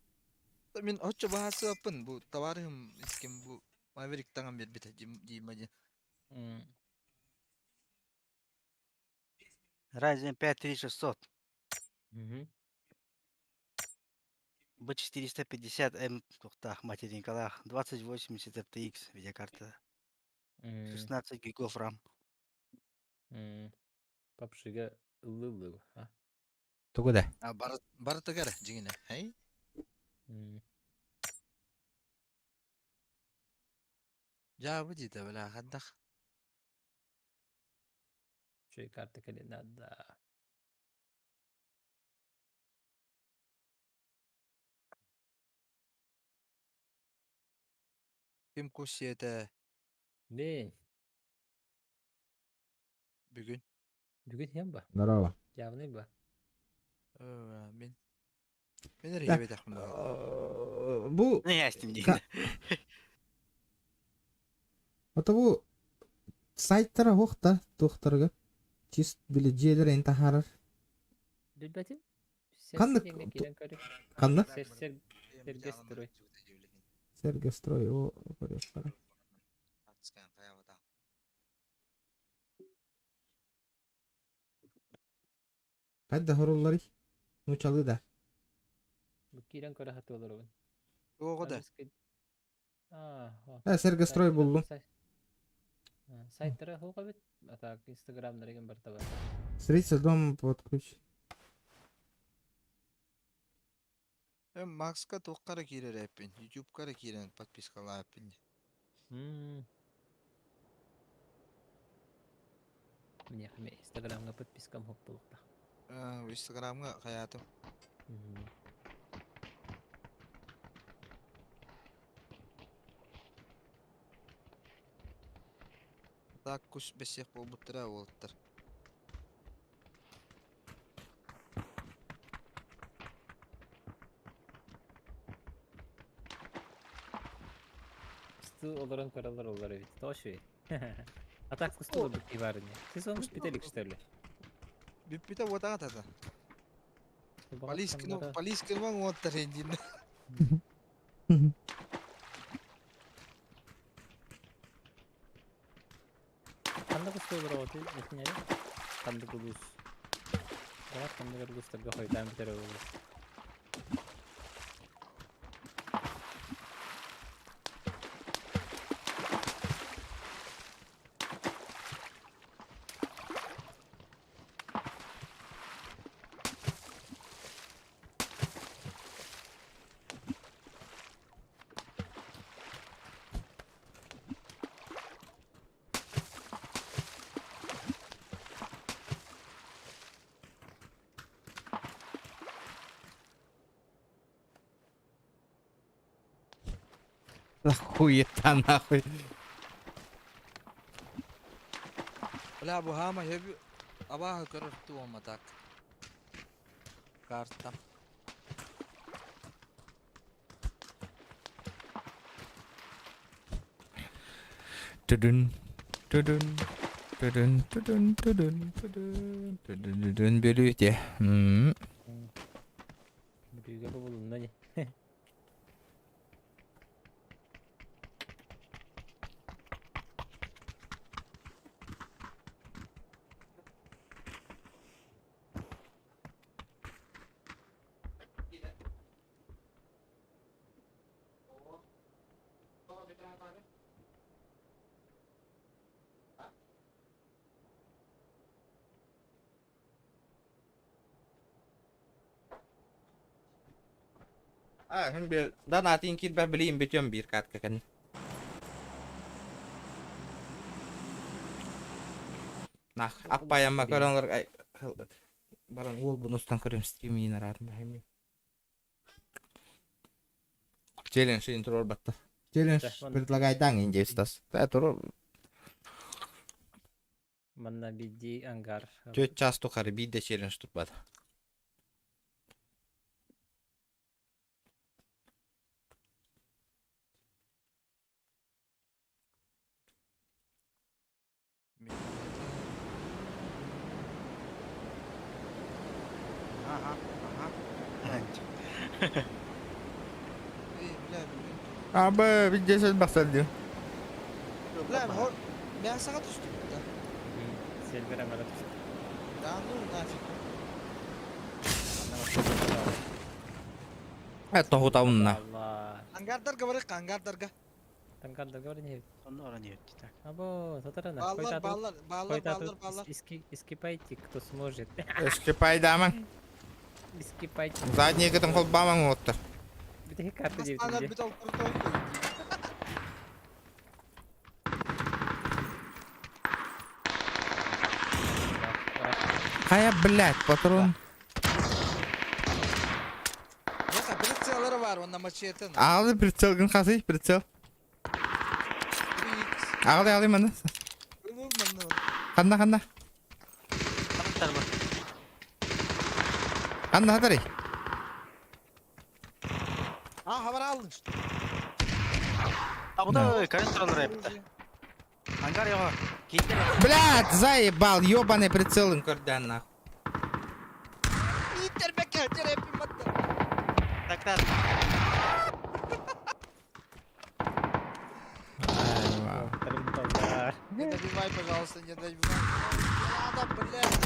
S11: Мин оччо баһаасыаппын бу товарыһым иским бу Маверик таҥан биэрбитэ Дима диэн.
S9: Ryzen 5 3600. B450M туохтаах материнкалаах 2080 RTX видеокарта. 16 гигов RAM.
S2: Папшига ыллы-ыллы а?
S1: Тугу да?
S11: А барытыгар дьиҥинэ. Эй? Дьаабы диэтэ бля хандах.
S2: Үчүгэй карта кэлин наада.
S11: Ким кус сиэтэ
S2: Мин.
S11: бүгүн?
S2: Бүгүн иһэн ба?
S1: Здорово.
S2: Явный ба?
S11: Мин. Мин эрийбэтэхпин
S1: Бу
S9: Не ястим дии.
S1: Ото бу сайттара суох да туохтарга чист били дьиэлэр эн таһаарар.
S2: Билбэтим.
S1: Ханнык ханна?
S2: Сергестрой.
S1: Сергестрой о көрүөххэ. Хайда хорулларый? Нуучалыы да.
S2: Бу киирэн көрө сатыы олоробун.
S11: Туоҕа да?
S1: Э, Сергострой буллум.
S2: Сайттара суох эбит. А так инстаграмнарыгын барыта бар.
S1: Строительство дома под ключ.
S11: Макска туохха эрэ киирэр эппин, Ютубка эрэ киирэн подпискалааппын.
S2: Миэхэ эмиэ Инстаграмҥа подпискам суох буолуохтаах.
S11: Инстаграмҥа хайаатым. Так кус бэсиэх буолбуттара уолаттар.
S2: Кустуу олорон көрөлөр олор эбит. Тоҕо үчүгэй. А так кустуу олорбут киһи баар ини. Сезон бүппүтэ илик что ли?
S11: Бүппүтэ уотаҕа тата. Полискин полискин уоттар диин.
S2: Ханна кустуу олороҕутуй этинэри? Ханнык улуус? Баҕар ханнык улуустарга хойутаан бүтэрэ буолуо.
S1: Хуета нахуй.
S11: Бля, бу хаама хөбү абааһы көрөр туома так. Карта.
S1: Tudun, tudun, tudun, tudun, tudun, tudun, tudun, tudun, бүлүүтэ. М.
S2: Бүлүүгэ бобулунна ини.
S1: А, мин бир донатын киирбэх билиим бүтүөм биир картка кэннэ. Нах, аппайамма көрөн ай баран уолбун устан көрөм стримин араатын баһайми. Челлендж интро батта. Челлендж предлагайдаң индейстас. Та туру
S2: Манна биирдии ангар.
S1: Төрт час тухары биирдэ челлендж турбата.
S5: Ага, ага. Эй, бля, блин.
S1: Абы, видесен бахсар диyor.
S5: Бля, хор... Мясоға түстүм, да.
S2: Сельвер амара түстү.
S5: Да ну нафиг.
S1: Это хутаунна.
S2: Allah.
S5: Ангардарга барык, ангардарга.
S2: Тангардарга бар не?
S9: Онно оран ебти так.
S2: Або, татарана.
S5: Баллар, баллар, баллар, баллар, баллар.
S2: Искипайте, кто сможет.
S1: Эскипайдаман.
S2: Искипайте.
S1: Задний кытым холбаман оттар.
S2: Бите карта деп.
S5: Астанар бит ал крутой.
S1: Хая, блядь, патрон.
S5: Яка, прицеллары бар, онна мачете.
S1: Ағалы прицел гын қасы, прицел. Ағалы, ағалы маны. Қанда, қанда. Қанда хатары.
S5: А, хабар алдың.
S9: А бұда канистралар ебті. Ангар его. Кейтер.
S1: Блядь, заебал, ёбаный прицел көрден нахуй.
S5: Итер беке, терепим атты.
S9: Так, так.
S5: Не добивай, пожалуйста, не добивай. Не надо, блядь.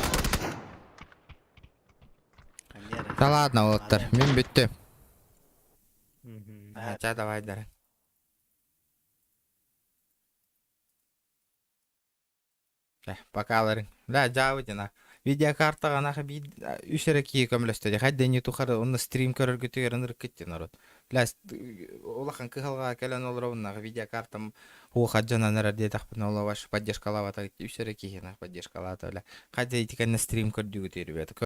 S1: Да ладно, оттар, мен бүттү. Хотя давай, Дарен. Пока, ларың. Да, жабытина. Видеокартаға нахы би үш эрэ кии көмөлөстө. Хайда не тухар онна стрим көрөргө түгерин ырыккытти народ. Бля, улахан кыһалга кэлэн олоробун видеокартам хуха жанан эрэр диэтахпын ола ваш поддержкалаабата үс эрэ киһи нах поддержкалаата бля. Хайда итикэнне стрим көрдүгүт ребята.